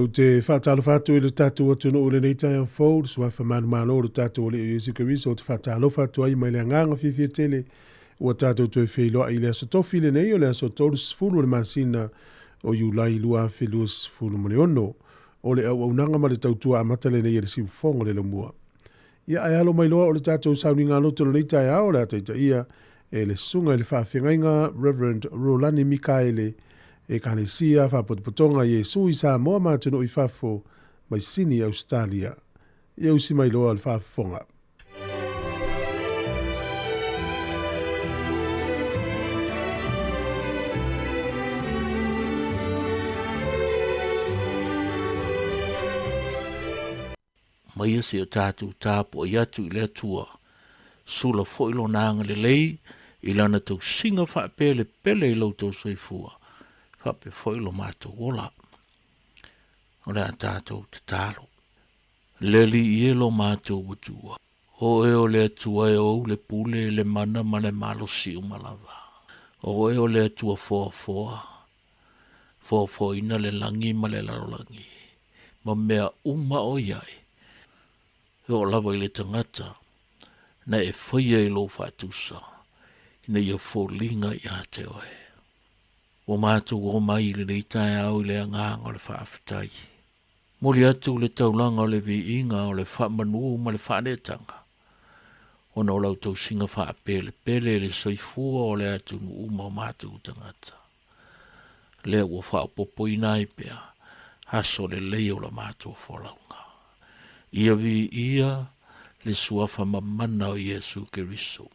Ou te whaatalofa atu i le tatou atunuu i lenei taeao fou, le suafa manumalo o le tatou Alii o Iesu Keriso, ou te faatalofa atu ai mai le agaga fiafia tele ua tatou toe feiloai i le aso tofi lenei o le aso 30 o le masina o Iulai 2026. O le auaunaga ma le tautua amata lenei a le Siufofoga o le Laumua. Ia ae alo mai loa o le tatou sauniga loto lenei taeao o le a taitaia e le susuga i le faafeagaiga Reverend Rolani Mikaele, Ekalesia Faapotopotoga Iesu i Samoa ma atunuu i fafo mai Sini, Ausetalia. Ia usi mai loa le faafofoga. Maia se o tatou tapuai atu i le Atua, sula foi lona agalelei i lana tausiga faapelepele i lo outou soifua, faapea foi lo matou ola. O le a tatou tatalo. Le Alii e lo matou Atua, o Oe o le Atua e ou le pule, le mana ma le malosi uma lava. O Oe o le Atua foafoa, foafoaina le lagi ma le lalolagi, ma mea uma o i ai, e oo lava i le tagata na e faia i lou faatusa, ina ia foliga ia te oe. Ua matou oo mai i lenei taeao i le agaga o le faafetai. Momoli atu le taulaga o le viiga o le faamanu ma le faaneetaga, ona o lau tausiga faapelepele i le soifua o le atunuu ma o matou tagata. Lea ua faaopoopoina ai pea aso lelei o la matou folauga. Ia viia le suafa mamana o Iesu Keriso.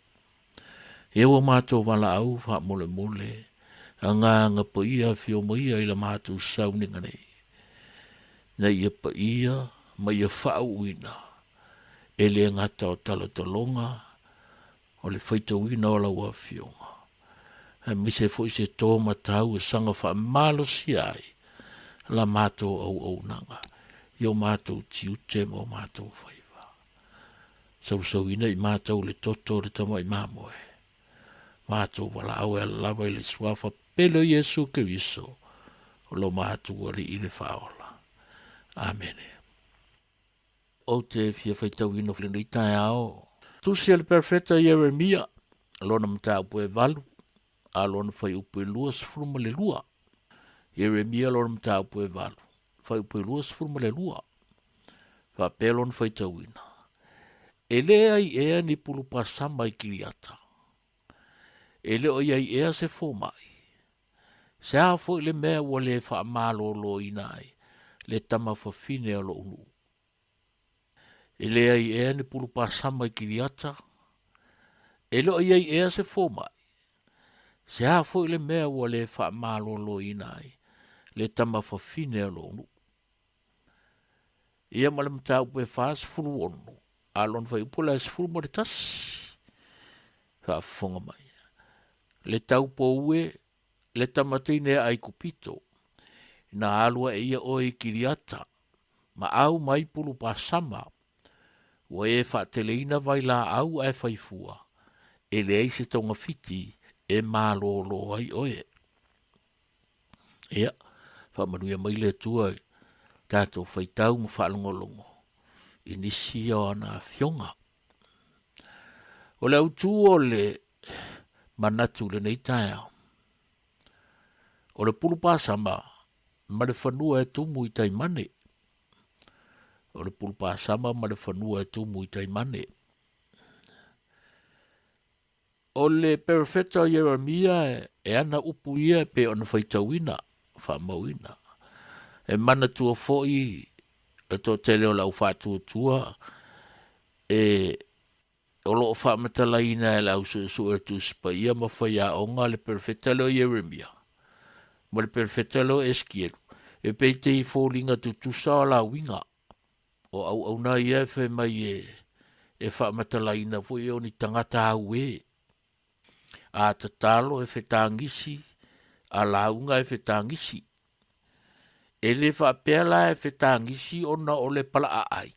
Ia ua matou valaau faamolemole agaga paia afio maia i la matou sauniga nei, ina ia paia ma ia faauuina e le gata o talotaloga o le faitauina o lau Afioga, aemaise foi se to matau e saga faamalosia ai la matou auaunaga i o matou tiute ma o matou faiva. Sausauina i matou le toto o le tamai mamoe, matou valaau e ala lava i le Suafa pele o Iesu Keriso, o lo matou Alii le Faaola. Amene. Ou te fia faitauina lenei taeao. Tusi a le Perofeta Ieremia, lona mataupu e 8, a lona fuaiupu e 22. Ieremia lona mataupu e 8, fuaiupu e 22. Faapea lona faitauina. E le ai ea ni pulupasama i Kiriata? E le o i ai ea se fomai? Se a foi le mea ua le faamaloloina ai le tama fafine o lou nuu? E leai ea ni pulupasama i Kiriata? E le o i ai ea se fomai? Se a foi le mea ua le faamaloloina ai le tama fafine o lou nuu? Ia ma le mataupu e 46, a lona fuaiupu la e 11. Faafofoga mai. Le taupoue le tama teine a Aikupito, ina alu ae ia oe i Kiriata, ma au mai pulupasama, ua e faateleina vailaau ae faifua, e leai se togafiti e malolo ai oe. Ia, faamanuia mai le Atua i tatou faitau ma faalogologo i nisi o ana afioga. O le autu o le manatu i lenei taeao, o le pulupasama ma le fanua e tumu i taimane. O le pulupasama ma le fanua e tumu i taimane. O le perofeta o Ieremia e ana upu ia e pei ona faitauina, faamauina. E manatua foi le toatele o le au faatuatua e o lo o faamatalaina e le au suesue o le Tusi Paia ma faiaoga le perofeta lea o Ieremia ma le perofeta lea o Esekielu, e pei te i foliga tutusa o la uiga. O auauna ia e fai mai e faamatalaina foi o ni tagata auē. A tatalo e fetagisi, a lauga e fetagisi. E le faapea la e fetagisi ona o le palaaai,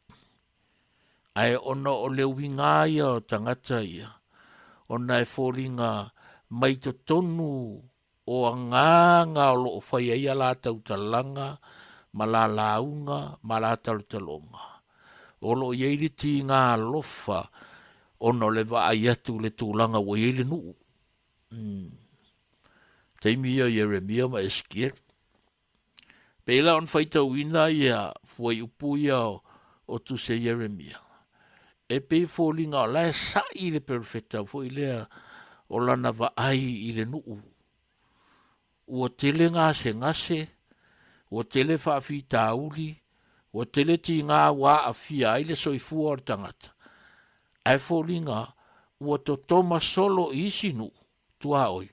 ae ona o le uiga ia o tagata ia, ona e foliga mai totonu o agaga o lo o fai ai a latou talaga ma la lauga ma la talotaloga. O lo o i ai le tiga alofa ona o le vaai atu i le tulaga ua i ai le nuu. Mm. Taimi ia o Ieremia ma Esekielu. Pei la ona faitauina ia fuaiupu ia o, o tusi a Ieremia, e pei e foliga o la e sa'i le perofeta foi lea o lana vaai i le nuu. Ua tele gasegase, ua tele faafitauli, ua tele tiga ua aafia ai le soifua o le tagata, ae foliga ua totoma solo i isi nuu tuaoi.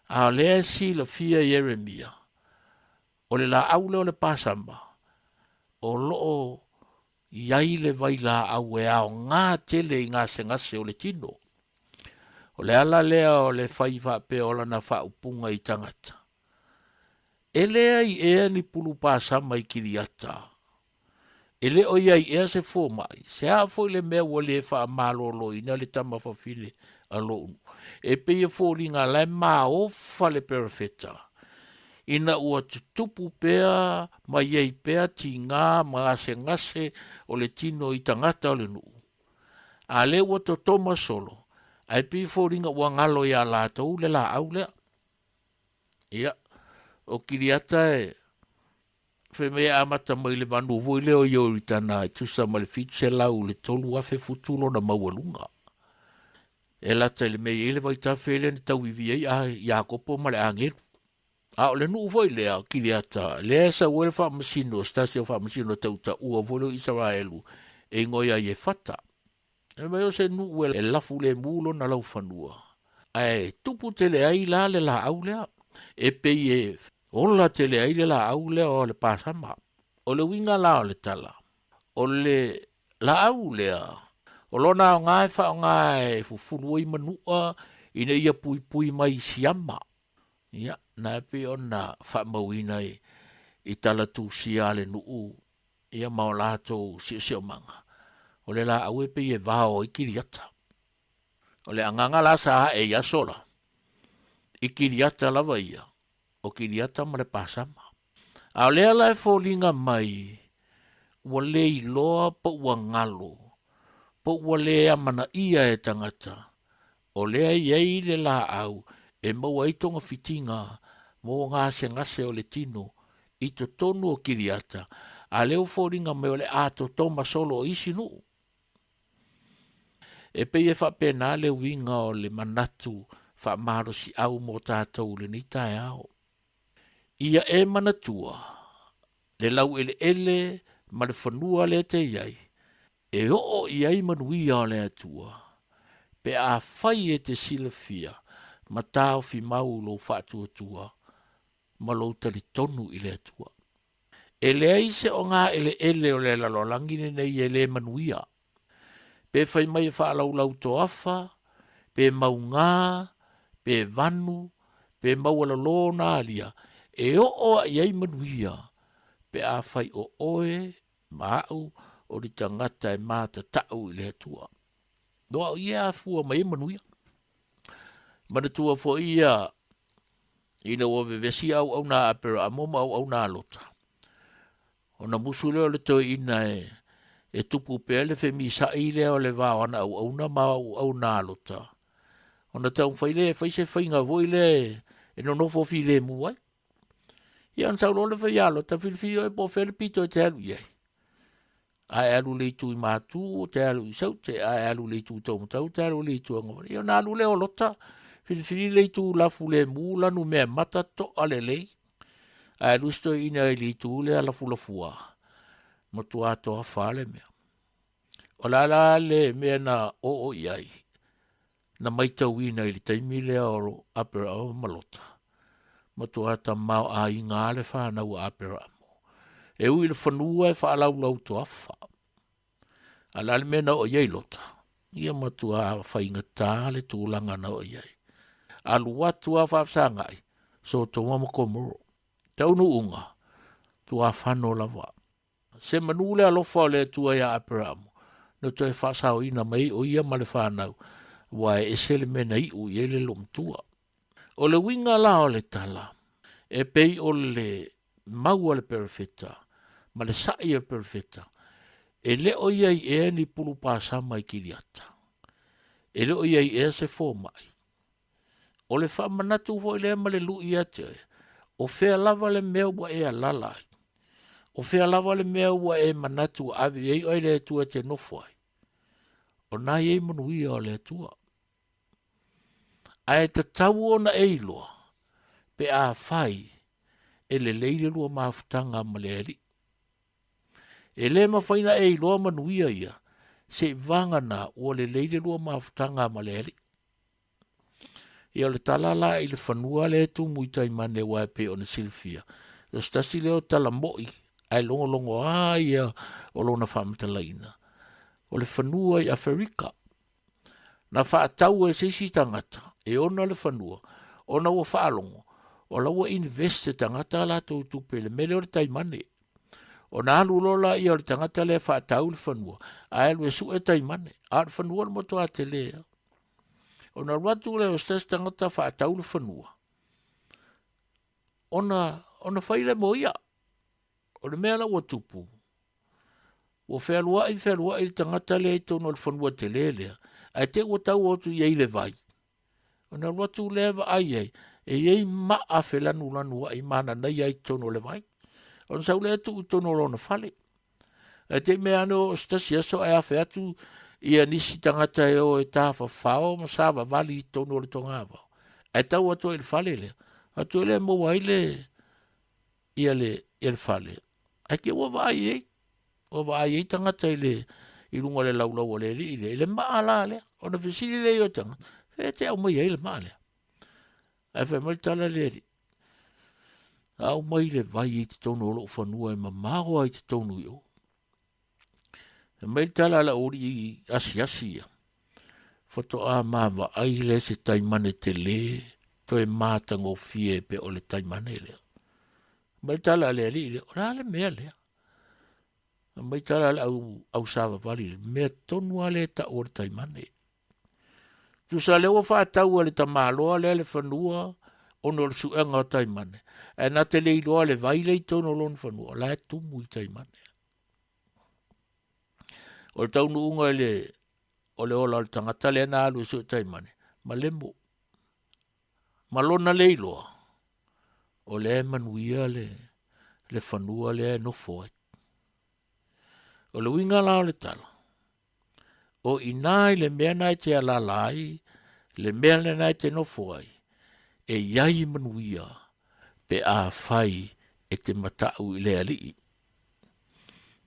A o lea e silafia Ieremia, o le laau lea o le pasama, o lo o i ai le vailaau e aoga tele i gasegase o le tino. O le ala lea o le fai faapea o lana faaupuga i tagata, E leai ea ni pulu pasama i Kiriata? E le o i ai ea se fomai? Se a foi le mea ua le faamaloloina le tama fafine a lou nuu? E pei e foliga la e maofa le perofeta, ina ua tutupu pea ma i ai pea tiga ma gasegase o le tino i tagata o le nuu. A lea ua totoma solo, ae pei e foliga ua galo iā latou le laau lea. Ia, o Kiriata e fai mai e amata mai le vanu foi lea o Ioritana e tusa ma le 700 i le 3,000 futu lona maualuga. E lata i le mea e i ai le vaitafe lea na tauivi ai a Iakopo ma le agelu. A o le nuu foi lea o Kiriata, lea e sau ai le faamasino, se tasi o faamasino tautaua foi lea o Isaraelu e igoa ia Iefata. E mai o se nuu e lafu lemu lona laufanua, ae tupu tele ai la le laau lea, e pei e ola tele ai le laau lea o le pasama. O le uiga la o le tala, o le laau lea, o lona aoga e faaaoga e fufulu ai manua ina ia puipui mai i siama. Ia, na e pei ona faamauina i tala tusia a le nuu ia ma o latou siosiomaga, o le laau e pei e vao ai Kiriata. O le agaga la sa ae i aso la, i Kiriata lava ia, o Kiriata ma le Pasama. A o lea la e foliga mai, ua le iloa po ua galo, po ua le amanaia e tagata, o lea e i ai le laau e maua ai togafitiga mo gasegase o le tino i totonu o Kiriata, a lea ua foliga mai o le atoto solo o isi nuu. E pei e faapena le uiga o le manatu faamalosiau mo tatou i lenei taeao. Ia e manatua le laueleele ma le fanua lea e te i ai, e oo i ai manuia o le Atua, pe afai e te silafia ma taofi mau lou faatuatua ma lou talitonu i le Atua. E leai se ogaeleele o le lalolagi lenei e le manuia. Pe fai mai e faalaulau toafa, pe maugā, pe vanu, pe maualalo ona alia, e oo a i ai manuia pe afai o oe ma au o le tagata e matatau i le Atua. No au ia e afua mai ai manuia. Manatua foi ia ina ua vevesi auauna a Aperaamo ma auauna a Lota. Ona musu lea o le toeaina e, e tupu pea le femisa'i lea o le va o ana auauna ma auauna a Lota. Ona taumafai lea e fai se faiga foi lea e nonofo filemu ai. Ia ona sau loa le faialo, filifili oe po o fea le pito e te alu i ai. A e alu i le itu i Matu, o te alu i Saute, a e alu i le itu i Taumatau, te alu i le itu Agavale. Ia ona alu lea o Lota, filifili le itu lafu lemu, lanu mea mata, to'a lelei. Ae alu isi toeaina i le itu lea lafulafua, matua toafa le mea. O le a la le mea na oo i ai? Na maitauina i le taimi lea o Aperaamo ma Lota, matua tamaoaiga lava le fanau a Aperaamo, e ui i le fanua e faalaulau toafa. A o le a le mea na oo i ai Lota? Ia matua faigata le tulaga na oo i ai. Alu atu lava faafesagai, Sotoma ma Komoro. Taunuuga, tuafano lava. Se manu le alofa o le Atua iā Aperamo, na toe faasaoina mai ai o ia ma le fanau, aua e ese le mea na iu i ai le loomatua. O le uiga la o le tala, e pei o le mau a le perofeta ma le saʻi a le perofeta, e le o i ai ea ni pulu pasama i Kiriata? E le o i ai ea se fomai? O le faamanatu foi lea ma le luʻi ia te oe, o fea lava le mea ua e alala ai? O fea lava le mea ua e manatu ua ave i ai oe le Atua e te nofo ai? O na i ai manuia o le Atua. Ae tatau ona e iloa pe afai e lelei le lua mafutaga ma le Alii. E le mafai ona e iloa manuia ia seivaga ua lelei le lua mafutaga ma le Alii. Ia o le tala la i le fanua lea e tumu i taimane aua e pei ona silafia, o se tasi lea o tala moʻi ae logologoa ia o lona faamatalaina, o le fanua i Aferika. Na faatau e se isi tagata e ona le fanua ona ua faalogo o la ua invest e tagata a latou tupe i le mea lea o le taimane. Ona alu loa laia o le tagata lea e faatau le fanua ae alu e sue taimane, a o le fanua o le matua tele lava. Ona alu atu lea o se tasi tagata faatau le fanua, ona, ona fai lea mo ia. O le mea la ua tupu, ua fealuai fealuai le tagata lea i totonu o le fanua tele lea, ae te i ua tau atu i ai le vai. Ona alu atu lea vaai ai, e i ai maa felanulanuai mananaia i totonu o le vai. Ona sau lea tuu i totonu o lona fale. Ae te i mea ane o se tasi aso ae afe atu ia nisi tagata e o e tafafao ma savavali i totonu o le togavao. Ae tau atu ai i le fale lea, atu ai lea e maua ai le, ia le, ia le fale. Ae te ua vaai i ai, ua vaai ai tagata i le, i luga o le laulau a le alii lea, i le maa la lea. Ona fesili lea i o tagata, fea e te aumai ai le maa lea? Ae fai mai le tala a le alii, aumai le vai i totonu o lou fanua e mamao ai totonu i o. Fai mai le tala a lau alii asiasi ia, faatoa ma vaai lea se taimane tele toe matagofie pe o le taimane lea. Fai mai le tala a le alii lea, o le a le mea lea? Fai mai tala a le au, au savavali, le mea tonu lava lea e tau o le taimane. Tusa lea ua faatau e le tamaloa lea le fanua ona o le suega o taimane, ae na te le iloa le vai lea i totonu o lona fanua, o la e tumu i taimane. O le taunuuga i le, o le ola o le tagata lea na alu e sue taimane, ma lemo. Ma lona le iloa, o lea e manuia le, le fanua lea e nofo ai. O le uiga la o le tala, O i ina i le mea na e te alala ai, le mea lena e te nofo ai, e i ai manuia pe afai e te mataʻu i le Alii,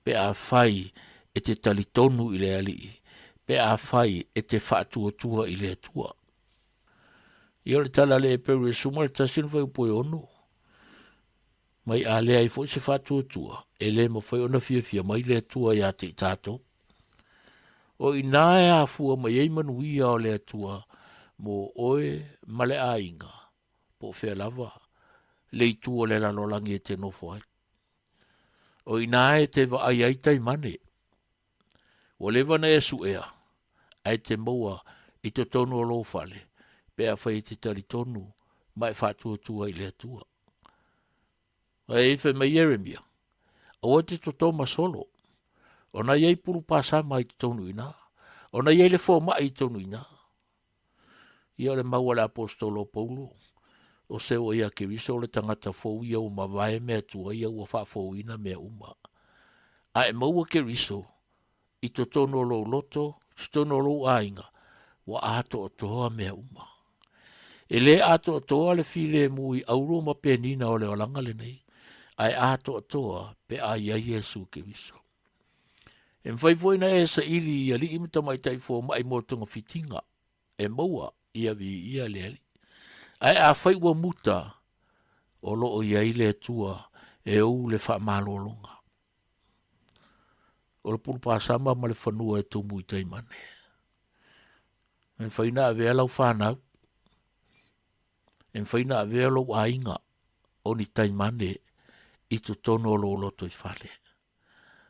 pe afai e te talitonu i le Alii, pe afai e te faatuatua i le Atua. Ia o le tala a le Eperu e suma le tasi ona fuaiupu e ono, Mai a leai foi se faatuatua, e le mafai ona fiafia mai le Atua iā te i tātou. O i nā e afua mai ai manuia o le Atua mō oe ma le aiga, po o fea lava le itu o le lalolagi e te nofo ai. O i nā e te vaai ai taimane, ua leva ona e suea, ae te maua i totonu o lou fale, pe afai e te talitonu ma e faatuatua i le Atua. Ae fai mai Ieremia, aua e te toto ma solo, ona i ai pulu pasama i totonu i ina, ona i ai le fomai i totonu i ina. Ia o le mau a le aposetolo o Paulo, o se ua ia Keriso o le tagata fou ia ua mavae mea tuai ia ua faafouina mea uma. A e maua Keriso i totonu o lou loto, i totonu o lou aiga, ua atoatoa mea uma. E le atoatoa le filemu i auro ma penina o le olaga lenei, ae atoatoa pe a i ai Iesu Keriso. E mafai foi ona e saili i alii ma tamaitai fomai mo togafitiga e maua ia viia le Alii. Ae afai ua muta, o lo o i ai le Atua e ou le faamalologa. O le pulupasama ma le fanua e tumu i taimane. E mafai ona avea lau fanau, e mafai ona avea lou aiga o ni taimane i totonu o lou lotoifale.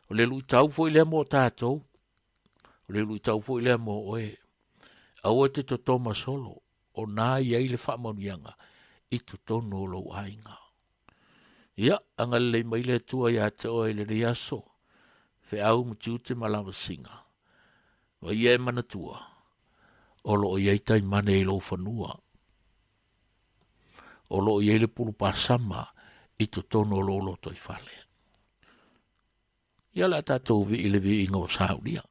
O le luitau foi lea mo tatou, o le luitau foi lea mo oe. Aua e te totoma solo, o na i ai le faamanuiaga i totonu o lou aiga. Ia, agalelei mai le Atua ia te oe i lenei aso, feau ma tiute ma lavasiga. Ma ia e manatua, o lo o i ai taimane i lou fanua. O lo o i ai le pulu pasama i totonu o lou lotoifale. Ia o le a tatou vii i le viiga o saulia.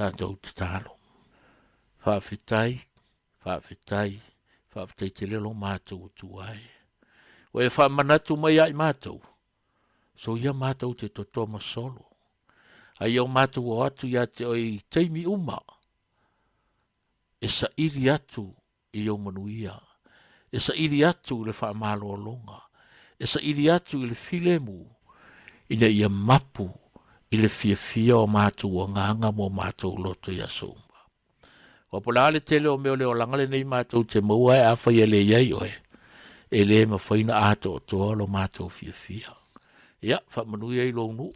Tatou tatalo. Faafetai, faafetai, faafetai tele lo matou Atua e. Ua e faamanatu mai ia i matou, soia matou te toto ma solo. A ia o matou o atu ia te oe i taimi uma, e saili atu i ou manuia, e saili atu i le faamalologa, e saili atu i le filemu, ina ia mapu i le fiafia o matou agaga ma o matou loto i aso uma. Aua po o le a le tele o mea o le olaga lenei matou te maua ae afai e le i ai oe, e le mafai ona atoatoa lo matou fiafia. Ia, faamanuia i lou nuu,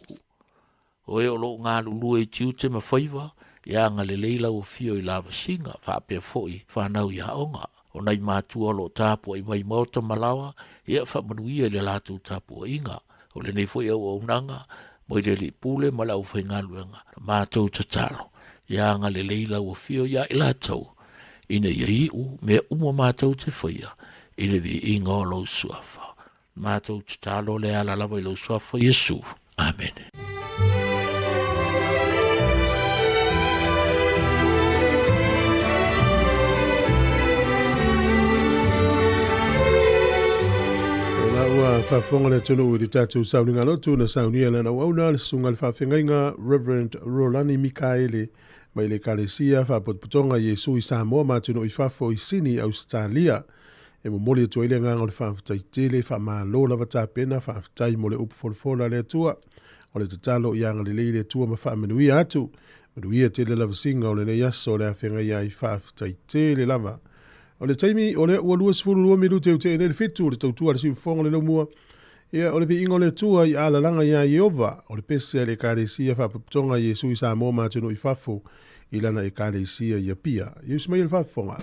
O e o lo o galulue i tiute ma faiva, ia agalelei lau afio i lavasiga, faapea foi fanau i aoga. O nai matua o lo o tapuai mai i maota ma laoa, ia faamanuia i le latou tapuaiga. O lenei foi auaunaga mai le Alii Pule ma le aufaigaluega, la matou tatalo, ia agalelei lau afio ia i latou, ina ia iu mea uma matou te faia i le viiga o lou Suafa. Matou tatalo le ala lava i lou suafa Iesu. Amene. Ua faafofoga le atunuu i le tatou sauniga lotu na saunia e lana auauna le Susuga i le Faafeagaiga Reverend Rolani Mikaele mai le Ekalesia Faapotopotoga Iesu i Samoa ma atunuu i fafo i Sini, Ausetalia. E momoli atu ai le agaga o le faafetai tele, faamalo lava tapena, faafetai mo le upu folafola a le Atua. O le tatalo ia agalelei le Atua ma faamanuia atu. Manuia tele lavasiga o lenei aso o le a feagaia ai faafetai tele lava. O le taimi o lea ua 22 minute ua tea nei le fitu o le tautua a le siufofoga o le laumua. Ia, o le viiga o le Atua i alalaga iā Ieova, o le pese a le Ekalesia Faapotopotoga a Iesu i Samoa ma atunuu i fafo i lana Ekalesia i Apia. Ia usi mai le faafofoga.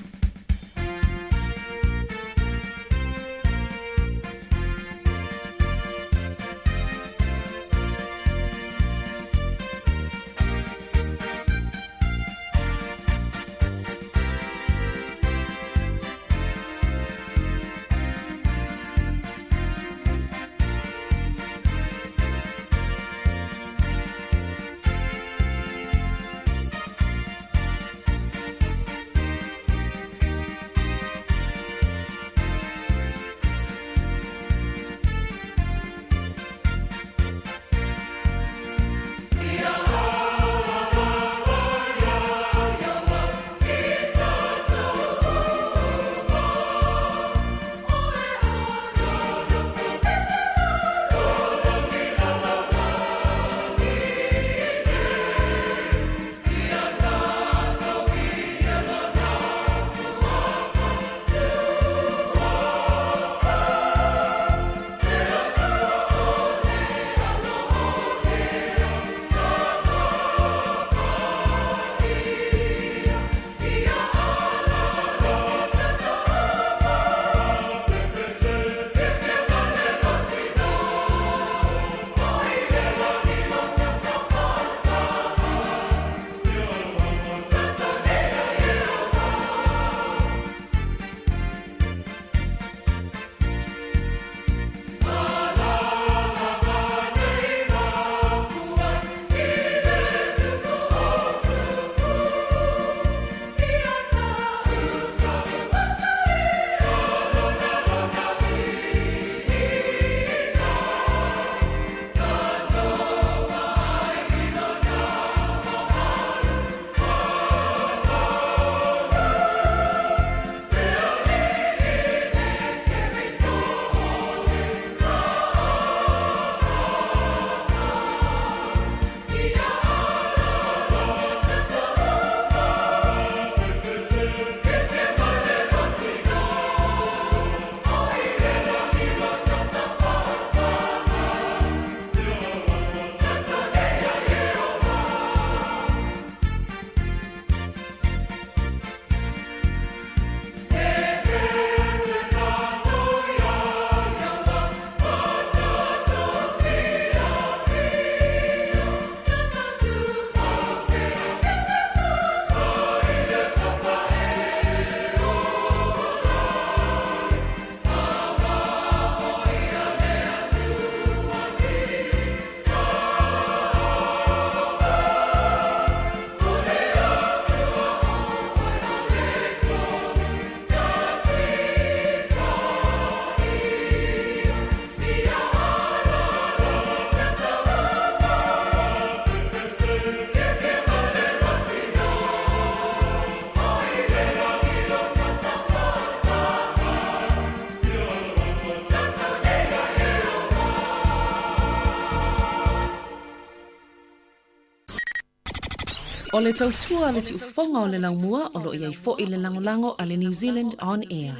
O le tautua a le siufofoga o le laumua o lo o i ai foi le lagolago a le New Zealand On Air.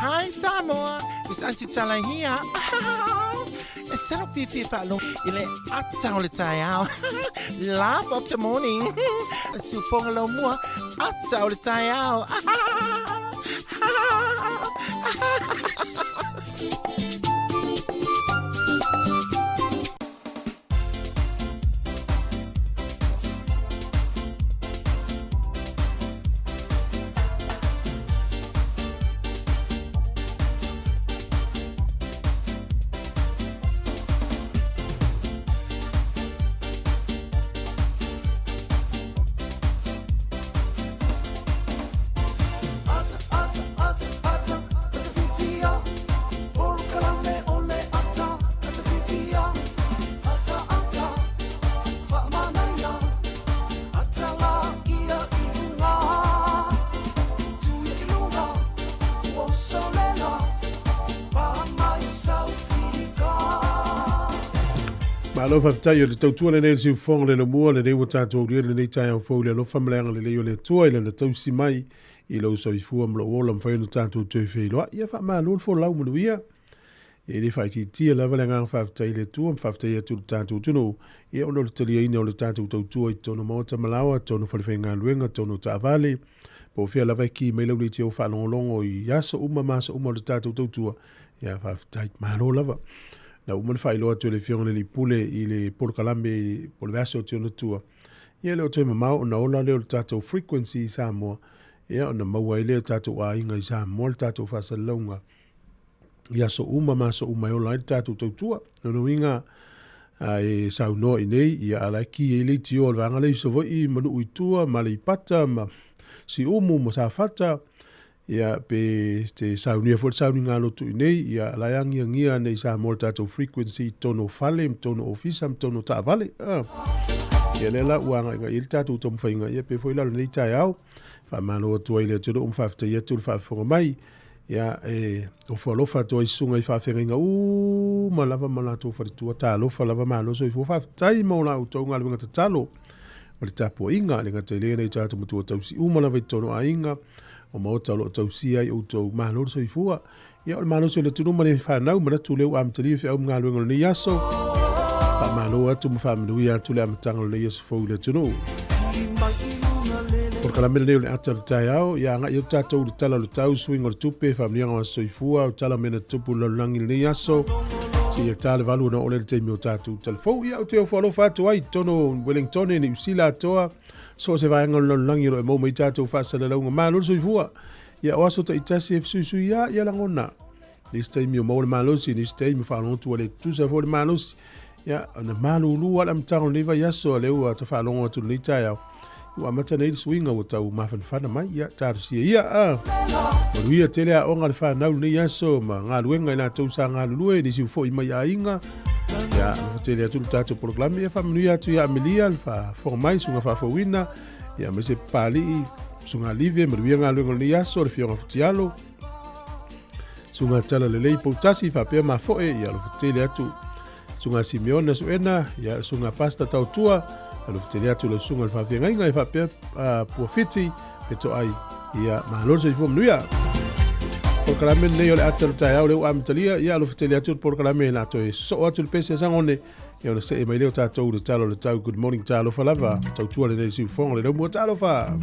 Hi Samoa, it's Auntie Tala here. Instead of fifi fa'alogo i le ata o le taeao. Laugh of the morning. Siufoga laumua, ata o le taeao. Ata, ata, ata, ata, ata fifia. Oro kalamu. Malo faafetai o le tautua lenei i le siufofoga o le Laumua lenei ua tatou aulia lenei taeao fou i le alofa ma le agalelei o le Atua i Lana tausi mai i lou soifua ma lou ola mafai ona tatou toe feiloai. Ia faamalo le folau manuia. E le faaitiitia lava le agaga faafetai i le Atua ma faafetai atu i le tatou atunuu ia ona o le taliaina o le tatou tautua i totonu o maota ma laoa, totonu o falefaigaluega, totonu o taavale, po o fea lava e ki mai lau leitio faalogologo i aso uma ma aso uma o le tatou tautua. Ia faafetai, malo lava. Na uma ona faailoa atu e le Afioga i le Alii Pule i le polokalame po o le vaiaso atu i ona tua, ia e le o toe mamao ona ola lea o le tatou frequency i Samoa, ia ona maua ai lea e tatou aiga i Samoa le tatou faasalalauga i aso uma ma aso uma e ola ai le tatou tautua. Lona uiga, a e saunoa i inei, ia a la e ki ai leitio a le vaega lea i Savaii ma Nuu i tua ma Aleipata ma Siumu ma Safata, Ia, pe te saunia foi le sauniga lotu i nei, ia, la e agiagia nei i Samoa le tatou frequency i totonu o fale, ma totonu o ofisa, ma totonu o taavale. Ah. Ia lea la ua agaigai ai le tatou taumafaiga, ia pe foi la o lenei taeao, faamalo atu ai i le atunuu ma faafetai atu le faafofoga mai. Ia, e ofo alofa atu ai i susuga i faafeagaiga uma lava ma latou faletua, talofa lava, malo soifua, faafetai mo la outou galuega tatalo ma le tapuaiga, le gata i lea nai o tatou matua tausi uma lava i totonu o aiga, o maota o lo o tausia ai outou malo le soifua. Ia, o le malosi o le atunuu ma le fanau, manatu lea ua amatalia feau ma galuega o lenei aso. Faamalo atu ma faamanuia atu le amataga o lenei aso fou i le atunuu. Polokalame lenei o le ata o le taeao, ia agai atu tatou i le tala o le tau, suiga o le tupe, faamanuiaga o aso soifua, o tala o mea na tutupu i le lalolagi i lenei aso. Seia ta le 8 ona oo lea i le taimi o tatou talafou. Ia, ou te ofo alofa atu ai i totonu o Wellingtone, Niu Sila atoa, So o se vaega o le lalolagi o lo o e maua mai tatou faasalalauga malo le soifua. Ia o aso taitasi e fesuisuiā ia lagona. Nisi taimi o maua le malosi, nisi taimi faalogo atu ua le tutusa foi le malosi. Ia ona malulu lava le amataga o lenei vaiaso, a lea ua ta faalogo atu i lenei taeao, ua amata nei le suiga ua tau mafanafana mai. Ia talosia ia. Ah. Manuia tele aoga a le fanau i lenei aso ma galuega i latou sa galulue, nisi ua foi mai aiga. Ia, alofa tele atu le tatou polokalame. Ia faamanuia atu ia Amelia, le faafofoga mai, susuga faafouina, ia aemaise Papalii, susuga Live, manuia galuega o lenei aso, le Afioga Futialo, susuga Tala Lelei Poutasi, faapea Mafoe, ia alofa tele atu susuga Simeona Suena, ia susuga Pasta Tautua, alofa tele atu lau susuga le faafeagaiga, ia faapea Puafiti, Petoai, ia malo le soifua manuia. Polokalame lenei o le ata o le taeao lea ua amatalia, ia alofa tele atu le polokalame la toe sosoo atu le pese a Sagone, ia ona see mai lea o tatou i le tala o le tau. Good morning, talofa lava. Tautua lenei siufofoga le laumua, talofa.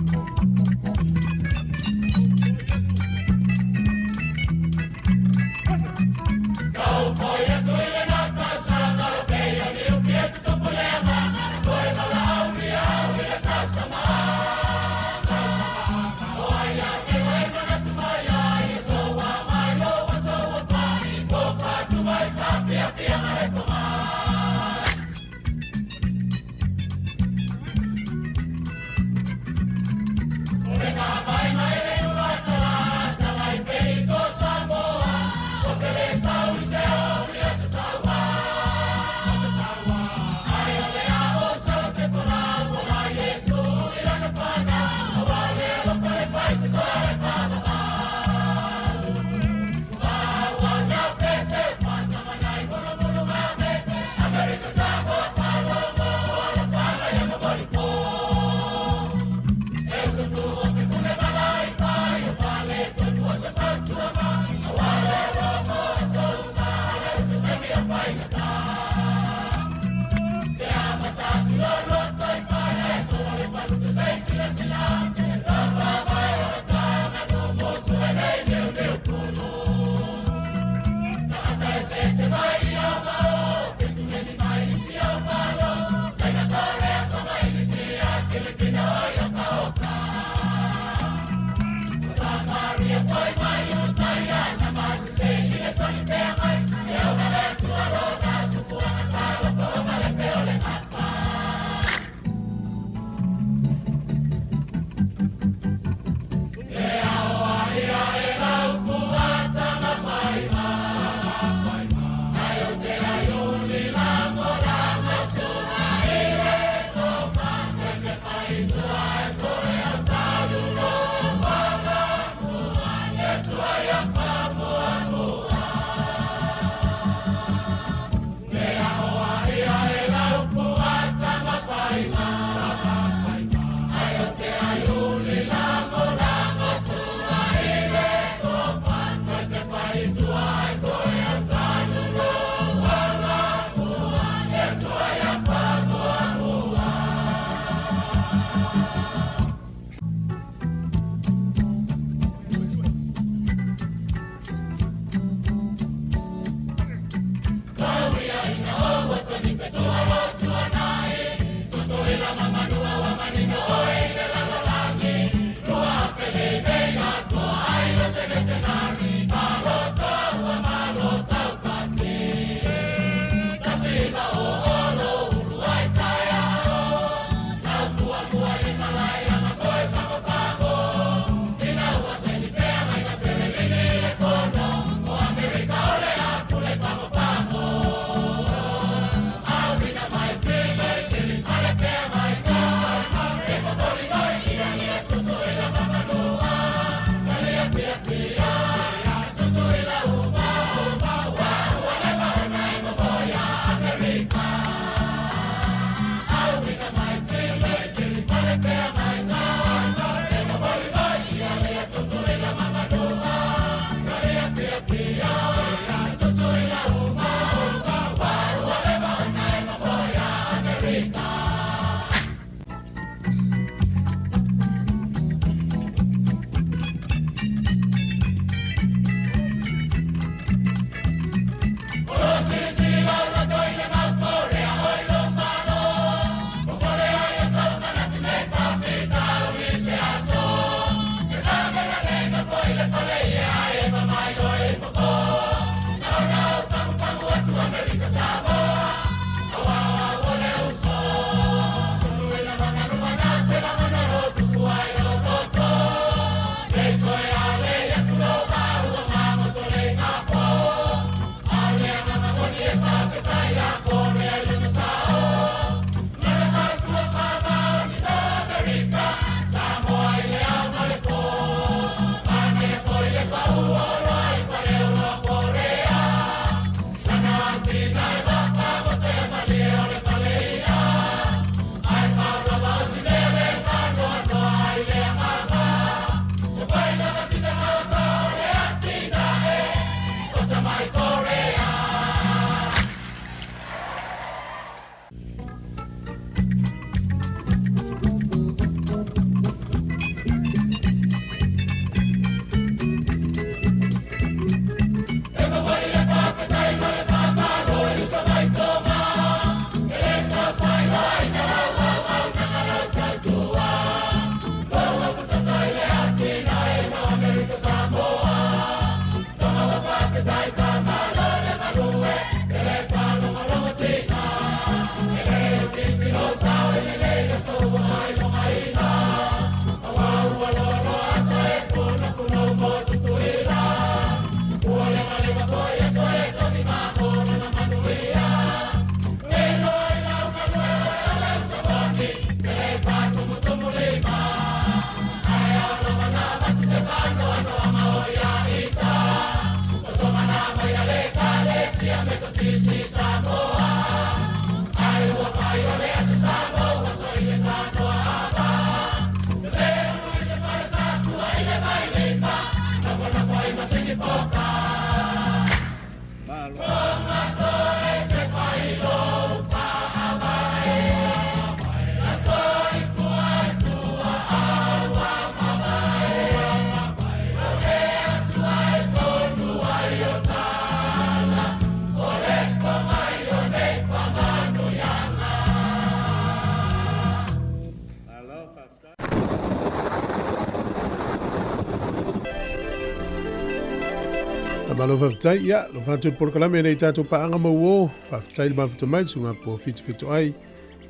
Malo faafetai, ia, lo fatu le polokalame nei tatou paaga mauo, faafetai le mafuta mai, suga po fiti fito ai,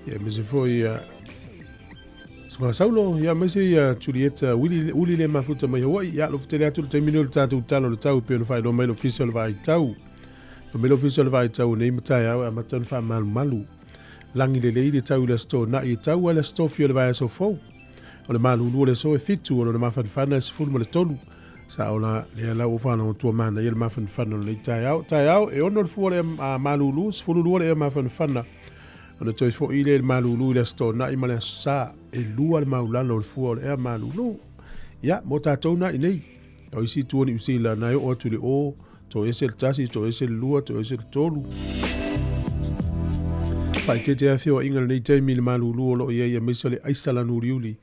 ia aemaise foi ia suga Saulo, ia aemaise ia Julieta Uli, Uli le mafuta mai Hawaii, ia lo futele atu le taimi nei o le tatou tala o le tau pei ona faailoa mai le Ofisa o le Vaai Tau. Fai mai le Ofisa o le Vaai Tau nei ma taeao e amata ona faamalumalu. Lagi lelei le tau i le Aso Toonai e tau ai le Aso Tofi o le vaiaso fou. O le malulu o le aso e 7, o lona mafanafana e 13. Sa ola lea lau o whanau tua mana ia le mafanafana o lenei taeao. Taeao e 6 le fua le ea malulu, 12 le ea mafanafana. Ona toe foi lea i le malulu i le Aso Toonai ma le Aso Sa, e 2 le maulalo o le fua o le ea malulu. Ia, mo tātou nā i nei. O isi itu o Niu Sila, na e oo atu i le o, toe ese le 1, toe ese le 2, toe ese le 3. Faaeteete lava feoaiga i lenei taimi i le malulu o lo o i ai aemaise o le aisa lanu uliuli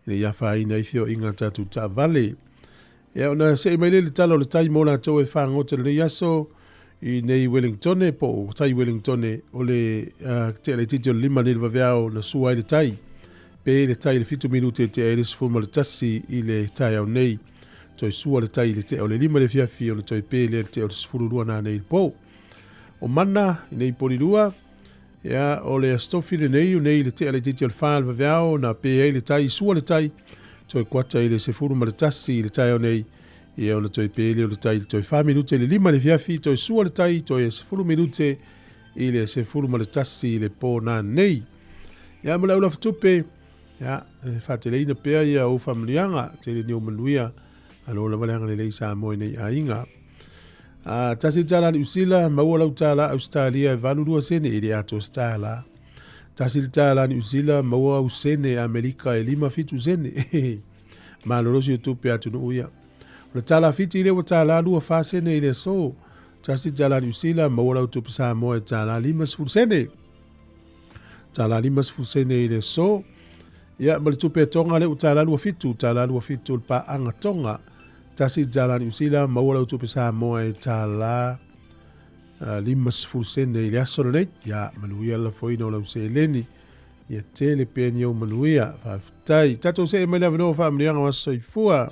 ina ia afaina ai feoaiga a tatou taavale. Ia ona see mai lea i le tala o le tai mo latou e fagota i lenei aso i nei Wellingtone po o tai Wellingtone o le uh, tea laitiiti o le 5 nei le vaveao na sua ai le tai. Pe le tai i le 7 minute e tea ai le 11 i le taeao nei. Toe sua le tai i le tea o le 5 le afiafi ona toe pe lea i le tea o le 12 nanei i le po. O mana i nei polilua, ia, o le Aso Tofi lenei, o nei i le tea laitiiti o le 4 le vaveao na pe ai le tai, sua le tai, toe kuata i le 11 i le taeao nei, ia ona toe pe lea o le tai i le toe 4 minute i le 5 le afiafi, toe sua le tai, toe 10 minute i le 11 i le po nanei. Ia, mo le aulafa tupe, ia, e faateleina pea ia ou faamanuiaga, tele ni ou manuia, alo lava le agalelei Samoa i nei aiga. A, tasi le tālā Niu Sila, maua lau tālā Ausetalia e 82 sene, e le atoa se tālā. Tasi le tālā Niu Sila, maua au sene Amerika e 57 sene. Malolosi o tupe atunuu ia. O le tālā Fiti lea ua tālā 24 sene i le aso. Tasi le tālā Niu Sila, maua lau tupe Samoa e tālā 50 sene. Tālā 50 sene i le aso. Ia, ma le tupe Tonga lea ua tālā 27, tālā 27 le paaga Tonga. Tasi tālā Niu Sila, maua lau tupe Samoa e tālā 50 sene i le aso lenei. Ia, manuia le lafoina o lau seleni. Ia tele pea ni ou manuia. Faafetai. Tatou see mai le avanoa o faamanuiaga o aso soifua.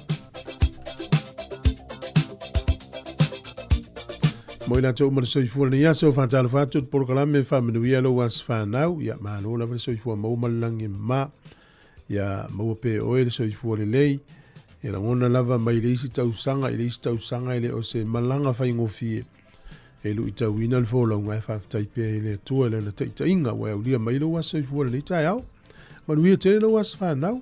Mo i latou uma le soifua lenei aso, faatalofa atu le polokalame faamanuia lou aso fanau. Ia, malo lava le soifua maua ma le lagi e mama. Ia, maua pea oe le soifua lelei. Ia lagona lava mai le isi tausaga i le isi tausaga e le o se malaga faigofie. E luitauina le folauga e faafetai pea i le Atua i lana taitaiga ua e aulia mai lou aso soifua lenei taeao. Manuia tele lou aso fanau.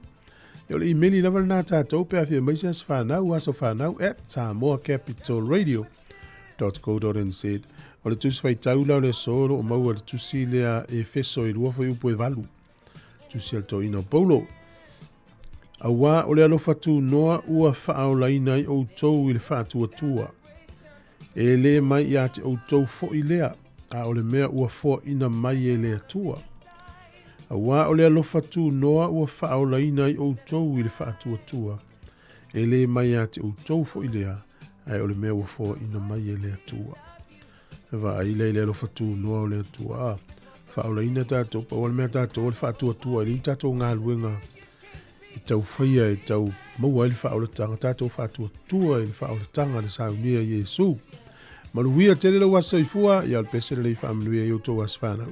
E o le imeli lava lena tatou pe afia mai se aso fanau, asofanau at samoacapitalradio.co.nz. O le tusi faitau la o le aso o lo o maua i le tusi lea Efeso e 2 fuaiupu e 8. Tusi a le toeaina o Paulo. Auā o le alofa tunoa ua faaolaina ai outou i le faatuatua. E lē mai ia te outou foi lea, a o le mea ua foaina mai e le Atua. Auā o le alofa tunoa ua faaolaina ai outou i le faatuatua. E lē mai ia te outou foi lea, ae o le mea ua foaina mai e le Atua. E vaai lea i le alofa tunoa o le Atua. Faaolaina tatou, pau o le mea tatou o le faatuatua i le tatou galuega e tau faia e tau maua ai le faaolataga, tatou faatuatua i le faaolataga le saunia i Iesu. Manuia tele lou aso soifua, ia o le pese lelei faamanuia i outou aso fanau.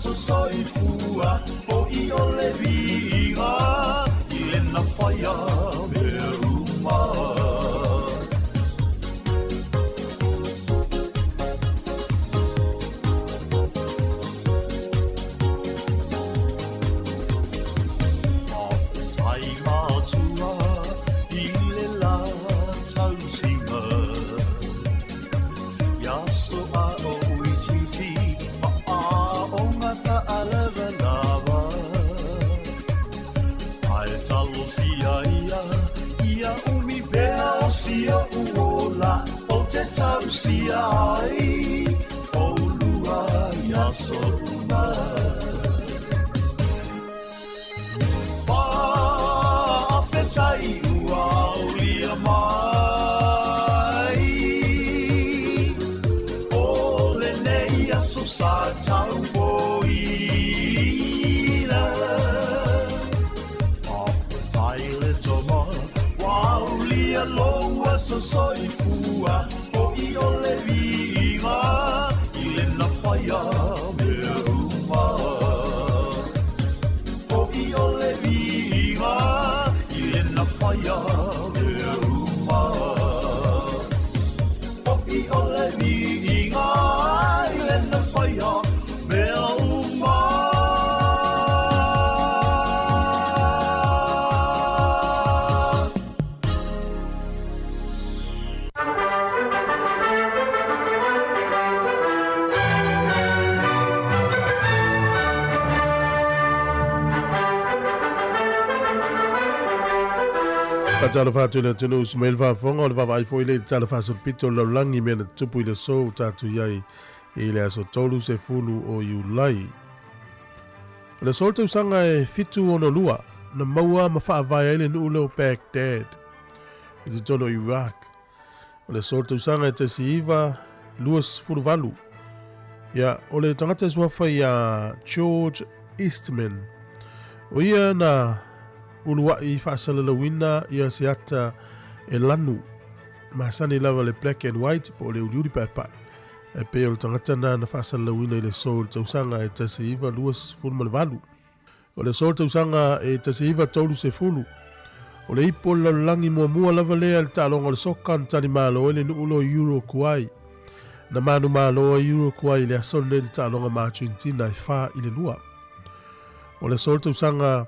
aso soifua foʻi o le viiga i lena faia mea uma. Faafetai Matua i le la tausiga, i aso a o itiiti ma aoga faalavalava. Ae talosia ia, ia umi pea o si oʻu ola, ou te tausia ai ʻolua i aso uma. Faafetai ua aulia mai o lenei aso sa taupoina. Faafetai le Tama ua aulia lou aso soifua, foʻi o le viiga i lena faia mea uma. Foʻi o le viiga i lena faia mea uma. Foʻi o le viiga i lena faia mea uma. Faatalofa atu i le atunuu Ismail Faafofoga o le vaavaai foi lea i le tala faasolopito o le lalolagi i mea na tutupu i le aso ua tatou i ai i le aso 30 o Iulai. O le aso o le tausaga e 762 na maua ma faavae ai le nuu lea o Baghdad i totonu o Iraq. O le aso o le tausaga e 1928, ia, o le tagata e suafa ia George Eastman, o ia na uluai faasalalauina ia se ata e lanu, masani lava le black and white po o le uliuli paepae, e pei o le tagata na na faasalalauina i le aso o le tausaga e 1928. O le aso o le tausaga e 1930, o le ipu o le lalolagi muamua lava lea i le taaloga o le soka na talimalo ai le nuu lea o Uruguay. Na manumalo ai Uruguay i le aso lenei i le taaloga ma Argentina e 4-2. O le aso o le tausaga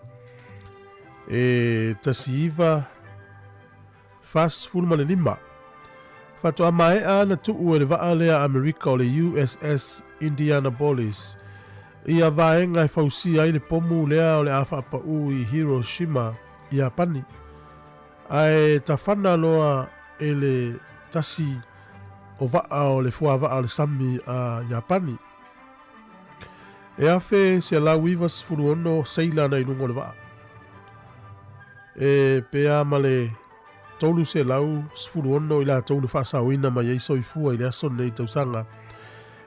e 1945, faatoa maea na tuu e le vaa lea a Amerika o le USS Indianapolis ia vaega e fausia ai le pomu lea o le a faapaū i Hiroshima, Iapani. Ae tafana loa e le tasi o vaa o le fuavaa o le sami a Iapani. E 1196 seila na i luga o le vaa. E pea ma le 316 i latou na faasaoina mai ai soifua i le aso lenei tausaga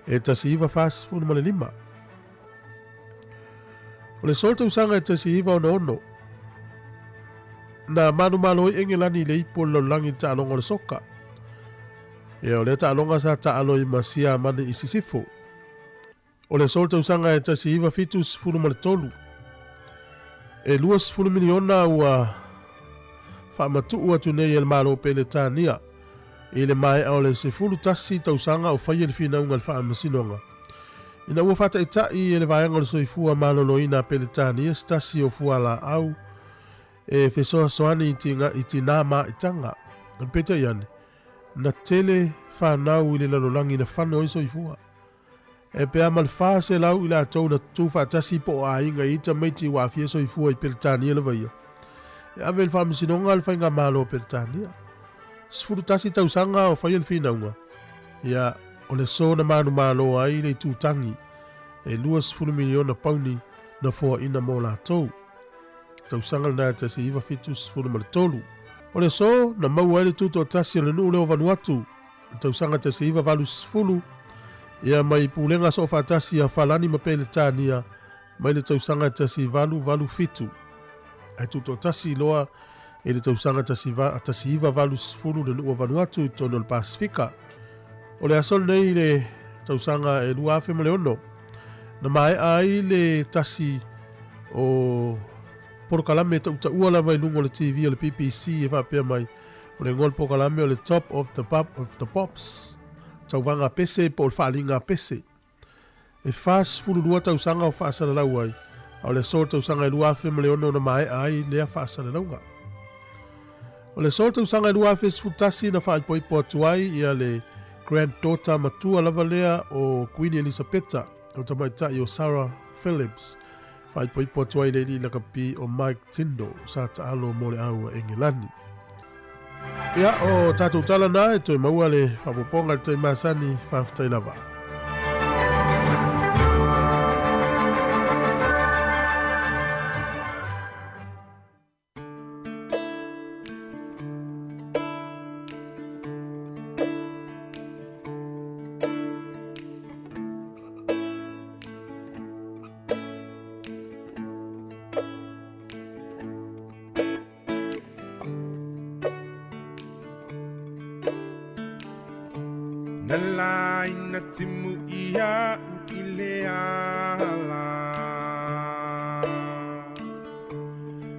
e 1945. O le sole tausaga e 1966, na manumalo ai Engelani i le ipu o le lalolagi i le taaloga o le soka. Ia, o lea taaloga sa taalo ai ma Siamani i Sisifo. O le aso o le tausaga e 1973, e 20 miliona ua faamatuu atu nei e le Malo o Peretania i le maea o le 11 tausaga o faia le finauga i le Faamasinoga. Ina ua faataitai e le Vaega o le Soifua Maloloina a Peretania se tasi o fualaau e fesoasoani i tinā maitaga, peitai ane, na tele fanau i le lalolagi na fano ai soifua. E pea ma le 400 i latou na tutū faatasi po o aiga i tamaiti ua aafia soifua i Peretania lava ia, e ave i le Faamasinoga a le Faigamalo a Peretania. 11 tausaga o faia le finauga, ia, o le aso na manumalo ai le itutagi e 20 miliona pauni na foaina mo latou. Tausaga lena e 1973. O le aso na maua ai le tutoatasi o le nuu lea o Vanuatu, le tausaga 1980, ia mai Pulega Soofaatasi a Falani ma Peretania mai le tausaga 1887, ae tutoatasi loa i le tausaga 1980 le nuu o Vanuatu i totonu o le Pasefika. O le aso lenei i le tausaga e 2006, Na maea ai le tasi o polokalame tautaua lava i luga o le TV o le BBC e faapea mai, o le igoa o le polokalame o le Top of the, Pop, of the Pops, tauvaga pese po o le faaaliga pese. E 42 tausaga o faasalalau ai, a o le aso o le tausaga e 2006 na maea ai lea faasalalauga. O le aso o le tausaga e 2011 na faaipoipo atu ai ia le granddaughter matua lava lea o Kuini Elisapeta, o tamaitai o Sarah Phillips, faaipoipo atu ai le alii lakapi o Mike Tindall sa taalo mo le au a Engelani. Ia, o tatou tala na e toe maua le faapopoga i le taimi masani, faafetai lava. Na laina timu ia i le ala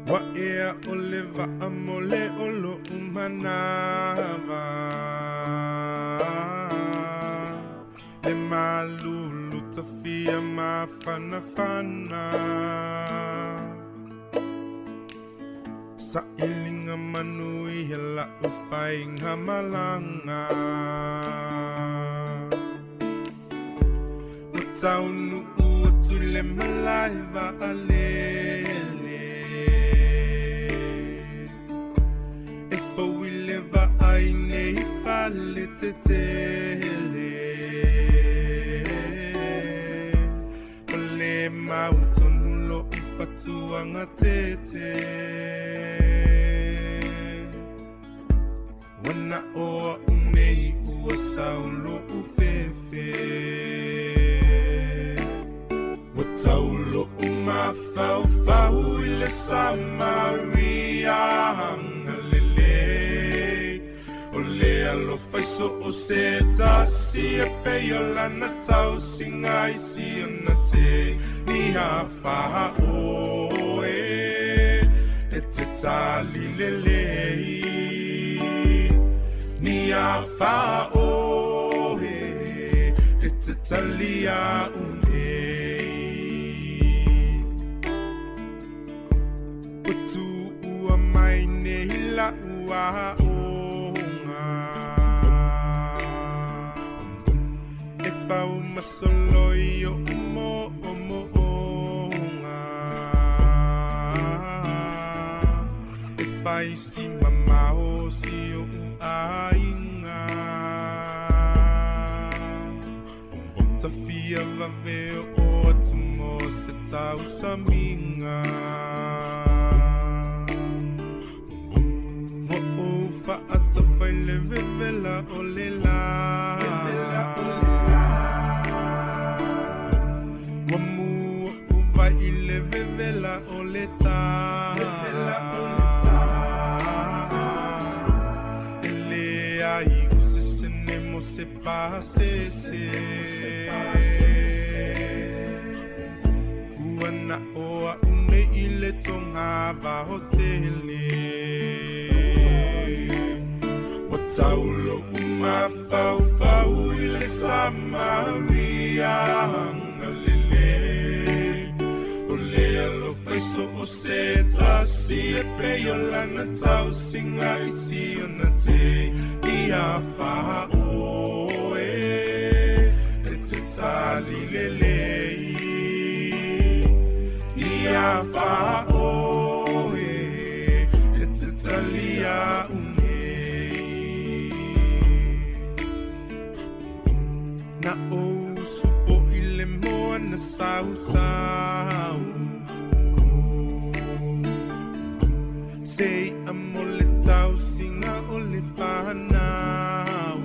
Wa ea o le vaa mo le o lo'u manava Le malulu tafia mafanafana Sailiga manuia la'u faigamalaga Ua taunuu atu le malae vaalele E fou i le vaai nei fale tetele Ua le mautonu lo'u fatuaga tete Ua na o a'u nei ua sau lo'u fefe Ua tau lo'u mafaufau i le Samaria agalelei O le alofa i so o se tasi e pei o lana tausiga i si ona teine faoe E te tali lelei Ni a faoe E te tali a'u nei Ua tuua mai nei la'u aoga E fau masolo i o'u mo'omo'oga E fai si mamao si o'u aiga Tafia vave o'o atu mo se tausamiga Ua ou fa'atafa i le vevela o le lā Ua mū o'u vai i le vevela o le tā E leai o se sene mo se pasese Ua na o a'u nei i le toga vaotele Ua tau lo'u mafaufau i le Samaria agalelei O le alofa i so o se tasi e pei o lana tausiga i si ona teine faoe E te tali lelei Ia faoe E te tali a'u nei Na ou usu po'i le moana sausau Se i'a mo le tausiga o le fanau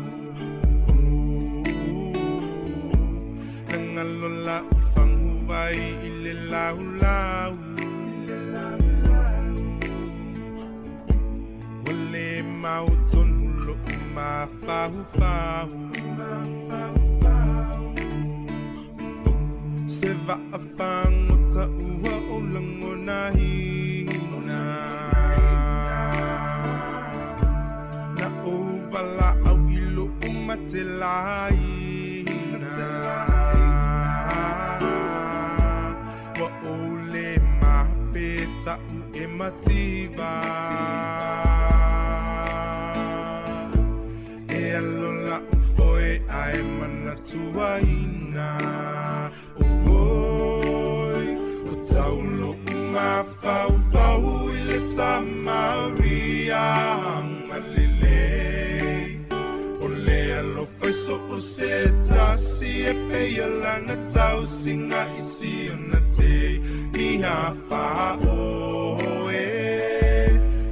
Na galo la'u faguvai i le laulau Ua le mautonu lo'u mafaufau. se vaafagota ua ou lagonaina. Na ou valaau i lou matelaina, ua ou le mapeta'u e mativa. E alo la'u foe ae manatuaina. Oi, o tau lo'u mafaufau i le Samaria agalelei. O le alofa i so o se tasi e peia lana tausiga i si ona tei. Ni afa oe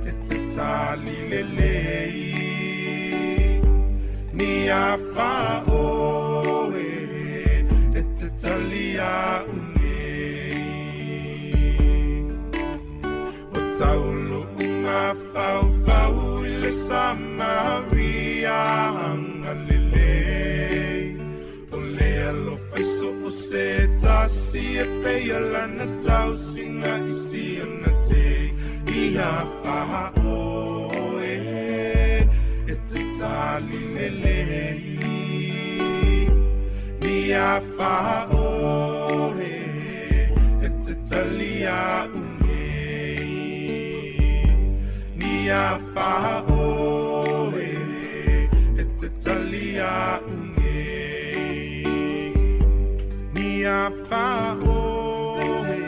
e te tali lelei. Ni afa oe e te talia unei. O tau lo'u mafaufau i le Samaria agalelei. O le alofa i so o se tasi e peia lana tausiga i si ona tei. Ni afa oe e te tali lelei. Ni afa oe e te talia unei. Ni afa oe e te talia unei. Ni afa oe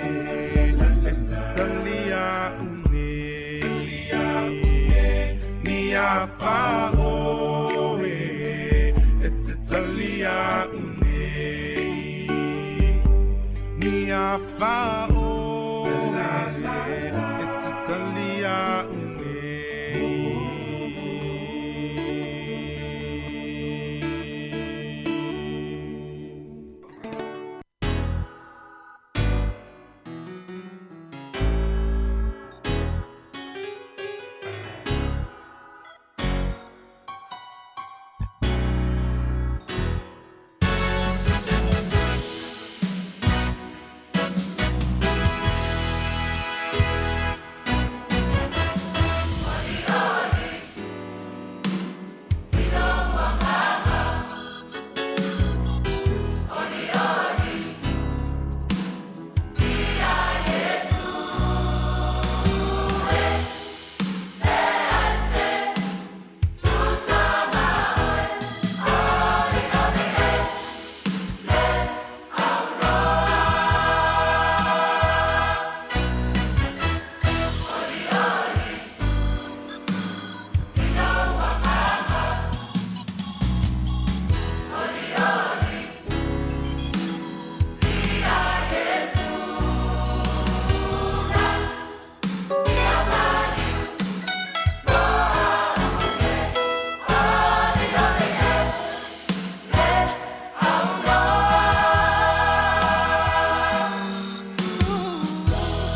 e te talia unei. Ni afa oe e te talia unei. Ni afa oe e te talia unei.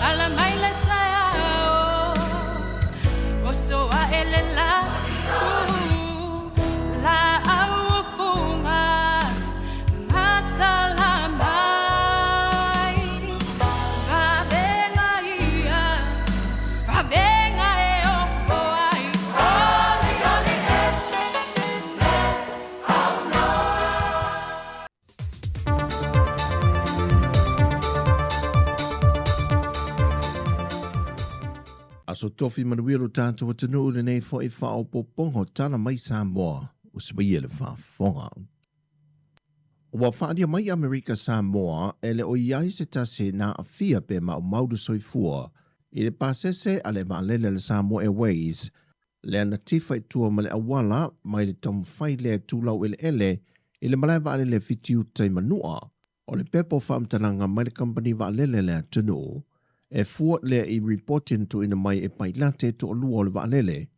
Ala mai le taeao, oso ae le lau, laau o fuga, matala mai. Vavega ia, vavega e oo ai, oli oli e. Aso tofi manuia lo tātou atunuu lenei foi faaopoopoga o Tala Mai Samoa ua simaia le faafofoga. Ua faalia mai Amerika Samoa e le o i ai se tasi na aafia pe maumau le soifua i le pasese a le vaalele a le Samoa Airways lea na tifa i tua ma le auala mai le taumafai lea e tulau eleele i le malae vaalele Fitiuta i Manua. O le pepa o faamatalaga mai le kamupani vaalele a le atunuu e fua lea i ripoti na tuuina mai e pailate toalua o le vaalele,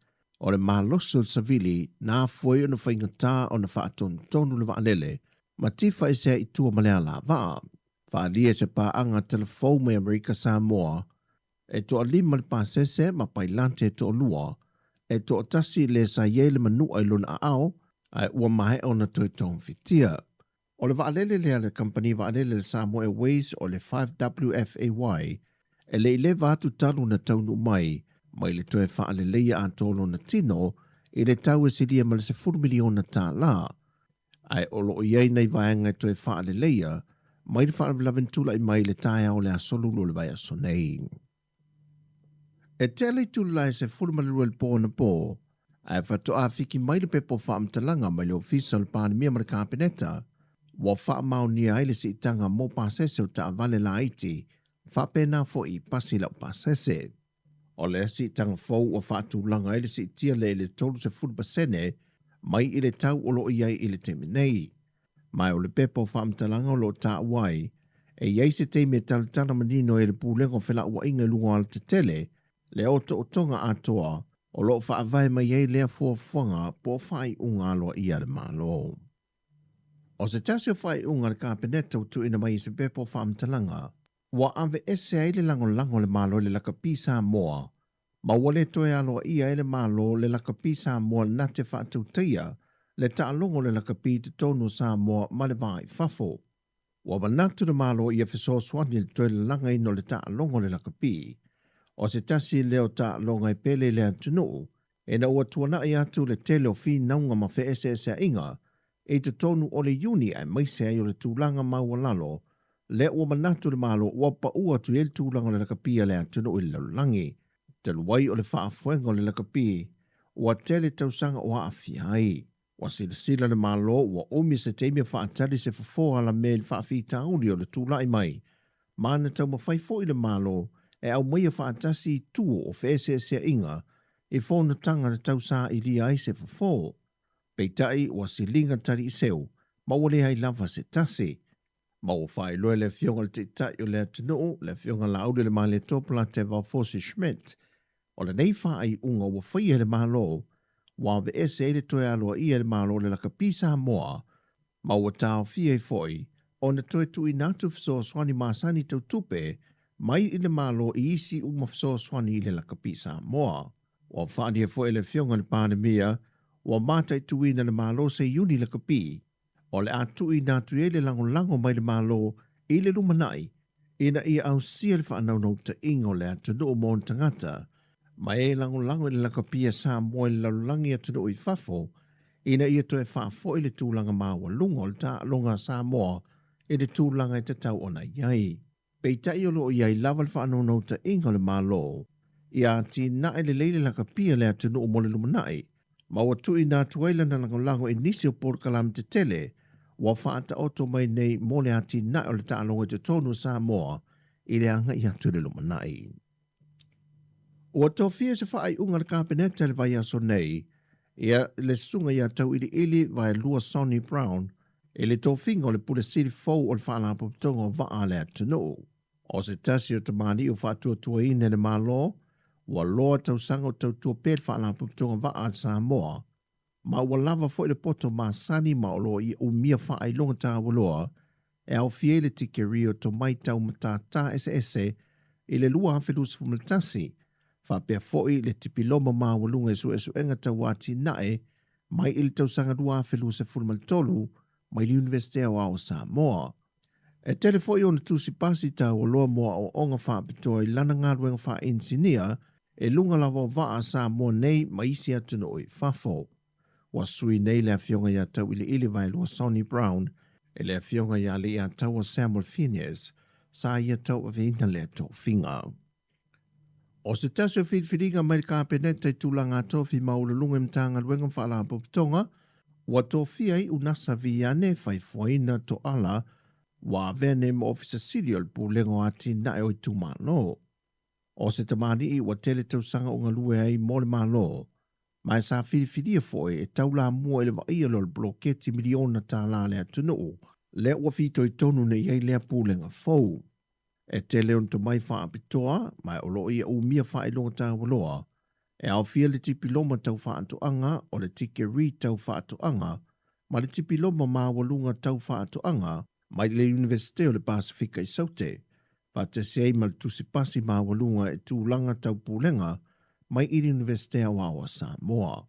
o le malosi o le savili na afua ai ona faigata ona faatonutonu le vaalele ma tifa esea i tua ma le alavaa. Faaalia e se paaga talafou mai Amerika Samoa e toalima le pasese ma pailate toalua, e toatasi le sa i ai le manua i lona aao ae ua maea ona toe togafitia. O le vaalele lea a le kamupani vaalele a le Samoa Airways o le 5WFAY e le i leva atu talu na taunuu mai mai le toe faaleleia atoa lona tino i le tau e silia ma le $10 miliona tālā, ae o lo o i ai nai vaega e toe faaleleia mai le faalavelave na tulai mai i le taeao o le aso Lulu o le vaiaso nei. E tea le itula e 12 i le po anapo, ae faatoa fiki mai le pepa o faamatalaga mai le Ofisa o le Palemia ma le Kapeneta, ua faamaonia ai le siitaga mo pasese o taavale laiti faapena foi pasi laupasese. O lea siitaga fou ua faatulaga ai le siitia lea i le 30% mai i le tau o lo o i ai i le taimi nei. Ma o le pepa o faamatalaga o lo o taua ai, e i ai se taimi e talatala manino ai e le Pulega o Felauaiga i luga o alatetele le otootoga atoa o lo o faavae mai ai lea fuafuaga po o faaiuga aloaia a le Malo. O se tasi o faaiuga a le Kapeneta ua tuuina mai i se pepa o faamatalaga, ua aveese ai le lagolago a le Malo i le lakapi Samoa ma ua le toe aloaia ai le Malo le lakapi Samoa na te faatautaia le taaloga o le lakapi i totonu o Samoa ma le va i fafo. Ua manatu le Malo ia fesoasoani i le toe lalagaina o le taaloga o le lakapi. O se tasi lea o taaloga e pele i le atunuu, ina ua tuanai atu le tele o finauga ma feeseeseaiga i totonu o le Iuni aemaise ai o le tulaga maualalo lea ua manatu le Malo ua pau atu i ai le tulaga o le lakapi a le atunuu i le lalolagi. Talu ai o le faafoega o le lakapi ua tele tausaga o aafia ai. Ua silasila le Malo ua umi se taimi o faatali se fofo alamea i le faafitauli o le tulai mai, ma na taumafai foi le Malo e aumaia faatasi itu o feeseeseaiga i fonotaga na tausailia ai se fofo. Peitai ua siliga taliiseu ma ua leai lava se tasi. Ma ua faailoa e le Afioga i le Taitai o le atunuu, le Afioga Laaulialemalietoa Polataivao Fosi Schmidt, o lenei faaiuga ua faia e le Malo, ua aveese ai le toe aloaia e le Malo o le lakapi Samoa, ma ua taofia ai foi ona toe tuuina atu fesoasoani masani tau tupe mai i le Malo i isi uma fesoasoani i le lakapi Samoa. Ua faaalia foi e le Afioga i le Palemia, ua mataituina e le Malo se iuni lakapi o le a tuuina atu i ai le lagolago mai le Malo i le lumanai ina ia ausia le faanaunautaiga o le atunuu ma ona tagata, ma e lagolago i le lakapia Samoa i le lalolagi atunuu i fafo ina ia toe faafoi le tulaga maualuga o le taaloga a Samoa i le tulaga e tatau ona i ai. Peitai o lo o i ai lava le faanaunautaiga o le Malo ia atinae lelei le lakapi a le atunuu mo le lumanai, ma ua tuuina atu ai lana lagolago i nisi o polokalame tetele ua faataoto mai nei mo le atinae o le taaloga i totonu o Samoa i le agai atu i le lumanai. Ua tofia se faaiuga a le Kapeneta i le vaiaso nei, ia le susuga ia Tauiliili Vaelua Sonny Brown i le tofiga o le Pule Sili fou o le Faalapotopotoga o Vaa a le Atunuu. O se tasi o tamalii o faatuatuaina e le Malo, ua loa tausaga o tautua pea le Faalapotopotoga Vaa a Samoa, ma ua lava foi le poto masani ma o lo o ia umia faailoga taualoa e aofia ai le tikeri o tomai tau matātā eseese i le 2021, faapea foi le tipiloma maualuga i suesuega tau atinae mai i le tausaga 2013 mai le Iunivesite Aoao o Samoa. E tele foi ona tusi pasi taualoa mo aoaoga faapitoa i lana galuega faainisinia i luga lava o vaa a Samoa nei ma isi atunuu i fafo. Ua sui nei le Afioga ia Tauiliili Vaelua Sonny Brown i le Afioga ia Leiataua Samuel Phineas sa ia tauaveina lea tofiga. O se tasi o filifiliga mai le Kapeneta i tulaga tofi maualuluga i Matagaluega ma Faalapotopotoga, ua tofia ai Unasa Viane Faifoaina Toala ua avea nei ma Ofisa Sili o le Pulega o Atinae o Itumalo. O se tamalii ua tele tausaga o galue ai mo le Malo, ma e sa filifilia foi e taulamua i le vaaia lea o le poloketi miliona tālā a le atunuu, lea ua fitoitonu nei ai lea pulega fou. E tele ona tomai faapitoa, ma o lo o ia umia faailoga taualoa, e aofia le tipiloma tau faatoaga o le tikeri tau faatoaga ma le tipiloma maualuga tau faatoaga mai le Iunivesite o le Pasefika i Saute, faatasi ai ma le tusipasi maualuga i tulaga tau pulega mai i le Iunivesite Aoao a Samoa.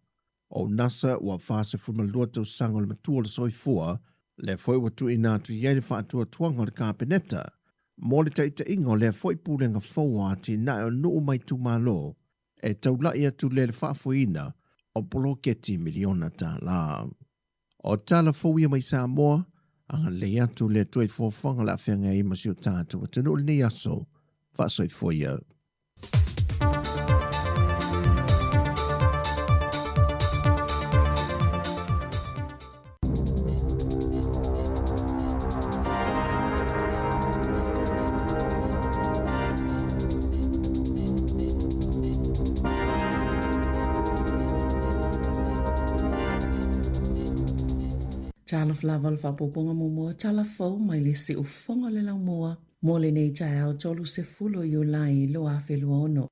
O Nasa ua 42 tausaga o le matua o le soifua. Lea foi ua tuuina atu i ai le faatuatuaga o le Kapeneta mo le taitaiga o lea foi Pulega fou o Atinae o Nuu ma Itumalo e taula'i atu lea i le faafoeina o poloketi miliona tala. O tala fou ia mai Samoa, agalelei atu le Atua i fuafuaga o le a feagai ai ma si o tatou atunuu i lenei aso. Faasoifua ia. Talofa lava le faaopoopoga muamua tala fou mai le siufofoga o le laumua mo lenei taeao 30 Iulai 2026.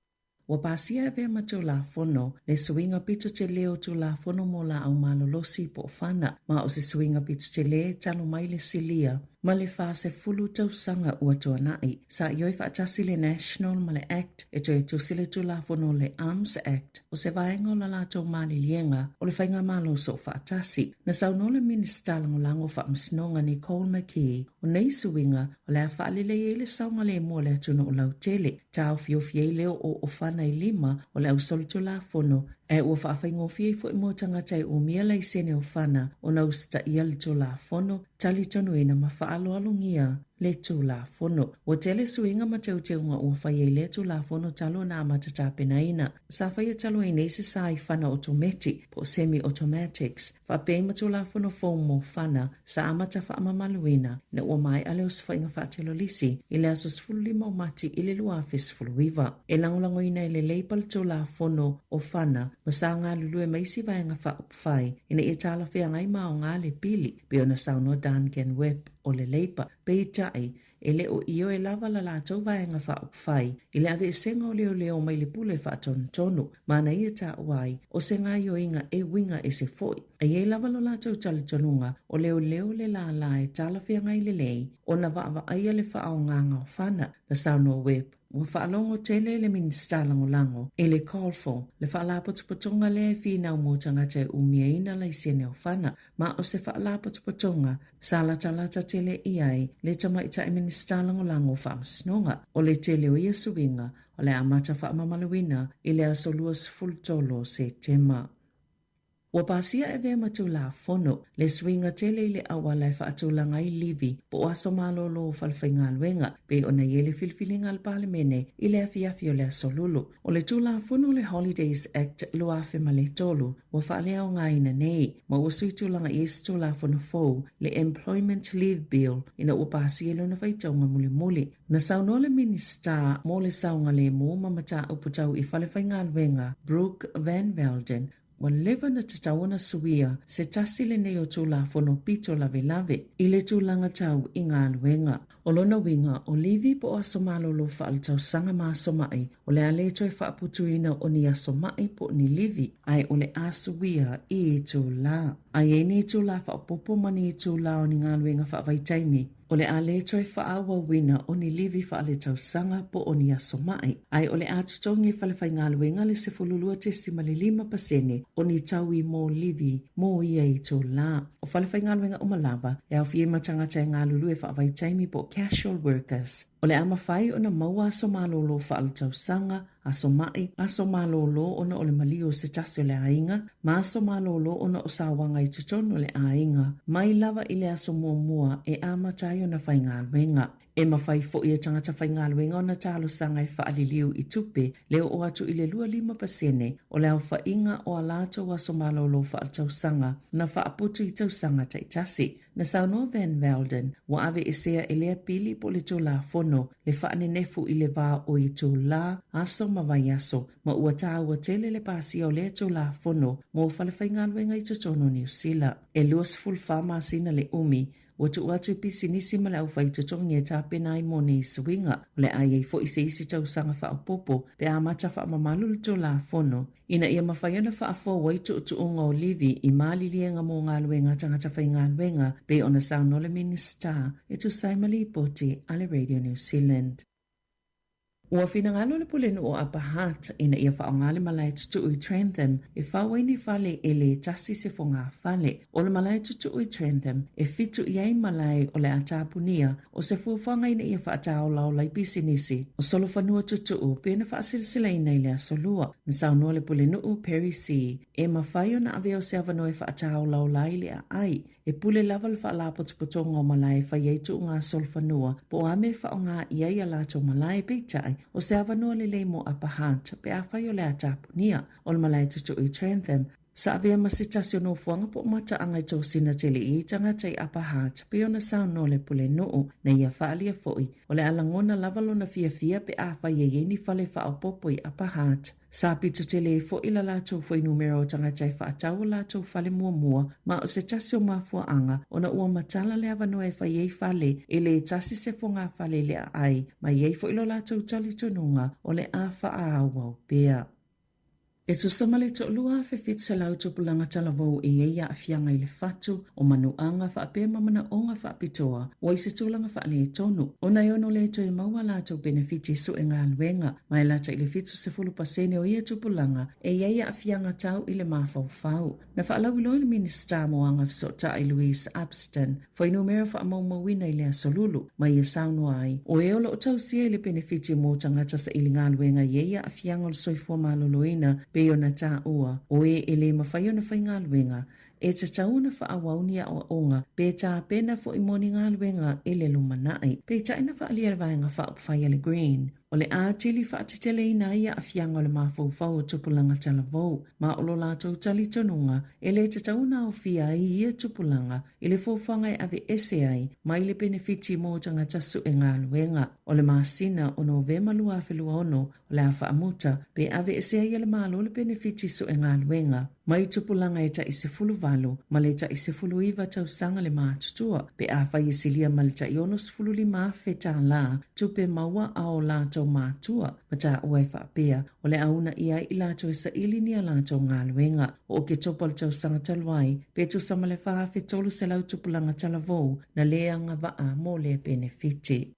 Ua pasia e avea ma Tulafono le suiga pito tele o Tulafono mo Laau Malolosi po o Fana, ma o se suiga pito tele talu mai le silia ma le 40 tausaga ua tuanai. Sa ioe faatasi le National ma le Act e toe tusi le Tulafono le Arms Act o se vaega o la latou maliliega o le Faigamalo Soofaatasi. Na saunoa le Minisita Lagolago o Faamasinoga Nicole McKee, o nei suiga O le a faalelei ai le saogalemu o le atunuu lautele, taofiofi ai le oo o fana i lima o le ausolitulafono, ae ua faafaigofie ai foi mo tagata e umia laisene o fana ona usitaia le Tulafono, talitonuina ma faaaloalogia le Tulafono. Ua tele suiga ma teuteuga ua faia i lea Tulafono talu ona amata tapenaina. Sa faia talu ai nei se sa i fana otometi, po o semi-automatics, faapea ai ma Tulafono fou mo fana sa amata faamamaluina ina ua maea le osofaiga faatelolisi i le aso 15 o Mati i le 2019. E lagolagoina e le Labour le Tulafono o Fana ma sa galulue ma isi vaega faaupufai ina ia talafeagai ma aoga le pili, pei ona saunoa Duncan Webb o le Labour. Peitai, E le o ioe lava la latou Vaega Faaupufai i le aveesega o leoleo mai le pule faatonutonu, ma na ia taua ai o se gaoioiga e uiga ese foi. E i ai lava lo latou talitonuga o leoleo le lālā e talafeagai lelei ona vaavaaia le faaaogaga o fana, na saunoa Webb. Ua faalogo tele le Minisita Lagolago i le CALL-FOR, le faalapotopotoga lea e finau mo tagata e umiaina laisene o fana, ma o se faalapotopotoga sa latalata tele i ai le Tamaitai Minisita Lagolago o Faamasinoga. O le tele o ia suiga o le a amata faamamaluina i le aso 23 o Setema. Ua pasia e avea ma Tulafono le suiga tele i le auala e faatulaga ai livi po o aso malolo o falefaigaluega pei ona i ai le filifiliga a le Palemene i le afiafi o le aso Lulu. O le Tulafono o le Holidays Act 2003 ua faaleaogaina nei, ma ua sui tulaga i ai se Tulafono fou, le Employment Leave Bill, ina ua pasia i lona faitauga mulimuli. Na saunoa le Minisita mo le Saogalemu ma Mataupu Tau i Falefaigaluega, Brooke Van Velden, Ua leva ona tatau ona suia se tasi lenei o Tulafono pito lavelave i le tulaga tau i galuega. O lona uiga, o livi po o aso malolo faaletausaga ma aso maʻi, o le a le toe faaputuina o ni aso maʻi po o ni livi, ae o le a suia i itulā. A i ai ni itulā faaopoopo ma ni itulā o ni galuega faavaitaimi, O le a le toe faaauauina o ni livi faaletausaga po o ni aso maʻi, ae o le a totogi e falefaigaluega le 12.5% o ni taui mo livi mo ia itulā. O falefaigaluega uma lava e aofia ai ma tagata e galulue faavaitaimi po o casual workers, o le a mafai ona maua aso malolo faaletausaga, aso maʻi, aso malolo ona o le maliu o se tasi o le aiga, ma aso malolo ona o sauaga i totonu o le aiga, mai lava i le aso muamua e amata ai ona faigaluega. E mafai foi e tagata faigaluega ona talosaga e faaliliu i tupe le oo atu i le 25% o le aofaiga o a latou aso malolo faaletausaga na faaputu i tausaga taitasi. Na saunoa Van Velden, ua aveesea e lea pili po o le Tulafono le faanenefu i le va o itulā, aso ma vaiaso, ma ua tāua tele le pasia o lea Tulafono mo falefaigaluega i totonu o Niu Sila. E 24 masina le umi ua tuu atu i pisinisi ma le aufaitotogi e tapena ai mo nei suiga. O le a i ai foi se isi tausaga faaopoopo pe a amata faamamalu le Tulafono Ina ia mafai ona faafou ai tuutuuga o livi i maliliega mo galuega a tagata faigaluega, pei ona saunoa le Minisita e tusa ai ma lipoti a le Radio New Zealand. Ua finagalo le Pulenuu o Upper Hutt ina ia faaaoga le malae tutuu i Trentham e fau ai ni fale e le tasi se fogafale. O le malae tutuu i Trentham e fitu i ai malae o le a tapunia o se fuafuaga ina ia faataolaola i pisinisi o solofanua tutuu pei ona faasilasilaina i le Aso Lua. Na saunoa le Pulenuu Perry See e mafai ona avea o se avanoa e faataolaola ai le aai E pule lava le Faalapotopotoga o Malae e fai ai tuuga solofanua po o a mea e faaaoga i ai a latou malae, peitai, o se avanoa lelei mo Upper Hutt pe afai o le a tapunia. O le malae tutuu i Trentham, sa avea ma se tasi o nofoaga po o mataaga e tosina tele i ai tagata i Upper Hutt pei ona saunoa le Pulenuu na ia faaalia foi o le a lagona lava lona fiafia pe afai e i ai ni fale faaopoopo i Upper Hutt. Sa pito tele ai foi la latou fuainumera o tagata e faatau o latou fale muamua, ma o se tasi o mafuaaga ona ua matala le avanoa e fai ai fale e le tasi se fogafale i le aai, ma i ai foi lo latou talitonuga o le a faaauau pea. E tusa ma le 2700 tupulaga talavou e i ai aafiaga i le fatu, o manuaga faapea ma manaoga faapitoa ua i se tulaga faaletonu, ona e ono le toe maua a latou penefiti sue galuega, ma e lata i le 70% o ia tupulaga e i ai aafiaga tau i le mafaufau. Na faalauiloa e le Minisita mo Agafesootai Louise Upston fuainumera faamaumauina i le Aso Lulu, ma ia saunoa ai, o e o lo o tausia i le penefiti mo tagata saili galuega e i ai aafiaga o le soifua maloloina pei ona taua, o e e le mafai ona faigaluega, E tatau ona faaauau ni aoaoga pe tapena foi mo ni galuega i le lumanai. Peitai na faaalia e le Vaega Faaupufai a le Green, o le atili faateteleina ai aafiaga o le mafaufau o tupulaga talavou, ma o lo latou talitonuga e le tatau ona aofia ai ia tupulaga i le fuafuaga e aveese ai mai le penefiti mo tagata sue galuega. O le masina o Novema 2026, o le a faamuta pe aveese ai e le Malo le penefiti sue galuega. Mai tupulaga e tai 18 ma le tai 19 tausaga le matutua, pe afai e silia ma le tai $65,000 tālā tupe maua a o latou matua, ma taua e faapea, o le a uunaia ai i latou e saili ni a latou galuega. O Oketopa o le tausaga talu ai, pe tusa ma le 4,300 tupulaga talavou na le agavaa mo lea penefiti.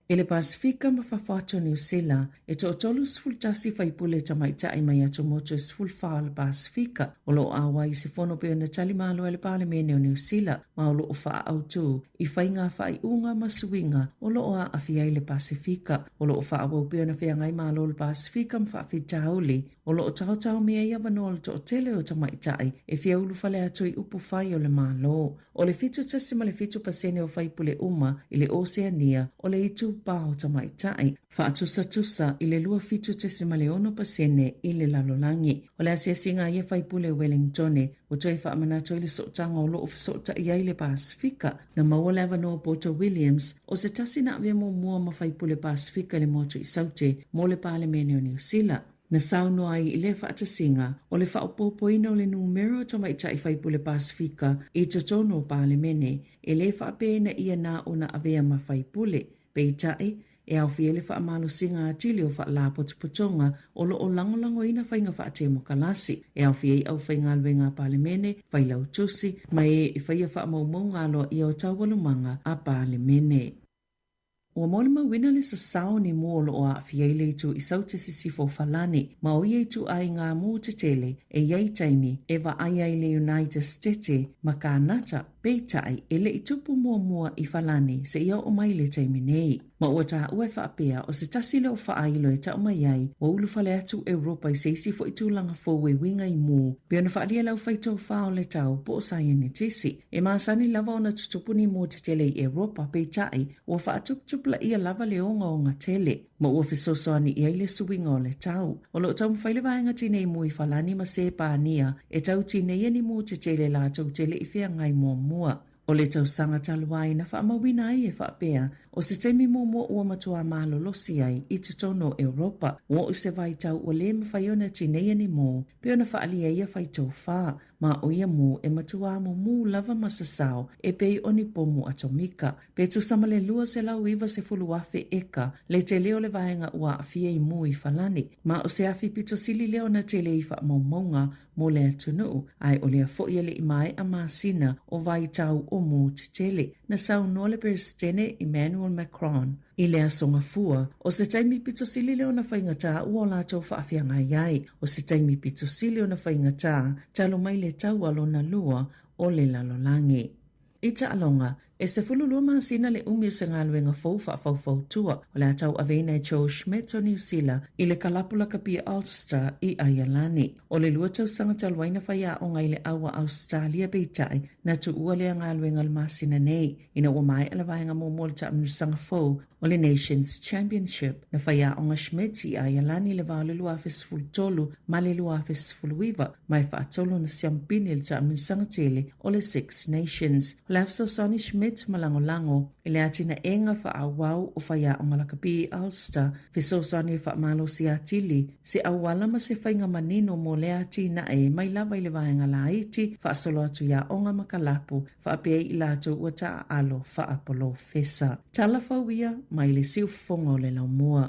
I le Pasefika ma fafo atu o Niu Sila, e toatolu 11 faipule tamaitai mai atumotu e 14 o le Pasefika o lo o auai i se fono pei ona tali malo ai le Palemene o Niu Sila ma o lo o faaautu i faiga faaiuga ma suiga o lo o aafia ai le Pasefika. O lo o faaauau pea ona feagai malo le Pasefika ma faafitauli o lo o taotaomia ai avanoa o le toatele o tamaitai e fia ulufale atu i upufai o le Malo. O le 7.7 pasene o faipule uma i le Oseania o le itupa o tamaitai, faatusatusa i le 27.6 pasene i le lalolagi. O le asiasiga a ia faipule Wellingtone ua toe faamanatu ai le sootaga o lo o fesootai ai le Pasefika. Na maua le avanoa Poto Williams o se tasi na avea muamua ma faipule Pasefika i le motu i Saute mo le Palemene o Niu Sila. Na saunoa ai i lea faatasiga, o le faaopoopoina o le numera o tamaitai faipule Pasefika i totonu o Palemene, e le faapea ina ia na ona avea ma faipule. Peitai, e aofia ai le faamalosiga atili o faalapotopotoga o lo o lagolagoina faiga faatemokalasi, e aofia ai aufaigaluega a Palemene, failautusi, ma e e faia faamaumauga aloaia o taualumaga a Palemene. Ua molimauina le sasao o ni mū o lo o aafia ai le itu i Saute Sisifo o Falani, ma o ia ituaiga mū tetele e i ai taimi e vaai ai le United Stete ma Kānata, peitai e le i tupu muamua i Falani seia oo mai le taimi nei. Ma ua taua e faapea o se tasi lea o faailo e tau mai ai ua ulufale atu Europa i se isi foi tulaga fou e uiga i mū pei ona faaalia e le aufaitofa o le tau po o saienitisi. E masani lava ona tutupu ni mū tetele i Europa, peitai, ua faatuputupulaia lava le ogaoga tele, ma ua fesoasoani i ai le suiga o le tau. O lo o taumafai le vaega tinei mū i Falani ma Sepania e tau tineia ni mū tetele latou te le i feagai muamua. O le tausaga talu ai na faamauina ai e faapea, o se taimi muamua ua matuā malolosi ai i totonu o Europa, ua oo i se vaitau ua le mafai ona tineia ni mū, pei ona faaalia e ia faitofa. Ma o ia mū e matuā mumū lava ma sasao e pei o ni pomu atomika. Pe tusa ma le 290,000 eka le tele o le vaega ua aafia i mū i Falani, ma o se afi pito sili lea ona tele i faamaumauga mo le atunuu, ae o lea foi e le i maea masina o vaitau o mū tetele. Na saunoa le Peresetene Emmanuel Macron. I le Aso Gafua, o se taimi pito sili lea ona faigata ua o latou faafeagai ai, o se taimi pito sili ona faigata talu mai le taua lona lua o le lalolagi. I taaloga, e 12 masina le umi o se galuega fou faafaufautua o le a tauaveina e Joe Schmidt o Niu Sila i le kalapu lakapi Ulster i Aialani. O le lua tausaga talu ai na faiaoga i le au a Ausetalia peitai na tuua lea galuega le masina nei ina ua maea le vaega muamua o le taamilosaga fou o le Nations Championship. Na faiaoga Schmidt i Aialani i le va o le 2013 ma le 2019 ma e faatolu ona siampini i le taamilosaga tele o le Six Nations. O le a fesoasoani Schmidt ma lagolago i le atinaega faaauau o faiaoga lakapi i Ulster, fesoasoani e faamalosi atili se auala ma se faiga manino mo lea atinae mai lava i le vaega laiti faasolo atu i aoga ma kalapu faapea i latou ua taaalo faapolofesa. Tala fou ia mai le siufofoga o le laumua.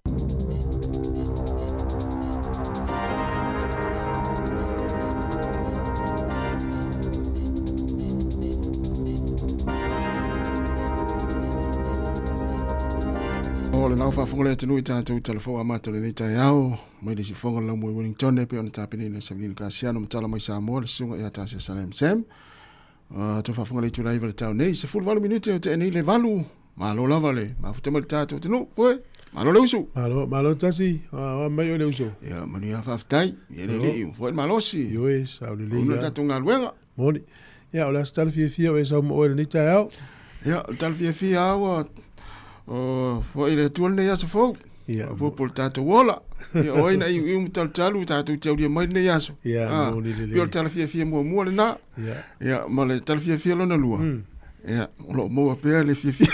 O le lau faafofoga le atunuu i tatou talafou amata o lenei taeao mai le siufofoga o le laumua i Wellington e pei ona tapenaina e Savelina Kasiano ma tala mai Samoa le susuga ia Tasia Salem Sam. Tou faafofoga le itula 9 le tau nei, 18 minute o tea nei le 8. Malo lava le mafuta mai le tatou atunuu. Oe, malo le usu. Malo, malo tasi, o mai o le usu. Ia, manuia faafetai. Ia le lii, foi le malosi. Ioe, sao lelei. Ona tatou galuega. Moni. Ia, o le a se tala fiafia o e sau ma oe lenei taeao. Ia, o le tala fiafia a ua o foi le Atua lenei aso fou. Ia, po le tatou ola. Ia, o ai na iuiu ma talutalu tatou te aulia mai lenei aso. Ia, moni lelei. Pei o le tala fiafia muamua lena. Ia. Ia, ma le tala fiafia lona lua. Ia, o lo o maua pea le fiafia.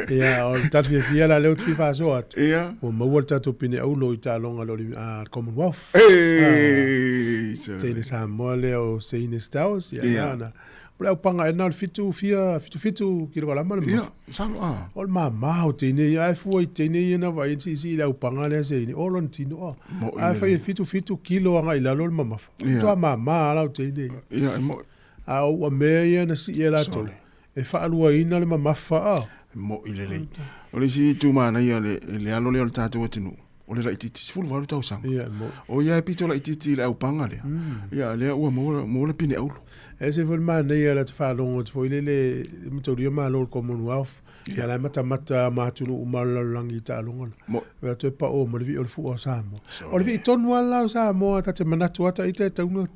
Ia, o le tala fiafia la lea ou te fia faasoa atu. Ia. Ua maua le tatou pine aulo i taaloga a le Commonwealth. Ei, ah, Teine Samoa lea o Seine Stowers. Ia, yeah. na, o le aupaga ena o le fitu fia, fitu fitu kilokalama le yeah, salo, ah. O le mamā o teine ia, ai fua i teine ia na vai si si le aupaga lea Seine, o lona tino a. Ai fai e fitu fitu kilo anga i lalo le mamafa. Yeah. Toa mamā ala o teine ia. Yeah, e mo. A o ua mea ia na si e latou. E faaluaina le mamafa a. Mo'i lelei. O le isi itu manaia le, le alo lea o le tatou atunuu, o le laitiiti 18 tausaga. Ia, mo. O ia e pito laitiiti i le aupaga lea. Ia, lea ua maua, maua le pine auro. E ese foi le manaia le ata faalogo atu foi lele e mataulia malo o le Commonwealth. Ia la e matamata ma atunuu uma o le lalolagi i taaloga la. Mo. E atu e pao ma le vii o le fua o Samoa. O le vii tonu lava la o Samoa, ta te manatu lava ita e tatau ona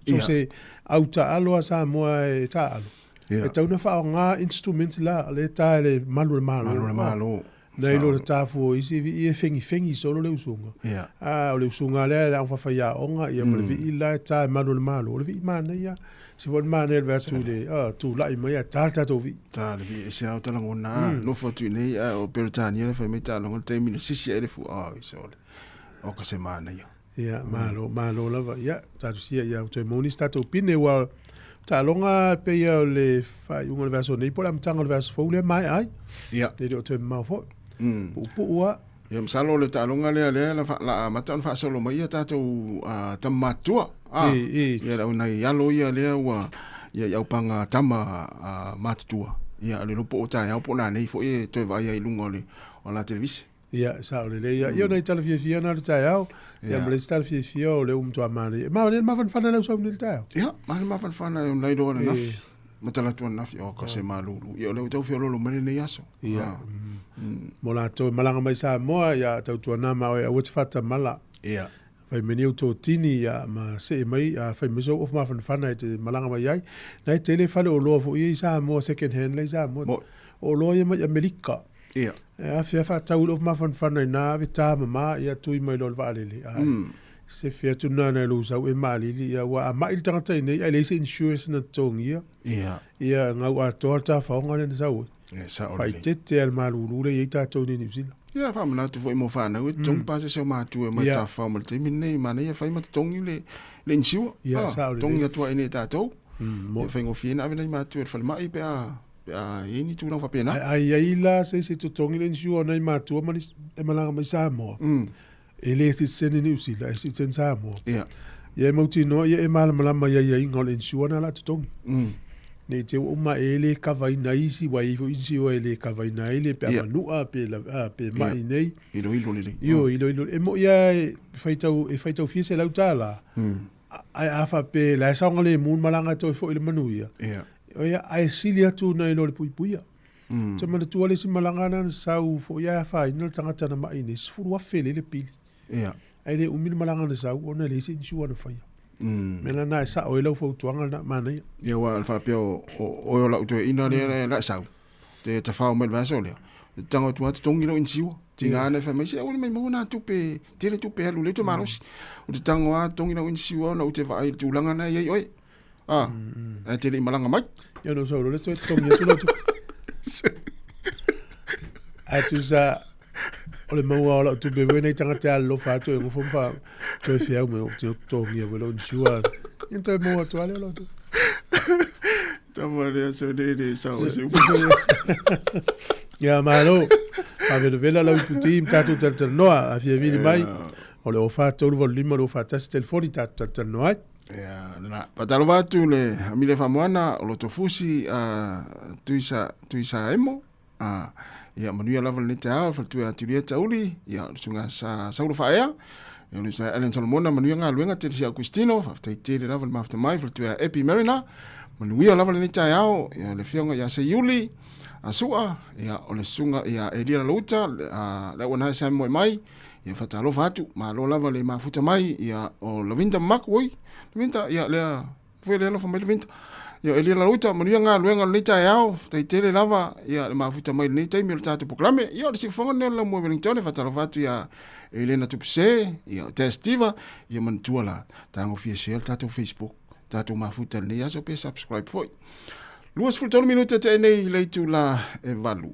so se au taalo a Samoa e taalo. Yeah. E tau na whaonga instruments la, le tā le malu le malo. Malu le malo. Nei lo le tāfu o isi vi e whengi whengi solo le usunga. Yeah. Ah, o le usunga lea le au whawhai a onga, ia ma le vii la e tā e malu le malo. O le vii mana ia, se fo le mana le vea tu le, ah, tu lai mai a tā le tātou vii. Tā le vii, e se au talangona, mm. nofo atu i nei, a o Peretania le whai mai tālonga le taimi na sisi ai le fu, ah, i se ole, o ka se mana ia. Ia, malo, malo lava. Ia, talosia ia toe maua nisi tatou pine ua taaloga pei o le faaiuga o le vaiaso nei po o le amataga o le vaiaso fou lea e maea ai. Ia. E le o toe mamao foi. Puupuu lava. Ia, masalo o le taaloga lea lea la la amata ona faasolo mai ia tatou tama matutua. Ah, e, e. Ia, o nai alo ia lea ua ia i aupaga tama matutua. Ia, o le iloa po o taeao po o nanei foi e toe vaai ai i luga o le o la televise. Ia, sao lelei ia. Ia, o nai tala fiafia na o le taeao. Ia, ma le isi tala fiafia o lea ua matua manaia. Ma o le mafanafana le au sau nei le taeao. Ia, ma le mafanafana e nai loa ananafi. Ma tala atu ananafi, o ka se malulu. Ia, o lea ua tau feoloolo mai lenei aso. Ia. Mo latou e malaga mai Samoa, ia, tautuana ma oe, aua te faatamala. Ia. Fai mai nei ou totini ia ma see mai a fai mai sou ofu mafanafana e te malaga mai ai. Na e tele fale oloa foi ia i Samoa second hand la i Samoa. Mo. O oloa ia mai Amerika. Ia. E afea faatau i le ofu mafanafana ina ave ta mama ia tui mai loa le vaalele. Ai. Se fea atu na na lou sau e malili ia ua amai le tagata i nei ai leai se insurance na totogia. Ia. Ia gau atoa le tafaoga lea na sau ai. E sao lelei. Faaeteete lava i le malulu lea e i ai tatou nei i Niu Sila. Ia, faamanatu foi mo fanau e totogi pasese o matua e omai tafafao ma le taimi lenei, manaia fai ma totogi le le inisiua. Ia, sao lelei. Totogi atu ai nei e tatou. Ia faigofie ona ave nai matua i le falemai pe a pe a i ai ni tulaga faapena. Ae a i ai la se isi e totogi le inisiua o nai matua ma nisi e malaga mai Samoa, e le citizen i Niu Sila, e citizen Samoa. Ia. Ia e mautinoa ia e malamalama i aiaiga o le insure na o le a totogi. Ne i te ua uma e le kavaina isi, ua i ai foi isi e le kavaina ai le pe a manua pe, pe mai nei. Iloilo lelei. Io, iloilo. E moi lava e faitau, e faitau fia $100. Ae a faapea la e saogalemu le malaga e toe foi i le manuia, ia, ae sili atu nai lo le puipuia. Ou te manatua le isi malaga lena na sau foi ae afaina le tagata na mai nei, $10,000 lelei le pili. Ae le umi le malaga na sau ona e leai se insure na faia. Mea la lena e sao ai lau fautuaga lena, manaia. Ia aua o le faapea o oe o lau toeaina lea la e sau, te tafao mai le vaiaso lea, e tago atu lava totogi lou insure. Tiga na e fai mai, se aua ne maimau na tupe, tele tupe e alu lea ou te malosi. Ou te tago lava totogi lau insure ona ou te vaai i le tulaga lena e i ai oe. Ah, ae te le i malaga mai. Ia ona ou sau loa lea toe totogi atu lau tupe. Ae tusa o le maua o lau tupe foi nai tagata e alolofa atu e nofo ma toe feau mai ou te totogia foi lou insure. Ia toe maua atu lava lea o lau tupe. Tama lea so le le sao se upu. Ia malo. Faavelavela lau iputi ma tatou talatalanoa. A fia vili mai, o le 04 385 241 telefoni tatou talatalanoa ai. Ia, nana, faatalofa atu le Amile Faamoana o Lotofusi a Tuisa, Tuisa Emo. A, ia, manuia lava lenei taeao, faletua ia Tulia Tauli, ia, o le susuga sa Saulo Faaea, ia, o le susuga Ellen Solomona, manuia galuega, tele si au Kristino, faafetai tele lava le mafuta mai, faletua ia Epi Mariner, manuia lava lenei taeao, ia, le afioga ia Seiuli, a Sua, ia, o le susuga ia Elia Lalouta, a, le auanae Sam Moemai, Ia faatalofa atu, malo lava le mafuta mai, ia o Lavinda Maku, oi, Lavinda, ia lea, foi le alofa mai Lavinda. Ia Elia Lalouta, manuia galuega o lenei taeao, faafetai tele lava, ia le mafuta mai lenei taimi o le tatou polokalame. Ia o le siufofoga lenei o le Laumua Wellington, e faatalofa atu ia Elena Tupuse, ia o Tess Diva, ia manatua la, tagofia share le tatou Facebook, tatou mafuta i lenei aso pe subscribe foi. 23 minute tea nei i le itula e 8.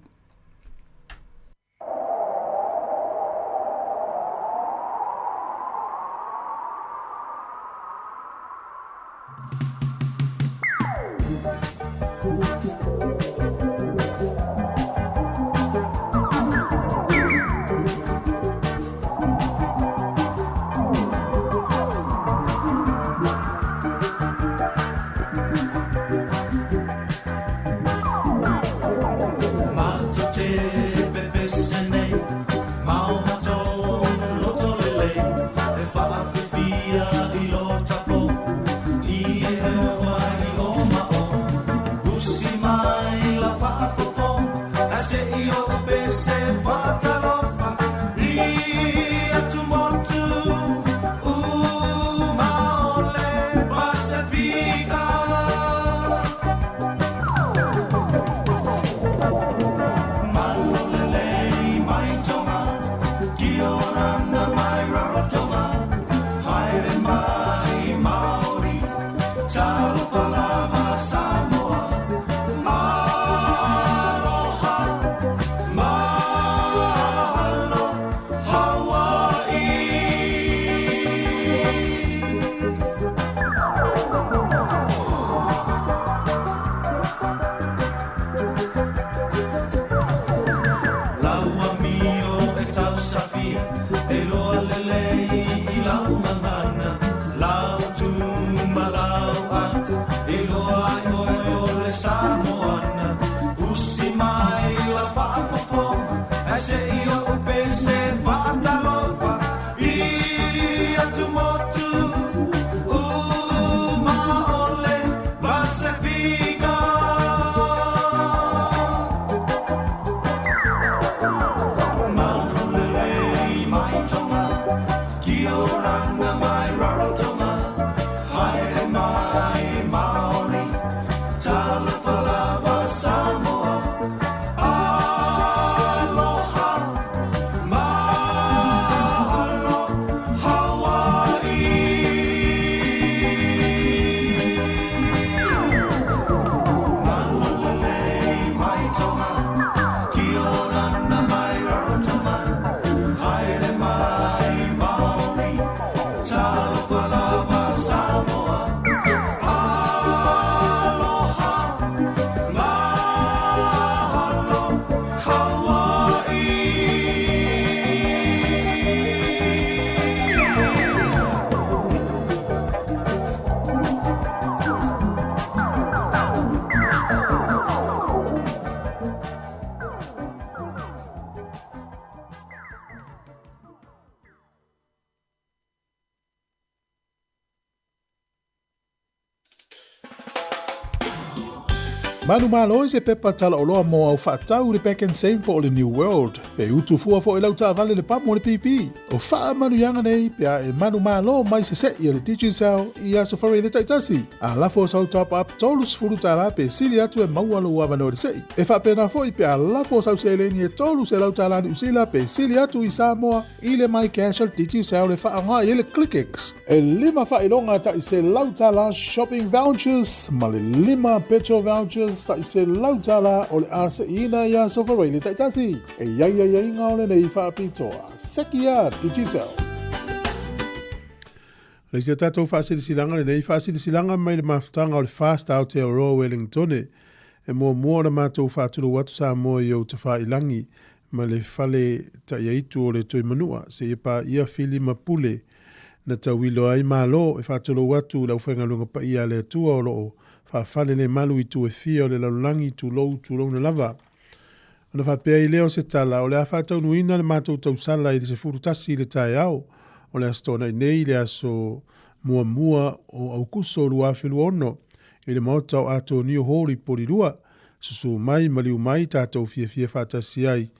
Manumalo i se pepa talaoloa mo au faatau i le Pak'nSave po o le New World. Pe utu fua foi lau taavale le pamu o le pipi. O faamanuiaga nei pe a e manumalo mai sese'i a le Digicel i Aso Faraile taitasi. A lafo sau top up $30 pe sili atu e maua lou avanoa i le se'i. E faapena foi pe a lafo sau seleni e $300 Niu Sila pe sili atu i Samoa i le MyCash a le Digicel e faaaoga i ai le ClickX. E lima faailoga tai $100 shopping vouchers ma le lima petrol vouchers tai $100 o le a se'iina i Aso Faraile taitasi. E i ai aiaiga o lenei faapitoa. Seki a Digicel. Le isi o tatou faasilasilaga lenei faasilasilaga mai le mafutaga o le FAST Aotearoa Wellingtone. E muamua ona matou faatulou atu Samoa i ou tafailagi ma le fale ta'iaitu o le Tuimanua seia paia Fili ma Pule na tauilo ai Malo e faatulou atu i le aufaigaluega paia a le Atua o lo o faafale le malu i itu e fia o le lalolagi tulou tulouna lava. Ona faapea ai lea o se tala, o le a faataunuuina le matou tausala i le 11 i le taeao o le Aso Toonai nei i le aso muamua o Aukuso 2026 i le Maota o Atonio Hall i Polilua. Susu mai, maliu mai, tatou fiafia faatasi ai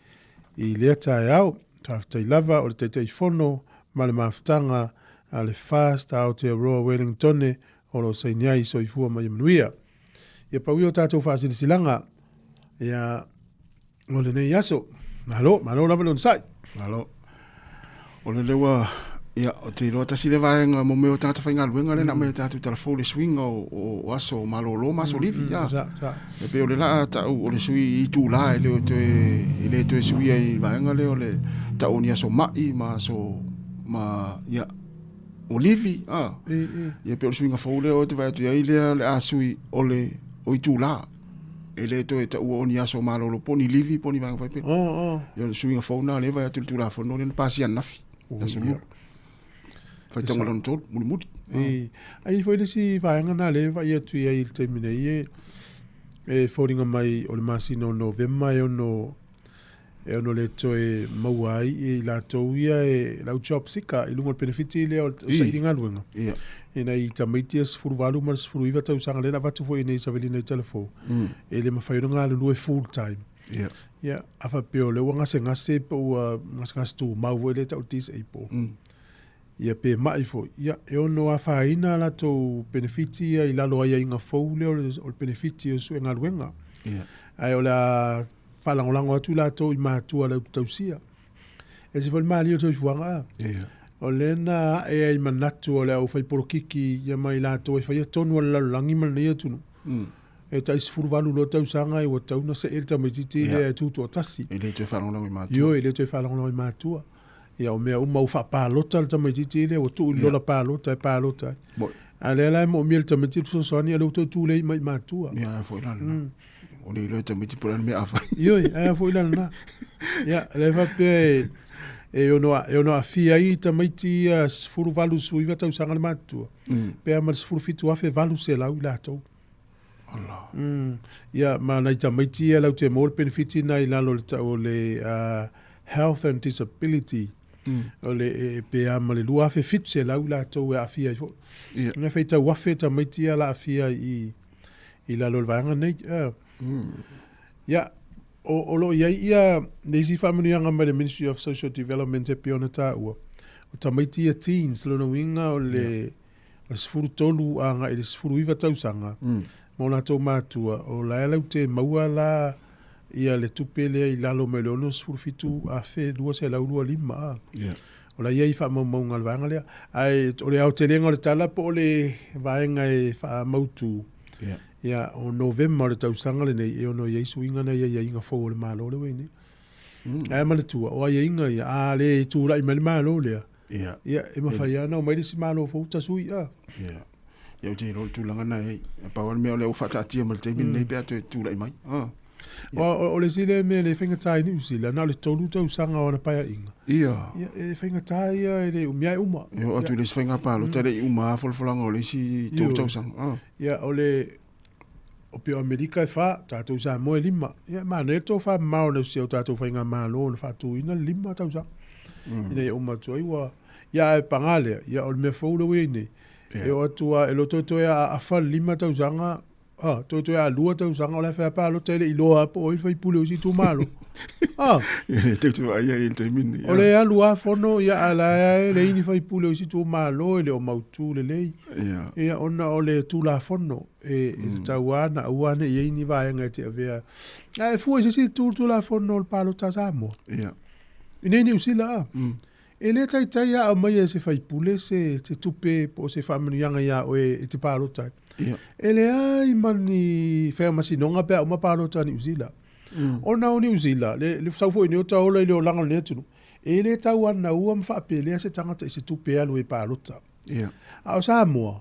i lea taeao. Faafetai lava o le Taitaifono ma le mafutaga a le FAST Aotearoa Wellingtone o lo o saini ai. Soifua ma ia manuia. Ia pau ia o tatou faasilasilaga ia o lenei aso. Malo, malo lava le onosai. Malo. O le lewa, ia, o te iloa tasi le vaega mo mea o tagata faigaluega lea na aumai e tatou tala fou le suiga o, o, o aso malolo ma aso livi. Mm, sa, sa. E pei o le laa ta'u o le sui itulā e le o toe, e le toe suia i vaega lea o le ta'u o ni aso ma'i ma aso, ma, ia, o livi, a. Ia pei o le suiga fou lea ou te vaai atu i ai lea o le a sui o le o itulā. E le toe taua o ni aso malolo po o ni livi po o ni vaega faapena. Oh, oh. Ia o le suiga fou lena lea e vaai atu i le Tulafono lea na pasia ananafi, le aso Lua. Faitauga lona tolu, mulimuli. E, ai foi le isi vaega na lea e vaai atu i ai i le taimi nei e, e foliga mai o le masina o Novema e ono e ono le toe maua ai i latou ia e lau job seeker i luga o le penefiti lea o le saili galuega. Ia. Ina i tamaiti e 18 ma le 19 tausaga lea na avatu foi nei savalina i telefo. E le mafai ona galulue full time. Ia. Ia, a faapea o lea ua gasegase po ua gasegase tumau foi lea e tau disable. Ia pe ma'i foi, ia e ono afaina a latou penefiti ia i lalo o aiaiga fou lea o le, o le penefiti o sue galuega. Ia. Ae o le a faalagolago atu latou i matua lau tausia. E ese foi le malie o le soifuaga a. Ia. O lea na a'e ai manatu o le aufai polokiki ia ma i latou e faia tonu a le lalolagi ma lenei atunuu. E tai 18 loa tausaga e ua tatau ona see le tamaitiiti lea e tutoatasi. E le toe faalagolago i matua. Ioe, e le toe faalagolago i matua. Ia o mea uma ua faapalota le tamaitiiti lea ua tuu i le lola palota e palota ai. Moi. A lea la e moomia le tamaitiiti le fesoasoani a lea ua toe tulei mai i matua. Ia, a foi la lena. O le iloa e tamaiti po o le a le mea a fai. Ioe, ae a foi la lena. Ia, lea faapea e, e ono, e ono aafia ai tamaiti ia 18, 19 tausaga le matutua. Pe a ma le 17,800 i latou. Ala. Ia, ma nai tamaiti ia lau te maua le penefiti na i lalo o le tau o le uh, Health and Disability. O le, e, pe a ma le 2,700 latou e aafia ai foi. Ia. Ina faitau afe tamaiti ia la aafia i, i lalo o le vaega nei. Uh. Ia, o, o lo o i ai ia le isi faamanuiaga mai le Ministry of Social Development e pei ona taua. O tamaiti ia teens, lona uiga o le, yeah. O le 13 agai i le 19 tausaga, ma o latou matua, o la e laute maua la ia le tupe lea i lalo mai le 67,225 a. Yeah. O la i ai faamaumauga a le vaega lea. Ae o le aotelega o le tala po o le vaega e faamautu, Yeah. ia, o Novema o le tausaga lenei e ono i ai suiga na i aiaiga fou o le Malo lea ua i ai nei. Ae manatua, o aiaiga ia, a le tulai mai le Malo lea, Ia. Ia, e mafai lava ona omai le isi Malo fou tasui, a. Ia. Ia, ou te iloa le tulaga lena e i ai. E pau lava le mea o lea ua faataatia mai le taimi lenei pe a toe tulai mai. A. O, o, o le isi lea mea le faigata i Niu Sila, na o le tolu tausaga o ana paeaiga. Ia. Ia, e faigata ia e le umi ae uma. E oo atu i le isi faiga palota e le i uma lava folafolaga o le isi tolu tausaga. A. Ia, o le, o pei o Amerika e fa, tatou Samoa e lima. Ia, e manaia le tofa mamao o si o tatou faigamalo na faatuina le lima tausaga. Ina ia uma atu ai ua... Ia, ae paga lea, ia, o le mea fou lea ua i ai nei. Yeah. E oo atu lava, e lotoetoe a afa le lima tausaga, Ah, toetoe alua tausaga o le afe a palota e le i iloa lava po o ai le faipule o isi itumalo. Ah. Ia le tau te vaai ai i le taimi lenei. O le alu lava fono, ia a la e leai ni faipule o isi itumalo e le o mautu lelei. Ia. Ia ona o le Tulafono e tatau lava ona aua ne i i ai ni vaega e te avea. Ae fua i se isi itu le Tulafono o le palota a Samoa. Ia. I nei Niu Sila a. E le taitai a aumaia e se faipule se se tupe po o se faamanuiaga iā oe e te palota ai. Ia. E leai ma ni feamasinoga pe a uma palota a Niu Sila. Ona o Niu Sila, le, le sau foi nei o taola i le olaga o lenei atunuu, e le tauanaua ma faapelea se tagata i se tupe e alu ai e palota. Ia. A o Samoa,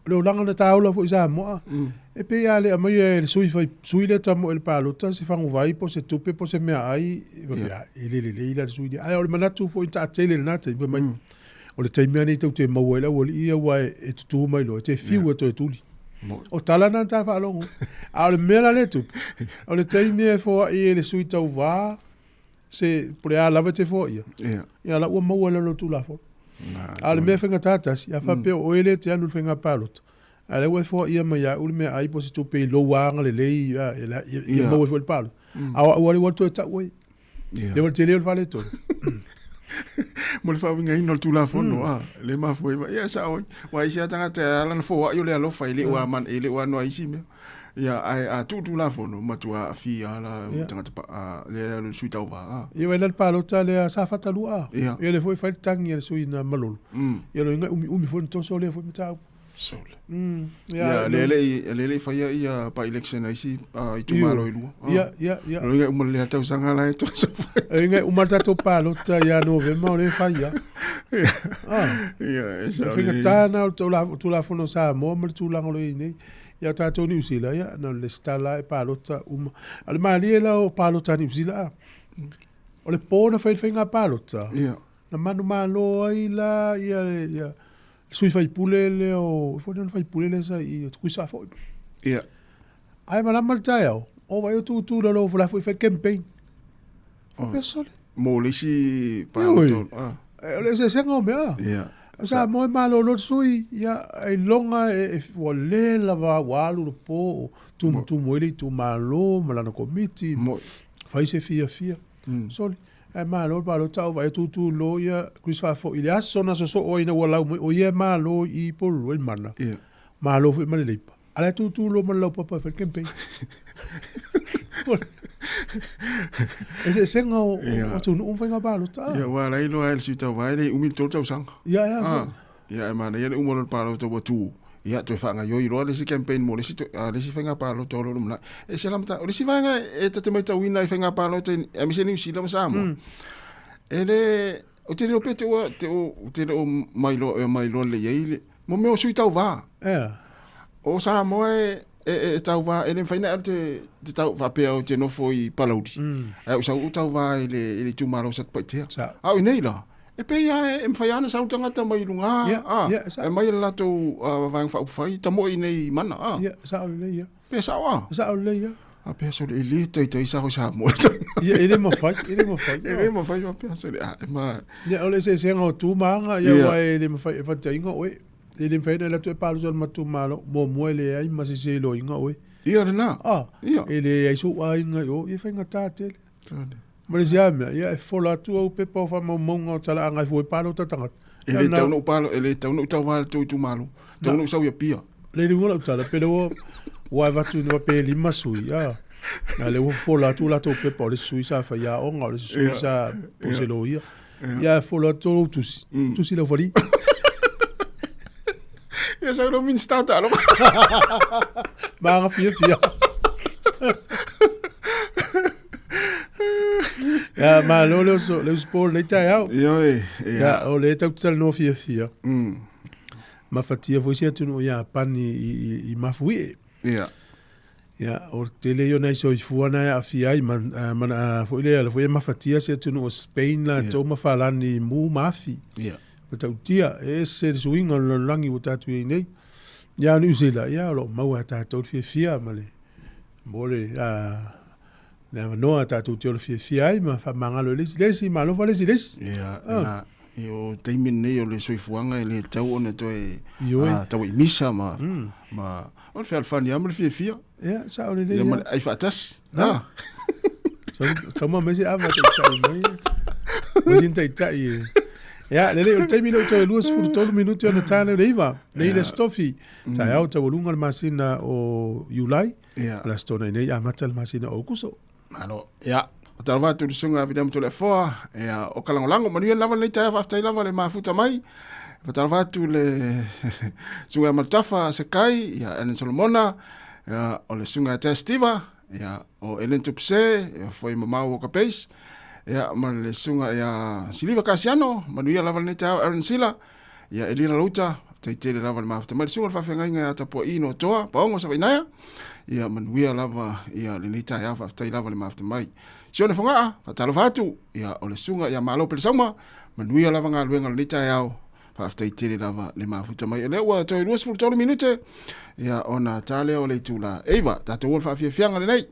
o le olaga na taola foi i Samoa, e pei a le aumaia e le sui fai, sui lea tamoe i le palota se faguvai po o se tupe po o se meaai, e faapea, e le lelei la le sui lea. Ae o le manatu foi na taatele i lena taimi, fai mai, o le taimi lava lenei tou te maua ai le aualii ia aua e tutū mai loa, e te fiu e toe tuli. O tala na na ta faalogo. A o le mea la lea e tupu, o le taimi e foai e le sui tauva, se po le a lava e te foaia, Ia. ia la ua maua i lalo o le Tulafono. A o le mea faigata tasi, a faapea o oe lea e te alu i le faiga palota, a o lea ua e foaia mai ia au le meaai po o se tupe i lou agalelei, a, ia, ia, ia maua ai foi le palota. A o au lava lea ua toe tau ai. Ia. Lea ua tele o le faaletonu. Mo le faauigaina o le Tulafono, a, le mafua ai. Ia, e sao ai. Aua e isi lava tagata e ala ona foai o le alofa, e le o amana, e le o ano ai isi mea. Ia, ae a tuu Tulafono, matua aafia lava la tagata pa, a, lea le sui tauva, a. Ia, vaai la le palota lea sa Fatalua, a. Ia. Ia, lea foi e fai le tagi a le sui na Malolo. Ia, lona uiga e umiumi foi ona toso lea foi mataupu. Sole. Ia, lea e le i, lea e le i faia ia by-election a isi itumalo e lua. Ia, ia, ia. Lona uiga e uma lelei lava le tausaga la e toso fai. Lona uiga e uma le tatou palota ia Novema o lea e fai lava. Ah. Ia, e sao lelei. O le faigata lena o le Tulafono a Samoa ma le tulaga o lo o i ai nei. Ia tatou Niu Sila, ia, na o le lesitala lava e palota uma. A o le malie la o palota a Niu Sila, o le po na fai ai le faiga palota, Ia. na manumalo ai la ia, ia le sui faipule lea o, foi lea o le faipule lea sa i i o Tukuisa foi. Ia. Ae malama le taeao, o vai o tutu lalo o la foi fai campaign. Oh. Faapea sole. Mo le isi palota. Ah. O le eseesega o mea. Ia. Sa moe malolo le sui, ia, ailoga e, e, ua le lava ua alu le po o tumutumu ai le itumalo ma lana komiti, Mo. fai se fiafia. Sole, ae malo le palota o vaai tutu loa ia Chris Faafoi i le aso na sosoo ai ina ua lau mai, o ia e malo i Pololua i le mana. Ia. Malo foi ma le Leipa. A la e tutu loa ma le laupapa e fai le campaign. Eseesega o, Ia. o atunuu ma faiga palota. Ia, aua la e iloa ai e le sui tauva e le i umi le tolu tausaga. Ia, ia, Ah. foi. Ia, e manaia le uma o le palota ua tu, ia, toe faagaoioi loa le isi campaign mo le isi, le isi faiga palota o lo o lumanai. E se lamata, o le isi vaega e ta te matauina i faiga palota i, aemaise Niu Sila ma Samoa, e le, ou te le iloa pe te ua, te o, te le o mailoa, mailoa lelei ai le, mo mea o sui tauva. Ea. O Samoa e, e, e tauva, e le mafai ona e alu te, te tau, faapea ou te nofo i Palauli, ae ou sau ou tauva i le, i le itumalo o Satupaitea. Sa. A o inei la, e pei lava e, e mafai lava ona sau le tagata mai luga, Ia, a, ia, sa. e aumai le latou uh, vaega faaupufai, tamoe i inei i Mana, a. Ia, sao lelei ia. Pe sao a? Sao lelei ia. A pea sole, e le taitai sao i Samoa. Ia, e le mafai, e le mafai. E le mafai faapea sole, a, e ma... Ia, o le eseesega o tu ma aga, ia, Ia. aua e le mafai, e fataiga oe. E le mafai ona e alu atu e palota i le matou Malo, muamua e leai ma se seiloaiga oe. Ia lena. A, Ia. e leai sou aiga i o, ia e faigata tele. Sole. Ma le isi lava mea, ia e fola atu au pepa o faamaumauga o talaaga e fua ai palota tagata. E le tatau ona ou palo, e le tatau ona ou tauva i le tou itumalo. Tatau ona ou sau i Apia. Le luga lau tala, pe le ua, ua avatu ina pe lima sui, a. Na le ua fola atu latou pepa o le isi sui sa fai aoga, o le isi sui sa pose loia. Ia e fola atu lou tusi, tusi lau fali. Ia sau lau Minista o taaloga. Ma aga fiafia. Ia, malo le uso, le uso po lenei taeao. Ioe, ia. Ia, o le tau te talanoa fiafia. Mafatia foi se atunuu o Iapani i, i, i mafuie. Ia. Ia, o le tele ia o nai soifua na e aafia ai, ma, ma, foi lea, la foi e mafatia se atunuu o Spain latou ma Falani i mu ma afi. Ia. Matautia, e ese le suiga o le lalolagi ua tatou i ai nei. Ia, o Niu Sila, ia, o lo o maua e tatou le fiafia ma le, mo le, a, le avanoa tatou te ola fiafia ai ma faamagalo i le isi, le isi, ma alofa le isi i le isi. Ia, ah. E o taimi lenei o le soifuaga e le tatau ona toe tau i misa ma ma o le fealofani lava ma le fiafia. Ia, sao lelei. Ia ma le ai faatasi. Ah. Sauma mai se ava taitai mai. Mai sin taitai e. Ia, lelei, o le taimi lea ua toe 23 minute ona ta lea o le 9. Nei le Aso Tofi, taeao taualuga le masina o Iulai. O le Aso Toonai nei amata le masina o Aukuso. Malo. Ia, o talofa atu i le susuga a Viliamu Toleafoa, ia, o ka lagolago, manuia lava lenei taeao, faafetai lava le mafuta mai. Faatalofa atu le susuga ia Malutafa Sekai, ia Ellen Solomona, ia, o le susuga ia Tess Tiva, ia, o Ellen Tupse, ia foi Mamau Walker Pace, ia, ma le susuga ia Siliva Kasiano, manuia lava lenei taeao, Aaron Sila, Ia Elina Louta, faafetai tele lava le mafuta mai le susuga o le faafeagaiga ia Tapua'i no Toa, Paogo Savainaea. Ia manuia lava ia lenei taeao, faafetai lava le mafuta mai. Sione Fogaa, faatalofa atu, ia o le susuga ia Malo Pelesauma, manuia lava galuega o lenei taeao, faafetai tele lava le mafuta mai. O lea ua toe 23 minute, ia ona ta lea o le itula 9, tatou o le faafiafiaga lenei.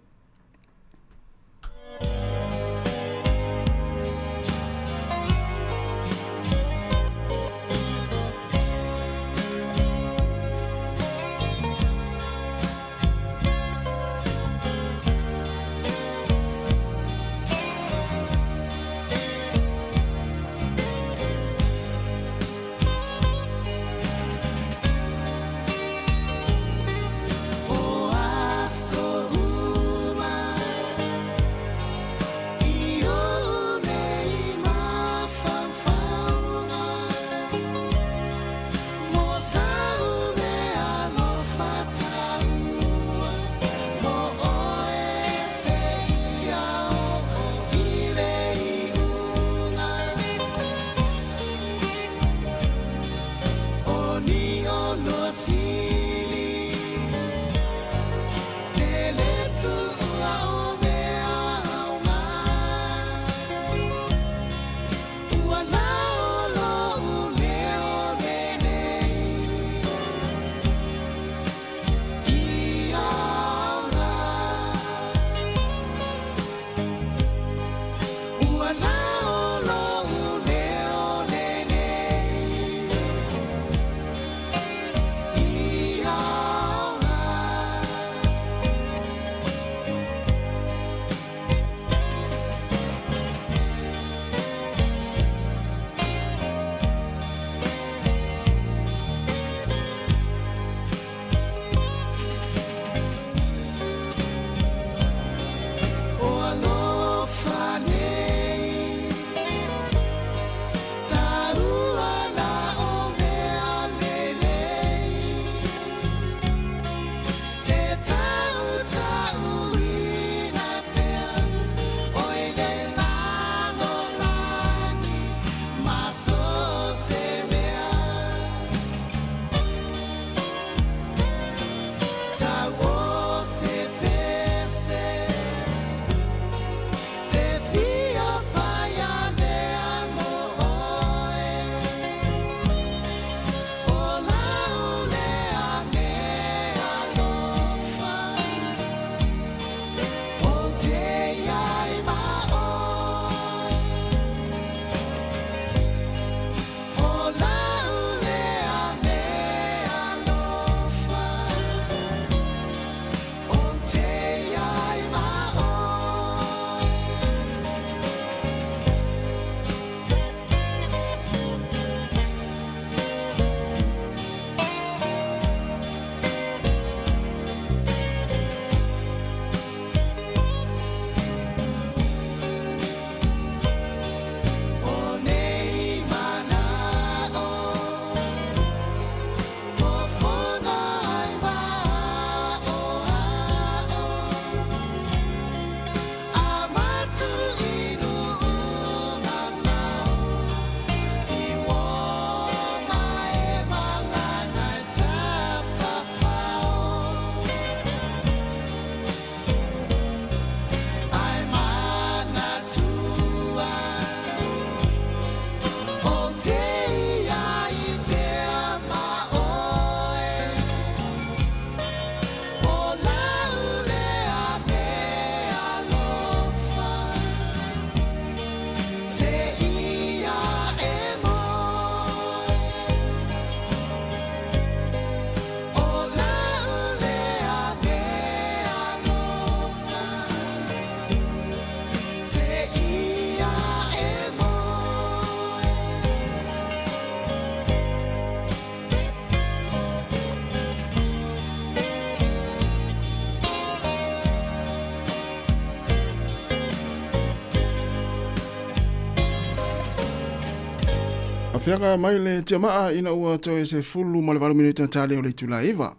Afeaga mai le tiamaa ina ua toe 18 minute na tale o le itula iva.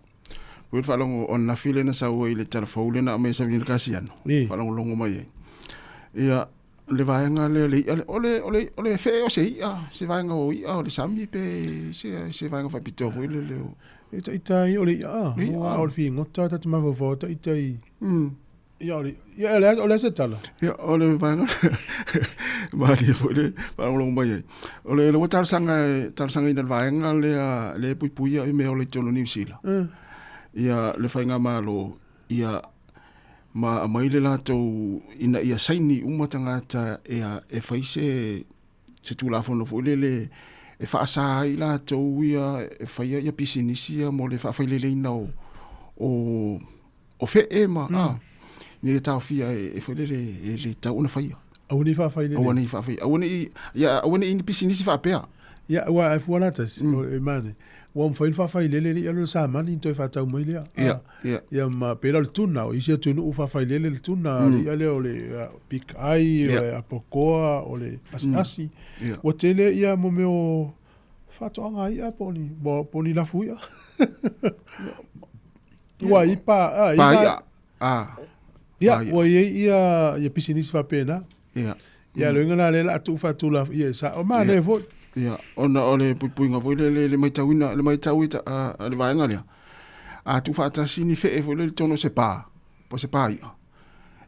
Ua faalogo o nafi le na sau ai le talafou le na aumai Savini Kasiano. Faalogologo mai ai. Ia, le vaega lea le i'a o le o le o le fee o se i'a, se vaega o i'a o le sami pe se se vaega faapitoa foi le le o. E ita ia o le i'a. Aua o le figota ta te mafaufau ta ita i. Ia o le ia o le a se tala? Ia o le vaega malie foi le faalogologo mai ai. O le ua talosaga talosagaina le vaega lea le puipuia i mea o le totonu o Niu Sila. Ia le faigamalo ia ma aumai le latou ina ia saini uma tagata ia e fai se se Tulafono foi lele e faasa ai latou ia e faia ia pisinisi ia mo le faafaileleina o o o fee ma mm. a ina ia taofia e, e foi lele e le tau ona faia. Aua ne i faafailele. Aua ne i faafailele. Aua ne i ia aua ne i ni pisinisi faapea. Ia ua e fua la tasi mm. e mane. Ua mafai ona faafailele le ia le samani toe faatau mai lea. Ia. Ia. Ia ma pela le tuna o isi atunuu faafailele le tuna mm. le ia lea o le big eye, o le apokoa, o le asiasi. Mm. Ua tele ia mo mea o faatoaga ia po o ni, po o ni lafu ia. Ua i pa, a, i pa ia. A. Ia, ua i ai ia, ia pisinisi faapena. Ia. Ia, le uiga la lea la tuu faatula, ia, sa, o manaia foi. Ia, ona o le puipuiga foi le, le, le maitauina, le maitau i ta, a, le vaega lea. A tuufaatasi ni fee foi lele i totonu o se pa, po o se pa i'a,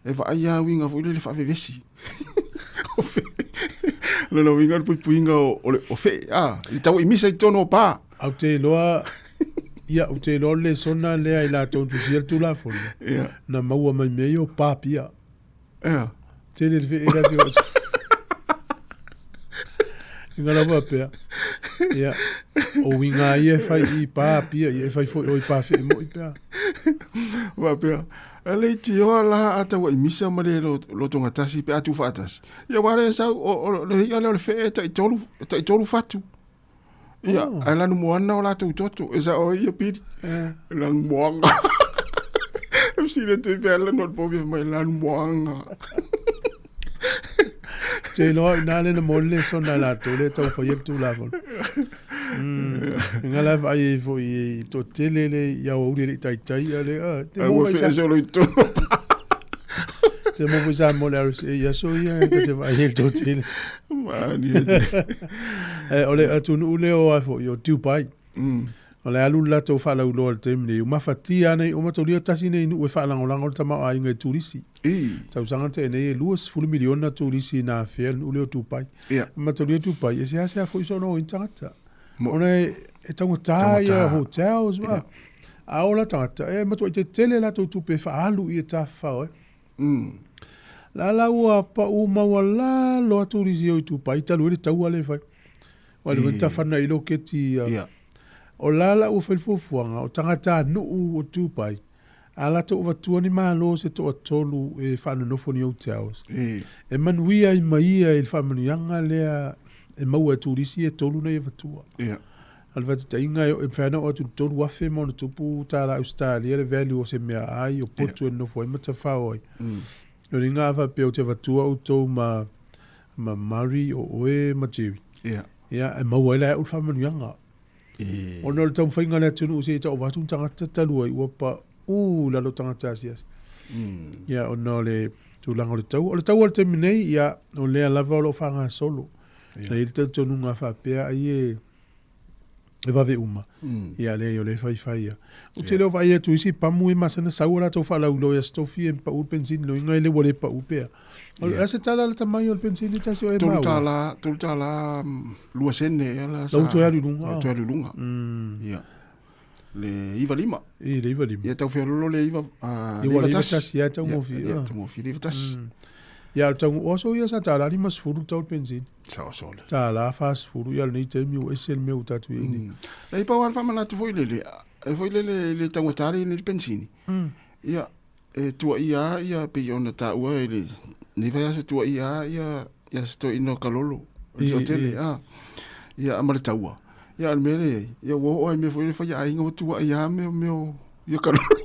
e vaai lava uiga foi lele faavevesi. O fee. O lona uiga o le puipuiga o, o, le, o fee, a, i le tau imisa i totonu o pa. Ou te iloa, ia, ou te iloa o le lesona lea i latou na tusia le Tulafono, Ia. na maua mai mea ia o pa pia. Ia. Tele le fee la te oso. Inga lava pea. Ia, o uiga ia e fai i pā pia, ia e fai foi o i pā fee moi pea. Faapea, e le itioa la a taua i misa ma le lotogatasi pe a tuufaatasi. Ia aua lea e sau, o, o le i'a lea o le fee e taitolu, e taitolu fatu. Ia, oh. ae lanumoana o latou toto, e sao ai ia pili. Eh. Lanumoana. E sile tui pea lanu o le povi mai lanumoana. Te iloa i nā le na moli le sona latou le tau fai le tulafono. Nga la vai e foi i to tele le ia o uri le taitai ia le ah, te mo vai sa solo i tono. Te mo foi sa mo le RSA ia so ia e te vai e to tele. Mani e te. Eh, o le atunuu lea o ai foi o Dubai. O le alu le latou faalauiloa i le taimi nei, ua mafatia nei, ua mataulia tasi nei nuu e faalagolago le tamaoaiga i turisi. Tausaga na tea nei e 20 miliona turisi na afea le nuu lea o Dubai. Ua mataulia Dubai e seasea foi soona o ai tagata. Ona e taugata ia hotels ma. A ola tagata, e matuai tetele latou tupe e faaalu i e tafafao ai. La la ua pau maualalo atu turisi o i Dubai talu ai le taua lea e fai. Ua le foi tafana i loketi ia. O la la ua fai le fuafuaga, o tagatanuu o Dubai, a latou avatua ni malo se toatolu e faanonofo ni hotels, e manuia ai ma ia i le faamanuiaga lea e maua e turisi e tolu na ia avatua. O le faataitaiga, e mafai ona oo atu i le 3,000 ma ona tupu tala Ausetalia le value o se meaai, o potu e nonofo ai ma tafao ai. O le uiga a faapea ou te avatua outou ma ma Murray, o oe ma Jerry. Ia. Ia, e maua ai la e au le faamanuiaga. Ona o le taumafaiga a le atunuu se i taova atu ni tagata talu ai, ua paū i lalo tagata asiasi. Ia, ona o le tulaga o le taua. O le taua o le taimi nei, ia, o lea lava o lo o faagasolo. Sa i ai le talitonuga faapea ai e e vave uma. Ia, leai, o lea e faifai ia. Ou te le o vaai atu i isi pamu e masani ona sau a latou faalauiloa i Aso Tofi e pau le penisini, loiga e le ua le pau pea. O le a se tala lata mai o le penisini tasi o e maua? $3, $3 lua sene ea la sa. Lau toe alu i luga. Lau toe alu i luga. Ia. Le 95. I, le 95. Ia tau feololo le 9, le 91. Ia, taugofie. Ia, taugofie le 91. Ia, o le tau, o aso ia sa $1 50 le tau o le penisini. Sao sole. $40, ia lenei taimi ua ese le mea ua tatou i ai nei. E pau lava le faamanatu foi lele, e foi lele i le taugata le nei le penisini. Ia, e tuaia lava ia pei ona taua i lenei vaiaso, e tuaia lava ia ia se toeaina o Kalolo, o le toatele, a. Ia, ma le taua. Ia, a o le mea lea e i ai, ia ua oo lava i mea foi lele faiaaiga ua tuaia lava mea o ia Kalolo.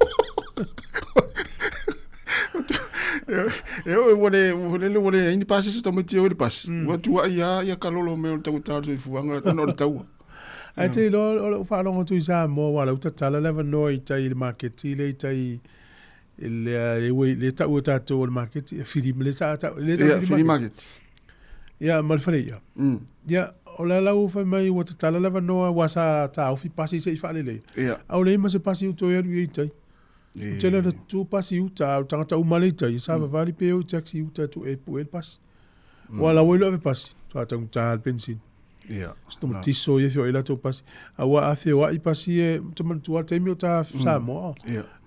E o ua le ua le ua le ni pasi se tamaiti o le pasi. Ua tuai ia ia kalolo me o le tangata o le soifuaga ona o le taua. Ae te iloa o lou faalogo atu i Samoa aua o la ua tatala le avanoa i tai i le maketi lea i tai i le le tau e tatou o le maketi e Fili le sa tau le tau Fili Market. Ia ma le fale i'a. Ia o la la ua fai mai ua tatala le avanoa aua sa taofi pasi se i faaleleia. A ua leai ma se pasi ua toe alu i ai i tai. Ua tele ona tutu pasi i uta, a o tagata uma lea i tai, sa vavali pe o i taxi i uta e tuu e pue le pasi. Ua la ua iloa ave pasi, faatoa taugata le penisini. Si tiso ia feoai latou pasi. Aua a feoai pasi e, ou te manatua le taimi o ta Samoa.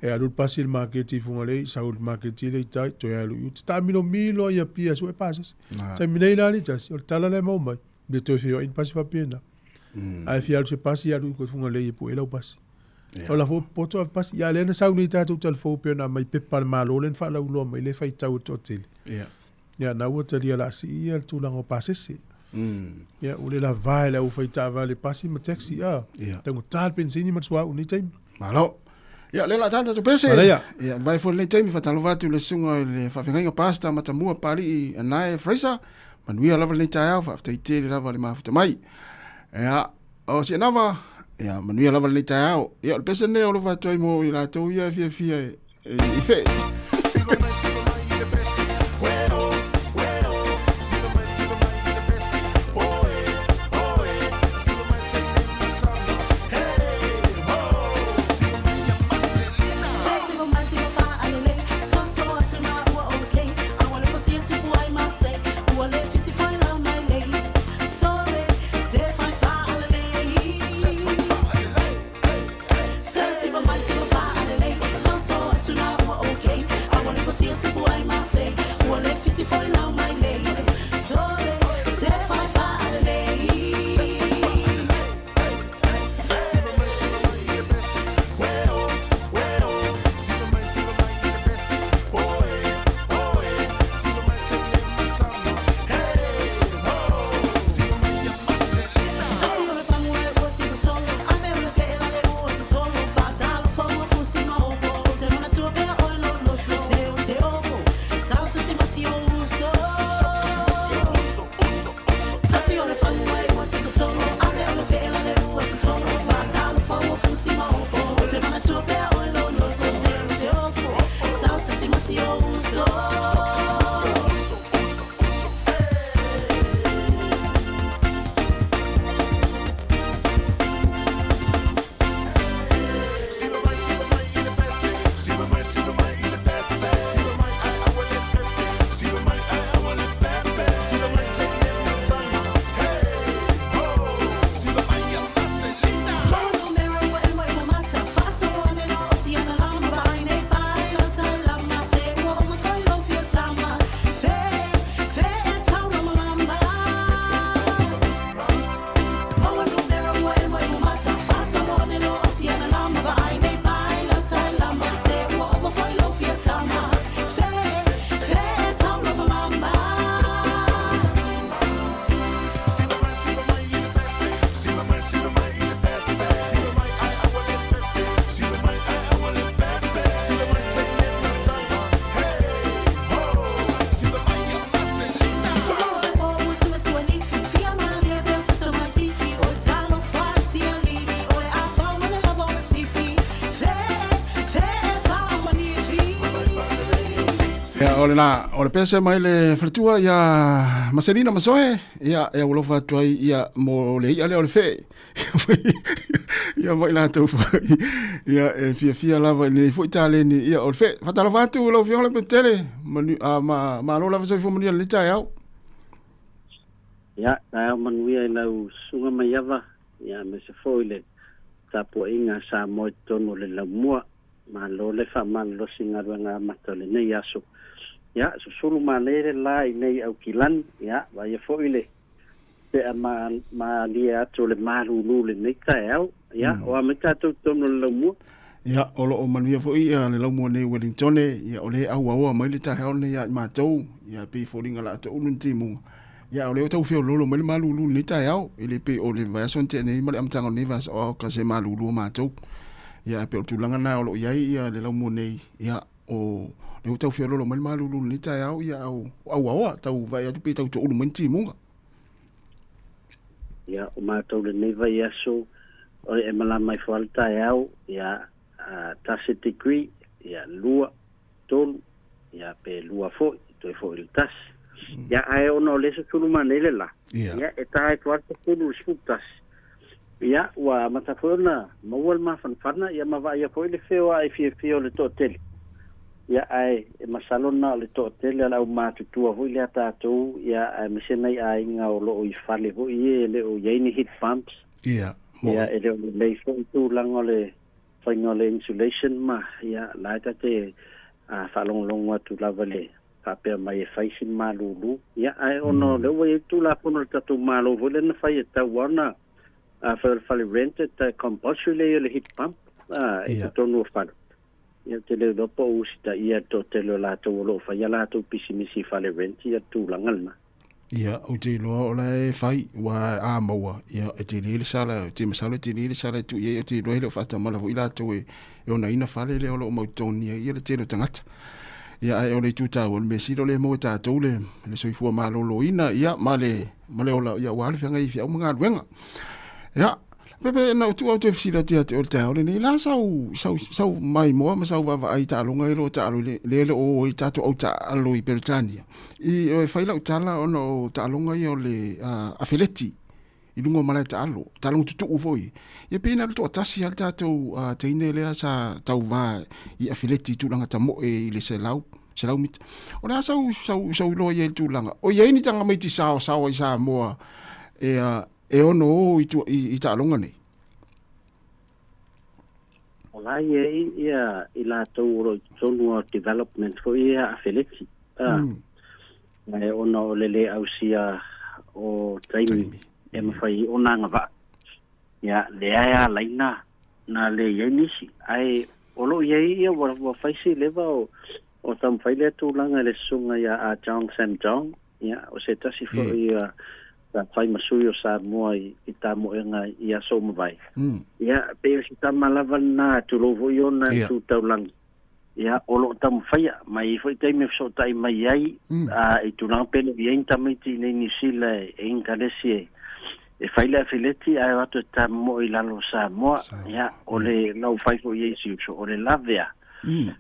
E alu le pasi i le maketi i Fugalei, sau i le maketi lea i tai, toe alu i uta. Taamilomilo ai i Apia e sue pasese. Taimi nei la alii tasi, o le tala lea e maua mai, le toe feoai ni pasi faapena. A e fia alu i se pasi, alu i Fugalei e pue lau pasi. O la foi poto ave pasi. Ia lea na sau nei tatou tala fou pei ona aumai pepa a le Malo lea na faalauiloa mai lea e faitau e le toatele. Ia na ua talia laasii ia le tulaga o pasese. Ia ua le lava e le aufai taavale pasi ma taxi a. Taugata le penisini ma le suauu i lenei taimi. Malo. Ia, lea la tata tu pese. Manaia. Ia, vai foi lenei taimi faatalofa atu i le susuga i le faafeagaiga Pastor Matamua Palii Anae Fraser. Manuia lava lenei taeao, faafetai tele lava le mafuta mai. Ia, o Sianava, ia, manuia lava lenei taeao. Ia, o le pese lenei o alofa atu ai mo i latou ia e fiafia e, e, i fee. Ia, o le la, o le pese mai le faletua ia Maselina Masoe, ia, e aualofa atu ai ia mo le i'a lea o le fee. Ia mai latou foi, ia, e fiafia lava i lenei foi taleni, ia, o le fee. Faatalofa atu lau Afioga Lepetele, manu, a, ma, malo lava soifua manuia i lenei taeao. Ia, taeao manuia i lau susuga Maiava, ia, aemaise foi le tapuaiga a Samoa i totonu o le laumua. Malo le faamalolosi i galuega amata o lenei aso. Ia, susulu malie le la i nei Aukilani, ia, vaaia foi le pea malie atu o le malulu i lenei taeao. Ia, o a mai tatou i totonu o le laumua? Ia, o lo o manuia foi ia le laumua nei i Wellingtone, ia, o lea e auaoa mai le taeao lenei ia i matou, ia, e pei e foliga o le a toulu ni timuga. Ia, o lea ua tau feoloolo mai le malulu i lenei taeao, e le pei o le vaiaso na tea nei ma le amataga o lenei vaiaso, o ka se malulu o matou. Ia, ae pei o le tulaga lena o lo o i ai ia le laumua nei, ia, o lea ua tau feoloolo mai le malulu i lenei taeao, ia a o auaoa, tau vaai atu pe tau toulu mai ni timuga. Ia, o matou lenei vaiaso, o e malama ifo lava le taeao, ia, tasi degree, ia, lua, tolu, ia, pe lua foi, toe foi i le tasi. Ia, ae ona o lea sefulu ma nei le la, ia, e ta ifo lava le sefulu i le 11. Ia, ua amata foi ona maua le mafanafana, ia ma vaaia foi le feoai fiafia o le toatele. Ia, ae e masalo na o le toatele a le aumatutua foi lea tatou, ia, aemaise nai aiga o lo o i fale foi ia e le o i ai ni heat pumps. Ia, Ia, e le o lelei foi tulaga o le faiga o le insulation ma, ia, la e ta te faalogologo atu lava i le faapea mai e fai si malulu. Ia, ae ona o lea ua i ai le Tulafono a le tatou Malo foi lea na fai e tatau lava ona fai o le fale rent e compulsory lea i ai o le heat pump i totonu o fale. Ia, ou te le iloa po o usitaia e le toatele o latou o lo o fai a latou pisinisi i fale rent ia le tulaga lena. Ia, ou te iloa o la e fai, ua a maua, ia, e tele le sala, ou te masalo e tele le sala e tuu i ai, ou te iloa e le o faatamala foi latou e onaina fale lea o lo o mautotogia ai ia le tele o tagata. Ia, ae o le itu taua, o le mea sili o lea e maua e tatou le, le soifua maloloina, ia, ma le, ma le ola, ia, aua le feagai i feau ma galuega. Ia, Pepe, na ou tuu au toe fesili atu ia te oe i le taeao lenei, la sau, sau, sau maimoa ma sau vaavaai i taaloga ia o lo o taalo i le, lea e le o o ai tatou au taalo i Peretania. I, e fai lau tala ona o taaloga ia o le uh, afeleti i luga o malae taalo, taaloga tutuu foi. Ia pei na o le toatasi lava le tatou uh, teine lea sa tauva i afeleti i tulaga tamoe i le 100, 100 mita. O le a sau, sau, sau iloa i ai i le tulaga? O i ai ni tamaiti saosaoa i Samoa e, uh, e ono o i, i, i taaloga nei? O la e i ai ia i latou o lo o i totonu o development foi ia afeleti. Ah. Ae ona o le le ausia o taimi e mafai ona agavaa. Ia, lea e ala ai na, na le i ai nisi. Ae o lo o i ai ia ua, ua fai si leva o, o taumafai lea tulaga i le susuga ia a Jong Sam Jong. Ia, o se tasi foi ia sa fai ma sui o Samoa i, i tamoega i aso ua mavae. Ia, pei o se tama lava lena, tulou foi ona yeah. tu taulagi. Ia, o lo o taumafaia, mai i foi taimi e fesootai mai ai, a, i tulaga pe le o i ai ni tamaiti i inei Niu Sila e, e inkalesi e, e fai le afeleti ae o atu e tamomoe i lalo o Samoa. Ia, o le lau fai foi i ai si uso, o le lavea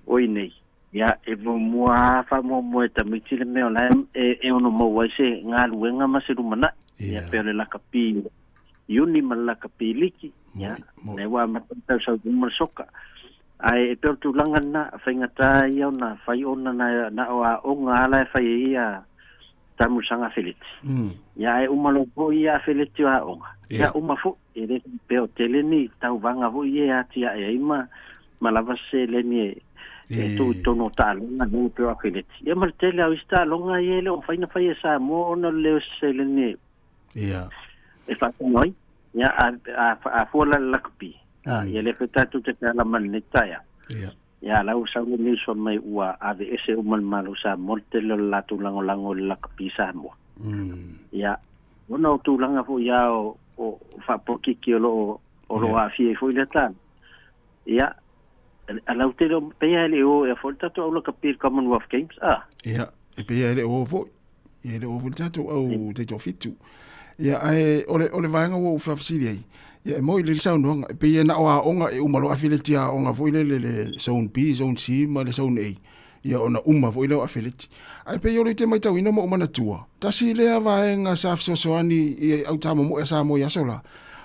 o i nei. Ia, e muamua lava faamuamua e tamaiti le mea o la e, e ono maua ai se galuega ma se lumanai. Ia, pei o le lakapi uni ma le lakapi liki. Ia, lea ua amata ona tausau i luma le soka. Ae e pei o le tulaga lena, faigata ia ona fai ona na, na o aoga lava la e fai ai ia taamilosaga afeleti. Ia, ae uma loa foi ia afeleti o aoga. Ia, uma foi. E le faapea o tele ni tauvaga foi ia e atiae ai ma, ma lava se seleni e, e tuu i totonu o taaloga nei pei o afeleti. Ia ma le tele lava o isi taaloga ia e le o mafai ona fai e Samoa ona o le leo o se seleni e, e faatino ai. Ia, a, a, a fua la le lakapi, ia lea foi tatou te tala mai lenei taeao. Ia, la ua sau le news fai mai ua aveese uma le Malo o Samoa le tele o le latou lagolago i le lakapi Samoa. Ia, ona o tulaga foi ia o, o faapolokiki o lo o, o lo o aafia ai foi lea tala. Ia, a lau tele o, pei lava e le i o ea foi le tatou au lakapi i le Commonwealth Games, a? Ia, e pei lava e le o foi. Ia, e le o foi le tatou au taitoafitu. Ia, ae o le, o le vaega ua ou faafesili ai, ia, e moi le saunoaga, e pei e na o aoga e uma loa afeleti aoga foi lele le zone B, zone C ma le zone A, ia ona uma foi lea o afeleti. Ae pei o le te matauina ma ou manatua, tasi lea vaega sa fesoasoani i au tamomoe a Samoa i aso la,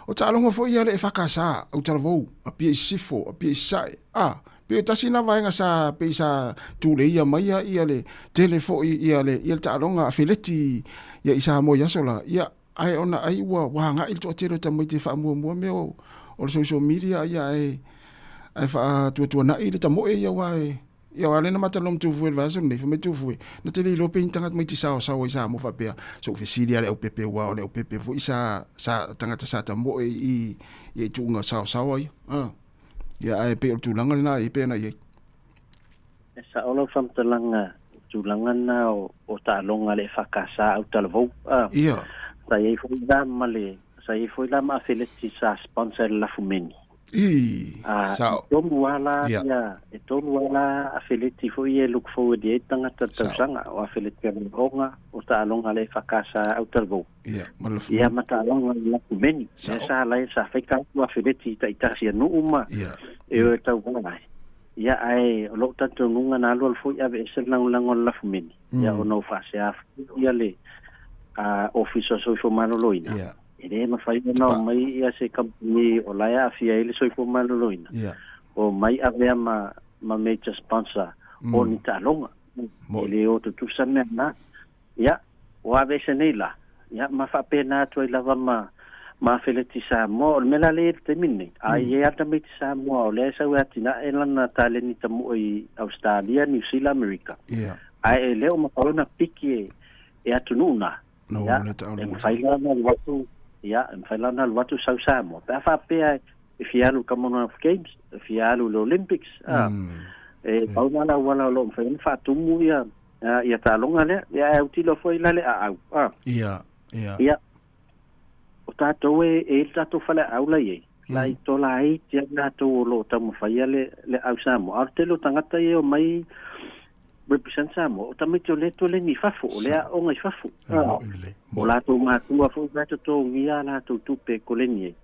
o taaloga foi ia a le EFKS, au talavou, Apia i Sisifo, Apia i Sasae, a, Pei o tasi na vaega sa pei sa tuleia mai a ia le tele foi ia le ia le taaloga afeleti ia i Samoa i aso la ia ae ona ai ua ua agai le toatele o tamaiti e faamuamua mea o o le social media ia ae ae faatuatuanai le tamoe ia aua e ia aua lea na matalanoa ma Tufue i le vaiaso lenei fai mai Tufue na te le iloa pe ni tagata maiti saosaoa i Samoa faapea sa ou fesili lava i le aupepe aua o le aupepe foi sa sa tagata sa tamoe i i tuuga saosaoa ia Ia, ae pei o le tulaga lena e pei ona i ai. E sao lau faamatalaga i tulaga na o, o taaloga a le EFKS autalavou. Ah, Ia. Sa i ai foi la ma le, sa i ai foi la ma afeleti sa sponsor e le Lafumeni. Ii, A, sao. e tolu lava la Ia. ia, e tolu lava la afeleti foi ia e look forward i ai tagata Sao. tausaga, o afeleti a Manaoga, o taaloga a le EFKS autalavou. Ia, ma le Ia lafumeni. ma taaloga a le Lafumeni. Lea Sao. sa ala ai sa fai tatou afeleti taitasi a nuu ma Ia. e o Ia. e tauvala ai. Ia ae o lou talitonuga na alualu foi aveese le lagolago a le Lafumeni, ia ona ua faasea foi ia le Ofisa o Soifua Maloloina. Ia. E lē mafai ona Tipa. omai ia se kamupani o la e aafia ai le soifua maloloina Ia. omai avea ma ma major sponsor o ni taaloga. E Mo'i. lē o tutusa mea na. Ia ua aveese nei la. Ia ma faapena atu ai lava ma ma afeleti Samoa. O le mea la lea i le taimi lenei, a i ai lava tamaiti Samoa o lea e sau e atinae lana taleni tamu'a i Australia, New Zealand, Amerika. Ia. Ae e lē o mafai ona piki e e atunuu na. Na Ia, ua le e taaloga mafai sao. la ona alu atu, ia, e mafai la ona alu atu sau Samoa. Pe a faapea e fia alu i le Commonwealth Games, e fia alu i le Olympics, a, e Ia. pau na le auala o lo o mafai ona faatumu ia ia taaloga lea, ia ae autilo foi la le aau. A, Ia. Ia. ia, o tatou e e i le tatou faleaau la i ai, la i tola ai tia latou o lo o taumafaia le le au Samoa. A o le tele o tagata ia e omai represent Samoa, o tamaiti o lea e toaleni i fafo, o lea Sao. aoga i fafo. E A, mo'i lelei. o Mo'i. latou matua foi la e totogia a latou tupe e koleni ai.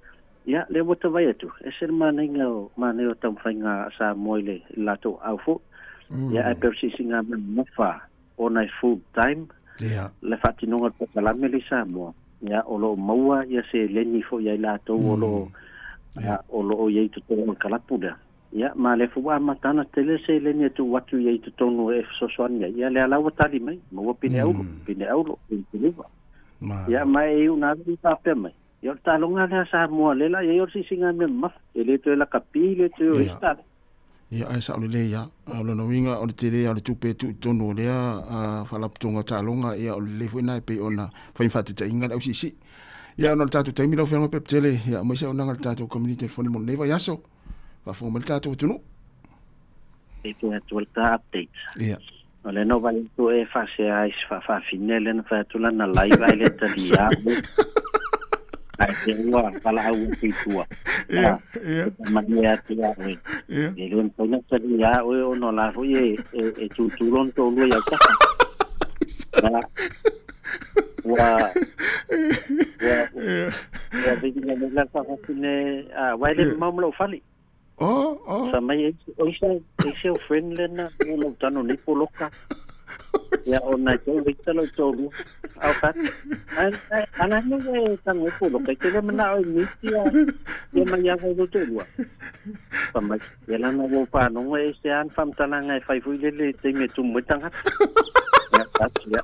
Ia, lea ua tavai atu, ese le manaia o manaia o taumafaiga a Samoa i le i le latou aau foi. Ia, ae pei o le siisiga mea mamafa ona e full time Ia. le faatinoga o le polokalame lea i Samoa. Ia, o lo o maua ia seleni foi ia i latou o lo o Ia. o lo o i ai i totonu o le kalapu lea. Ia, ma lea foi ua amata ona tele seleni e tuu atu i ai i totonu e fesoasoani ai. Ia, lea la ua tali mai, maua pine aulo, pine aulo, pine kiliva. Ia, Malo. ma e iu na alu i faapea mai. Ia, o le taaloga lea a Samoa lea la i ai o le siisiga mea mamafa. E le toe lakapi, le toe o Ia. isi taaloga. Ia, ae sao lelei ia. A o lona uiga o le tele ia o le tupe e tuu i totonu o lea faalapotopotoga o taaloga, ia o le lelei foi lena e pei ona fai ma faataitaiga le ausiisii. Ia, ona o le tatou taimi lau Afioga Pepetele, ia aumai se auaunaga i le tatou community telefoni mo lenei vaiaso. Faafofoga mai le tatou atunuu. E toe atu ai le ta update. Ia. O lea na ou vaai atu e faasea ai si faafafine lea na fai atu lana live ae le talia oe. Ae te ua valaau atu i tua. Ia, ia. E manuia atu ia oe. Ia. E le mafai ona talia oe ona o la foi e, e, e tutu lona toalua i autafa. Ua, ua, ua, ua viviga nei la faafafine, aua e le mamao ma lou fale. Oh, oh. Sa mai e isi, o isi au friend lena o lou tano nei poloka. Ia ona e tau waita lou toalua. Au kati. Ala nei e tano e poloka. I te le manao e miti ia, ia mai ava i lou toalua. Fa mai. Ia lana ua whanonga e se an whamtalanga e whai fui lele te me tumu e tangata. Ia, kati, ia.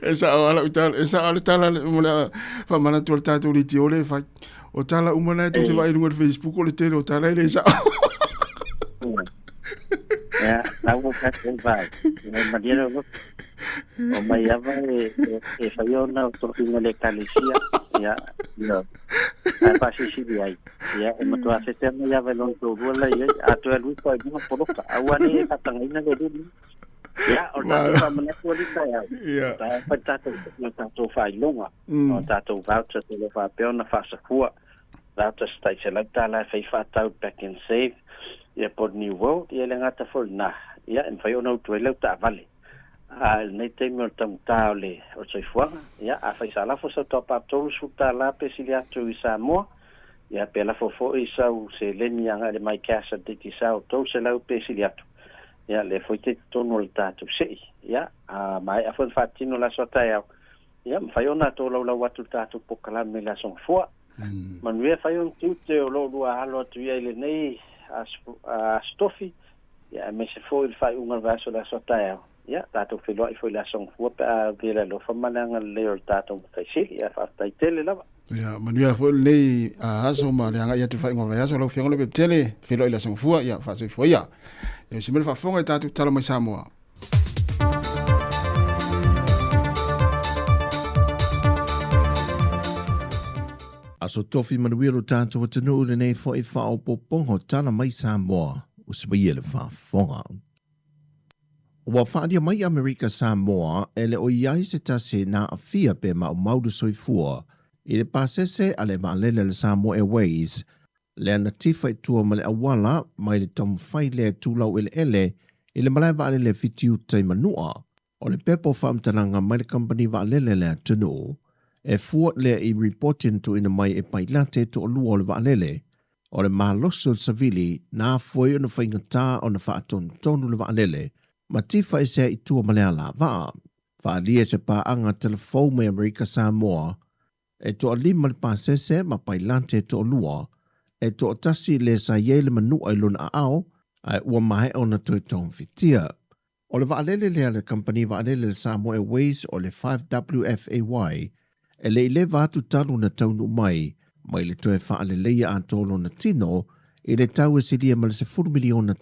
E sao ala tala, e sao le tala le mo le faamanatu o le tatou leitio le e fai. O tala uma na e tou te vaai i luga o le Facebook o le tele o tala e le sao. Ia, la ua tatou vaai. Ia, malia le loto. O mai ava e, e, e whai ona o tohinga le ekalesia. Ia, ia. Ae faasilisili ai. Ia, e matua fetea mai ava i lona toalua la i ai. A toe alu ifo ai luga poloka. Aua ne e faatagaina le lulu. Ia, o le tatou faamanatu alii taeao. Ia. Taeao fai le tatou, le tatou faailoga. O tatou voucher o lo o faapea ona faasafua. Voucher se tai $100 e fai faatau Pack and Save. Ia po o le New World, ia e le gata foi i lena. Ia, e mafai ona utu ai lau taavale. A i lenei taimi o le taugata o le o le soifuaga, ia, afai sa lafo sau taupa $30 pe sili atu i Samoa, ia, pe lafo foi sau seleni agai i le MyCash a le Digicel $300 pe sili atu. Ia, lea foi te i totonu o le tatou sei. Ia, a maea foi ona faatino le aso a taeao, ia, mafai ona tolaulau atu le tatou polokalame i le aso Gafua. Manuia fai ona tiute o lo o lua alo atu ia i lenei aso aso tofi, ia, aemaise foi le faaiuga o le vaiaso i le aso a taeao. Ia, tatou feiloai foi i le aso Gafua pe a avea le alofa ma le agalelei o le tatou Matai Sili. Ia, faafetai tele lava. Ia, manuia foi lenei aso ma le agai atu i le faaiuga o le vaiaso lau Afioga Lopepetele, feiloai i le aso Gafua, ia, faasoifua ia. Ia, usi mai le faafofoga i tatou tatalo mai Samoa. Aso tofi manuia lo tatou atunuu i lenei foi faaopoopoga o tala mai Samoa, usi mai ia le faafofoga. Ua faaalia mai Amerika Samoa e le o i ai se tasi na aafia pe maumau le soifua i le pasese a le vaalele a le Samoa Airways lea na tifa i tua ma le auala mai le taumafai lea e tu laueleele i le malae vaalele e Fitiuta i Manua. O le pepa o faamatalaga mai le kamupani vaalele a le atunuu, e fua lea i ripoti na tuuina mai e pailate e toalua o le vaalele, o le malosi o le savili na afua ai ona faigata ona faatonutonu le vaalele ma tifa ese ai i tua ma le alavaa. Faaalia e se paaga talafou mai Amerika Samoa e toalima le pasese ma pailate e toalua, e toatasi le sa i ai le manua i lona aao ae ua maea ona toe togafitia. O le vaalele lea a le kamupani vaalele a le Samoa Airways o le 5WFAY e le i leva atu talu ona taunuu mai mai le toe faaleleia atoa lona tino i le tau e silia ma le $10 miliona.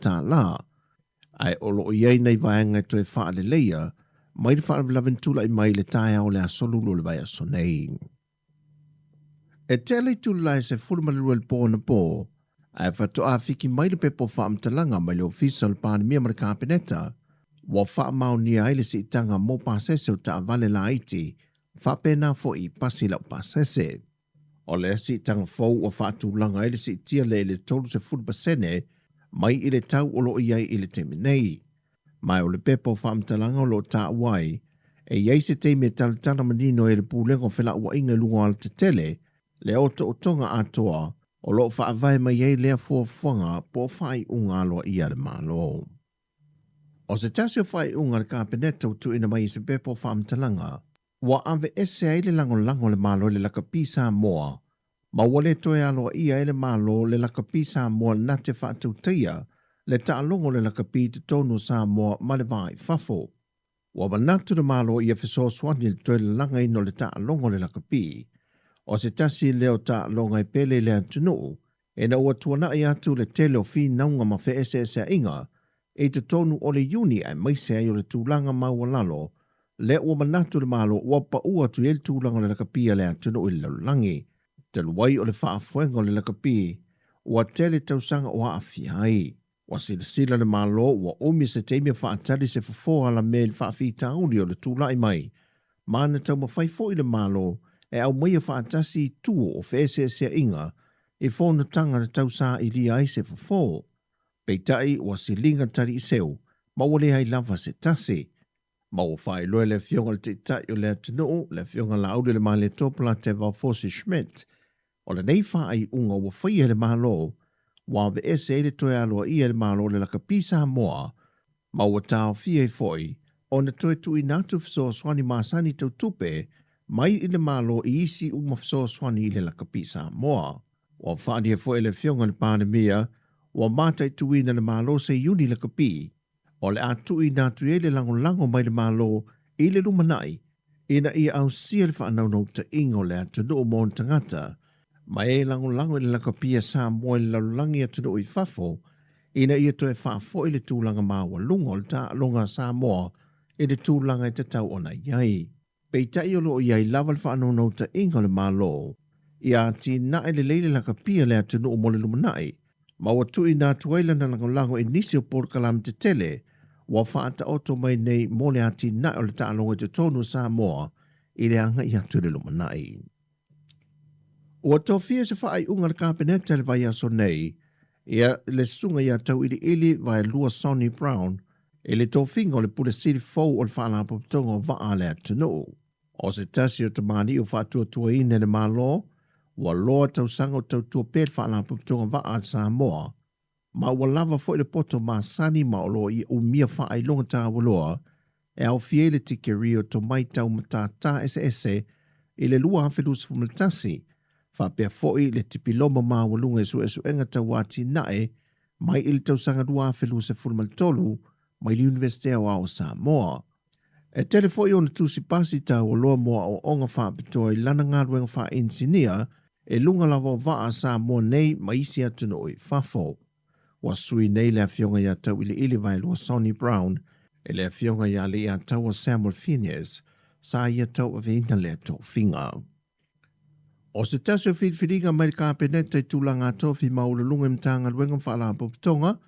Ae o lo o i ai nai vaega e toe faaleleia mai le faalavelave na tulai mai i le taeao o le Aso Lulu o le vaiaso nei. E tele itula e 12 i le po anapo, ae faatoa fiki mai le pepa o faamatalaga mai le Ofisa o le Palemia ma le Kapeneta, ua faamaonia ai le siitaga mo pasese o taavale laiti, faapena foi pasi laupasese. O lea siitaga fou ua faatulaga ai le siitia lea i le 30% mai i le tau o lo o i ai i le taimi nei. Ma o le pepa o faamatalaga o lo o taua ai, e i ai se taimi e talatala manino ai e le Pulega o Felauaiga i luga o alatetele le otootoga atoa o lo o faavae mai ai lea fuafuaga po o faaiuga aloaia a le Malo. O se tasi o faaiuga a le Kapeneta ua tuuina mai i se pepa o faamatalaga, ua aveese ai le lagolago a le Malo i le lakapi Samoa, ma ua le toe aloaia ai le Malo le lakapi Samoa na te faatautaia le taaloga o le lakapi i totonu o Samoa ma le va i fafo. Ua manatu le Malo ia fesoasoani i le toe lalagaina o le taaloga o le lakapi. O se tasi lea o taaloga e pele i le atunuu, ina ua tuanai atu le tele o finauga ma feeseeseaiga i totonu o le Iuni aemaise ai o le tulaga maualalo lea ua manatu le Malo ua pau atu i ai le tulaga o le lakapi a le atunuu i le lalolagi. Talu ai o le faafoega o le lakapi ua tele tausaga o aafia ai. Ua silasila le Malo ua umi se taimi o faatali se fofo alamea i le faafitauli o le tulai mai, ma na taumafai foi le Malo e aumaia faatasi i tua o feeseeseaiga i fonotaga na tausailia ai se fofo. Peitai ua siliga taliiseu ma ua leai lava se tasi. Ma ua faailoa e le Afioga i le Taitai o le atunuu, le Afioga Laaulialemalietoa Polatevao Fosi Schmidt, o lenei faaiuga ua faia e le Malo, ua aveese ai le toe aloaia e le Malo o le lakapi Samoa, ma ua taofia ai foi ona toe tuuina atu fesoasoani masani tau tupe mai i le Malo i isi uma fesoasoani i le lakapi Samoa. Ua faaalia foi e le Afioga i le Palemia, ua mataituina e le Malo se iuni lakapi o le a tuuina atu i ai le lagolago mai le Malo i le lumanai ina ia ausia le faanaunautaiga o le atunuu ma ona tagata, ma e lagolago i le lakapia Samoa i le lalolagi atunuu i fafo ina ia toe faafoi le tulaga maualuga o le taaloga a Samoa i le tulaga e tatau ona i ai. Peitai o lo o i ai lava le faanaunautaiga o le Malo ia atinae lelei le lakapi a le atunuu mo le lumanai, ma ua tuuina atu ai lana lagolago i nisi o polokalame tetele ua faataoto mai nei mo le atinae o le taaloga i totonu o Samoa i le agai atu i le lumanai. Ua tofia se faaiuga a le Kapeneta i le vaiaso nei, ia le susuga ia Tauiliili Vaelua Sonny Brown i le tofiga o le Pule Sili fou o le Faalapotopotoga o Vaa a le Atunuu. O se tasi o tamalii o faatuatuaina e le Malo, ua loa tausaga o tautua pea le Faalapotopotoga Vaa a Samoa, ma ua lava foi le poto masani ma o lo o ia umia faailoga taualoa e aofia ai le tikeri o tomai tau matata eseese i le 2021, faapea foi le tipiloma maualuga i suesuega tau atinae mai i le tausaga 2013 mai le Iunivesite Aoao o Samoa. E tele foi ona tusi pasi taualoa mo aoaoga faapitoa i lana galuega faa-inisinia i luga lava o vaa a Samoa nei ma isi atunuu i fafo. Ua sui nei le Afioga ia Tauiliili Vaelua Sonny Brown i le Afioga ia Aliiataua Samuel Phineas sa ia tauaveina lea tofiga. O se tasi o filifiliga mai le Kapeneta i tulaga tofi maualuluga i Matagaluega ma Faalapotopotoga,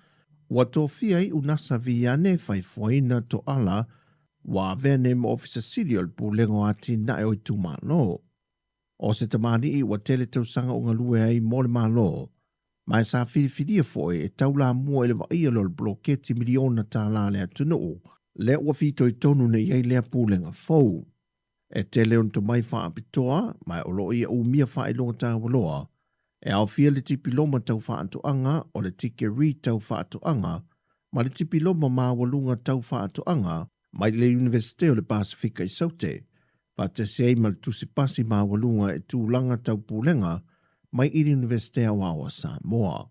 ua tofia ai Unasa Viane Faifuaina Toala ua avea nei ma Ofisa Sili o le Pulega o Atinae o Itumalo. O se tamalii ua tele tausaga o galue ai mo le Malo. ma e sa filifilia foi e taulamua i le vaaia lea o le poloketi miliona tālā a le atunuu, lea ua fitoitonu nei ai lea pulega fou. E tele ona tomai faapitoa, ma o lo o ia umia faailoga taualoa, e aofia le tipiloma tau faatoaga, o le tikeri tau faatoaga, ma le tipiloma maualuga tau faatoaga mai le Iunivesite o le Pasefika i Saute, faatasi ai ma le tusipasi maualuga i tulaga tau pulega mai i le Iunivesite Aoao a Samoa.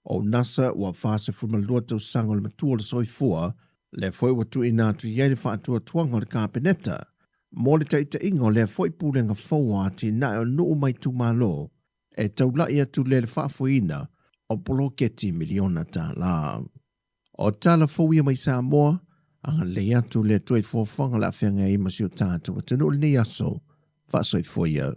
O Nasser ua 42 tausaga o le matua o le soifua, lea foi ua tuuina atu i ai le faatuatuaga o le Kapeneta mo le taitaiga o lea foi pulega fou o atinae o nuu ma itumalo e taula'i atu lea i le faafoeina o poloketi miliona tālā. O tala fou ia mai Samoa, agalelei atu le Atua i fuafuaga o le a feagai ai ma si o tatou atunuu i lenei aso. Faasoifua ia.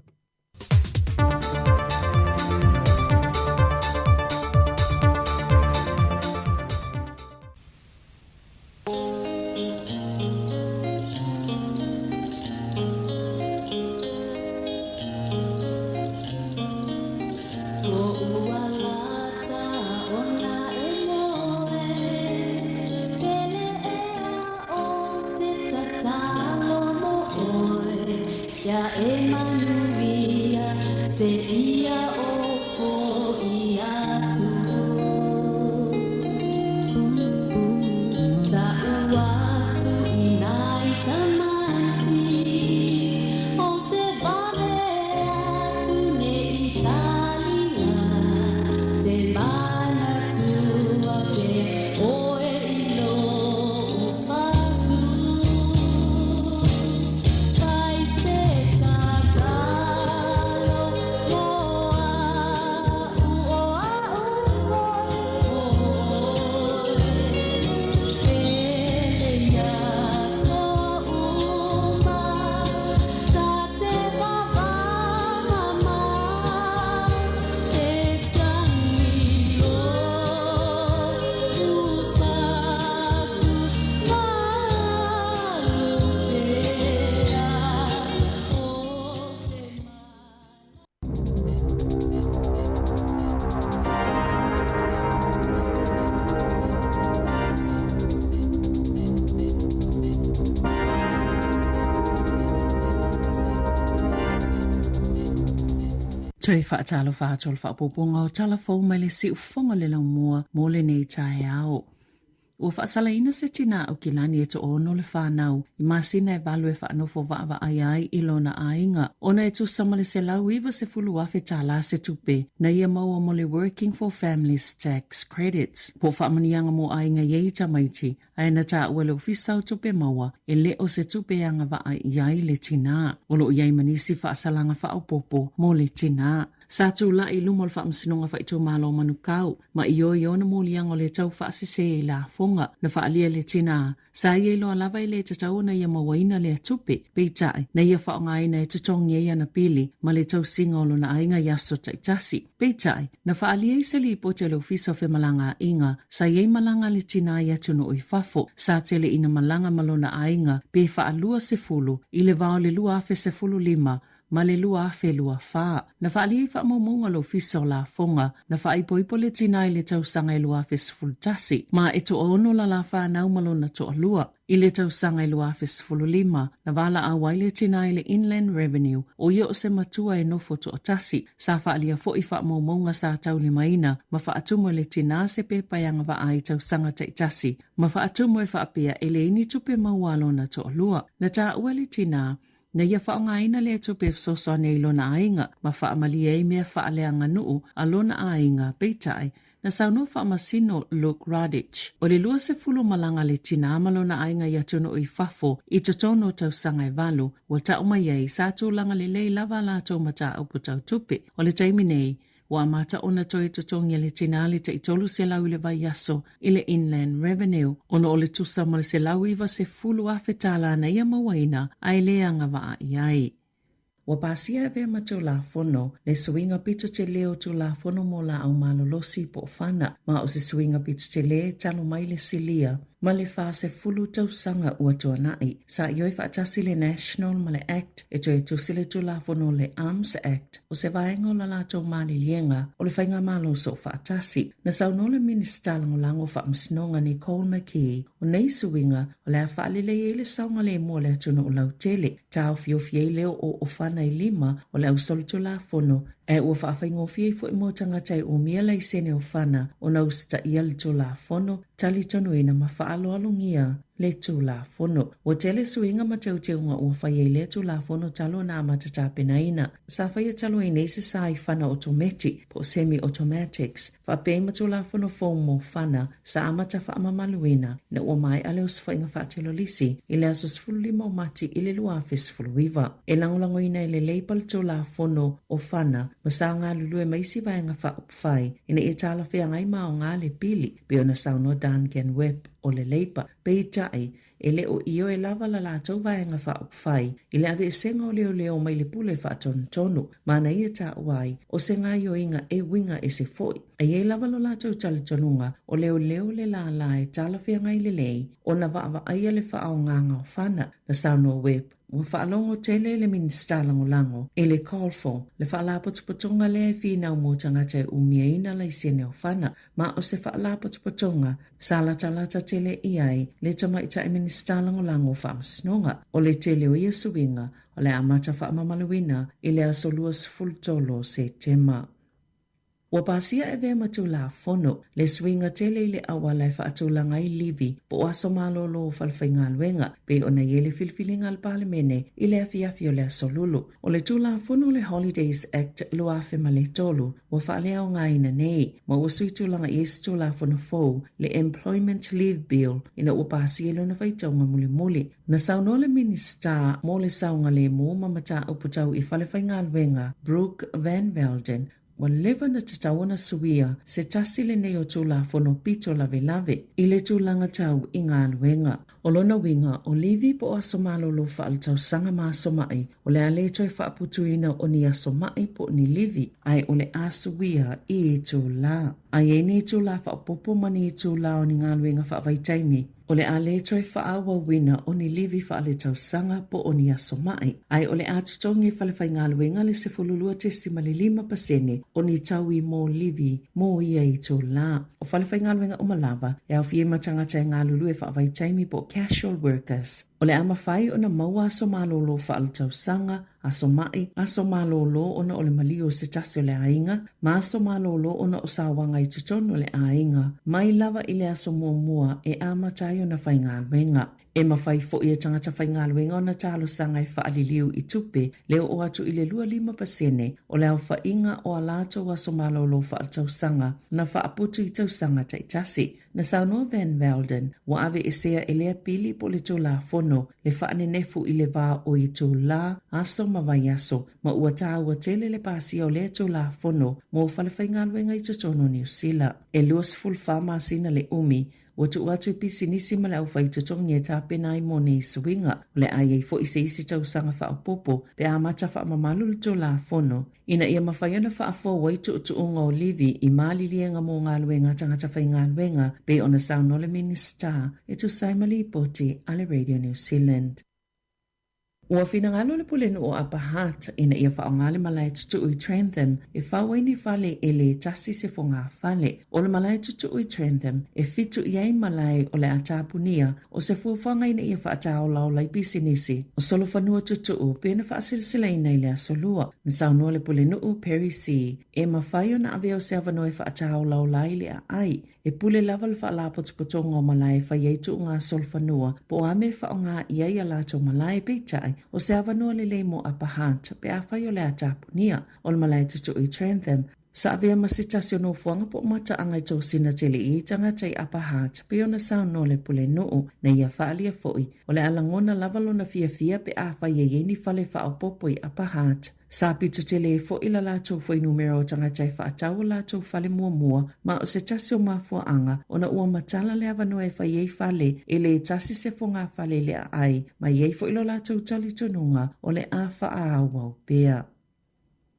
Toe faatalofa atu o le faaopoopoga o tala fou mai le siufofoga le laumua mo lenei taeao. Ua faasalaina se tinā Aukilani e toaono le whānau i masina e valu e whaanofo vaavaaia ai i lona aiga ona e tusa ma le $190,000 tālā se tupe na ia maua mo le Working for Families Tax Credits po o faamanuiaga mo aiga i ai tamaiti ae na taua e le Ofisa o Tupe Maua e le o se tupe e agavaa i ai le tinā. O lo o i ai ma nisi faasalaga faaopoopo mo le tinā. Sa tulai i luma o le Faamasinoga Faaitumalo o Manukau ma ioe i ona moliaga o le tau faasese i lafoga na faaalia e le tinā. Sa ia iloa lava e le tatau ona ia mauaina lea tupe, peitai, na ia faaaogaina e totogi ai ana pili ma le tausiga o lona aiga i aso taitasi. Peitai, na faaalia ai se lipoti a le Ofisa o Femalagaaiga, sa i ai malaga a le tinā i atunuu i fafo, sa tele ina malaga ma lona aiga pe faa-20 i le va o le 2015 ma le 2024. Na faaalia ai faamaumauga a le Ofisa o Lafoga, na faaipoipo le tinā i le tausaga e 2011, ma e toaono lala fanau ma lona toalua. I le tausaga e 2015, na valaau ai le tinā i le Inland Revenue, o ia o se matua e nofo toatasi. Sa faaalia foi faamaumauga sa taulimaina ma faatumu e le tinā se pepa e agavaa i tausaga taitasi, ma faatumu e faapea e leai ni tupe maua a lona toalua. Na taua e le tinā, Na ia faaaogaina lea tupe e fesoasoani ai i lona aiga ma faamalie ai mea faaleaganuu a lona aiga, peitai, na saunoa Faamasino Luke Radich, o le 20 malaga a le tinā ma lona aiga i atunuu i fafo i totonu o tausaga e valu, ua tau mai ai sa tulaga lelei lava a latou mataupu tau tupe. O le taimi nei, Ua amata ona toe totogi e le tinā le tai 300 i le vaiaso i le Inland Revenue ona o le tusa ma le $190,000 tālā na ia mauaina a e le agavaa i ai. Ua pasia e avea ma Tulafono le suiga pito tele o Tulafono mo Laau Malolosi po o FANA, ma o se suiga pito tele talu mai le silia. ma le 40 tausaga ua tuanai. Sa ioe faatasi le National ma le act e toe tusi le Tulafono le Arms Act o se vaega o la latou maliliega o le Faigamalo Soofaatasi. Na saunoa le Minisita Lagolago o Faamasinoga Nicole McKee, o nei suiga o le a faalelei ai le saogalemu o le atunuu lautele, taofiofi ai le oo o fana i lima o le ausolitulafono, ae ua faafaigofie ai foi mo tagata e umia laisene o fana ona usitaia le Tulafono, talitonuina ma faaaloalogia le Tulafono. Ua tele suiga ma teuteuga ua faia i lea Tulafono talu ona amata tapenaina. Sa faia talu ai nei se sa i fana otometi, po o semi-automatics, faapea ai ma Tulafono fou mo fana sa amata faamamaluina ina ua maea le osofaiga faatelolisi i le aso 15 o Mati i le 2019. E lagolagoina e le Labour le Tulafono o Fana ma sa galulue ma isi vaega faaupufai ina ia talafeagai ma aoga le pili, pei ona saunoa Duncan Webb o le Labour. Peitai, E le o ioe lava la latou Vaega Faaupufai i le aveesega o leoleo mai le pule faatonutonu, ma na ia taua ai o se gaoioiga e uiga ese foi. E i ai lava lo latou talitonuga o leoleo le lālā e talafeagai lelei ona vaavaaia le faaaogaga o fana, na saunoa Webb. Ua faalogo tele le Minisita Lagolago i le COLFO, le faalapotopotoga lea e finau mo tagata e umiaina laisene o fana, ma o se faalapotopotoga sa latalata tele i ai le Tamaitai Minisita Lagolago o Faamasinoga. O le tele o ia suiga o le a amata faamamaluina i le aso 23 o Setema. Ua pasia e avea ma Tulafono le suiga tele i le auala e faatulaga ai livi po o aso malolo o falefaigaluega pei ona i ai le filifiliga a le Palemene i le afiafi o le aso Lulu. O le Tulafono o le Holidays Act 2003 ua faaleaogaina nei, ma ua sui tulaga i ai se Tulafono fou, le Employment Leave Bill, ina ua pasia i lona faitauga mulimuli. Na saunoa le Minisita mo le Saogalemu ma Mataupu Tau i Falefaigaluega, Brooke Van Velden, Ua leva ona tatau ona suia se tasi lenei o Tulafono pito lavelave i le tulaga tau i galuega. O lona uiga, o livi po o aso malolo faaletausaga ma aso maʻi, o le a le toe faaputuina o ni aso maʻi po o ni livi, ae o le a suia i itulā. A i ai ni itulā faaopoopo ma ni itulā o ni galuega faavaitaimi, O le a le toe faaauauina o ni livi faaletausaga po o ni aso maʻi, ae o le a totogi e falefaigaluega le 12.5% o ni taui mo livi mo ia itulā. O falefaigaluega uma lava e aofia ai ma tagata e galulue faavaitaimi po o casual workers, o le a mafai ona maua aso malolo faaletausaga, aso maʻi, aso malolo ona o le maliu o se tasi o le aiga, ma aso malolo ona o sauaga i totonu o le aiga, mai lava i le aso muamua e amata ai ona faigaluega. E mafai foi e tagata faigaluega ona talosaga e faaliliu i tupe le oo atu i le 25% o le aofaiga o a latou aso malolo faaletausaga na faaputu i tausaga taitasi. Na saunoa Van Velden, ua aveesea e lea pili po o le Tulafono le faanenefu i le va o itulā, aso ma vaiaso, ma ua tāua tele le pasia o lea Tulafono mo falefaigaluega i totonu o Niu Sila. E 24 masina le umi ua tuu atu i pisinisi ma le aufaitotogi e tapena ai mo nei suiga. O le a i ai foi se isi tausaga faaopoopo pe a amata faamamalu le Tulafono Ina ia mafai ona faafou ai tuutuuga o livi i maliliega mo galuega a tagata faigaluega, pei ona saunoa le Minisita e tusa ai ma lipoti a le Radio New Zealand. Ua finagalo le Pulenuu o Upper Hutt ina ia faaaoga le malae tutuu i Trentham e fau ai ni fale e le tasi se fogafale. O le malae tutuu i Trentham e fitu i ai malae o le a tapunia O se fuafuaga ina ia faataolaola i pisinisi o solofanua tutuu pei ona faasilasilaina i le Aso Lua. Na saunoa le Pulenuu Perry See e mafai ona avea o se avanoa e faataolaola ai le aai e pule lava le faalapotopotoga o malae e fai ai tuuga solofanua po o a mea e faaaoga i ai a latou malae peitai o se avanoa lelei mo Upper Hutt pe afai o le a tapunia o le malae tutuu i Trentham Sa avea ma se tasi o nofoaga po o mataaga i tosina tele i ai tagata i Upper Hutt pei ona saunoa le Pulenuu na ia faaalia foi o le a lagona lava lona fiafia pe afai e i ai ni fale faaopoopo i Upper Hutt. Sa pito tele ai foi la latou fuainumera o tagata e faatau o latou fale muamua ma o se tasi o mafuaaga ona ua matala le avanoa e fai ai fale e le tasi se fogafale i le aai ma i ai foi lo latou talitonuga o le a faaauau pea.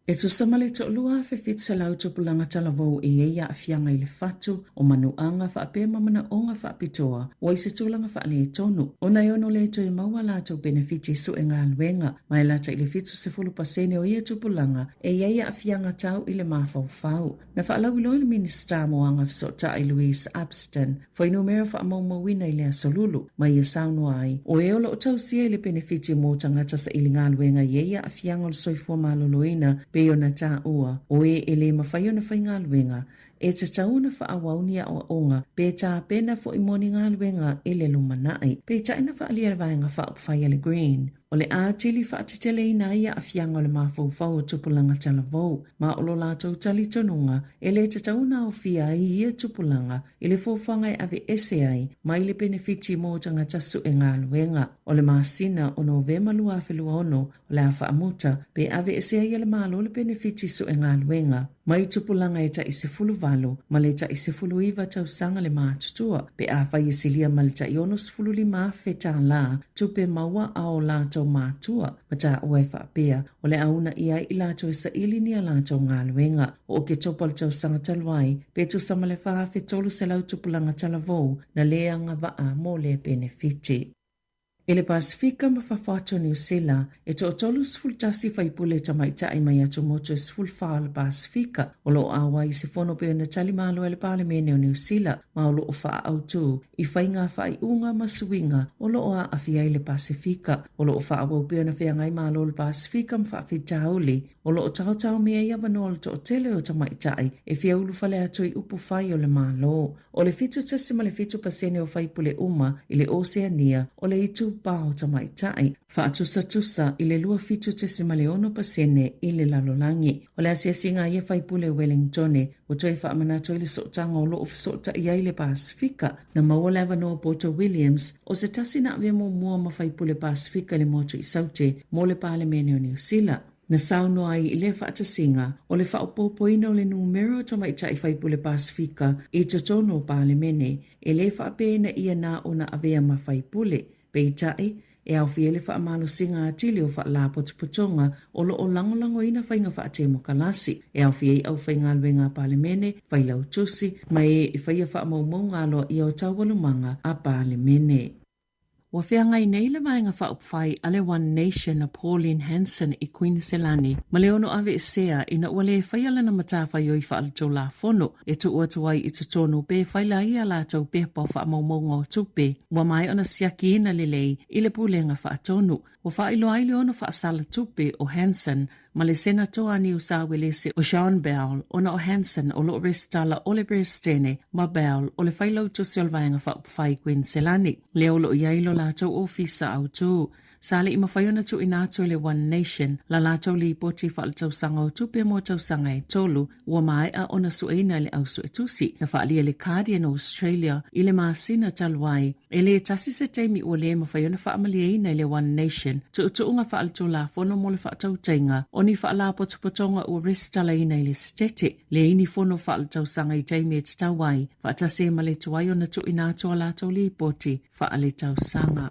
E tusa ma le 2700 tupulaga talavou e i ai aafiaga i le fatu o manuaga faapea ma manaoga faapitoa ua i se tulaga faaletonu ona e ono le toe maua a latou penefiti sue galuega ma e lata i le 70% o ia tupulaga e i ai aafiaga tau i le mafaufau. Na faalauiloa e le Minisita mo Aga Fesootai Louise Upston fuainumera faamaumauina i le Aso Lulu, ma ia saunoa ai, o e o lo o tausia i le penefiti mo tagata saili galuega i ai aafiaga o le soifua maloloina pei ona taua, o e e le mafai ona faigaluega, e tatau ona faaauau ni aoaoga pe tapena foi mo ni galuega i le lumanai. Peitai na faaalia e le Vaega Faaupufai a le Green, o le atili faateteleina ai aafiaga o le mafaufau o tupulaga talavou, ma o lo latou talitonuga e le tatau ona aofia ai ia tupulaga i le fuafuaga e aveese ai mai le penefiti mo tagata sue galuega. O le masina o Novema 2026 o le a faamuta pe aveese ai e le Malo le penefiti sue galuega mai tupulaga e tai 18 ma le tai 19 tausaga le matutua pe afai e silia ma le tai $65,000 tālā tupe maua a o latou matua ma taua e faapea o le a uunaia ai i latou e saili ni a latou galuega. O Oketopa o le tausaga talu ai, pe tusa ma le 4,300 tupulaga talavou na le agavaa mo lea penefiti. I le Pasefika ma fafo atu o Niu Sila, e toa-31 faipule tamaitai mai atumotu e 14 o le Pasefika o lo o auai i se fono pei ona tali malo e le Palemene o Niu Sila ma o lo o faaautu i faiga faaiuga ma suiga o lo o aafia ai le Pasefika. O lo o faaauau pea ona feagai malo le Pasefika ma faafitauli o lo o taotaomia ai avanoa o le toatele o tamaitai e fia ulufale atu i upufai o le Malo. O le 7.7% o faipule uma i le Oseania o le itupa o tamaitai, faatusatusa i le 27.6% i le lalolagi. O le asiasiga a ia faipule o Wellingtone ua toe faamanatu ai le sootaga o lo o fesootai ai le Pasefika. Na maua le avanoa o Poto Williams, o se tasi na avea muamua ma faipule Pasefika i le motu i Saute mo le Palemene o Niu Sila. Na saunoa ai i lea faatasiga, o le faaopoopoina o le numera o tamaitai faipule Pasefika i totonu o Palemene, e le faapea ina ia na ona avea ma faipule. Peitai, e aofia ai le faamalosiga atili o faalapotopotoga o lo o lagolagoina faiga faatemokalasi, e aofia ai aufaigaluega a Palemene, failautusi, ma e e faia faamaumauga aloaia o taualumaga a Palemene. Ua feagai nei le Vaega Faaupufai a le One Nation a Pauline Hanson i Kuiniselani ma le ono aveesea ina ua le faia lana matafaioi faaletulafono e tuu atu ai i totonu pe faila ai a latou pepa o faamaumauga o tupe ua maea ona siakiina lelei i le Pulega Faatonu. Ua faailoa ai le ono faasala tupe o Hanson ma le Senator a Niu Sauelese o Sean Bell ona o Hanson o lo o resitala o le Peresetene ma Bell o le Failautusi o le Vaega Faaupufai Kuiniselani lea o lo o i ai lo latou ofisa autu. Sa le i mafai ona tuuina atu e le One Nation la latou lipoti faaletausaga o tupe mo tausaga e tolu ua maea ona sueina e le au suetusi na faaalia e le Guardian o Australia i le masina talu ai. E le tasi se taimi ua le mafai ona faamalieina e le One Nation tuutuuga faaletulafono mo le faatautaiga o ni faalapotopotoga ua resitalaina i le Setete, leai ni fono faaletausaga i taimi e tatau ai, faatasi ai ma le tuai ona tuuina atu a latou lipoti faaletausaga.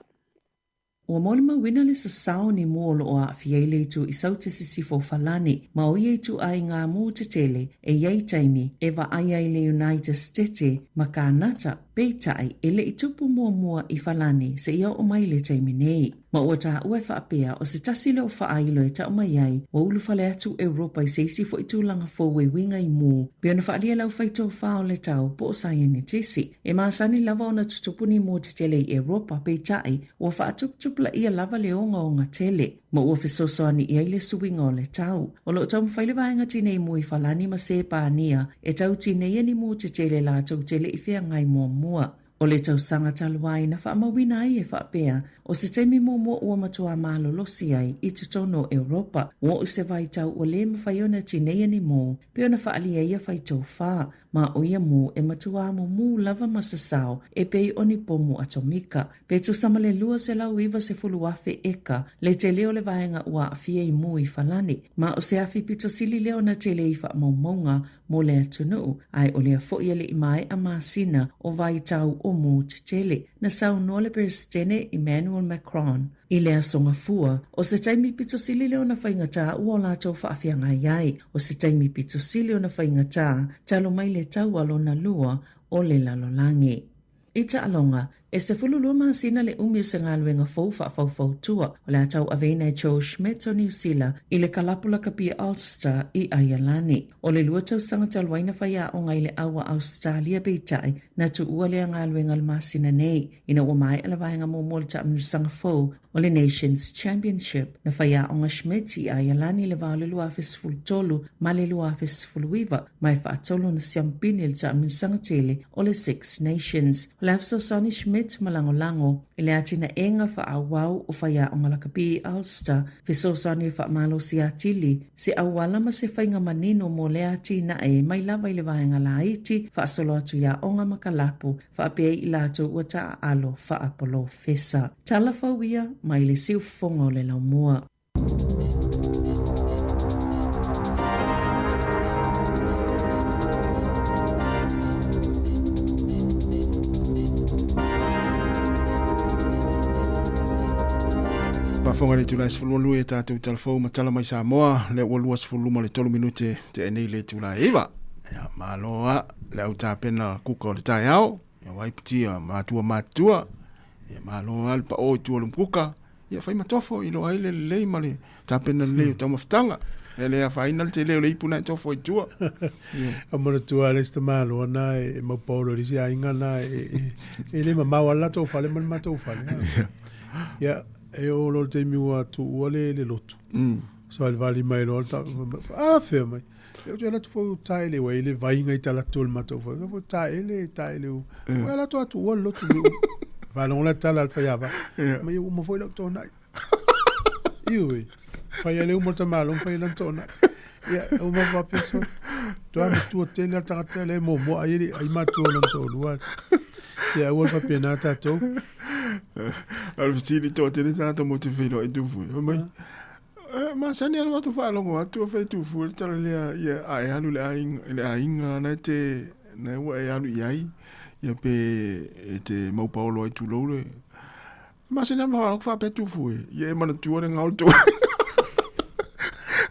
Ua molimauina le sasao o ni mū o lo o aafia ai le itu i Saute Sisifo o Falani, ma o ia ituaiga mū tetele e i ai taimi e vaai ai le United Stete ma Kānata, peitai e le i tupu muamua i Falani seia oo mai le taimi nei. Ma ua taua e faapea o se tasi lea o faailo e tau mai ai ua ulufale atu Europa i se isi foi tulaga fou e uiga i mū pei ona faaalia e le aufaitofa o le tau po o saienitisi. E masani lava ona tutupu ni mū tetele i Europa, peitai, ua faatuputupulaia lava le ogaoga tele, ma ua fesoasoani i ai le suiga o le tau. O lo o taumafai le vaega tinei mu i Falani ma Sepania e tau tineia ni mū tetele latou te le i feagai muamua. O le tausaga talu ai na faamauina ai e faapea, o se taimi muamua ua matuā malolosi ai i totonu o Europa, ua oo i se vaitau ua le mafai ona tineia ni mū, pei ona faaalia e ia faitofa. Ma o ia mū e matuā mumū lava ma sasao e pei o ni pomu atomika. Pe tusa ma le 290,000 eka le tele o le vaega ua aafia i mū i Falani, ma o se afi pito sili lea ona tele i faamaumauga mo le atunuu, ae o lea foi e le i maea masina o vaitau o mū tetele. Na saunoa le Peresetene Emmanuel Macron i le Aso Gafua, o se taimi pito sili lea ona faigata ua o latou faafeagai ai, o se taimi pito sili ona faigata talu mai le taua lona lua o le lalolagi. I taaloga, e 12 masina le umi o se galuega fou faafaufautua o le a tauaveina e Joe Schmidt o Niu Sila i le kalapu lakapi Ulster i Aialani. O le lua tausaga talu ai na faiaoga i le au a Ausetalia peitai na tuua lea galuega i le masina nei ina ua maea le vaega muamua o le taamilosaga fou o le Nations Championship. Na faiaoga Schmidt i Aialani i le va o le 2013 ma le 2019 ma e faatolu ona siamupini i le taamilosaga tele o le Six Nations. O le a fesoasoani Schmidt ma lagolago i le atinaega faaauau o faiaoga lakapi i Ulster, fesoasoani e faamalosi atili se auala ma se faiga manino mo lea atinae mai lava i le vaega laiti faasolo atu i aoga ma kalapu faapea i latou ua taaalo faapolofesa. Tala fou ia mai le siufofoga o le laumua. Faafofoga i le itula e 12 e tatou talafou ma tala mai Samoa, lea ua 25 le 3 minute tea nei le itula e 9. Ia, malo a le au tapena kuka o le taeao, ia waiputia matua matutua, ia malo a le pao i tua o le kuka, ia fai ma tofo i loa ai le lelei ma le tapena lelei o taumafataga. E le afaina le tele o le ipu na e tofo i tua. A manatua le isi tamaloa na e mau paolo i le isi aiga na e, e le mamao a le latou fale ma le matou fale. Ia, e oo loa le taimi ua tuua le, le lotu. Savalivali mai loa le ta, a fea mai. Ia ou te alu atu foi u taele ua i le vaiga i talaatu o le matou fale. Foi taele, taele u. Ua alu atu atu ua le lotu ni u. Faalogo la tala a le faiava. Mai ua uma foi lau toonai. Iu e. Fai a le uma o le tamaloa ma fai lana toonai. Ia, uma faapea sole. Toa matua tele a le tagata lea e muamua ai le ai matua o lona toalua. Ia, aua le faapena tatou. O le fesili toatele tagata mo te feiloai tufu. Mai, Eh, masani alu atu faalogo atu o fai tufu le tala lea ia a e alu le aiga le aiga na te na ua e alu i ai ia pe e te mau paolo ai tulou le masani alu faalogo faapea tufu e ia e manatua le ngao le tou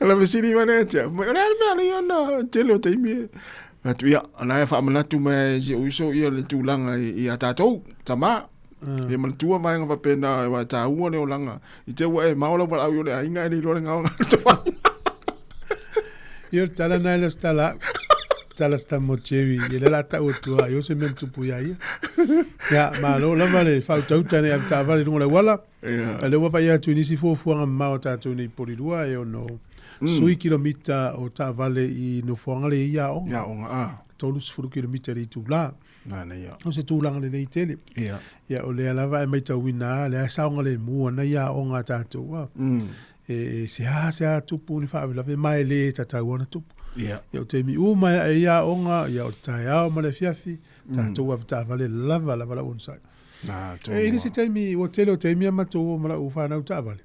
ala fesili mai le tia mai o le a le mea le ona tele o taimi e atu ia ana e faamanatu mai si ou uso ia le tulaga i a tatou tama E manatua vaega faapena aua e taua le olaga. I te ua e mao lau valaau i o le aiga e le iloa le gaoga o le toai. Ia o le tala na e le o se tala au. Tala se tama o Jerry, ia lea o le a tau atu lava i o se mea na tupu ia ia. Ia, malo lava le faautauta nei avetaavale i luga o le auala. Ia. A lea ua vaai atu i nisi fuafuaga mamao a tatou nei i Polilua e ono sui kilomita o taavale i nofoaga lea e i ai aoga. I aoga, a. 30 kilomita i le itula. Nana ia. O se tulaga lelei tele. Ia. Ia o lea lava e maitauina a lea e saogalemu ana ia aoga a tatou a. E se a se a tupu ni faalavelave ma e le tatau ona tupu. Ia. Ia o taimi uma e ae ia aoga, ia o le taeao ma le afiafi, tatou avetaavale lava lava lau onosai. Na, tonu. E i le isi taimi, ua tele o taimi a matou o ma lau fanau taavale.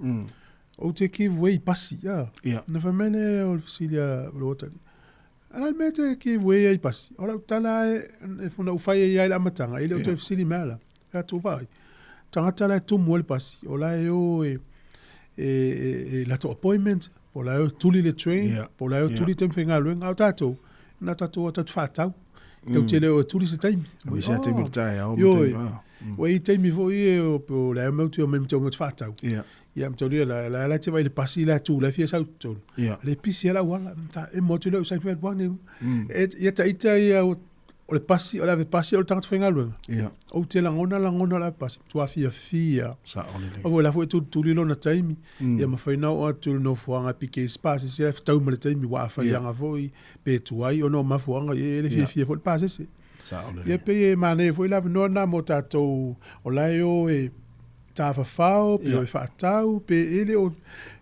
Ou te give way i pasi, a. Ia. Na fai mai lea o le fesili a lou atalii, A le mea te give way ai pasi, o lau tala e, e funa u fai ai i le amataga, e le o toe fesili mai ala. E atu vaai. Tagata la e tumu ai le pasi, o la e o e, e, e, e latou appointment, po o la e o e tuli le train, Yeah. po o la e o e tuli taimi faigaluega. A o tatou, na tatou o tatou faatau. Tau te le o e tuli se taimi. A se taimi o le taeao ma Ioe. taimi, ah. Ua i taimi foi e o, po o la e mau te o mai ma te o mau te faatau. Yeah. Ia, ma taulia la, la, la te vai le pasi la tu la fia sau tonu. Ia. Le pisi ala wala, ta e mo tu le usai fia wane. E ia ta ita ia o o le pasi, o le ave pasi o le tagata faigaluega. Ia. Ou te lagona lagona le ave pasi, matua fiafia. Sao lelei. Aua la foi e tulituli lona taimi. Ia mafai ona oo atu i le nofoaga e pike ai se pasese ae fetau ma le taimi ua afaiaga foi pe tuai ona o mafuaaga ia e le fiafia foi le pasese. Sao lelei. Ia pei e manaia foi le avanoa lena mo tatou o la e o e. tafafao, pe o e faatau, pe e le o,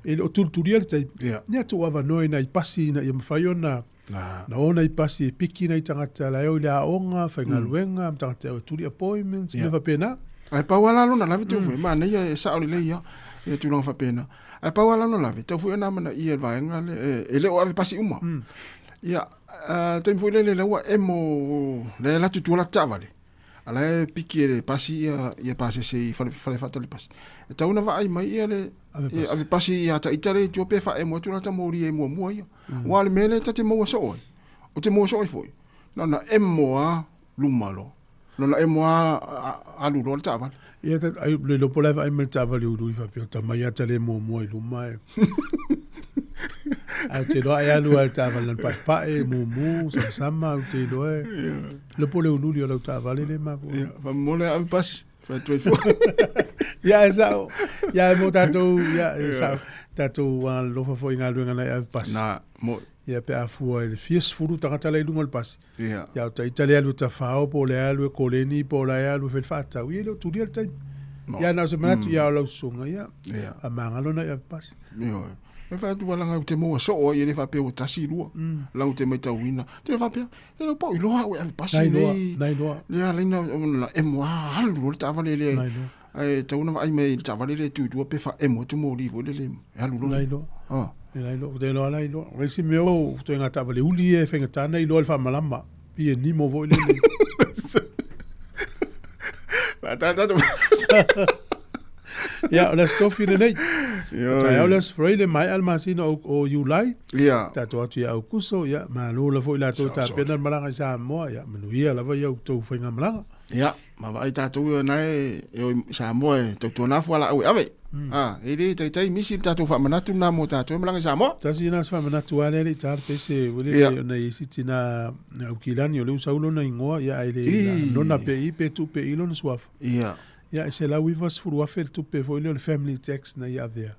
e le o tulitulia le taimi. Ia tuu avanoa i nai pasi ina ia mafai ona na o nai pasi e piki nai tagata la e o i le aoga, faigaluega, ma tagata e o e tuli appointments, mea faapena. Ae pau lava la lona lave tau foi, manaia e sao lelei lava ia tulaga faapena. Ae pau lava lona lave, tau foi ona amanaia e le vaega lea, e le o ave pasi uma. Ia, taimi foi lele la ua emo, la e alu atu i tua la taavale, a la e piki e le pasi ia, ia pasese i fale, fale faatali pasi. E tatau ona vaai mai ia le ave pasi, ave pasi ia ita le i tua pe faaemo atu lata moli e muamua ia. Aua o le mea lea ta te maua soo ai, ou te maua soo ai foi, na ona emo lava luma loa. Na ona emo lava alu loa le taavale. Ia, ta, ai, le iloa po o le a vaai mai le taavale ului faapea, o tama ia ta le muamua i luma e. Ae ou te iloa ai alu lava i le taavale lana paepae, mumu, samasama, ou te iloa e. Le po le ululi o lau taavale le mafua. Ia, faamolemole ave pasi. Fai atu ai foi. Ia, e sao. Ia, e mo tatou, ia, e sao. Tatou alofa foi i galuega na e ave pasi. Na, mo. Ia, pe a fua i le fia sefulu tagata la i luga o le pasi. Ia. Ia, o ita le alu e tafao, po o le alu e koleni, po o le alu e fai le faatau. Ia, e le o tulia le taimi. Ia, na o se manatu, ia, o lau susuga, ia. Ia. Faamagalo na i ave pasi. Ioe. E fai atu laga ou te maua soo ai e le faapea ua tasi lua. Laga ou te matauina. Te le faapea, le lau pau iloa au e ave pasi nei. Nai loa. Le ala ina ona emo a alu loa le taavale lea. Nai loa. Ae tatau ona vaai mai i le taavale lea e tu i tua pe faaemo atu moli foi lele e alu loa. Nai loa. Ah. E nai loa, te iloa la iloa. O le isi mea o ituaiga taavale uli ia e faigata ona iloa i le faamalama. Pei e nimo foi lele. Ia, o le Aso Tofi lenei. Ioe. Taeao le Aso Faraile, maea le masina o Iulai. Ia. Tatou atu ia Aukuso, ia, malo lava foi latou Sao, sao. tapena le malaga i Samoa, ia, manuia lava ia outou faigamalaga. Ia, ma vaai tatou ia na e, e o i Samoa e tautuana fualaau e ave. Ah, e le taitai misi le tatou faamanatu lena mo tatou e malaga i Samoa. Tasi lena o se faamanatu lava lea e le i ta le pese, ua le Ia. ona i isi tina Aukilani, o lea ua sau lona igoa, ia, ae le Ii. nona pe i pe tuu pe i lona suafa. Ia. Ia, e $190,000 le tupe foi lea o le family tax na ia avea.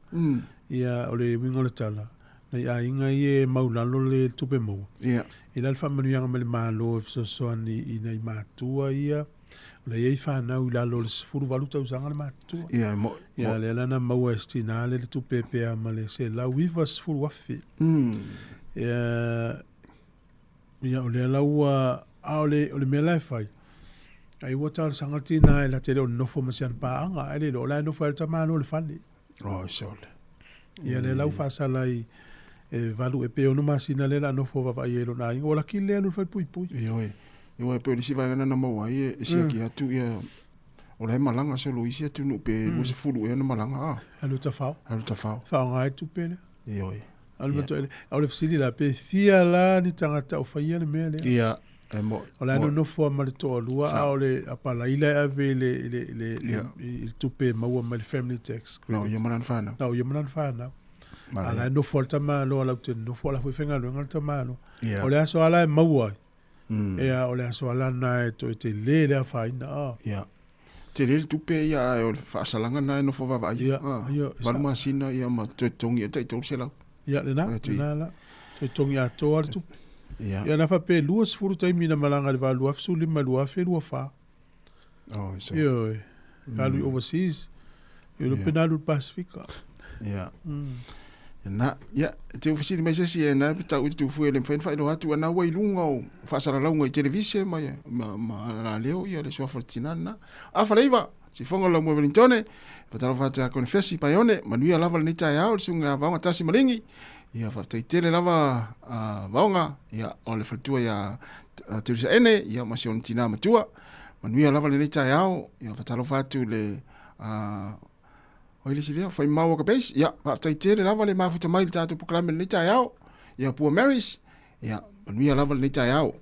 Ia, o le uiga o le tala, nai aiga ia e maulalo le tupe maua. Ia. E la le faamanuiaga mai le Malo e fesoasoani i nai matua ia, o la e i ai fanau i lalo o le 18 tausaga le matutua. Ia, e mo'i. Ia, lea la na maua e si tina lea le tupe pe a ma le $190,000. Ia, Ia, o lea la ua, a o le, o le mea la e fai, ai ua talosaga le tina e la te le o nofo ma si ana paaga, ae le iloa o la e nofo ai le tamaloa i le fale. Oh, e sole. Ia, lea la ua faasala i, e valu e pe ono masina lea la nofo vaavaai ai i lona aiga. Ua laki le alu i le falepuipui. Ioe. Ioe, e pei o le isi vaega lena na maua ai e siaki atu ia, o la e malaga solo i isi atunuu pe 20 ea ona malaga, a. Alu tafao. Alu tafao. Faaaoga ai tupe lea. Ioe. Alu matua ele. A o le fesili la, pe fia la ni tagata o faia le mea lea? Ia, e mo'i. O la e nonofo lava ma le toalua, a o le apalaila e ave i le, i le, i le, i le tupe e maua mai le family tax credit. Na o ia ma lana fanau. Na o ia ma lana fanau. A la e nofo lava le tamaloa latou te nonofo, a la foi e faigaluega le tamaloa. O le aso lava la e maua ai, Ea, o le aso ala na e toe tele le afaina. Ah. Ia. Tele le tupe ia ae o le faasalaga na e nofo vaavaai. Ia, ah. ia, 8 masina ia ma toe totogi ai tai 300. Ia, lena, lena la. Toe totogi atoa le tupe. Ia. Ia, na faapea e 20 taimi na malaga i le 2015 2024. Oh, so. Ioe. Alu i overseas. Ioe, yeah. pena alu i le Pasifika. Ia. Na, ia, te ufisili mai se isi e na tau i te tufu e le mawhai na whailoa atu, ana ua i lunga o whaasalalauga i televise ma, ma, ma la leo ia le suafa le tinana. A whaleiva, si fonga la mua Wellingtone, whatalofa atu a Konefesi Paione, manuia lava lenei taeao le susuga ia Vaoga Tasi Malingi, ia faafetai tele lava a Vaoga, ia o le faletua ia Teresa Ene, ia ma si ona tinā matua, manuia lava lenei taeao, ia whatalofa atu le a oi le isi lea, Whaimau o ka base, ia faafetai tele lava le mafuta mai le tatou polokalame lenei taeao, ia Pua Marys, ia manuia lava lenei taeao.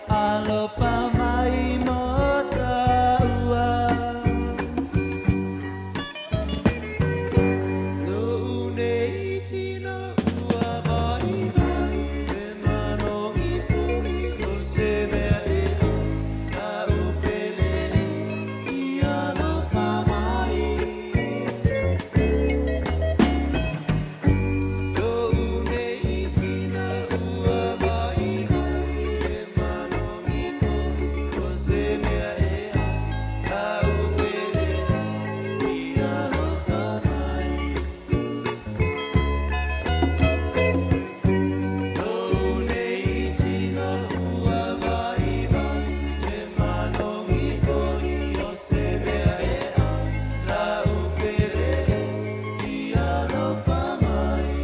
Alofa mai mo tāua. Lo'u nei tino ua vaivai, E manogi foi o se mea e ai, Ka'u pele e, i alofa mai. Lo'u nei tino ua vaivai, E manogi foi o se mea e ai, Ka'u pele e, i alofa mai. Lo'u nei tino ua vaivai, E manogi foi o se mea e ai, Ka'u pele e, i alofa mai.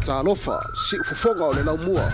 Talofa, siufofoga o le laumua.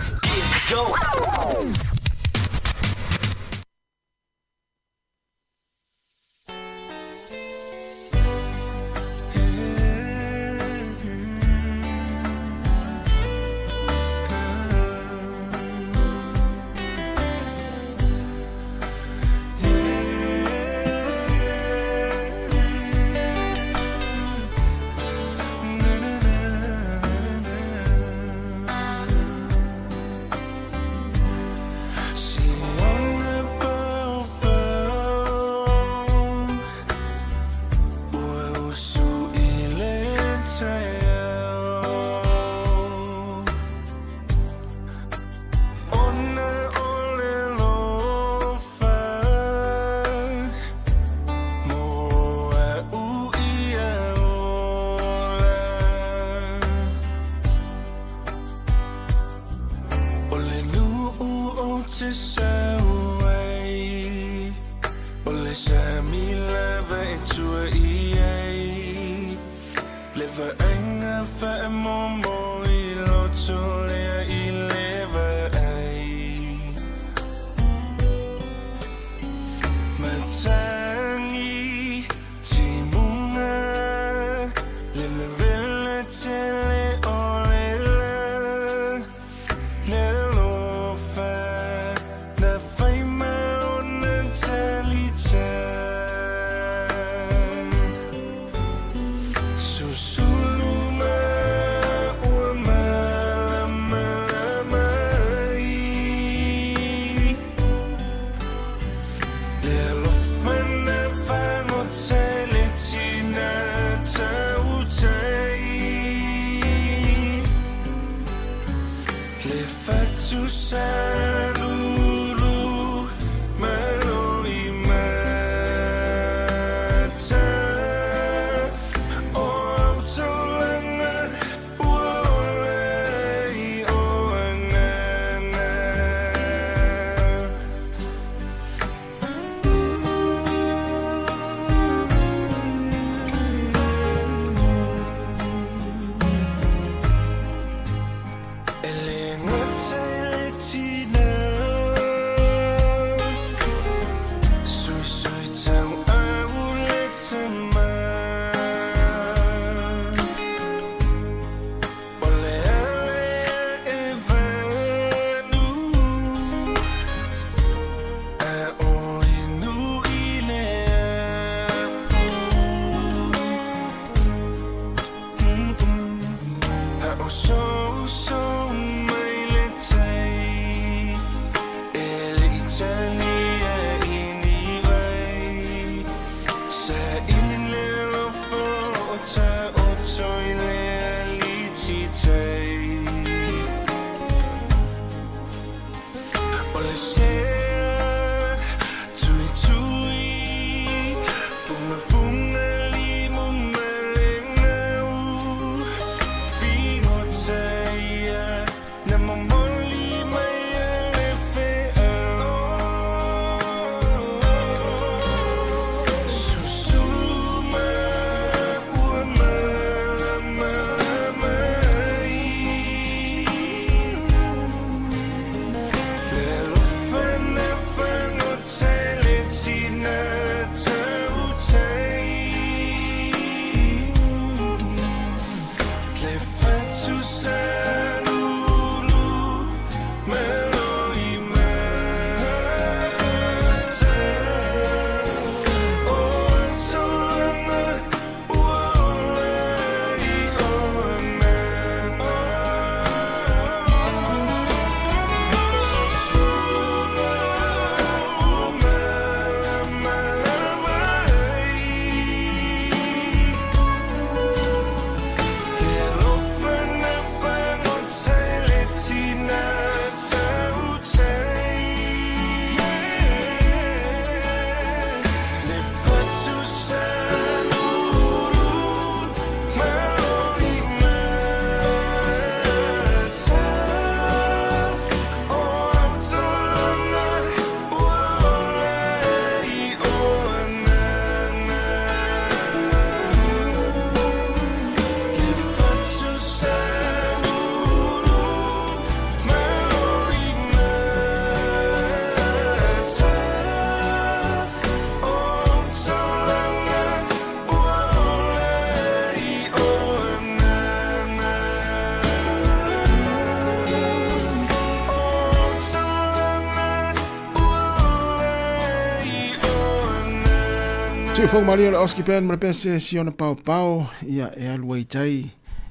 Siufoga malie o le Oski Band ma le pese Siona Pao Pao ia e alu ai tai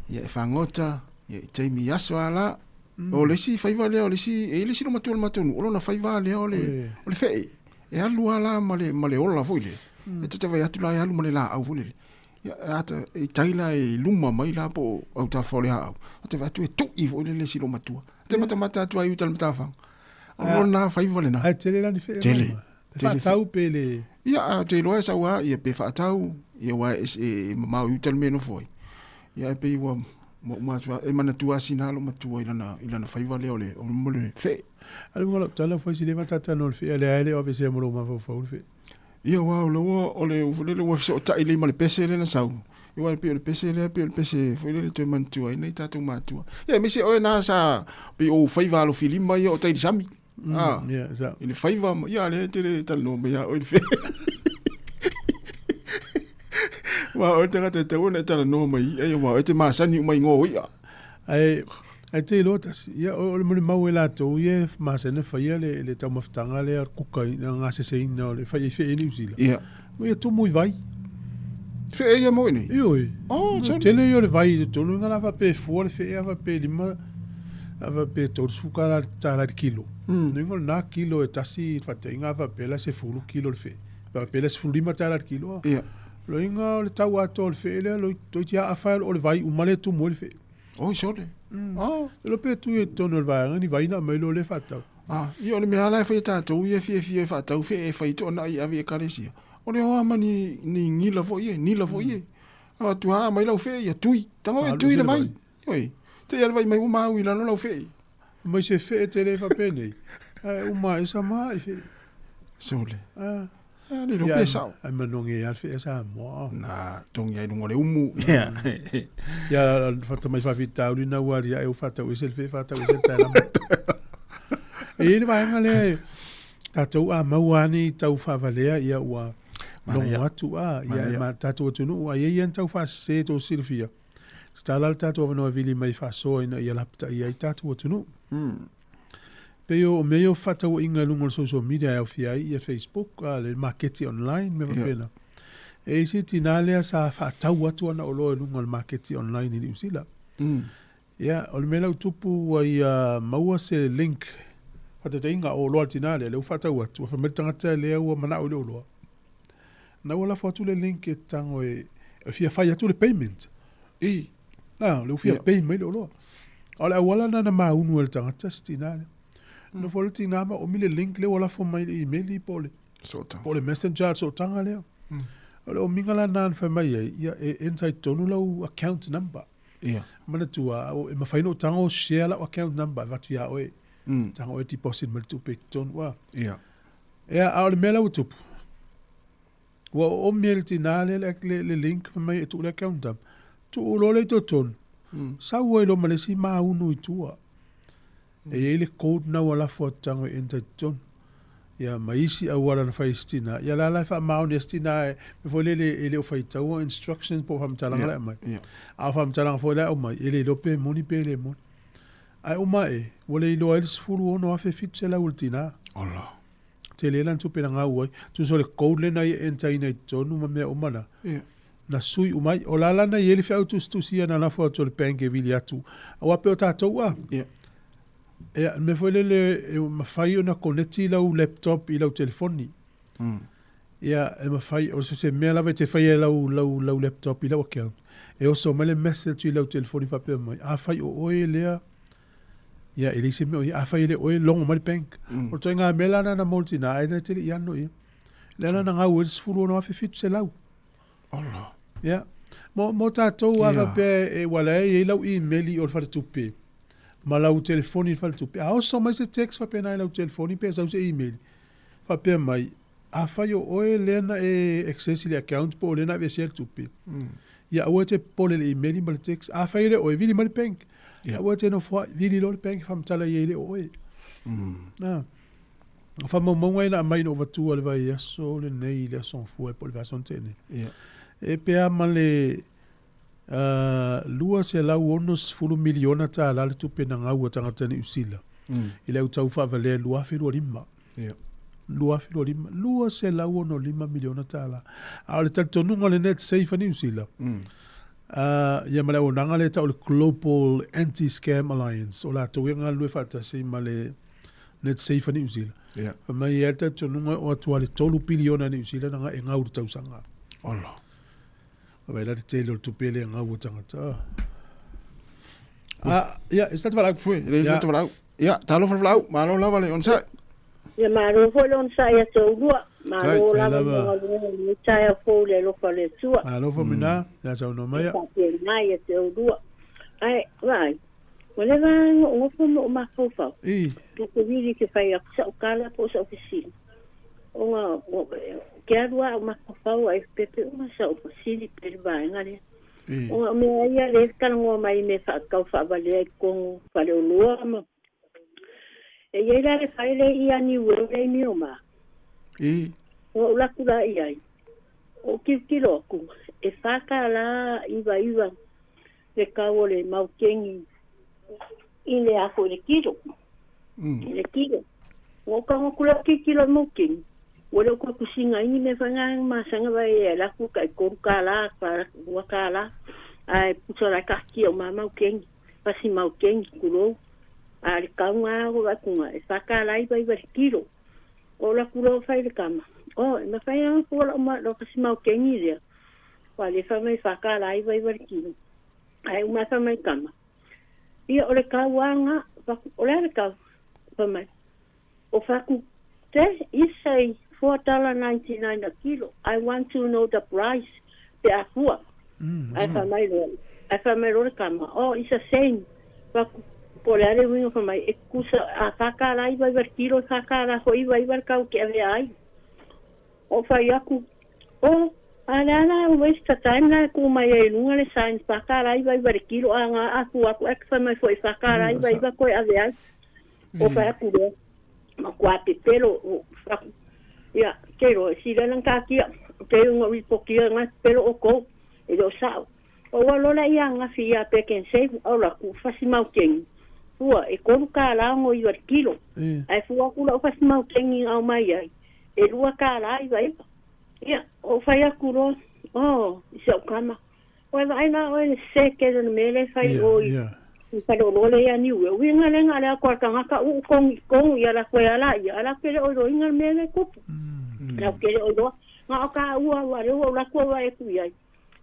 ia e fagota ia i taimi i aso a la o le isi faiva lea o le isi e i le isi matua o le matou nuu o lona faiva lea o le o le fee e alu a la ma le ma le ola foi le e ta te vaai atu la e alu ma le laau foi lele ia ata i tai la i luma mai la po o autafa o le aau ta te vaai atu e tui foi lele si matua te matamata atu ai uta le matafaga o lona faiva lena Ae tele la ni fee. Tele. E faatau pe le... Ia, a te iloa e sau a, ia pe faatau, ia ua e, e, e mamao i uta le mea e nofo ai. Ia e pei ua, ua uma atu a, e manatua a sina lo matua i lana, i lana faiva lea o le, o le fee. A le uga lau tala fai si le matata no le fee, a le ae le o avesea mo lou mafaufau le fee. Ia ua o le ua, o le ua lele ua fesootai lelei ma le pese lea na sau. Ia ua pei o le pese lea, pei o le pese foi lele toe manatua ai nai tatou matua. Ia aemaise oe na sa pei o ou faiva alofilima ia o tai i le sami. Ah, Ia, sa. i le faiva ma, ia lea e te le talanoa mai ia oe i le fee. Aua o le tagata e tatau ona e talanoa mai i i'a ia aua e te masani uma i igoa o i'a. Ae, ae te iloa tasi, ia o le molimau e latou ia e masani ona faia le, le taumafataga lea o le kuka i le gaseseina o le fai ai fee i Niu Sila. Ia. Ma ia tumu i vai. Fee ia mo i nei? Ioe. Oh, sorry. Tele ia o le vai i totonu, inga la faapea e fua le fee a faapea e lima, a faapea e 30 tala tala i le kilo. Inga o lena kilo e tasi i le faataiga a faapea la 10 kilo le fee. Faapea la 15 tala i le kilo. Ia. Loiga o le tau atoa o le fee lea, toeitiiti aafa o le vai uma lea e tumu ai le fee. Oi sole. Oh. E iloa pe tui i totonu o le vaega ni vai na aumai loa lea faatau. Ah, ia o le mea lava la e fai e tatou ia e fiafia e faatau fee e fai toanai e ave i ekalesia. O le hoa ma ni, ni nila foi e, nila foi e. Atu lava aumai lau fee ia tui. Tago e tui le vai. Oi. Te i a le vai mai ua mau i lalo lau fee. Mai se fee tele faapenei. Ae uma esa ma i fee. Sole. Ah. Ah, le iloa pe sao. Ae manogi ai lava le fee a Samoa. Na togi ai luga o le umu. Ia, tamai faafitauli na ua aliae ua faatau ese le fee faatau ese le taelama. E i ai le vaega lea e tatou a maua lava ni tau faavalea ia ua logo atu a ia e ma tatou atunuu a i ai lava ni tau faasese tou silafia. Tatala le tatou avanoa e vili mai e faasoa ina ia lapataia ai tatou atunuu. Pei o mea ia o fefaatauaiga i luga o le social media e aofia ai ia Facebook, a le maketi online mea faapena. E i ai se tinā lea sa faatau atu ana oloa i luga o le maketi online i Niu Sila. Ia, o le mea la ua tupu ua ia maua se link, faataitaiga o oloa a le tinā lea, lea ua faatau atu, ua fai mai le tagata lea ua manao i le oloa, na ua lafo atu le link e tago e fia fai atu le payment. I. Na, le ua fia pay mai le oloa. A o le auala lena na maunu ai e le tagata si tinā lea. Nofo le tinā ma omi le link lea ua lafo mai i le email po o le Sootaga. Po o le messenger le sootaga lea. O le omiga la lena na fai mai ai, ia e enter i totonu lau account number. Ia. Manatua, e mafai ona ou tago share lau account number e avatu ia oe. Tago oe deposit mai le tupe i totonu. A. Ia. Ia, a o le mea la ua tupu, ua oomi e le tinā lea le, le, le link fai mai e tuu le account number. Tuu loa lea i totonu, sau ai loa ma le isi maunu i tua. E i ai le code na ua lafo atu tago e enter i totonu. Ia, ma isi auala na fai e si tina. Ia la la e faamaoni e si tina e mea foi lele e le o faitaua instructions po o faamatalaga la e aumai. A o faamatalaga foi la e aumai, e le iloa pe moni pe le moni. Ae uma ae, ua le iloa ai le $16,700 o le tina. Ola. Tele lana tupe na gau ai. Tusa o le code lea na ia enter ina i totonu ma mea uma na. Na sui uma ai. O la la na i ai le feau tusitusi ia na lafo atu e le bank e vili atu. Aua pei o tatou a. Ia, le mea foi lele e mafai ona koneti lau laptop i lau telefoni. Ia, e mafai, o se mea lava e te faia i lau, lau, lau laptop i lau account, e oso mai le message i lau telefoni faapea mai, afai o oe lea, ia, e leai se mea o i ai, afai e le o oe, logo mai le bank. O le ituaiga mea la lena na mo le tina, ae na te le i ano ia. Lea la na gau ai le $16,700. Ola. Ia. Mo, mo tatou a faapea e, ua la e i ai lau email i o le faletupe, ma lau telefoni i le faletupe, a oso mai se text faapena i lau telefoni pe sau se email, faapea mai, afai o oe lea na e access i le account po o lea na aveesea le tupe, ia aua e te popole i le email ma le text. Afai e le oe, vili mai le bank. Aua e te nofoai, vili loa le bank e faamatala i ai e le o oe. Ah. O faamaumauga ia na aumai ina ua avatua i le vaiaso lenei i le Aso Gafua po o le vaiaso na tea nei. E pe a ma le $260 miliona tala le tupe na gau a tagata Niu Sila i le au tau faavalea 2025. 2025, $265 miliona tala. A o le talitonuga o le Netsafe a Niu Sila, ia ma le auaunaga lea e tau o le Global Anti-Scam Alliance, o latou ia e galulue faatasi ma le Netsafe a Niu Sila. Fai mai e i ai le talitonuga e oo atu lava i le 3 piliona a Niu Sila na e gau i le tausaga. Ola. Vaai la le tele o le tupe lea e gau a tagata. Ah, ia, e se tagata valaau. Fui, e le tagata valaau. Ia, talofa le valaau, malo lava le onosai. Ia, malo foi le onosai ia te oulua. Malo lava mo galuega i lenei taeao fou i le alofa o le Atua. Malo Faumuina, ia saunoa mai. Ia faapena ia te oulua. Ae, vaai, ua leva ona ou nofo ma ou mafaufau. Ou te vili ke fai atu sa'u tala po o sa'u fesili. Ona ke alu a ou mafaufau ai pepe uma sa'u fesili pe le vaega lea. Ona o mea ia lea e talanoa mai i mea faatau faavalea i totonu o faleoloa ma e i ai la le fale lea i Aniueo lea i Miomā. Ona ou alu atu la i ai, ou tilotilo atu, e $4.99 le tau o le maukeni i le a foi le kilo. I le kilo. Ua ou tago atu lea ou tilotilo i le maukeni, ua le o toe tusiga ai ni mea foi na masani vaai e alu atu tai $3, $2, ae pusa la e taatia uma lava maukeni, pasi maukeni, tulou. A o le tau lena ua vaai atu e $4.99 le kilo. Ou alu atu loa fai i le tama, oh, e mafai lava ona fua lau pasi maukeni lea. Ua le fai mai $4.99 le kilo. Ae uma ae fai mai tama, ia o le tau lava lena. O le a le tau? Fai mai, o fatu te is a $4.99 a kilo. I want to know the price pe a fua. Ae fai mai loa, ae fai mai loa le tama, oh it's the same. Fatu, po o le a le uiga fai mai, e tutusa a $4.99 le kilo, e $4 foi 99 le tau e te avea ai. Ou fai atu, Oh, a le a la e waste ta time la e tu mai ai i luga le sign $4.99 le kilo a nga a tua atu ae fai mai foi $4.99 koe ave ai. Ou fai atu lea, matua pepelo o fatu. Ia, te iloa, e sili ai la na taatia, te iu ina ripotia nga e pepelo outou, e le o sao. Ou alu loa lea ia ananafi ia Pak'nSave, alu atu, fasi maukeni, fua e $3.69 le kilo. Ae fua atu lau fasi maukeni na aumai ai, e $2.99. Ia, ou fai atu loa, oh, i si au tama, ua e vaai la oe i le sese o le mea lea e fai i o i i faleoloa lea ia Niue. Uiga lea na o le atu a le tagata uu togi i totonu ia latou e ala ia, ae latou te le o iloaina le mea lea e tupu. Latou te le o iloa. Na o taua aua lea ua ou alu atu au vaai atu i ai.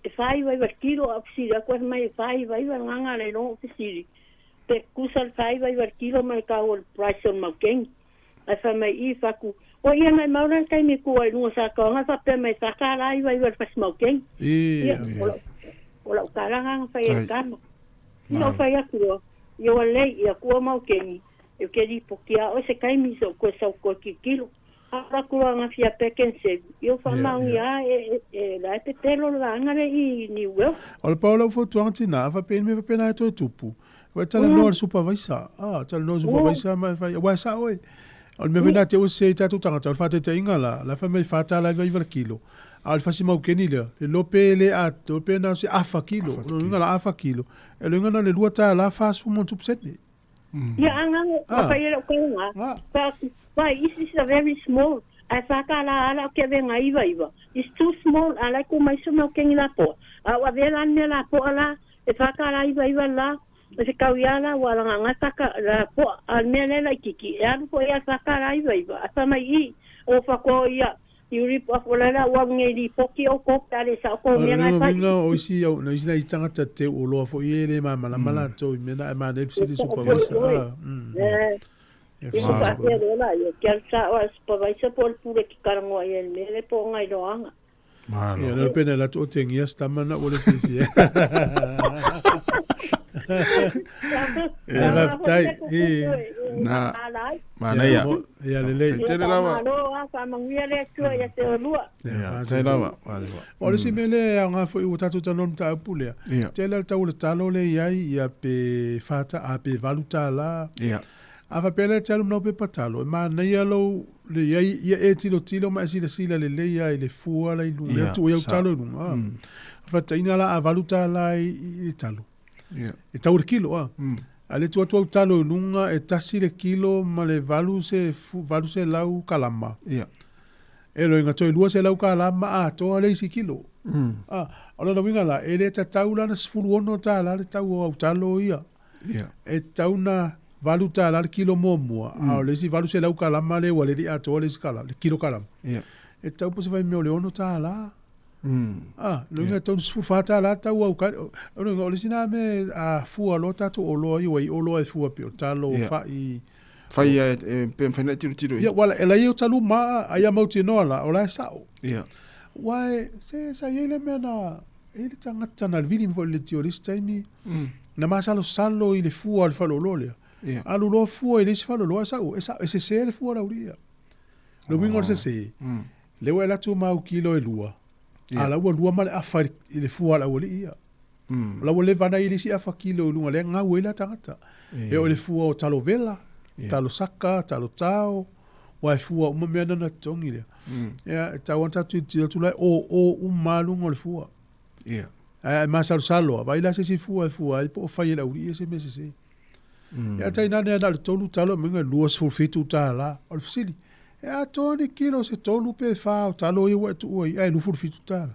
E $4.99 le kilo a ou fesili atu ai fai mai e $4.99 le agaga le iloa ou fesili pe tutusa le $4.99 le kilo ma le tau o le price o le maukeni. Ae fai mai i fatu, O ia maimau la le taimi e tu ai i luga o Satoaga faapea mai e $4.99 le fasi maukeni. Ia, o lau tala lena na fai ai i le tama. Ina ou fai atu loa, ia ua lelei, ia tuu au maukeni, ou te lipoti lava oe se taimi se i ou toe sau toe tilotilo. Alu atu loa ananafi ia Pak'nSave, ia ua faamaonia lava e la e pepelo le vaega lea i New Wales. O le pau o lau fautuaga tina, a faapea i ni mea faapena e toe tupu, Ua e talanoa i le supervisor. Ah, talanoa i le supervisor ma e fai, aua e sao oe. O le mea foi lena te ua sese ai tatou tagata, o le faataitaiga la, la e fai mai $4.99 le kilo, a o le fasi maukeni lea, le iloa pe le atoa pe na o se afa kilo, o lona uiga la afa kilo, o lona uiga na o le $2.40 ma sene. Ia, a gago, a fai e lou kauga, fa atu, why, this is a very small, ae $4 a la o ke avega 99, it's too small, a la e ku mai se maukeni lapoa, a ua avea la le mea lapoa la, e $4.99 la, E se kau ia la ua lagagata ka la poa a le mea lea laititi e alu foi ia $4.99 ae fai mai i o fakoa ia you rip off o la ua alu nei lipoti outou pe a le sao tou O mea le na e fai. uiga o isi au na isi nai tagata teu oloa foi e le malamalama latou i mea na ae manaia le fesili i le supervisor a mm Eh, e ia fesili i le faapea supervisor. loa la ia ke alu sao a le supervisor po o le pule ki talanoa i ai i le mea lea po o ona iloaga. Malo. Ia, lea pena la tu tengia stama na ua le fiafia. Ia, faafetai. I. Na. Manaia. Ia lelei. Tele lava. Malo a faamanuia le Atua ia te olua. Ia, tele lava. O le isi mea lea e aoga foi ua tatou talanoa i le mataupu lea. Tele le tau o le talo lea e i ai, ia pe $4, a pe $8. Ia. A faapea la e te alu ma lau pepa talo, e manaia lou le i ai ia e tilotilo ma e silasila lelei lava i le fua la i luga, lea tuu ai au talo i luga. A faataitaiga la a $8 i le talo, e tau i le kilo a. A le tuu atu au talo i luga e tasi le kilo ma le 800 kalama. E loiga toe 200 kalama atoa le isi kilo. A, o lona uiga la, e le tatau la ona $16 le tau o au talo ia. Ia. E tatau ona $8 le kilo muamua, a o le isi 800 kalama lea ua le atoa le isi kalama, le kilo kalama. Ia. E tatau po o se fai mea o le $6. A, loiga e tatau ona $14 le tau au ka, o loiga o le isi na mea a fua loa tatou oloa ia, ua i oloa e fua pei o talo, Ia. fai. Fai ia e pe mafai ona e tilotilo i. Ia, ua la e ia o taluma a ia mautinoa la, o la e sao. Ia. Ua e, se sa i ai le mea na, E i ai le tagata na vili mai foi i le leitio i le isi taimi, na masalosalo i le fua o le faleoloa lea. Alu loa fua i le isi faleoloa, e sau, e sau, e sese le fua lau alii ia. O le uiga o le sese, lea ua e alu atu ma au kilo e lua, a la ua lua ma le afa i le fua a le aualii ia. O la ua leva ona i ai le isi afa kilo i luga, lea e gau ai la tagata. E oo i le fua o talo vela, talo saka, talo tao, Ua e fua uma mea na na totogi lea. Ia, e tatau lava ona tatou tilotilo atu la e o uma lava luga o le fua. Ia. Ae a e masalosalo lava, vaai la se isi fua e fua ai po o fai e le aualii ia se mea sese. Ia tainane lava na o le tolu talo e mauiga e $27. O le fesili, e atoa ni kilo se tolu pe fa o talo ia ua e tuua i ai ae $27.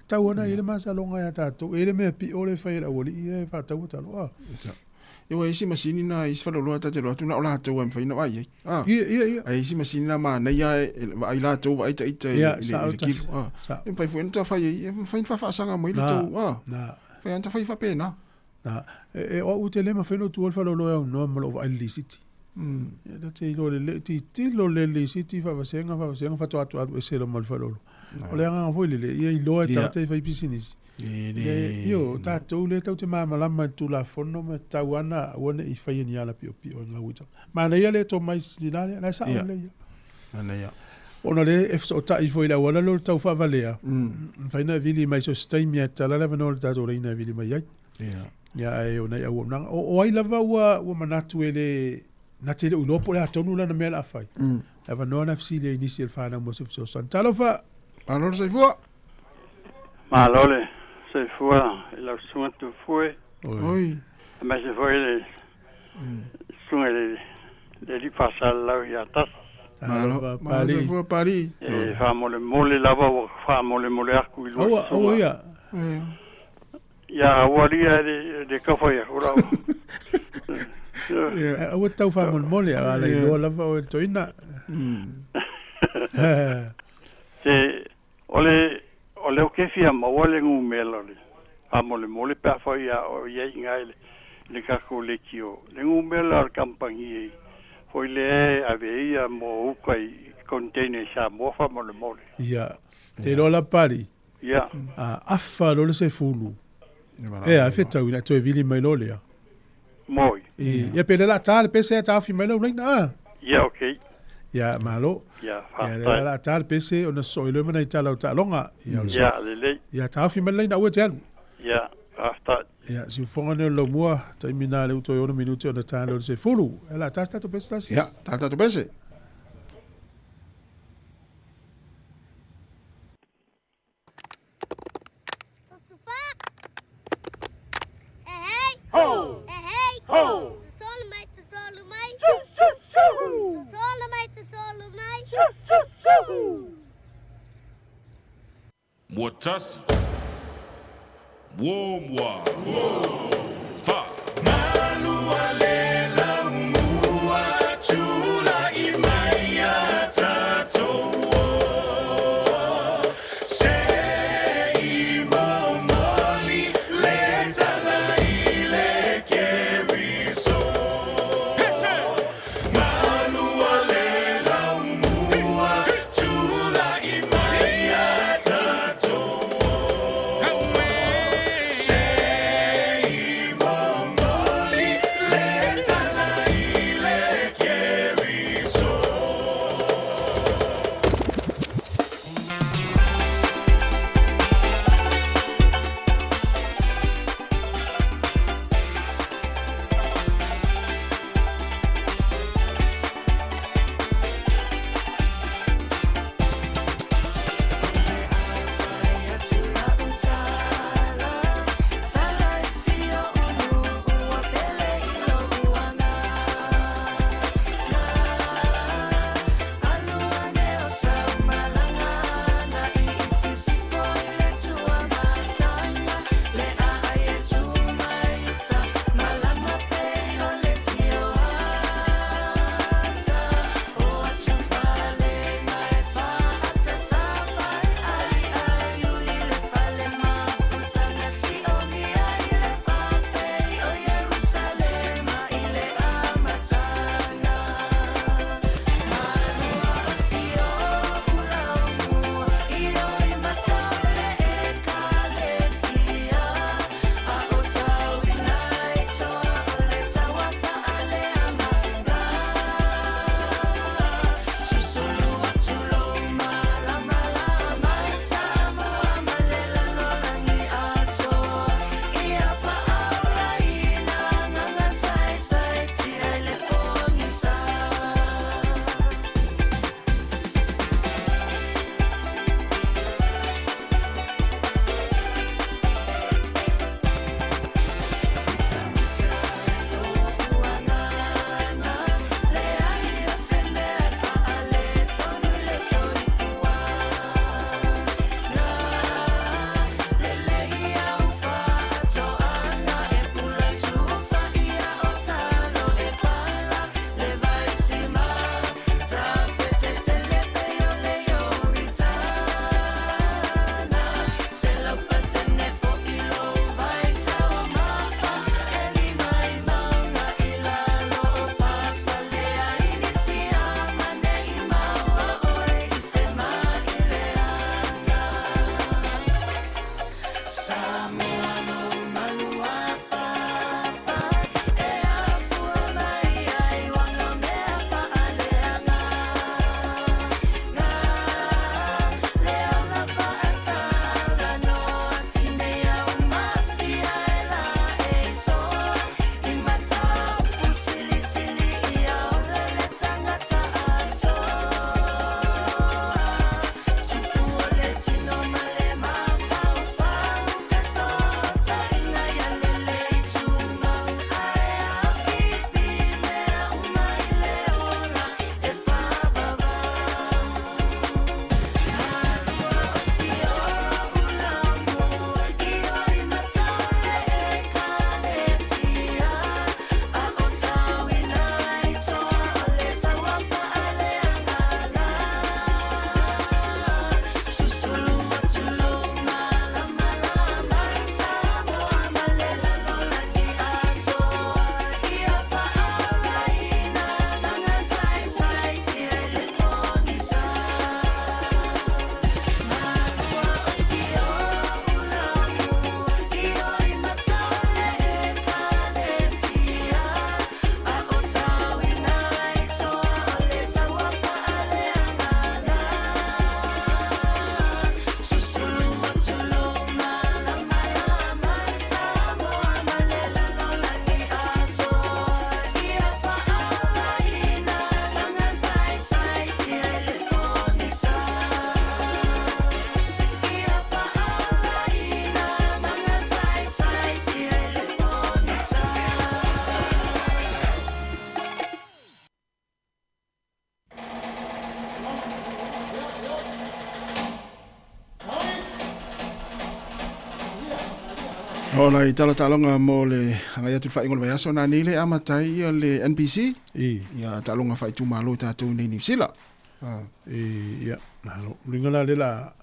Tau ana i ai le masaloga ia tatou, e i ai le mea pio lea e fai e le aualii ia e faataua talo. Ah. Ia ua isi masini na isi faleoloa ta te iloa atu na o latou e mafai ona vaai ai. Ah. Ia, ia, ia. Ai isi masini na manaia e vaai latou vaai ita i Ia, le sao i le tasi. kilo. Ah. Sao. E mafai foi ona ta fai ai, e mafai ona faafaasaga mai le Na, tou. Ah. na. Mafai ona ta fai faapena. Na. E, e o au ou te le mafai ona ou tuua le faleoloa e aunoa ma lou vaai i le lisiti. Ia, ta te iloa lelei, tilotilo lelei i le lisiti, faavasega, faavasega, faatoa atu alu ese loa ma le faleoloa. O le agaga foi lele, ia iloa e tagata e fai pisinisi. E le... Le, io, tatou lea tatou te malamalama i le Tulafono ma e tatau lava ona aua ne i faia ni ala piopio e gau ai tagata. Manaia le tomai sina lea, la e sao lelei lava. Manaia. Ona o lea e fesootai foi i le auala lea o le tau faavalea, mafai ona e vili mai so o se taimi lava e tatala le avanoa o le tatou laina e vili mai ai. Ia, ae o nai auaunaga. O ai lava ua manatu e le, na te le o iloa po o le a tonu lana mea o le a fai. Le avanoa na fesili ai i nisi o le fanau mo se fesoasoani. Talofa! Malo le soifua! Malo le soifua i lau susuga Tufue. Oi. Aemaise foi le susuga i le alii faasalalau ia Tasi. Malo, malo le soifua Papalii. E faamolemole lava ua faamolemole atu i lua Aua, susuga. aua ia. Ia aua lia e le tau fai atu lau. Aua te tau faamolemole, a la iloa lava oe le toeaina. Se, o le, o lea ou te fia maua le numera o le faamolemole pe afai a o i ai i ina i le, i le tatou leitio, le numera o le kamupani e foi lea e ave ai ia mo uka i container i Samoa faamolemole. Ia, te iloa la Papalii, Ia. a afa loa le sefulu, ea, e fetau ina e toe vili mai loa lea. Moi. Ia, pe le la ta le pese a taofi mai lau laina, a? Ia, ok. Ia, malo. Ia, Ia, le faafetai. la ta le pese ona sosoo ai loa ma nai tala o taaloga. Ia, o le Ia, lelei. Ia, taofi mai le laina, aua e te alu. Ia, faafetai. Ia, siufofoga nei o le laumua, taimi na lea ua toe ono minute ona ta lea o le sefulu. Ia, la ta se tatou pese tasi. Ia, ta le tatou pese. Tasi. Muamua. Fa. Ola i tala taaloga mo le agai atu i le faaiuga o le vaiaso nanei le amata ai ia le NPC. I. Ia taaloga faaitumalo i tatou nei Niu Sila. Ah. I, ia, malo. Luga la le la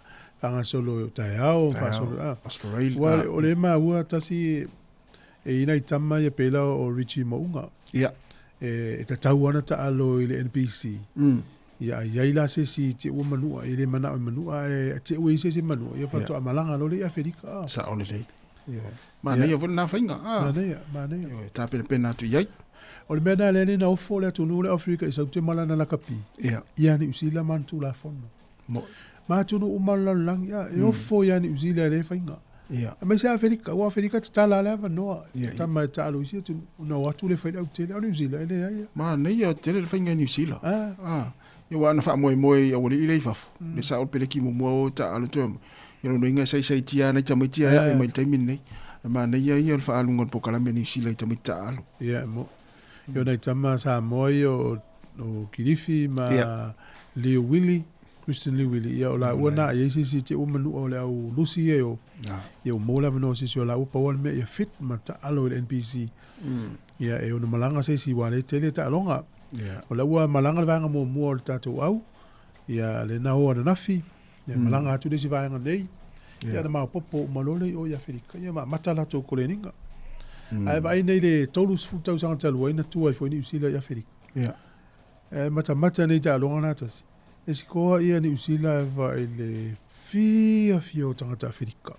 faagasolo o taeao, faasolo. Ah. Australia. Ua, o le maua tasi e ina i tama ia pela o Richie Mounga. Ia. E, e tatau ana taalo i le NPC. Ia, ai ai la se isi te ua manua, e le manao e manua, e te ua i se isi manua, ia whatoa malanga lo le i Aferika. Ah. Sa o lelei. Ioe. Manaia foi lena faiga. Ah. Manaia, manaia. Ioe, tapenapena atu i ai. O le mea lena lea na ofo le atunuu le Aferika i sau te malana lakapi. Ia. Ia Niu Sila ma ana Tulafono. Mo. Ma atunuu uma o le lalolagi, a, e ofo ia Niu Sila e le faiga. Ia. Aemaise Aferika, aua Aferika tatala le avanoa, Ia, tama e taalo i isi atunuu, ona o atu le fai le autele, a o Niu Sila e leai. Manaia tele le faiga i Niu Sila. Ah. Ah. Ia aua ana faamoemoe i aualii lea i fafo, le sao o le peleki muamua o taalo toe mai. Ia lona uiga e saisaitia ana i tamaiti ae ae mai i le taimi lenei. Ae manaia ia o le faaaluga o le polokalame a Niu Sila i tamaiti taalo. Ia, mo. Ia o nai tama Samoa ia o, o Kilifi ma Ia. Leo Willie, Christian Leo Willie, ia o laua na i ai se isi te ua manua o le au Lusi ia o, ia ua maua le avanoa o se isi o laua pau lava le mea ia fit ma taalo i le NPC. Ia e ono malaga se isi aua o lea e tele taaloga. Ia. O la ua malaga le vaega muamua o le tatou au, ia lea na o ananafi, ia malaga atu le isi vaega nei, ia na maopoopo uma loa lea i o i Aferika, ia ma amata latou koleniga. Ae vaai nei le 30 tausaga talu ai na tua ai foi Niu Sila i Aferika. Ia. E matamata nei taaloga na tasi. E sikoa ia Niu Sila e vaai le fiafia o tagata Aferika.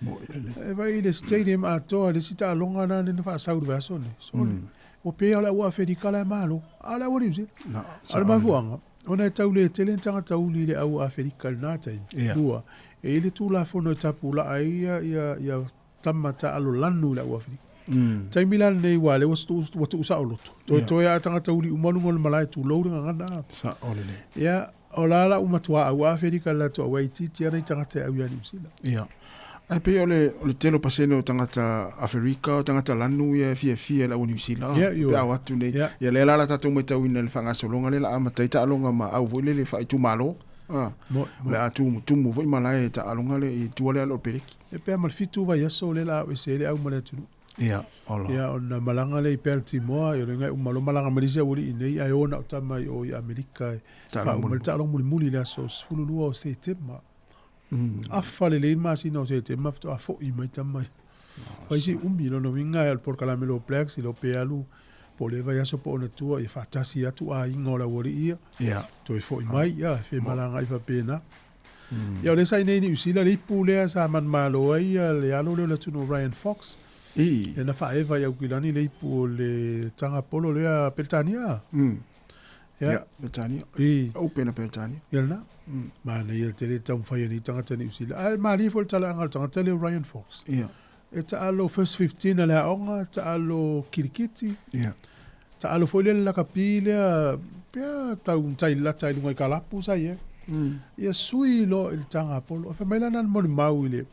E vaai i le stadium atoa le isi taaloga na lea na faasau i le vaiaso nei. Sole. Ua pei lava o le au Aferika la e malo, a o le au Niu Sila. A o le mafuaaga, ona e tau le tele ni tagata uli i le au Aferika i lena taimi. Lua, e i ai le Tulafono e tapulaa ai ia tama taalo lanu i le au Aferika. Taimi la lenei aua lea ua tuu saoloto. Toetoe lava tagata uli uma luga o le malae tulou le gagana. Sao lelei. Ia, o la la ua matua au Aferika i le latou auai itiiti ana i tagata e au ia Niu Sila. Ia. Ae pei o le, o le tele o pasene o tagata Aferika, o tagata lanu ia e fiafia i le au Niu Sila. Ia, ioe. Pe a o atu nei. Ia. Ia lea la la tatou matauina i le faagasologa lea la amata ai taaloga ma au foi lele faaitumalo. Ah. Mo, mo. O le a tumutumu foi malae i taaloga lea i tua lea o le peleki. E pea ma le 7 vaiaso lea la a ese ai le au ma le atunuu. Ia, ola. Ia, ona malaga lea i Baltimore, ia o le iga e uma loa malaga mai le isi aualii nei, ae o na o tama i o i Amerika e faauma le taaloga mulimuli i le aso 12 o Setema. Afa lelei le masina o Setema faatoa foi mai tama ia. Fai si umi, lona uiga o le polokalame a le All Blacks, e le o pe alu po o lea vaiaso po o ona tua, ia faatasi atu aiga o le aualii ia, toe foi mai, ia, e femalagaai faapena. Ia o lea sa i nei i Niu Sila le ipu lea sa manumalo ai le alo lea o le atunuu Ryan Fox. I. Lea na faaeva i Aukilani le ipu o le taga polo lea Peretania. Ia. Ia, Peretania. I. Open a Peretania. Ia lena. Manaia tele le taumafai a nei tagata Niu Sila. Ae malie foi le talaaga o le tagata lea o Ryan Fox. Ia. E taalo first 15 a le aoga, taalo kirikiti. Ia. Taalo foi lea le lakapi lea, pea tau tai lata i luga i kalapu sa i ai. Ia sui loa i le taga polo. Ae fai mai la na molimau i le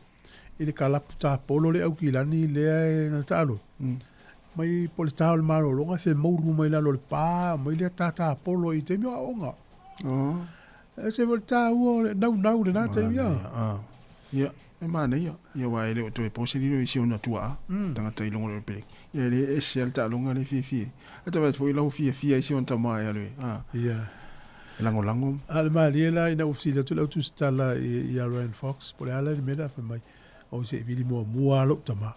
i le kalapu tapolo le Aukilani lea e na taalo. Mai po o le ta o le malologa e femoulu mai lalo o le pa, mai lea tata polo i taimi o aoga. Oh. E se foi le taua o le naunau i lena taimi. Ah. Ia, e manaia. Ia aua e le o toe po se lilo i si ona tuaa, tagata i luga o le peleki. Ia e le ese lava le taaloga lea e fiafia ai. Ae tau vaai atu foi lau fiafia ai si ona tama e alu e, a, Ia. e lagolago. A o le malie la ina ua fesili atu le au tusitala ia Ryan Fox, po o le a la le mea lea fai mai, o se i vili muamua lava lou tama.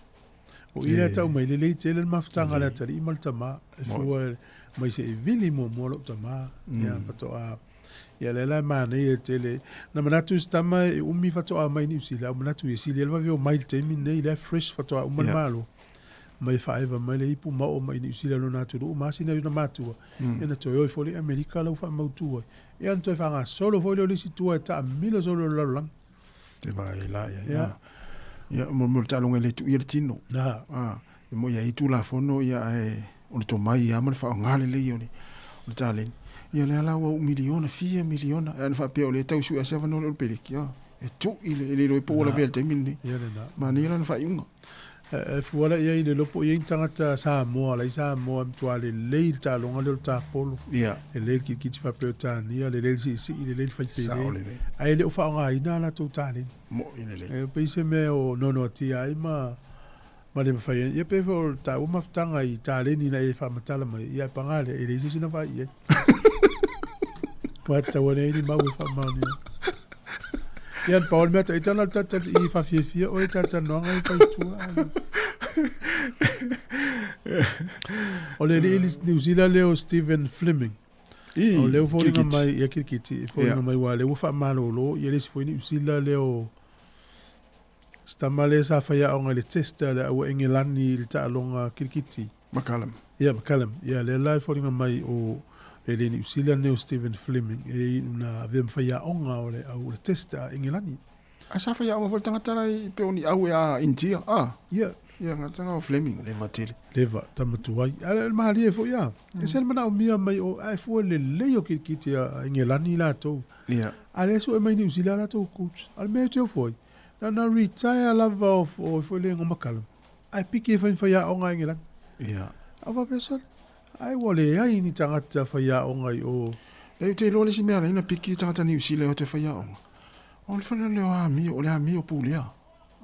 O i lea tau mai, lelei tele le mafutaga a le atalii ma le tama, e fua mai se i vili muamua lou tama, ia faatoa. Ia lea la e manaia tele. Na manatu se tama e umi faatoa mai Niu Sila, au manatu ia sili ai le vave o mai i le taimi lenei, lea e fresh faatoa uma le Malo. Mai faaeva mai le ipu ma oo mai i Niu Sila lona atunuu ma asi nai ona matua. Ia na toe o ai foi lea i Amerika lau faamautu ai. Ia na toe faagasolo foi lea o le isi tua e taamilo solo i le lalolagi. Te vaai la ia. Ia. Ia mo mo le taaloga e le tuia le tino. Na. Ah, e mo ia i Tulafono ia ae o le tomai ia ma le faaaoga lelei o le o le taleni. Ia lea la ua ou miliona, fia miliona. Ae ana faapea o lea e tau sue ase avanoa lea o le peleki, ah, e tui le, e le iloa ai po ua lavea i le taimi lenei. Ia lena. Manaia lana faaiuga. E fua la i ai le iloa po o i ai ni tagata Samoa, la i Samoa e matua lelei le taaloga lea o le tapolo. Ia. Lelei le kitikiti faa-Peretania, lelei le siisii, lelei le Sao faipele. lelei. Ae le o faaaogaina a latou taleni. Mo'i lelei. E pei se mea o noanoatia ai ma Ma le mafai ai, ia pei foi o le taua mafutaga i taleni na e faamatala mai, ia ae paga lea, e leai se isi na vaai i ai. Ua tatau ane ai ni mau e faamaonia. Ia, na pau o le mea taita na o le talitali i faafiafia oe i talatalanoaga ia fai i tua. O le alii Niu Sila lea o Stephen Fleming. I, O lea ua foliga kirikiti. mai, ia kirikiti, e foliga Ia. mai aua o lea ua faamalolo ia le isi foi Niu Sila lea o Si tama lea sa faiaoga i le test a le aua Engelani i le taaloga kirikiti. McCallum. Ia, McCallum. Ia, lea la e foliga mai o le le Niu Sila nei o Stephen Fleming e na avea ma faiaoga o le au le test a Engelani. A sa faiaoga foi le tagata la i pe o ni au e a India, a? Ia. Ia, nga tanga o Fleming, leva tele. Leva, tama tuai. A le malie foi a. E se le manaomia mai o ae fua lelei o kirikiti a Engelani latou. Ia. A lea sue mai Niu Sila latou coach. A le mea e te ofo ai. Na na retire lava o o foi le McCallum. Ae piki e fai ma faiaoga a Engelani. Ia. A faapea sole. Ai ua leai ni tagata faiaoga i o. Leai ou te iloa le isi mea ala ai na piki tagata Niu Sila e o te faiaoga. O le fale lea o amio, o le amio pulea.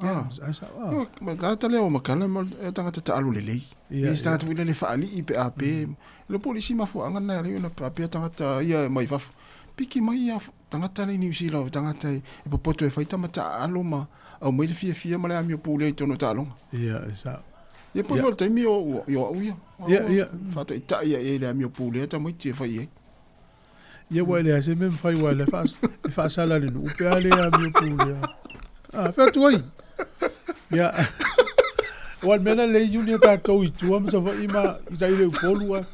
Ah. Ai sa ah. Ma tagata lea o McCallum o tagata taalo lelei. Ia. Isi tagata foi lele faalii pe a pe. Le po le isi mafuaaga lena e ala ai ona faapea tagata ia mai fafo. Piki mai ia Tagata le i Niu Sila o tagata e popoto e fai tama taaalo ma aumai le fiafia ma le amio pulea i totonu o taaloga. Ia, e sao. Ia pei foi o le taimi o i o au ia. Ia, ia. Faataitai ai i le amio pulea tamaiti e fai ai. Ia ua e leai se mea mafai aua e e faasala le nuu pe a le amio pulea. Ah, fai atu ai. Ia. Aua o le mea lena lelei junior tatou i tua ma Savaii ma i tai le Upolu a.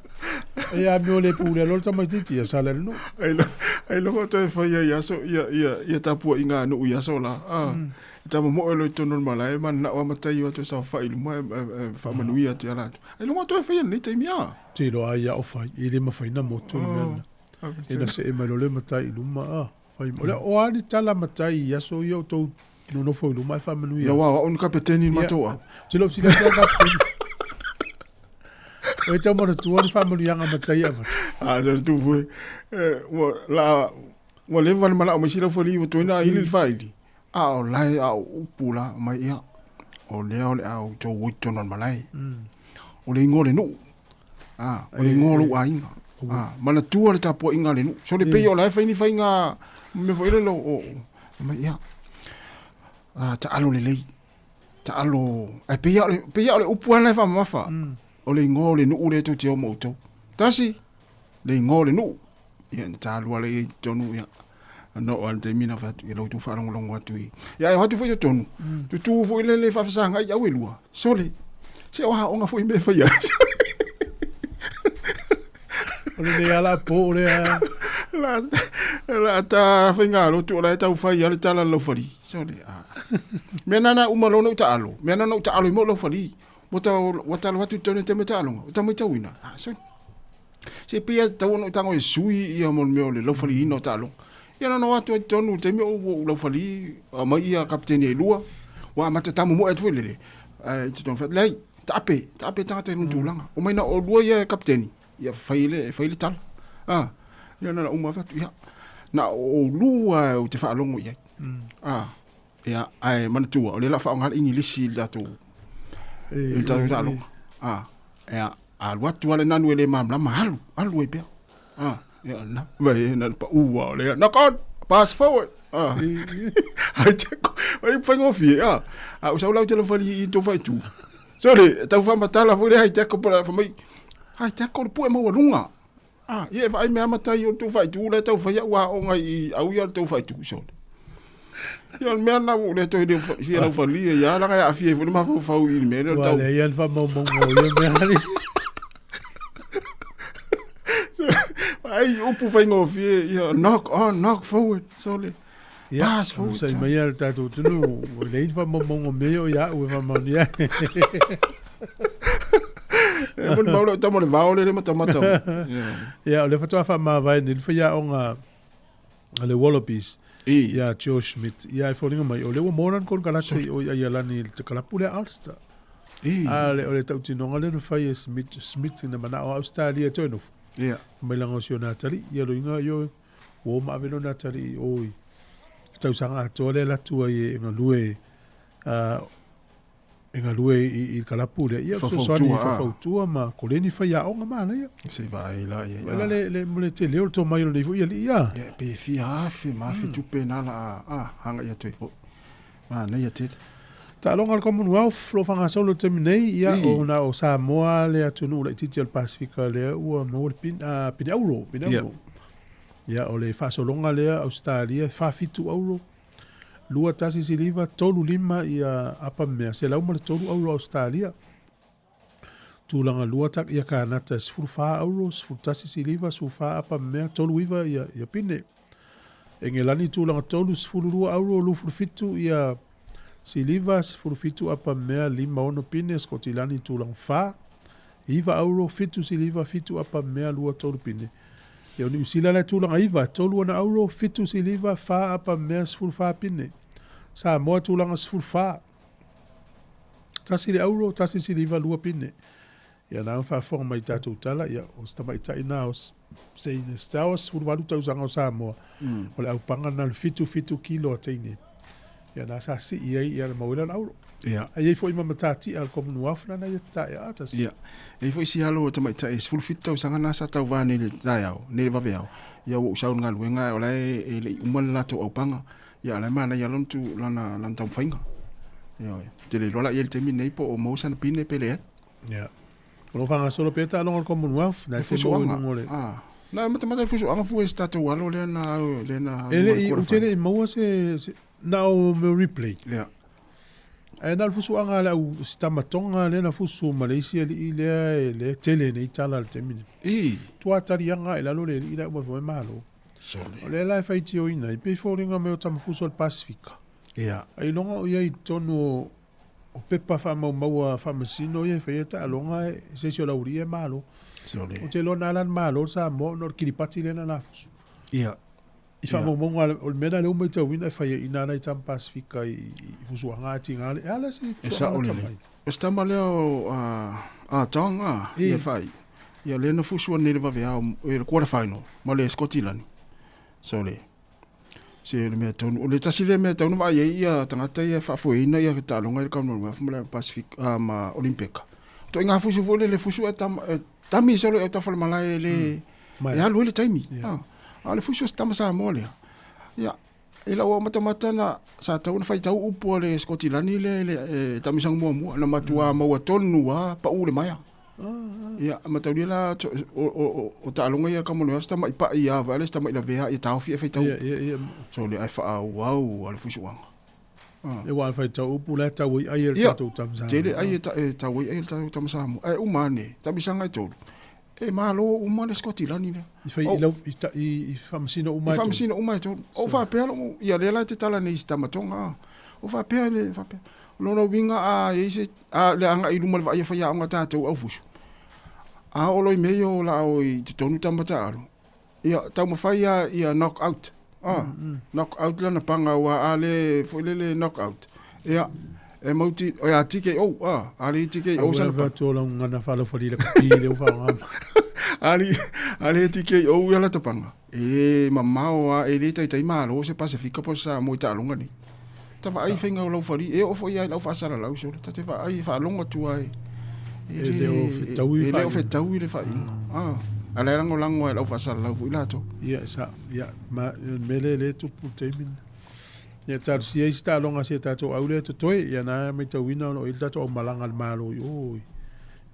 E amio le pulea loa le tamaitiiti ia sala i le nuu. Ailoga o toe fai ai aso ia ia ia tapuaiga a nuu i aso la. Ah. E tamomoe loa i totonu o le malae ma manao lava matai o atu e saofai i luma e faamanuia atu ia latou. Ailoga o toe faia i lenei taimi a. Te iloa ai au fai, e le mafai na motu le mea lena. E na see mai loa le matai i luma a. Fai mai. O a ni tala matai i aso ia o tou nonofo i luma e faamanuia. Ia aua o au ni kapeteni i le matou au. Ou te le o silafia kapeteni. O e tau manatua ni faamanuiaga matai e avatu. A, sa tu foi. Ua la ua leva ona manao mai sila fali ua toe na ili le faili. A o lae a o upu la mai ia. O lea o le a outou o i totonu o le malae. O le igoa o le nuu. A, o le igoa o lou aiga. A, manatua le tapuaiga a le nuu. So le pei o la e fai ni faiga mea foi lele o mai ia. A, taalo lelei. Taalo, ae pei lava o le, pei lava o le upu lava lena e faamamafa. O le igoa o le nuu lea tou te o ma outou. Tasi, le igoa o le nuu. Ia, na talua lea i totonu, ia. Na oo lava i le taimi na fai atu, ia la outou faalogologo atu i... Ia, ae o atu foi i totonu, tutu foi lele faafesagai au e lua. Sole, se o aoga foi mea e faia ai. O lenei ala po lea. La, la ta faigalotu o la e tau fai lava le tala a le laufali. Sole, a. Mea nana uma loa ona ou taalo, mea nana ou taalo ai mo laufali. Ua tau, ua talo atu i totonu e taimi o taaloga, ua tau matauina. Ah, sole. Se pei e tatau ona ou tago e sui ia mo le mea o le laufaliina o taaloga. Ia na ona o atu ai i totonu i le taimi o ou laufali, aumai ia kapeteni e lua, ua amata tamomoe atu foi lele, ae i totonu fai atu, leai, taape, taape tagata i lona tulaga. Omai na o oulua ia kapeteni, ia fai le, fai le tala. Ah, ia na ona uma fai atu, ia, na o oulua ou te faalogo i ai. Ah, ia, ae manatua, o lea o le a faaaoga le Igilisi i le tatou, i le tatou taaloga. Ah, ia, alu atu lava le nanu e le malamalama, alu, alu ai pea. Ah, ia, na, vai, na pau lava o lea, knock on, pass forward. Ah, ai te ko, ai faigofie, ah, a ou sau la ou te laufali i tou faaitu. Sole, tau faamatala foi le high tackle po o le fai mai, high tackle le pue maualuga. Ah, ia e vaai mea matai o le tou faaitu la e tau fai au aoga i au ia o le tou faaitu sole. Ia o le mea lena ua ou le toe fia laufalia ia leaga e aafia ai foi le mafaufau i le mea lea o le tau. Ua leai lava le faamaumauga o ia mea ali. Ai upu faigofie ia knock on, knock forward sole. Ia, Pass forward. onosai mai a le tatou atunuu, ua leai ni faamaumauga o mea ia o ia au e faamaonia ai. E moni mau lau tama o le vao lele matamata. Ia. Ia, o lea faatoa faamavae nei le faiaoga a le Wallabies I. ia Joe Schmidt. Ia, e foliga mai, o lea ua maua lana konekarate i o i Aialani i le kalapu lea Ulster. I. A o le tautinoga lea na fai e Schmidt, Schmidt ina manao a Australia e toe nofo. Ia. Mai langa o si ona atalii, ia loiga, ioe, ua o ma ave lona atalii i o i tausaga atoa lea e alu atu ai e galue e galue i le kalapu lea, ia fesoasoani i faufautua ma koleni faiaoga manaia. Se i vaai la i ai. Vaai la le, le, le tele o le tomai o lenei foi alii a. Ia, pe fia afe ma afe tupe na la a, agai atu ai foi. Manaia tele. Taaloga a le Commonwealth, lo o faagasolo i le taimi nei, ia, ona o Samoa le atunuu laitiiti o le Pasefika lea ua maua le pine, pine auro, pine auro. Ia, o le faasologa lea, Ausetalia, e 47 auro, 2 1 siliva, 3 5 ia apa mea, 103 auro Ausetalia. Tulaga lua tak ia Kanata, 14 auro, 11 siliva, 14 apa mea, 3 9 ia pine. Engelani tulaga tolu, 12 auro, 27 ia siliva, 17 apa mea, 5 6 pine. Skotilani tulaga fa, 9 auro, 7 siliva, 7 apa mea, 2 3 pine. Ia o Niu Sila la tulaga 9, 3 ona auro, 7 siliva, 4 apa mea, 14 pine. Samoa tulaga 14, 1 le auro, 1 siliva, 2 pine. Ia na faafofoga mai tatou tala, ia o se tamaitai na o Seine Stowers, 18 tausaga o Samoa, o le aupaga na le 77 kilo a teine. Ia na sa sii ai ia le maua le auro. Ai ai foi ma matatia al Commonwealth na na ia tae a tasi. Ia. E i foi si alo o tamaitai e 17 tausaga na sa tauvā nei le taeao, nei le vaveao. Ia ua ou sau i le galuega o la e le i uma le latou aupaga. Ia a o la e manaia lona tu, lana, lana taumafaiga. Ioe. Ou te le iloa la i ai i le taimi lenei po o maua sana pine pe leai. Ia. O lo o faagasolo pea taaloga o le Commonwealth, na e te maua i luga o le... Ah. Na e matamata i le fusuaga fua i se tatou alo lea na, lea na E le i, ou te le i maua se, se na o mea replay. Ia. Ae na o le fusuaga a le au si tama Tonga lea na fusu ma le isi alii lea e lea e tele nei tala i le taimi nei. I. Tua taliaga i lalo le alii la e uma ifo mai malo. Sole. O lea la e faitioina ai, pei foliga mai o tama fusu o le Pasifika. Ia. Ailoga o i ai i totonu o o pepa faamaumaua faamasino ia e faia taaloga e se isi o le aualii e malo. Sole. Ou te iloa na ala ona malo le Samoa ona o le Kiripati lea na nafusu. Ia. I faamaumauga o le mea lena lea ua matauina e faiaina ana i tama Pasifika i fusuaga a tiga le ala se E sao lelei. O se tama lea o a Tong a ia fai. Ia lea na fusu nei le vaveao i le quarter final ma le Scotilani. Sole. Se o le mea tonu, o le tasi lea mea e tatau ona vaai ai ia tagata ia e faafoeina ia taaloga i le Commonwealth ma le Pacific uh, ma Olympic. Ituaiga fusu foi lele fusu e, tam, e tami solo i autafa o le malae e le e alu ai le taimi. Yeah. Ah, a o le fusu o se tama Samoa lea. Ia, i lau matamata na sa tau ona faitau upu a le Skotilani lea i le e, tamisaga muamua na matua maua tonu a pau le maea. Ia, mataulia la o taaloga ia Commonwealth se tama'i pa'i a vaai le se tama'i lavea ia taofi e faitau. Ia, ia, ia. So le ai faaauau a le fuisuaga. Ah. E wa faitau upu la tau ai ai le tatou tama Samoa. Tele ai e tau ai ai le tatou tama Samoa. Ae uma ane, tamisaga e tolu. E malo uma le Skotilani lea. I fai i lau i i faamasino uma e tolu. I faamasino uma e tolu. O faapea lou ia lea la e te tala nei i se tama Tonga. O faapea le faapea. O lona uiga a i ai se a le agai i luma le vaai a faiaoga tatou aufusu. A oo loa i mea ia o la o i totonu tama taalo, ia taumafai lava ia knock out. Ah, knock out lana paga aua a le foi lele knock out. Ia, e mauti, o ia TKO, ah, a le TKO sana paga. Atu o lau gagana faalofali le kupi le ua faaaoga mai. A le, a le TKO ia lata paga, e mamao lava, e le taitai malo se Pasefika po o se Samoa i taaloga nei. Ta vaai i faiga o lau fali, e oo foi lava i lau faasalalau sole, ta te vaai e faalogo atu lava e, e le o fetaui e le o fetaui le faaiuga. Ah, a la e lagolago lava i lau faasalalau foi latou. Ia, sa, ia, ma, mea lea lea e tupu i le taimi lena. Ia, talosia isi taaloga a si a tatou au lea e totoe, ia na matauina o lo o i ai le tatou aumalaga a le Malo i o i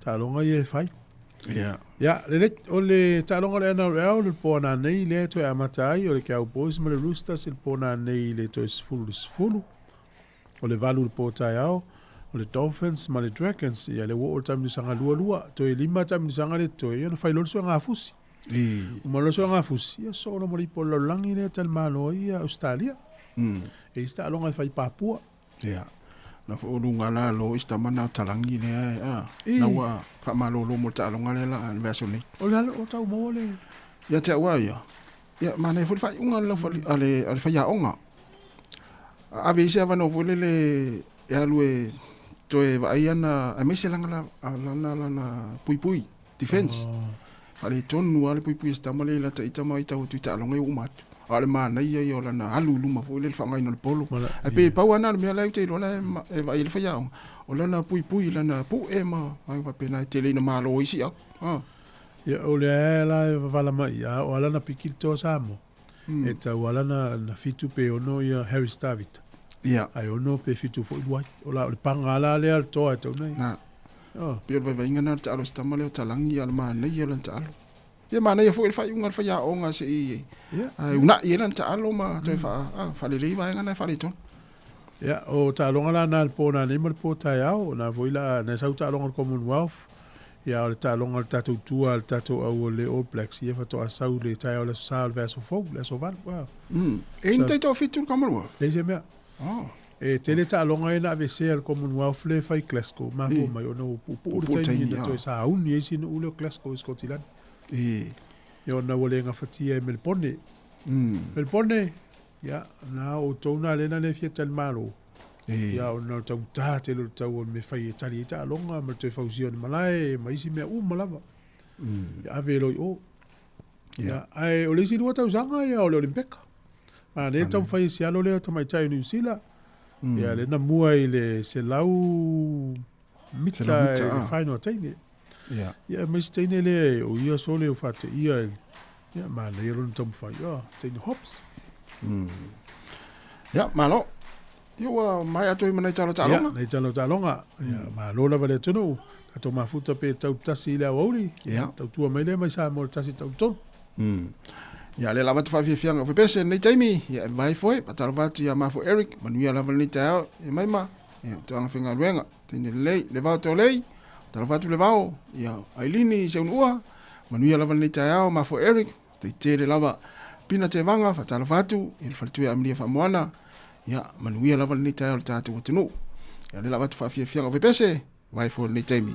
taaloga ia e fai. Ia. Ia, lelei, o le taaloga o le NRL, le po ananei lea e toe amata ai, o le Cowboys ma le Roosters i le po nanei i le toe 10 i le 10. O le 8 i le po taeao, o le Dolphins ma le Dragons, ia lea ua oo i le taamilosaga 2-2, toe 5 taamilosaga lea e totoe, ia ona fai loa le suega fusi. Uma loa le suega fusi, ia soo loa ma le ipu o le lalolagi lea e talimalo ai Ausetalia. E i ai se taaloga e fai i Papua. Ia. Na foi o luga la lo i se tama na talagi lea e, a, na ua faamalolo mo le taaloga lea la le vaiaso nei. O le alo o tau maua le... Ia te au lava ia, ia manaia foi le faaiuga a le laufali, a le, a le faiaoga. A ave i se avanoa foi lele e alu e toe vaai ana, aemaise lana, lana, lana puipui, defense. Oh. Faaletonu lava le puipui a se tama lea i lata ita ma ita atu i taaloga ia ua uma atu. A o le manaia ia o lana alu i luma foi lea i le faaaogaina o le polo. Ae pei e pau lava lena o le mea la e ou te iloa la e vaai ai le faiaoga, o lana puipui i lana pue ma vaega faapena e tele ina malo ai siau. Ia, o lea la e wavala mai ia, o ala na piki le toa Samoa. E tau ala na 7 pe 6 ia Harris Tavita. Ae 6 pe 7 foi Luai. O la o le paga la lea le toa e tau nei. Na. Pei o le vaivaiga lena o le taalo a si tama lea o Talagi, a o le manaia o lana taalo. Ia manaia foi le faaiuga a le faiaoga se i uunai ai lana taalo ma toe faalelei vaega na e faaletonu. Ia, o taaloga la na i le po nanei ma le po taeao, o na foi la na sau taaloga a le Commonwealth, ia o le taaloga a le tatou tua a le tatou au o le All Blacks, ia faatoa sau le taeao le Aso Sa o le vaiaso fou, le aso 8. E i ni taitoafitu le Commonwealth? Leai se mea. E tele taaloga ia na aveesea e le Commonwealth lea e fai i Glasgow, mafua mai ona ua puupuu le taimi na toe sauni ai si nuu lea o Glasgow i Sikotilani. Ia ona ua le gafatia e Melepone. Melepone, ia, na o outou na lea na le fia tali malo. Ia ona o le taugata tele o le tau o le mea fai e tali ai taaloga ma le toe fausia o ni malae ma isi mea uma lava. Ia ave loa i o. Ia, ae o le isi 2 tausaga ia o le Olimpeka. A lea e taumafai e si alo lea tamaitai o Niu Sila. Ia lea na mua i le 100 mita i le final a teine. Ia. Ia mai se teine lea o ia sole o faateia i ia manaia lona taumafai. Oh, teine hops. Ia, malo. Ia ua maea atu ai ma nai talo taaloga. Ia, nai talo taaloga. Ia, malo lava le atunuu. Tatou mafuta pe tau tasi i le aoauli. Ia. Tautua mai lea mai Samoa le tasi tau tolu. Ia, lea lava atu faafiafiaga o Fepese i lenei taimi. Ia, e vai foi, faatalofa atu ia Mafo Eric, manuia lava lenei taeao e Maima. Ia, toaga faigaluega, teine lelei, le vao tolei, faatalofa atu le vao, ia, Ailini Seunuua, manuia lava lenei taeao, Mafo Eric, teitele lava. Pina Tevaga, faatalofa atu, ia le faletua Amelia Faamoana, ia, manuia lava lenei taeao i le tatou atunuu. Ia, lea lava atu faafiafiaga o Fepese, vai foi lenei taimi.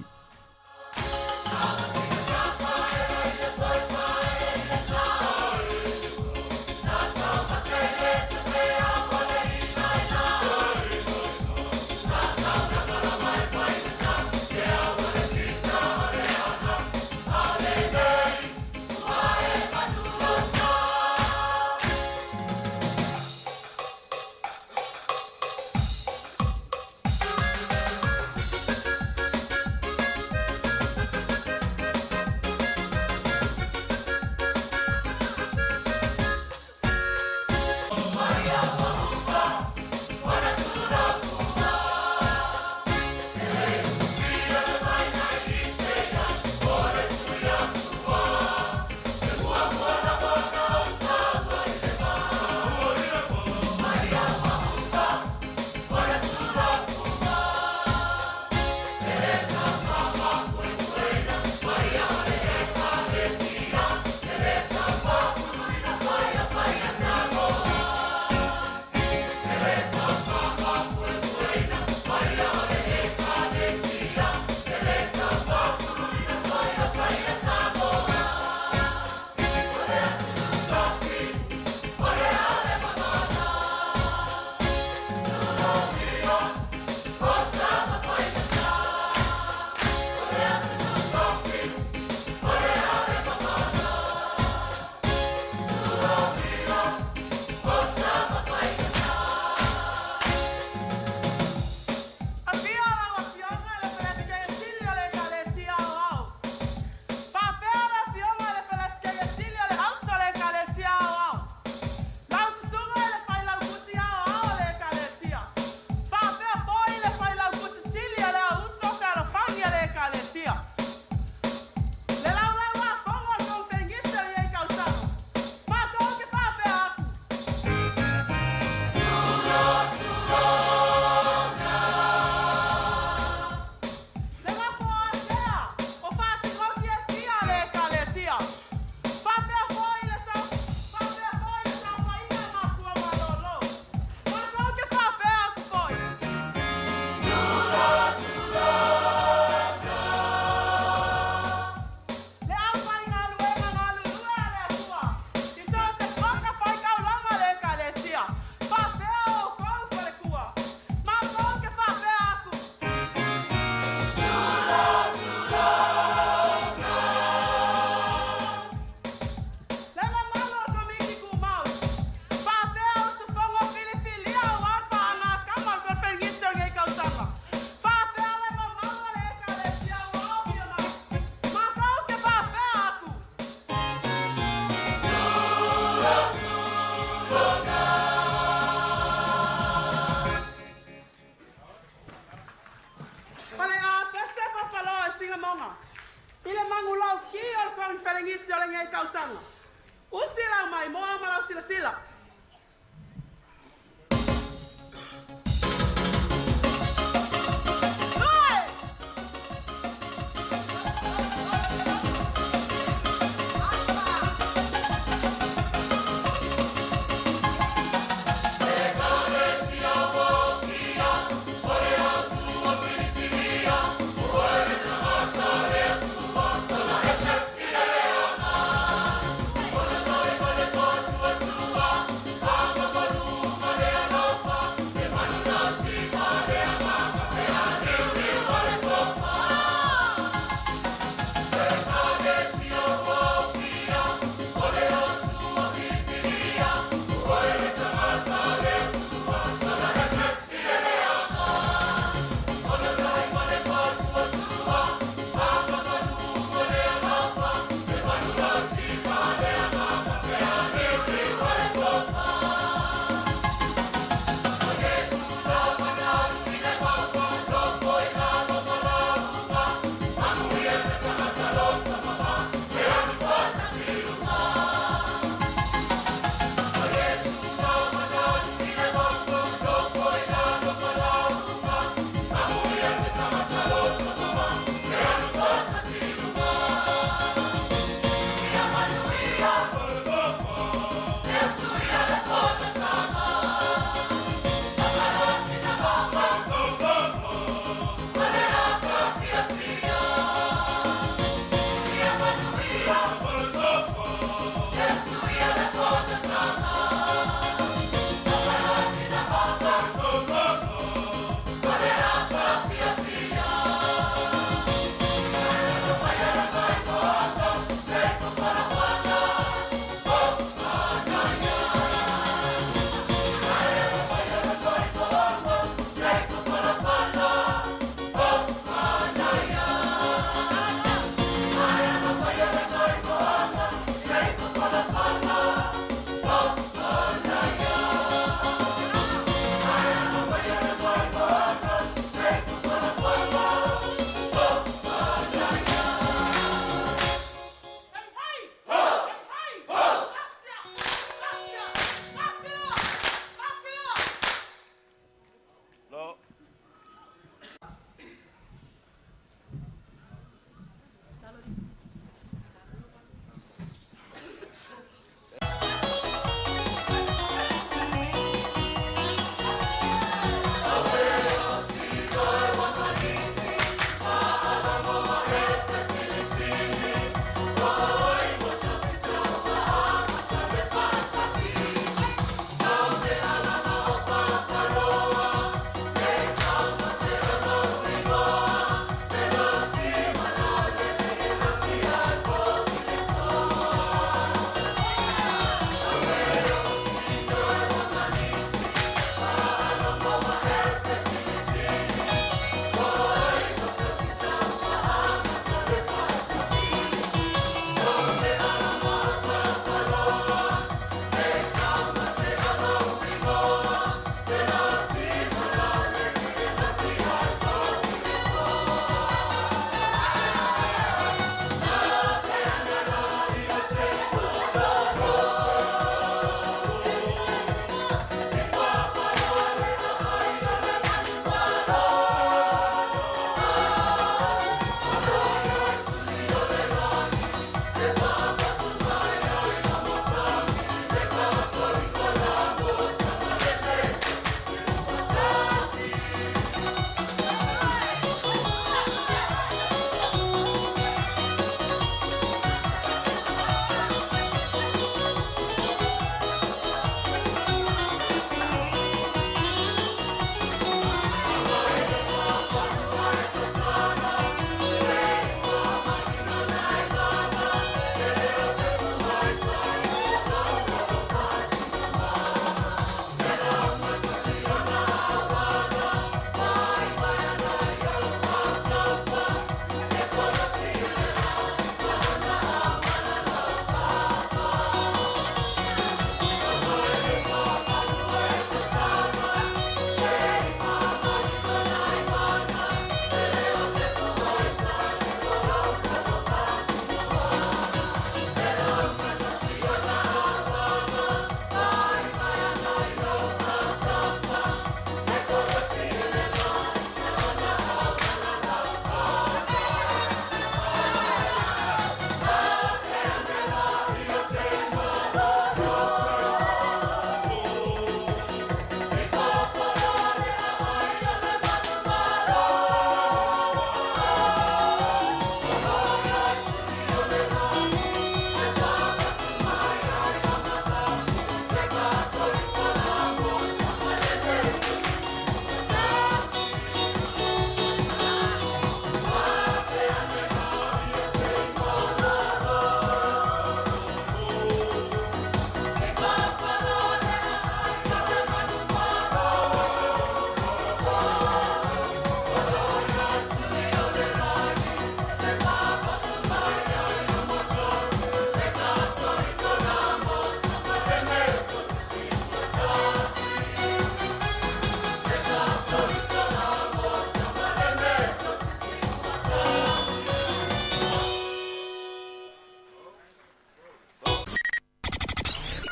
Konifelengisi o lenei tausaga. Usi lau maimoa ma lau silasila.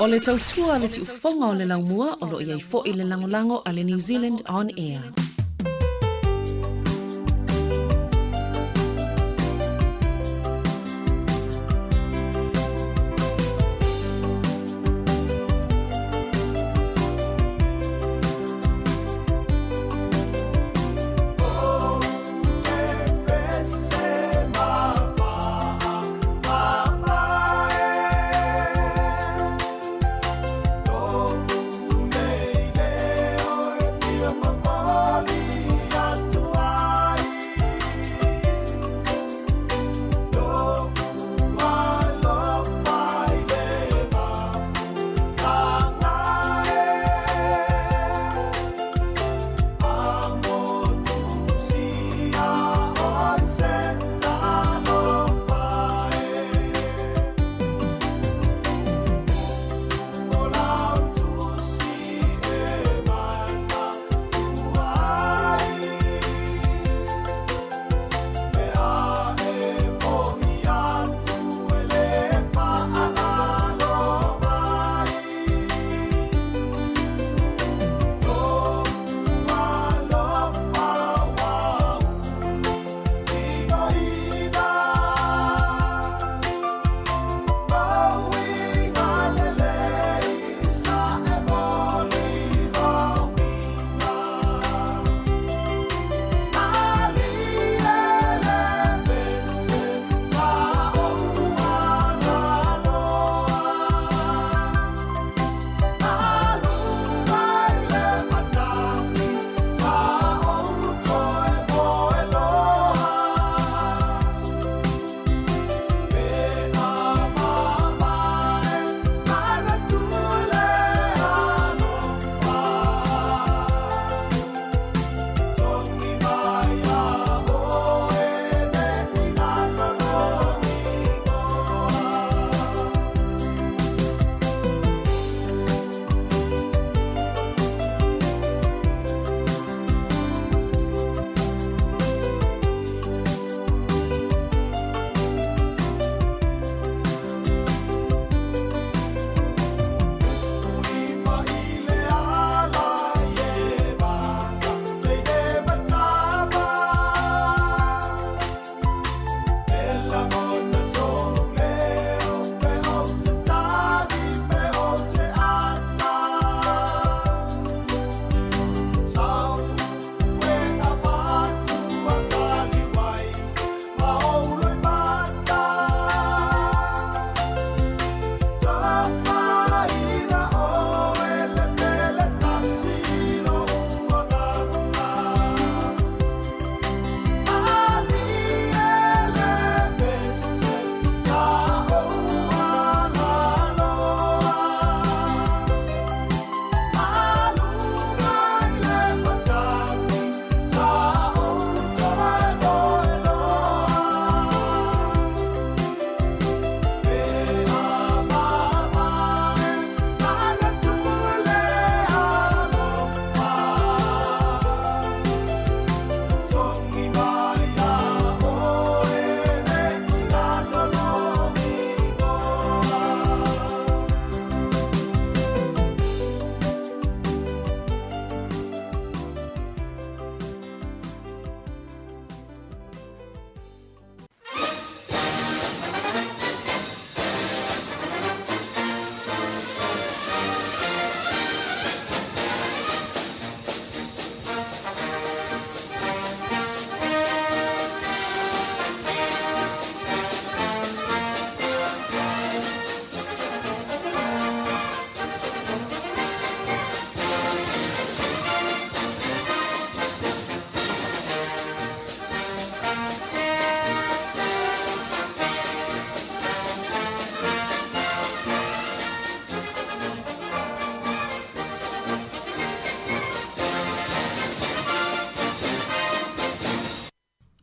O le tautua a le siufofoga o le laumua o lo o i ai foi le lagolago a le New Zealand On Air.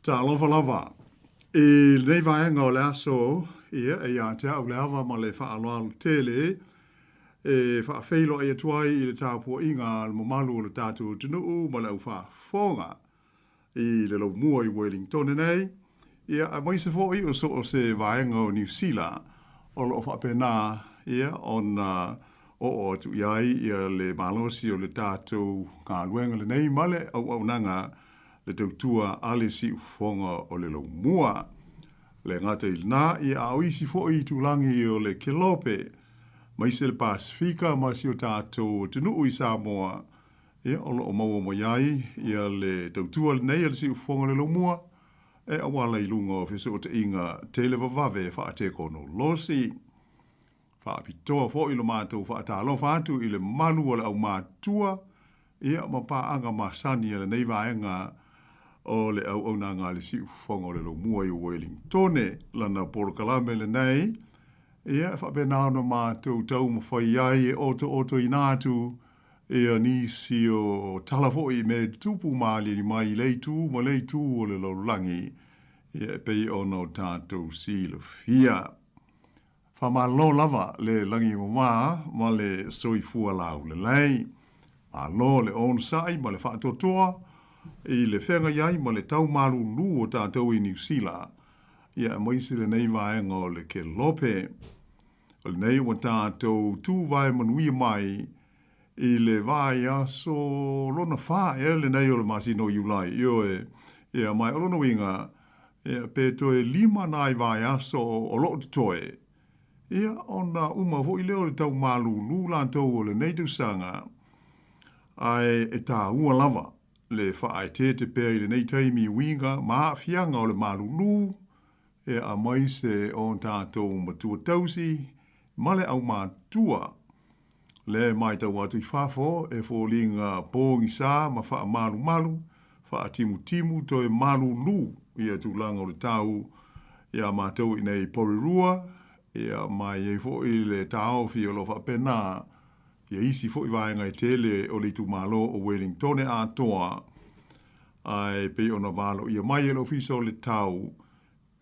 Talofa lava. I lenei vaega o le aso, ia, e ia te au le ava ma le faaaloalo tele e faafeiloai atu ai i le tapuaiga a le mamalu o le tatou atunuu ma le au faafofoga i le laumua i Wellingtone nei, ia, aemaise foi o so o se vaega o Niu Sila o lo o faapena, ia, ona Oo atu i ai ia le malosi o le tatou galuega lenei ma le auaunaga le tautua a le siufofoga o le laumua. Le gata i lena, ia a o isi foi itulagi o le Kelope, maise le Pasefika ma si o tatou atunuu i Samoa, ia o lo o maua mai ai ia le tautua lenei a le siufofoga o le laumua e auala i luga o fesootaiga televavave faatekonolosi. Faapitoa foi lo matou faatalofa atu i le malu o le aumātua, ia ma paaga masani a lenei vaega o le auaunaga a le Siufofoga o le Laumua i Uelingtone. Lana polokalame lenei, ia e faapena ona matou taumafai ai e otootoina atu ia nisi o tala foi i mea e tutupu ma aliali mai i lea itu ma lea itu o le lalolagi, ia e pei ona o tatou silafia. Faamalo lava le lagi mama ma le soifua laulelei. Malo le onosai ma le faatoatoa i le feagai ai ma le tau malūlū o tatou i Niu Sila, ia aemaise lenei vaega o le Kelope. O lenei ua tatou tuvae manuia mai i le vaiaso lona fa ea lenei o le masina o Iulai, ioe, ia, ma o lona uiga, ia, pe toe lima nai vaiaso o loo totoe, ia, ona uma foi lea o le tau malūlū latou o lenei tausaga, ae e tāua lava le faaeteete pea i lenei taimi i uiga ma aafiaga o le malūlū, e aemaise o tatou matua tausi ma le aumātua. Lea e matau atu i fafo e foliga pogisa ma faamalumalu, faatimutimu toe malulu ia tulaga o le tau iā matou i inei i Porirua, ia ma e i ai foi le taofi o lo o faapena ia isi foi vaega e tele o le itumalo o Wellingtone atoa, ae pei ona valoia mai e le Ofisa o le Tau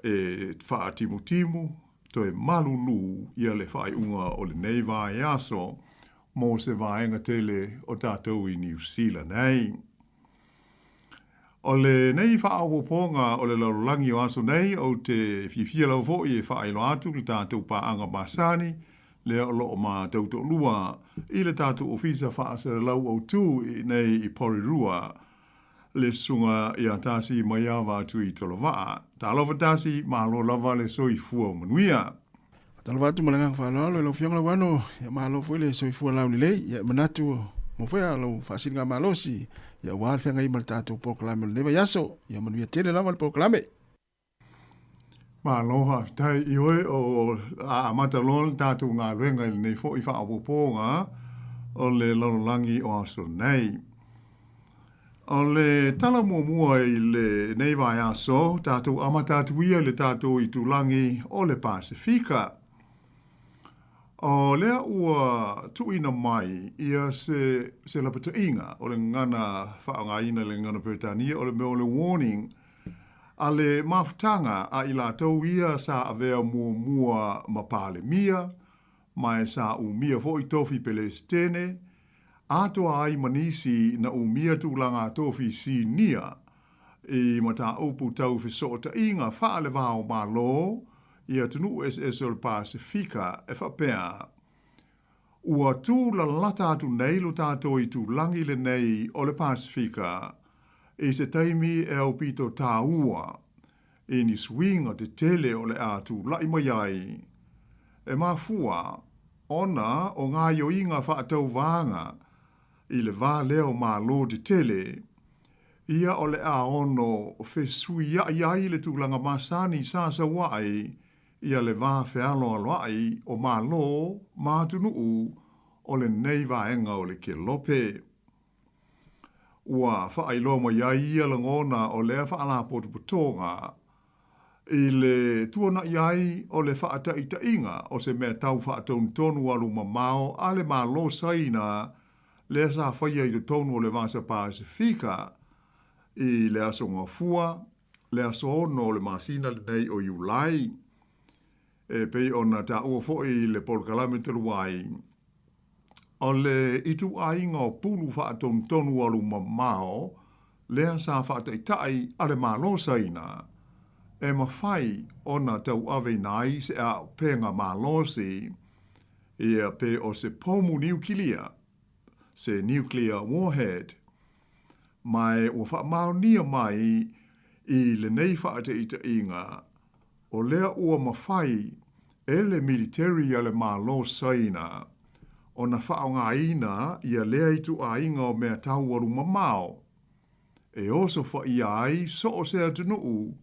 e faatimutimu, toe malulu ia le faaiuga o lenei vaiaso mo se vaega tele o tatou i Niu Sila nei. O lenei faaopoopoga o le lalolagi o aso nei, ou te fiafia lava foi e faailoa atu le tatou paaga masani lea o lo o matou toalua i le tatou Ofisa Faasalalau Autu i inei i Porirua, le susuga ia Tasi Maiava Tuitolovaa. Talofa Tasi, malo lava le soifua manuia. Faatalofa atu ma le agaga faaaloalo i lau Afioga Lauano, ia malo foi le soifua laulelei, ia e manatu mo foi a lau faasiligamalosi, ia aua le feagai ma le tatou polokalame o lenei vaiaso, ia manuia tele lava le polokalame. Malo faafetai i oe o a amata loa le tatou galuega i lenei foi faaopoopoga o le lalolagi o aso nei. O le tala muamua i lenei vaiaso, tatou amata atu ia i le tatou itulagi o le Pasefika. O lea ua tuuina mai ia se, se lapataiga o le gagana faaaogaina i le gagana Peretania o le mea o le warning a le mafutaga a i latou ia sa avea muamua ma Palemia, ma e sa umia foi tofi Pelesitene, atoa ai ma nisi na umia tulaga tofi sinia i mataupu tau fesootaiga faale-va-o-Malo i atunuu eseese o le Pasefika e faapea, Ua tū lalata atu nei lo tātou itulagi lenei o le Pasefika i se taimi e aupito tāua i ni suiga tetele o le a tula'i mai ai e mafua ona o gaioiga faatauvaga i le va lea o Malo tetele ia o le a ono fesuia'i ai le tulaga masani sa saua'i ia le va fealoaloa'i o Malo ma atunuu o lenei vaega o le Kelope. Ua faailoa mai ai ia lagona o lea faalapotopotoga i le tuana'i ai o le faataitaiga o se mea tau faatonutonu alu mamao a le Malo Saina lea sa faia i totonu o le Vasa Pasefika i le Aso Gafua le aso 6 o le masina lenei o Iulai. E pei ona taua foi i le polokalame talu ai, o le ituaiga o pulu faatonutonu alu mamao lea sa faataitai a le Malo Saina e mafai ona tauaveina ai se auupega malosi. Ia pe o se pomu niukilia, se nuclear warhead, ma e ua faamaonia mai i lenei faataitaiga, o lea ua mafai e le militeri a le Malo Saina ona faaaogaina ia lea ituaiga o mea taualumamao e osofaia ai so o se atunuu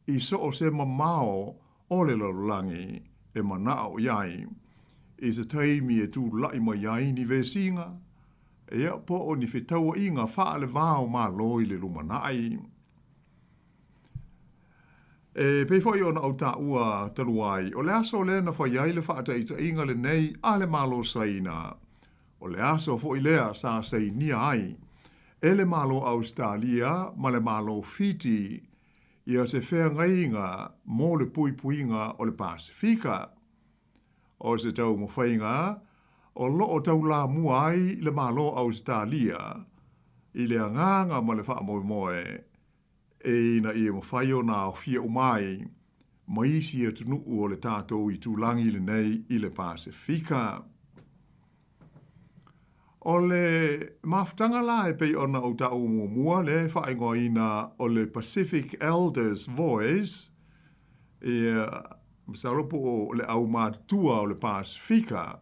i so o se mamao o le lalolagi e manao i ai i se taimi e tulaʻi mai ai ni vesiga, ia, po o ni fetauaiga faale-va o Malo i le lumanaʻi. E pei foi ona ou taua talu ai, o le aso lea na fai ai le faataitaiga lenei a le Malo Saina, o le aso foi lea sa sainia ai e le Malo Ausetalia ma le Malo Fiti ia se feagaiga mo le puipuiga o le Pasefika. O se taumafaiga o lo o taulamua ai le Malo Ausetalia i le agaga ma le faamoemoe ina ia mafai ona aofia uma ai ma isi atunuu o le tatou itulagi lenei i le Pasefika. O le mafutaga la e pei ona ou taua muamua lea e faaigoaina o le Pacific Elders Voice, ia, masalo po o le aumatutua o le Pasefika,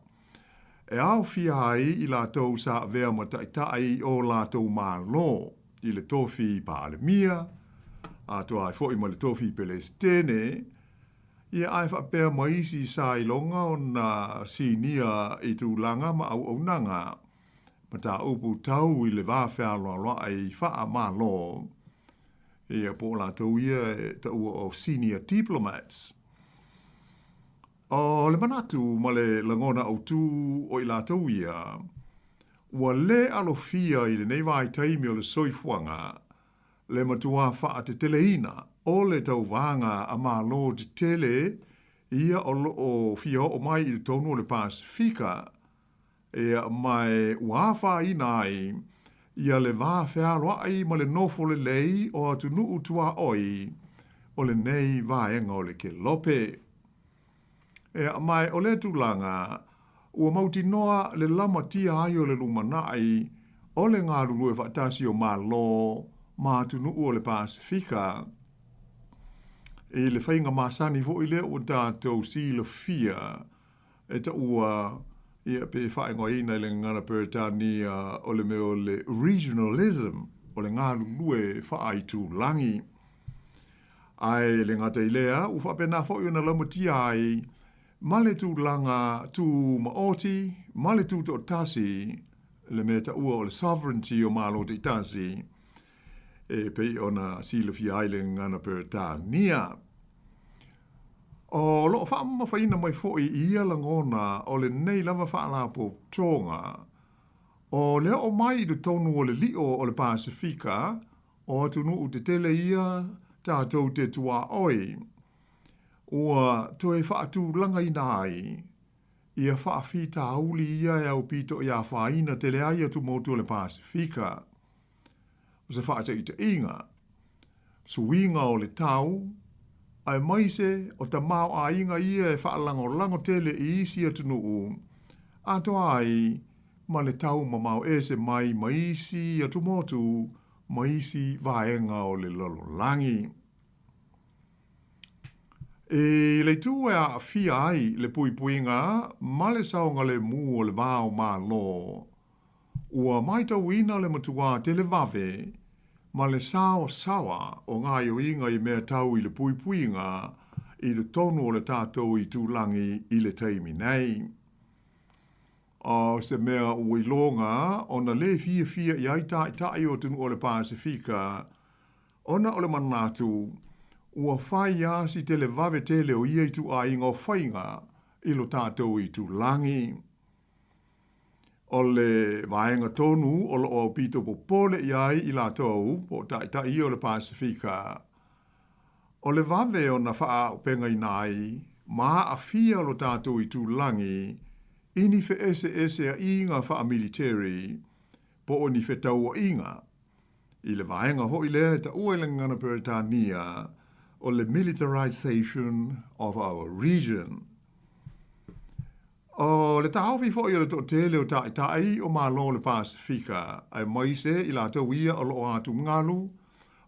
e aofia ai i latou sa avea ma taitai o latou malo i le tofi Palemia, atoa ai foi ma le tofi Pelesitene, Ia ae faapea ma isi sa iloga ona sinia i tulaga ma auaunaga, mataupu tau i le va fealoaloaʻi faamalo, ia po o latou ia e taua o senior diplomats. O le manatu ma le lagona autu o i latou ia, ua le alofia i lenei vaitaimi o le soifuaga le matua faateteleina o le tauvaga a Malo tetele ia o lo o fia oo mai i totonu o le Pasefika, ia, ma e ua afaina ai ia le va fealoaʻi ma le nofo lelei o atunuu tuaoi o lenei vaega o le kelope. Ea, ma o lea tulaga, ua mautinoa le lamatia ai o le lumanaʻi o le galulue faatasi o Malo ma atunuu o le Pasefika. I le faiga masani foi lea ua tatou silafia e taua ia pe faaigoaina i le gagana Peretania o le mea o le regionalism, o le galulue faaitulagi. Ae le gata i lea, ua faapena foi ona laumatia ai ma le tulaga tumaoti ma le tutoatasi, le mea taua o le sovereignty o Malo taitasi, e pei ona silafia ai le gagana Peretania. O lo o faamamafaina mai foi i ia lagona o lenei lava faalapotopotoga, o le oo mai i totonu o le lio o le Pasefika, O atunuu tetele ia tatou te tuaoi, ua toe faatulagaina ai ia faafitauli ia e aupito i afaina tele ai atumotu o le Pasefika. O se faataitaiga, suiga o le tau, aemaise o tamaoaiga ia e faalagolago tele i isi atunuu, atoa ai ma le tau mamao ese mai ma isi atumotu ma isi vaega o le lalolagi. I le itu e aafia ai le puipuiga ma le saogalemu o le va o Malo, ua maitauina le matuā televave ma le saoasaoa o gaoioiga i mea tau i le puipuiga i totonu o le tatou itulagi i le taimi nei. O se mea ua iloga ona lē fiafia i ai taitai o atunuu o le Pasefika, ona o le manatu ua fai a si televave tele o ia ituaiga o faiga i lo tatou itulagi. O le vaega tonu o lo o aupito popole i ai i latou po o taitai ia o le Pasefika, O le vave ona faaaupegaina ai ma aafia lo tatou itulagi i ni feeseeseaiga faamiliteri po o ni fetauaiga i le vaega foi lea e taua i le gagana Peretania o le militarisation of our region. O le taofi foi o le toatele o Taitai o Malo o le Pasefika, aemaise i latou ia o lo o atugalu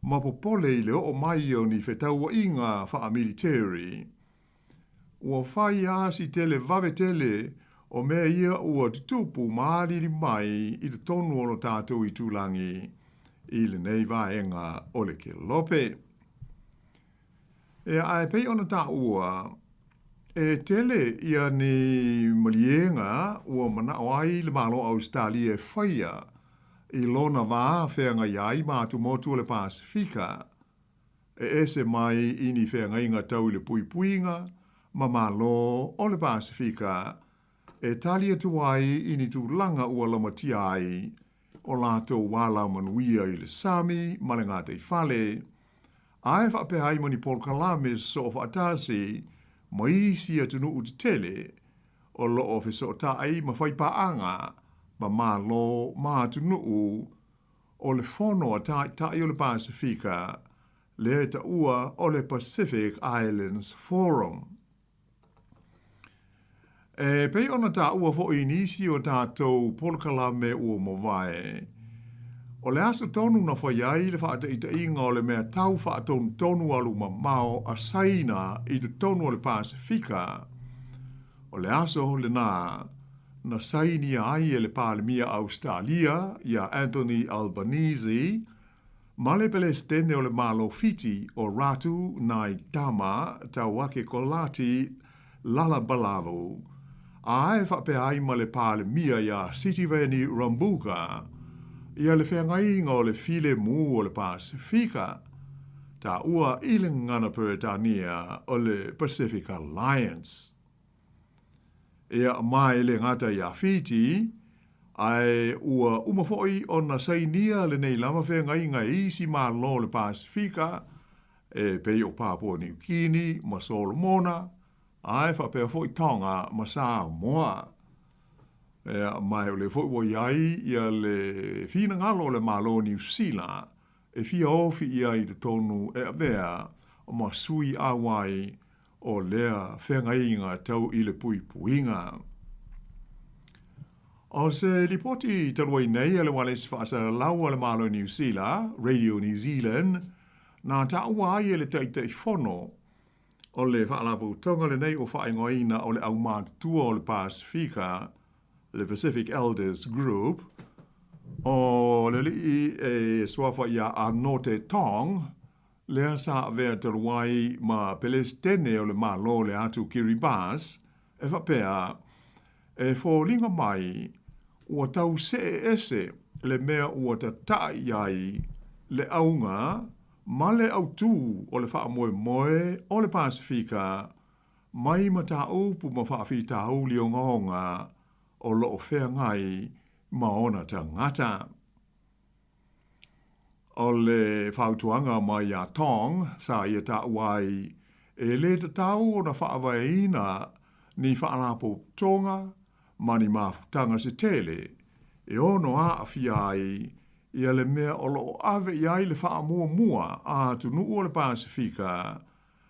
ma popole i le oo mai o ni fetauaiga faamiliteri, ua fai lava si tele vave tele o mea ia ua tutupu ma alili mai i totonu o lo tatou itulagi i lenei vaega o le kelope. Ea, ae pei ona taua, e tele ia ni maliega ua manao ai le Malo o Ausetalia e faia i lona va feagai ai ma atumotu o le Pasefika, e ese mai i ni feagaiga tau i le puipuiga ma Malo o le Pasefika e tali atu ai i ni tulaga ua lamatia ai o latou alamanuia i le sami ma le gataifale, ae faapea ai ma ni polokalame sosoofaatasi ma isi atunuu tetele o lo o fesootai ma fai paaga ma Malo ma atunuu o le Fono a Taitai o le Pasefika, lea e taua o le Pacific Islands Forum. E pei ona taua foi i nisi o tatou polokalame ua mavae, o le aso tonu na fai ai le faataitaiga o le mea tau faatonutonu alumamao a Saina i totonu o le Pasefika, o le aso lena na sainia ai e le Palemia Ausetalia ia Anthony Albanese Ma le Pelesitene o le Malo Fiti o Ratu Nai Tama Tauake Kolati Lalabalavu, a e faapea ai ma le Palemia iā Sitiveni Rabuka, ia le feagaiga o le filemu o le Pasefika, taua i le gagana Peretania o le Pacific Alliance. Ia, ma e le gata iā Fiti, ae ua uma foi ona sainia lenei lava feagaiga e isi Malo o le Pasefika, e pei o Papua Niu Kini ma Solomona, ae faapea foi Tonga ma Samoa. Ia, ma o lea foi ua i ai ia le finagalo o le Malo o Niu Sila e fia ofi i ai i totonu e avea ma sui auai o lea feagaiga tau i le puipuiga. O se lipoti talu ai nei a le ualesi faasalalau a le Malo Niu Sila, Radio New Zealand, na taua ai e le Taitaifono o le Faalapotopotoga lenei ua faaigoaina o le Aumatutua o le Pasefika, le Pacific Elders Group, o le alii e suafa ia Anote Tong, lea sa avea talu ai ma Pelesitene o le Malo o le Atu Kiribati, e faapea, E foliga mai ua tau see ese le mea ua tataa i ai le auga ma le autū o le faamoemoe o le Pasefika mai mataupu ma faafitauli ogaoga o lo o feagai ma ona tagata. O le fautuaga mai iā Tong sa ia taua ai, e le tatau ona faavaeina ni faalapotopotoga ma ni mafutaga se tele e ono aafia ai ia le mea o lo o ave i ai le faamuamua a atunuu o le Pasefika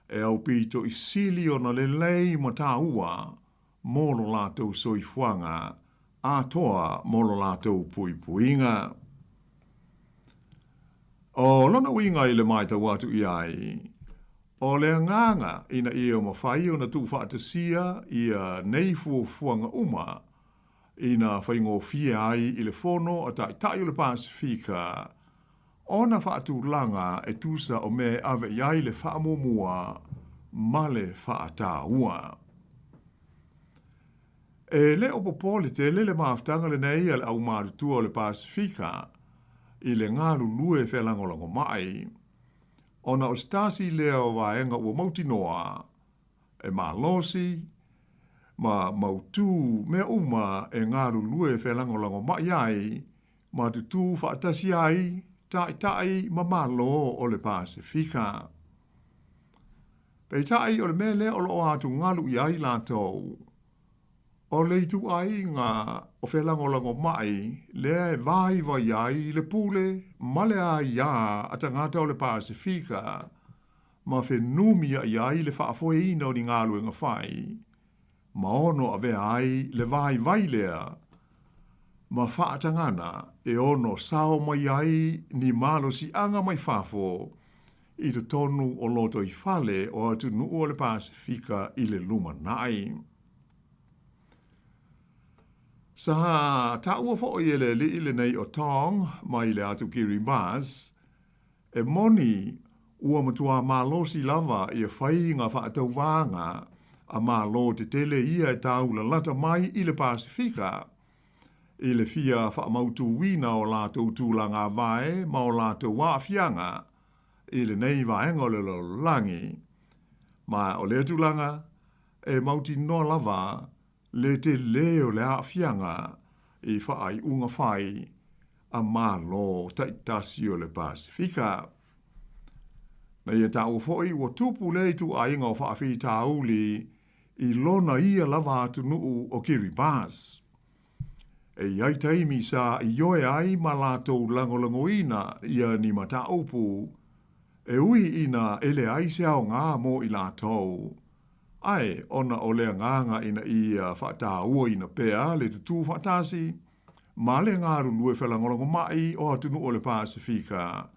e aupito i sili ona lelei ma taua mo lo latou soifuaga atoa mo lo latou puipuiga. O lona uiga i le matau atu i ai, o le agaga ina ia mafai ona tuufaatasia ia nei fuafuaga uma ina faigofie ai i le Fono a Taitai o le Pasefika ona faatulaga e tusa o mea e ave i ai le faamuamua ma le faataua. E le o popole tele le mafutaga lenei a le aumatutua o le Pasefika i le galulue felagolagomai, ona o se tasi lea o vaega ua mautinoa e malosi ma mautū mea uma e galulue felagolagomai ai ma tutū faatasi ai Taitai ma Malo o le Pasefika. Peitai o le mea lea o lo o atugalu i ai latou, o le ituaiga o felagolagomai lea e vaivai ai le pule ma le aia a tagata o le Pasefika ma fenumiai ai le faafoeina o ni galuega fai. ma ono avea ai le vaivai lea ma faatagana e ono sao mai ai ni malosiaga mai fafo i totonu o lotoifale o atunuu o le Pasefika i le lumanai. Sa taua foi e le alii lenei o Tong mai le atu Kiribati, e moni ua matuā malosi lava ia faiga faatauvaga a Malo tetele ia e taulalata mai i le Pasefika, i le fia faamautuina o latou tulaga vae ma o latou aafiaga i lenei vaega o le lalolagi. Ma o lea tulaga, e mautinoa lava le telē o le aafiaga i faaiuga fai a Malo taitasi o le Pasefika. Na ia taua foi ua tupu lea ituaiga o faafitauli i lona ia lava atunuu o Kiribati. E i ai taimi sa ioe ai ma latou lagolagoina ia ni mataupu e ui ina e leai se aoga mo i latou, ae ona o le agaga ina ia faatauaina pea le tutū faatasi ma le galulue felagolagomai o atunuu o le Pasefika,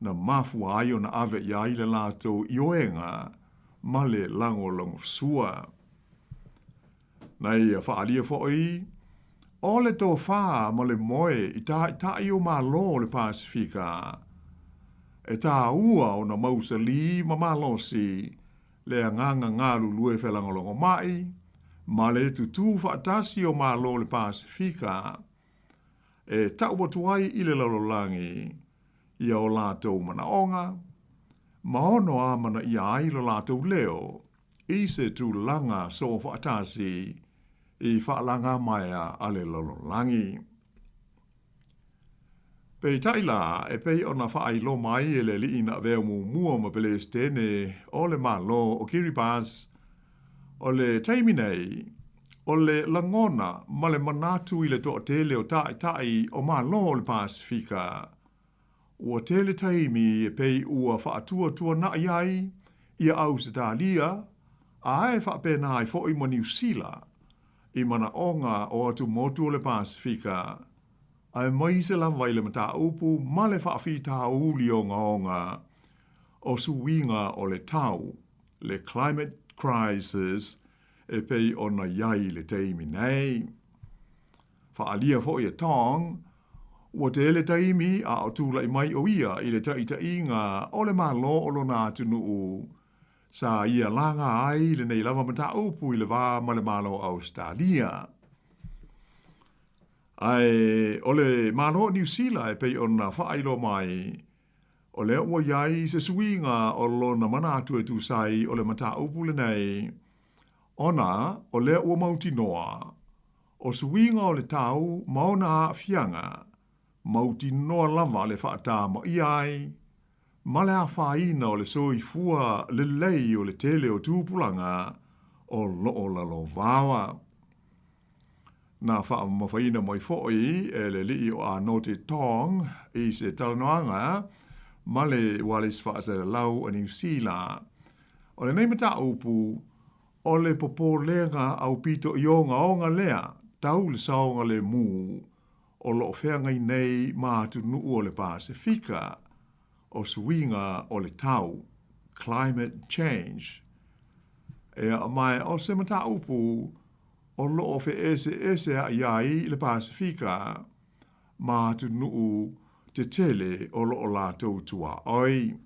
na mafua ai ona ave i ai le latou ioega ma le lagolagosua. Na ia faaalia foi o le tofā ma le moe i taitai o Malo o le Pasefika, e tāua ona mausalī ma malosi le agaga galulue felagolagomai ma le tutū faatasi o Malo o le Pasefika e tau atu ai i le lalolagi ia o latou manaoga ma ono amanaia ai lo latou leo i se tulaga soofaatasi i faalagamaea a le lalolagi. Peitai la, e pei ona faailoa mai e le alii na avea muamua ma Pelesitene o le Malo o Kiribati, o le taimi nei, o le lagona ma le manatu i le toatele o taitai o Malo o le Pasefika, Ua tele taimi e pei ua faatuatuanaʻi ai ia Ausetalia a e faapena ai foi ma Niu Sila i manaoga o atumotu o le Pasefika, aemaise lava i le mataupu ma le faafitauli ogaoga o suiga o le tau, le climate crisis, e pei ona i ai i le taimi nei. Faaalia foi e Tong, ua tele taimi a o tulai mai ʻo ia i le taʻitaʻiga o le Malo o lona atunuu, sa ia laga ai lenei lava mataupu i le va ma le Malo o Ausetalia. Ae o le Malo o Niu Sila e pei ona faailoa mai, o lea ua i ai se suiga o lona manatu e tusa ai o le mataupu lenei, ona o lea ua mautinoa, O suiga o le tau ma ona aafiaga, mautinoa lava le faatamaia ai ma le afaina o le soifua lelei o le tele o tupulaga o loo lalovaoa. Na faamamafaina mai foi e le alii o Anote Tong i se talanoaga ma le ualesi faasalalau a Niu Sila. O lenei mataupu, O le popolega aupito i ogaoga lea tau le saogalemu o lo o feagai nei ma atunuu o le Pasefika, o suiga o le tau, climate change. Ea ma o se mataupu o lo o feeseeseaʻi ai le Pasefika ma atunuu tetele o lo o latou tuaoi.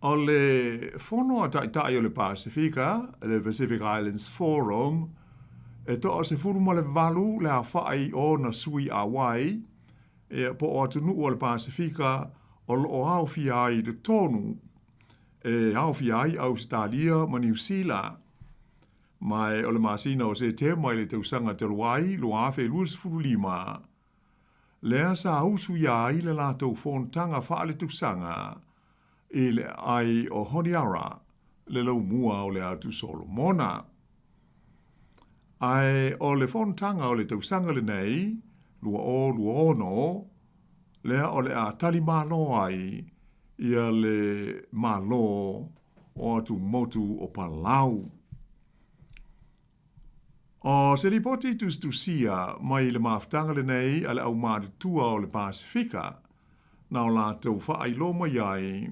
O le Fono a Taitai o le Pasefika, le Pacific Islands Forum, e toa 18 le aofai o ona sui auai, ia, po o atunuu o le Pasefika o lo o aofia ai i totonu, e aofia ai Ausetalia ma Niu Sila. Ma o le masina o Setema i le tausaga talu ai 2025, lea sa usuia ai le latou fonotaga faaletausaga i le aai o Honiara, le laumua o le Atu Solomona. Ae o le fonotaga o le tausaga lenei, 2026, lea o le a talimalo ai ia le Malo o atumotu o Palau. O se lipoti tusitusia mai le mafutaga lenei a le aumatutua o le Pasefika, na o latou faailoa mai ai,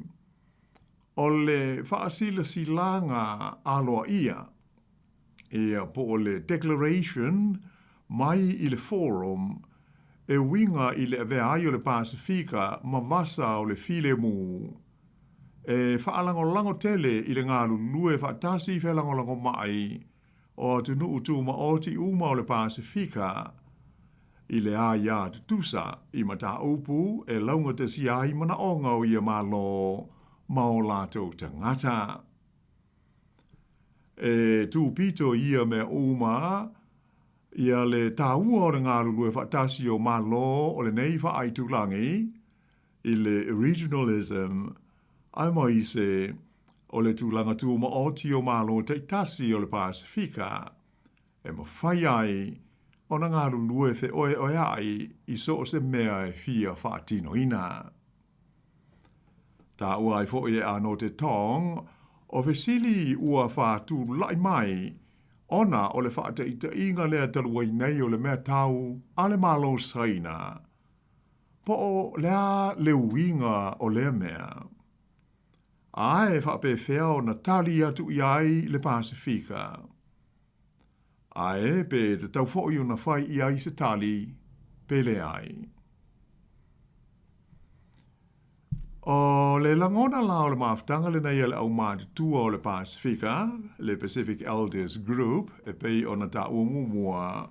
o le faasilasilaga aloaia, ia po o le declaration mai i le Forum e uiga i le avea ai o le Pasefika ma vasa o le filemu, e faalagolago tele i le galulue faatasi felagolagomai o atunuu tumaoti uma o le Pasefika i le aia tutusa i mataupu e laugatasia ai manaoga o ia Malo ma o latou tagata. E tūpito i ia mea uma ia le tāua o le galulue faatasi o Malo o lenei faaitulagi i le regionalism aemaise o le tulaga tumaoti o Malo taitasi o le Pasefika e mafai ai ona galulue feoeoeaʻi i so o se mea e fia faatinoina. Taua ai foi e Anote Tong, o fesili ua faatulaʻi mai ona o le faataitaiga lea talu ai nei o le mea tau a le Malo Saina. Po o le a le uiga o lea mea? A e faapefea ona tali atu i ai le Pasefika? Ae pe tatau foi ona fai i ai se tali, pe leai. O le lagona la o le mafutaga lenei a le aumatutua o le Pasefika, le Pacific Elders Group, e pei ona taua muamua,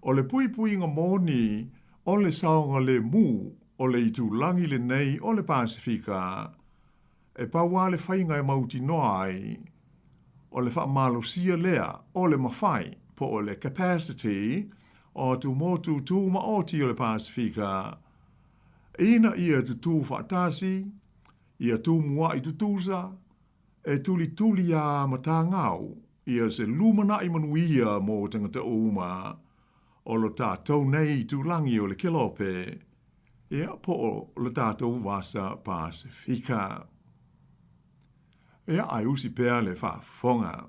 o le puipuiga moni o le saogalemu o le itulagi lenei o le Pasefika, E pau lava le faiga e mautinoa ai, o le faamalosia lea o le mafai, po o le capacity, o atumotu tumaoti o le Pasefika, ina ia tutū faatasi, ia tumuaʻi tutusa, e tulituli a matagau ia se lumanaʻi manuia mo tagata uma o lo tatou nei itulagi o le Kelope, Ia, po o le tatou vasa Pasefika. Ia, ae usi pea le faafofoga.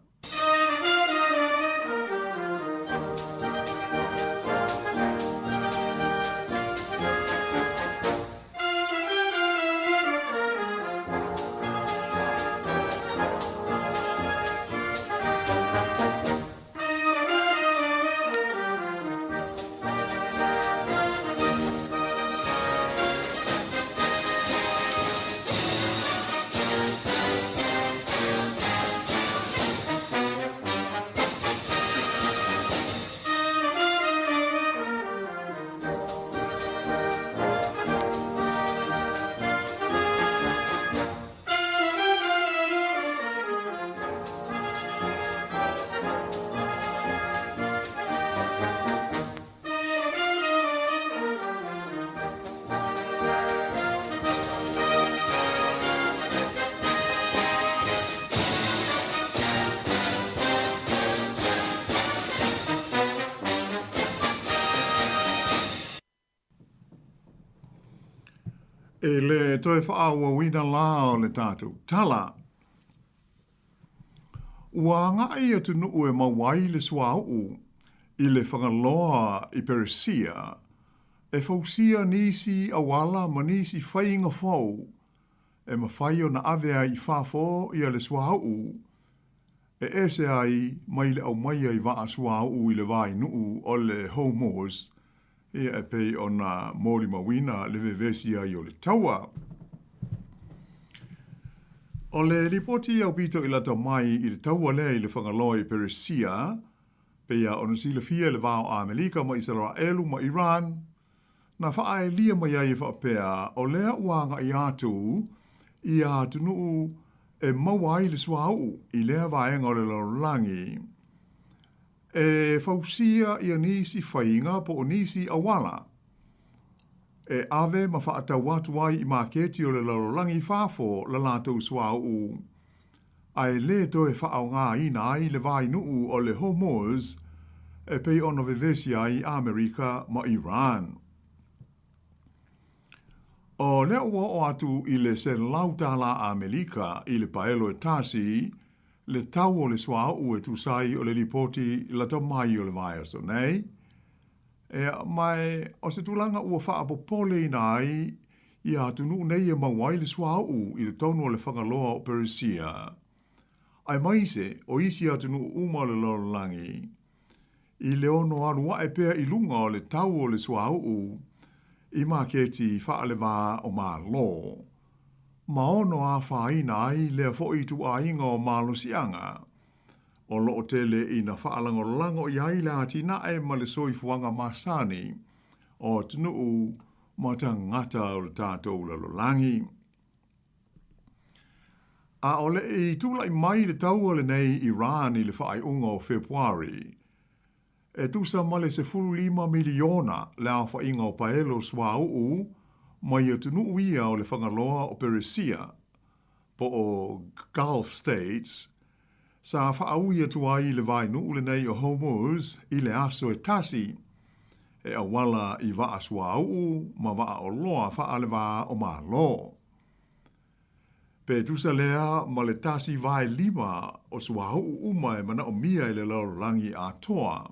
I le toe faaauauina la o le tatou tala, ua agai atunuu e maua ai le suauu i le Fagaloa i Peresia e fausia nisi auala ma nisi faiga fou e mafai ona ave ai i fafo ia le suauu e ese ai mai le aumaia i vaa suauu i le vainuu o le Hormuz, ia e pei ona molimauina le vevesi ai o le taua. O le lipoti aupito i lata mai i le taua lea i le Fagaloa i Peresia, pei ona silafia e le va o Amelika ma Isaraelu ma Iran, Na faaelia mai ai e faapea, o lea ua agai atu ia atunuu e maua ai le suauu i lea vaega o le lalolagi, e fausia ia nisi faiga po o nisi auala e ave ma faatau atu ai i maketi o le lalolagi i fafo la latou suauu, ae le toe faaaogaina ai le vainuu o le Hormuz e pei ona vevesi ai Amerika ma Iran. O lea ua oo atu i le $100 Amelika i le paelo e tasi le tau o le suauu e tusa ai o le lipoti lata mai o le vaiaso nei. Ea, ma o se tulaga ua faapopoleina ai ia atunuu nei e maua ai le suauu i totonu o le Fagaloa o Peresia, aemaise o isi atunuu uma o le lalolagi, i le ono alu ae pea i luga o le tau o le suauu i maketi faale-va o Malo, ma ono afaina ai lea foi ituaiga o malosiaga o lo o tele ina faalagolago i ai le atinae ma le soifuaga masani o atunuu ma tagata o le tatou lalolagi. A o le i tulai mai le taua lenei Iran i le faaiuga o Fepuari, e tusa ma le 15 miliona le aofaiga o paelo suauu mai atunuu ia o le Fagaloa o Peresia, po o Gulf States, sa faaui atu ai i le vaenuu lenei o Hormuz i le aso e tasi, e auala i vaa suauu ma vaa oloa faale-va o Malo. Pe tusa lea ma le 1/5 o suauu uma e manaomia e le lalolagi atoa,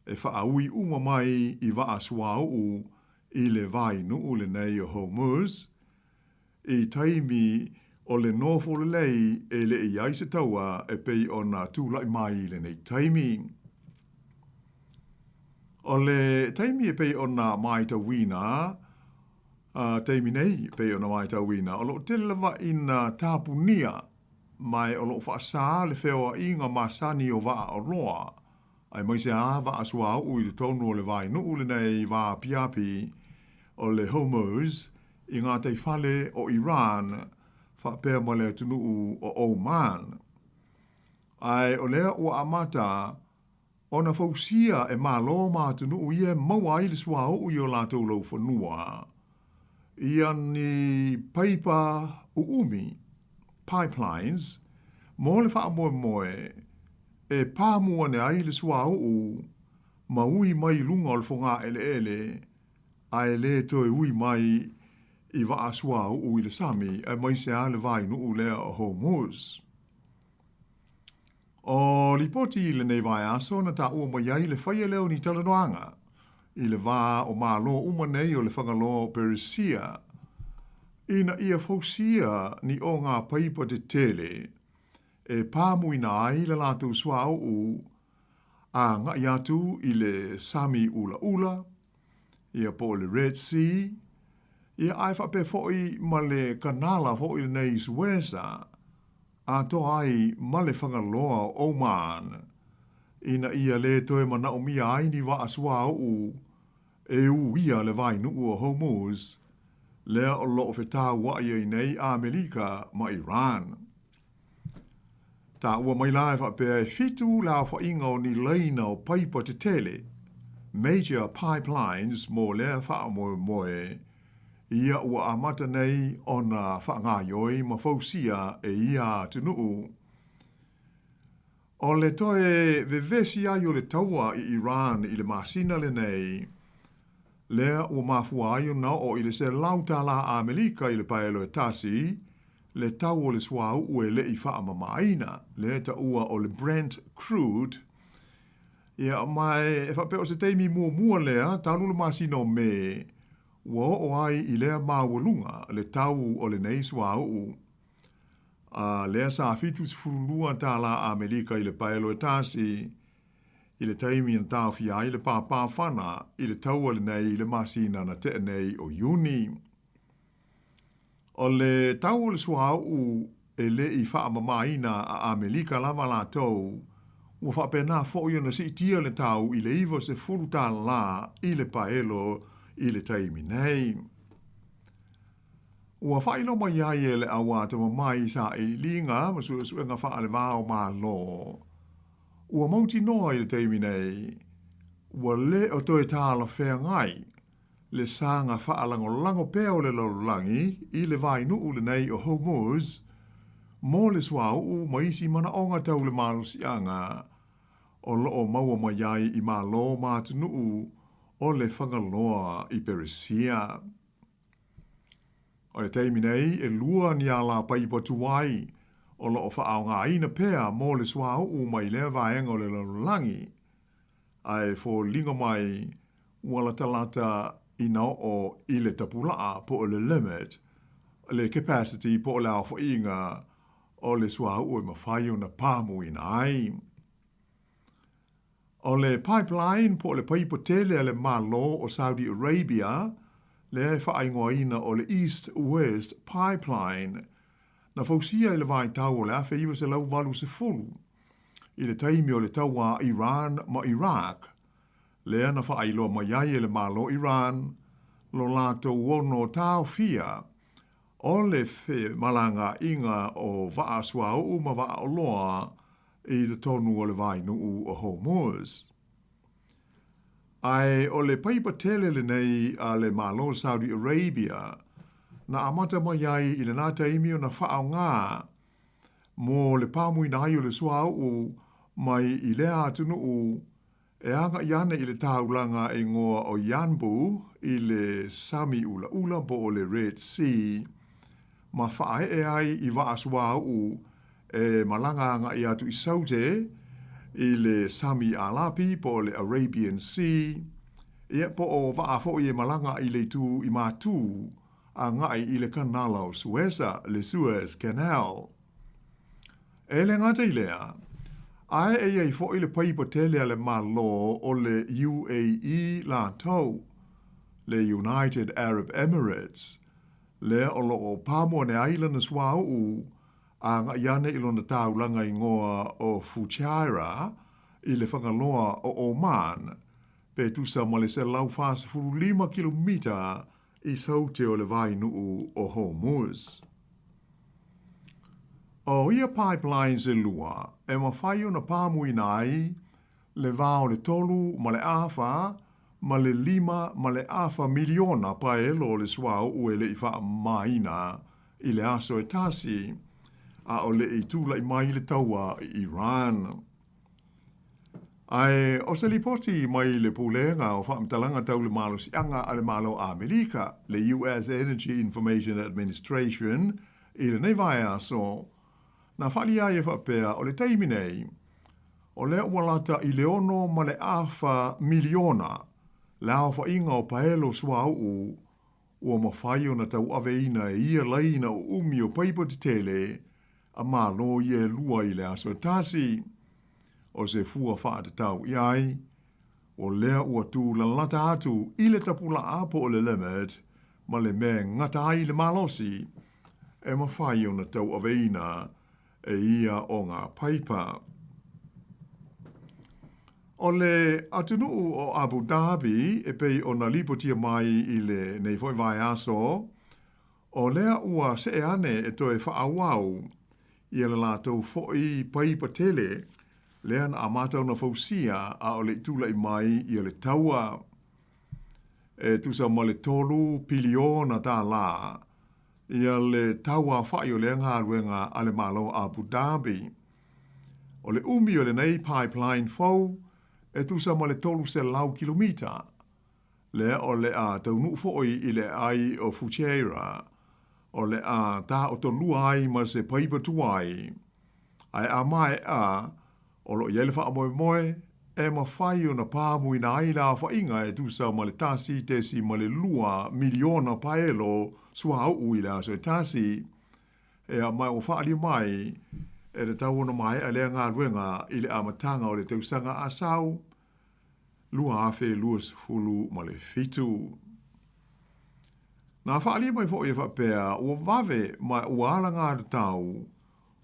e faaui uma mai i vaa suauu i le vaenuu lenei o Hormuz, i taimi o le nofo lelei e le i ai se taua e pei ona tulai mai i lenei taimi. O le taimi e pei ona matauina, a taimi nei e pei ona matauina, o lo o tele lava ina tapunia ma o lo o faasā le feoaiga masani o vaa oloa, aemaise lava vaa suauu i totonu o le vaenuu lenei vaapiapi o le Hormuz i gataifale o Iran faapea ma le atunuu o Oman. Ae o lea ua amata ona fausia e Malo ma atunuu ia e maua ai le suauu i o latou laufanua ia ni paipa uumi, pipelines, mo le faamoemoe e pamu ane ai le suauu ma ui mai i luga o le fogaeleele ae le toe ui mai i vaa suauu i le sami, aemaise lava le vaenuu lea o Hormuz. O lipoti i lenei vaiaso na taua mai ai le faia lea o ni talanoaga i le va o Malo uma nei o le Fagaloa o Peresia ina ia fausia ni oga paipa tetele e pamuina ai le latou suauu agai atu i le Sami Ulaula, ia po o le Red Sea, ia ae faapea foi ma le Kanala foi lenei i Suesa, atoa ai ma le Fagaloa o Oman, ina ia le toe manaomia ai ni vaa suauu e uia le vaenuu o Hormuz, lea o lo o fetauai ai nei Amerika ma Iran. Taua mai la e faapea e 7 le aofaiga o ni laina o paipa tetele, major pipelines, mo lea faamoemoe, ia ua amata nei ona faagaoioi ma fausia e ia atunuu. O le toe vevesi ai o le taua i Iran i le masina lenei, lea ua mafua ai ona oo i le $100 Amerika i le paelo e tasi, le tau o le suauu e le i faamamaina, lea taua o le Brent Crude. Ia, ma e faapea o se taimi muamua lea, talu le masina o Me, ua oo ai i lea maualuga le tau o lenei suauu. A lea sa $72 Amerika i le paelo e tasi, i le taimi na taofia ai le pāpāwhana i le taua lenei i le masina na tea nei o Iuni. O le tau o le suauu e le i faamamaina a Amerika lava latou, ua faapena foi ona siitia le tau i le $90 i le paelo i le taimi nei. Ua faailoa mai ai e le au atamamai i sailiiliga ma suesuega faale-va o Malo, ua mautinoa i le taimi nei, ua le o toe talafeagai le saga faalagolago pea o le lalolagi i le vaenuu lenei o Hormuz mo le suauu ma isi manaoga tau le malosiaga o lo o maua mai ai i Malo ma atunuu o le Fagaloa i Peresia. O le taimi nei, e 2 ni ala paipa tuai o lo o faaaogaina pea mo le suauu mai lea vaega o le lalolagi, a e foliga mai ua latalata ina oo i le tapulaa po o le limit, le capacity po o le aofaiga o le suauu e mafai ona pamuina ai. O le pipeline po o le paipa tele a le Malo o Saudi Arabia, lea e faaigoaina o le East-West Pipeline, na fausia i le vaitau o le 1980, i le taimi o le taua a Iran ma Iraq, lea na faailoa mai ai e le Malo Iran lo latou ono taofia o le femalagaaiga o vaa suauu ma vaa oloa i totonu o le vainuu o Hormuz. Ae o le paipa tele lenei a le Malo Saudi Arabia na amata mai ai i lena taimi ona faaaoga mo le pamuina ai o le suauu mai i lea atunuu e agai ane i le taulaga e igoa o Yanbu i le Sami Ulaula po o le Red Sea, ma faaee ai i vaa suauu e malaga agai atu i Saute i le Sami Alapi po o le Arabian Sea, ia po o vaa foi e malaga i le itu i Matu agai i le Kanala o Suesa, le Suez Canal. E le gata i lea, ae e i ai foi le paipa tele a le Malo o le UAE latou, le United Arab Emirates, lea o lo o pamu ane ai lana suauu agai ane i lona taulaga igoa o Fujairah i le Fagaloa o Oman, pe tusa ma le 145 kilomita i Saute o le vainuu o Hormuz. ʻO ia pipelines e lua e mafai ona pamuina ai le va o le tolu ma le ʻāwhā ma le lima ma le ʻāwhā miliona paelo o le suauu e le i faamamaina i le aso e tasi, a o le i tulai mai le taua i Iran. Ae o se lipoti mai le Pulega o Faamatalaga Tau le Malosiaga a le Malo o Amerika, le US Energy Information Administration, i lenei vaiaso, na faaalia ai e faapea o le taimi nei, o lea ua lata i le ono ma le ʻāwhā miliona le aofaiga o paelo suauu ua mafai ona tauaveina e ia laina umi o paipa tetele a Malo ia e lua i le aso e tasi. O se fua faatatau i ai, o lea ua tūlalata atu i le tapulaa po o le limit ma le mea e gata ai le malosi e mafai ona tauaveina e ia o ngā paipa. O le atunuu o Abu Dhabi e pei ona lipotia mai i lenei foi vaiaso, O lea ua see ane e toe faaauau ia le latou foi paipa tele lea na amata ona fausia a o le i tulai mai ia le taua. E tusa ma le $3 piliona ia le tauaofai o lea galuega a le Malo o Abu Dhabi. O le umi o lenei pipeline fou e tusa ma le 300 kilomita. Lea o le a taunuu foi i le aai o Fujairah, o le a taotolua ai ma se paipa tuai. Ae a maea, o lo o i ai le faamoemoe e mafai ona pamuina ai le aofaiga e tusa ma le 1.2 miliona paelo suauu i le aso e tasi. Ea, ma ua faaalia mai e tatau ona maea lea galuega i le amataga o le tausaga a sau 2027. Na faaalia mai foi e faapea ua vave ma ua alagatatau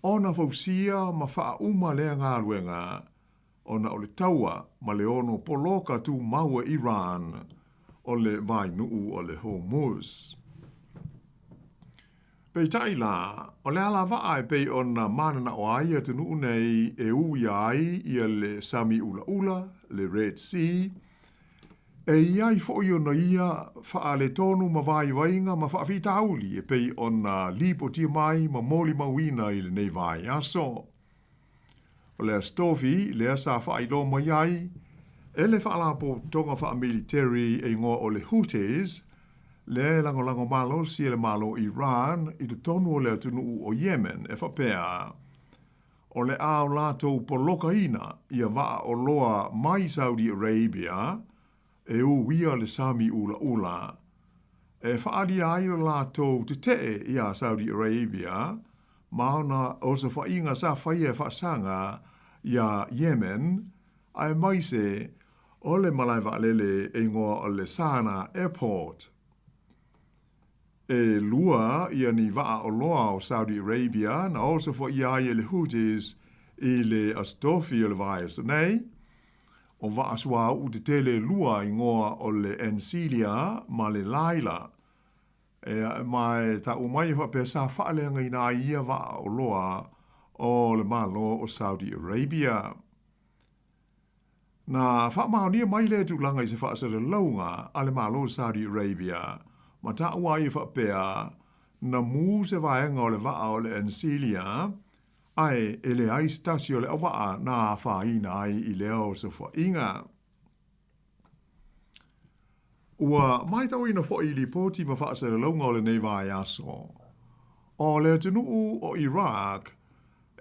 ona fausia ma faauma lea galuega ona o le taua ma le ono poloka tumau e Iran o le vainuu o le Hormuz. Peitai la, o le alavaa e pei ona mananao ai atunuu nei e uia ai ia le Sami Ulaula, le Red Sea, e i ai foi ona ia faaletonu ma vaivaiga ma faafitauli e pei ona lipotia mai ma molimauina i lenei vaiaso. O le Aso Tofi lea sa faailoa mai ai e le Faalapotopotoga Faamiliteri e igoa o le Houthis, lea e lagolago malosi e le Malo o Iran i totonu o le atunuu o Yemen e faapea. o le a o latou polokaina ia vaa oloa mai Saudi Arabia e uia le sami ulaula, e faaalia ai lo latou tetee iā Saudi Arabia ma ona osofaiga sa faia e faasaga iā Yemen, aemaise o le malae vaalele e igoa o le Sanaa Airport. E lua ia ni vaa oloa o Saudi Arabia na osofaia ai e le Houthis i le Aso Tofi o le vaiaso nei. O vaa suauu tetele e lua igoa o le Encelia ma le Laila. E ae ma e taua mai e faapea sa faaleagaina ai ia vaa oloa o le Malo o Saudi Arabia. Na faamaonia mai lea tulaga i se faasalalauga a le Malo o Saudi Arabia, ma taua ai e faapea, na mū se vaega o le vaa o le Encelia, ae e leai se tasi o le auvaa na afaina ai i lea osofaiga. Ua matauina foi i lipoti ma faasalalauga o lenei vaiaso, o le atunuu o Iraq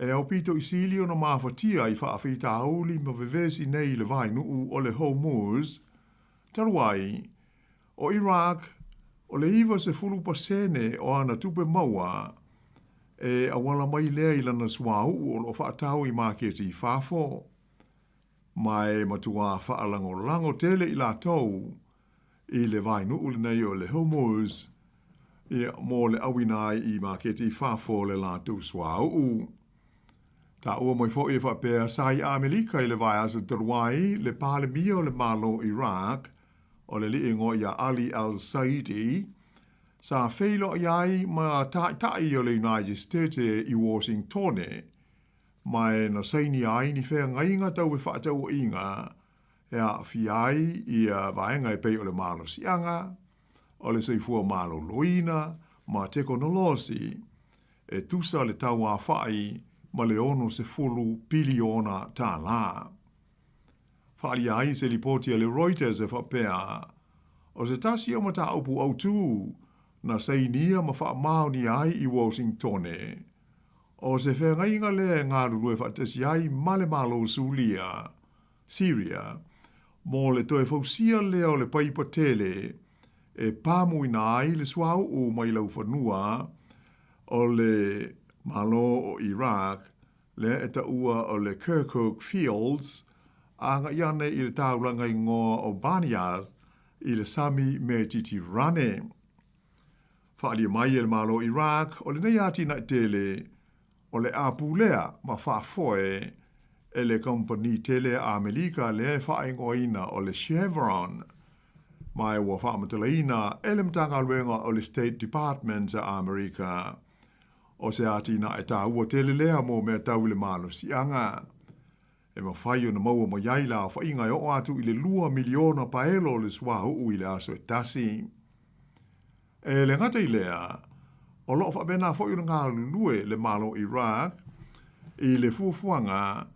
e aupito i sili ona mafatia i faafitauli ma vevesi nei i le vaenuu o le Hormuz, talu ai, o Iraq o le 90% o ana tupe maua e auala mai lea i lana suauu o lo o faatau i maketi i fafo. Ma e matuā faalagolago tele i latou i le vaenuu lenei o le Hormuz, ia, mo le auina ai i maketi i fafo o le latou suauu. Taua mai foi e faapea sa i Amelika i le vaiaso talu ai le Palemia o le Malo o Iraq, o le alii igoa ia Ali al-Saidi, sa feiloai ai ma taitai o le United States i Washingtone, ma e na sainia ai ni feagaiga tau fefaatauaiga e aafia ai ia vaega e pei o le malosiaga, o le soifua maloloina ma tekonolosi, e tusa le tauafa'i ma le 60 piliona tālā. Faaalia ai se lipoti a le Reuters e faapea, o se tasi o mataupu autū na sainia ma faamaonia ai i Washingtone, O se feagaiga lea e galulue faatasi ai ma le Malo o Sulia, Syria, mo le toe fausia lea o le paipa tele e pamuina ai le suauu mai laufanua o le Malo o Iraq lea e taua o le Kirkuk Fields agai ane i le taulaga igoa o Banias i le Sami Metitirane. Faaalia mai e le Malo o Iraq o lenei atinae tele o le a pulea ma faafoe e le kamupani tele a Amelika lea e faaigoaina o le Chevron, ma e ua faamatalaina e le Matagaluega o le State Department a Amerika o se atinae taua tele lea mo mea tau i le malosiaga. E mafai ona maua mai ai le aofaiga e oo atu i le 2 miliona paelo o le suauu i le aso e tasi. E le gata i lea, o lo o faapena foi ona galulue le Malo o Iraq i le fuafuaga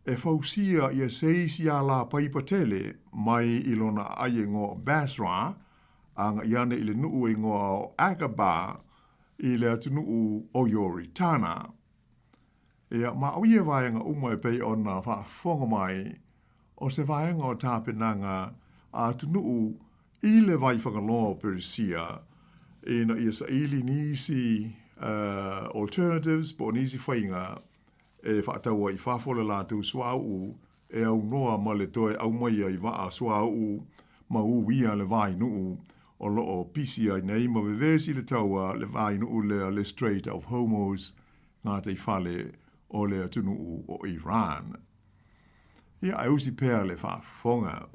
e fausia ia se isi ala paipa tele mai i lona aai e igoa o Basra agai ane i le nuu e igoa o Aqaba i le atunuu o Ioritana. Ia, ma o ia vaega uma e pei ona faafofoga mai, o se vaega o tapenaga a atunuu i le vai Fagaloa o Peresia, ina ia saili nisi alternatives po o nisi faiga e faatau ai i fafo le latou suauu e aunoa ma le toe aumaia i vaa suauu ma uia le vainuu o lo o pisi ai nei ma vevesi le taua le vainuu lea le Strait of Hormuz gataifale o le atunuu o Iran. Ia, ae usi pea le faafofoga.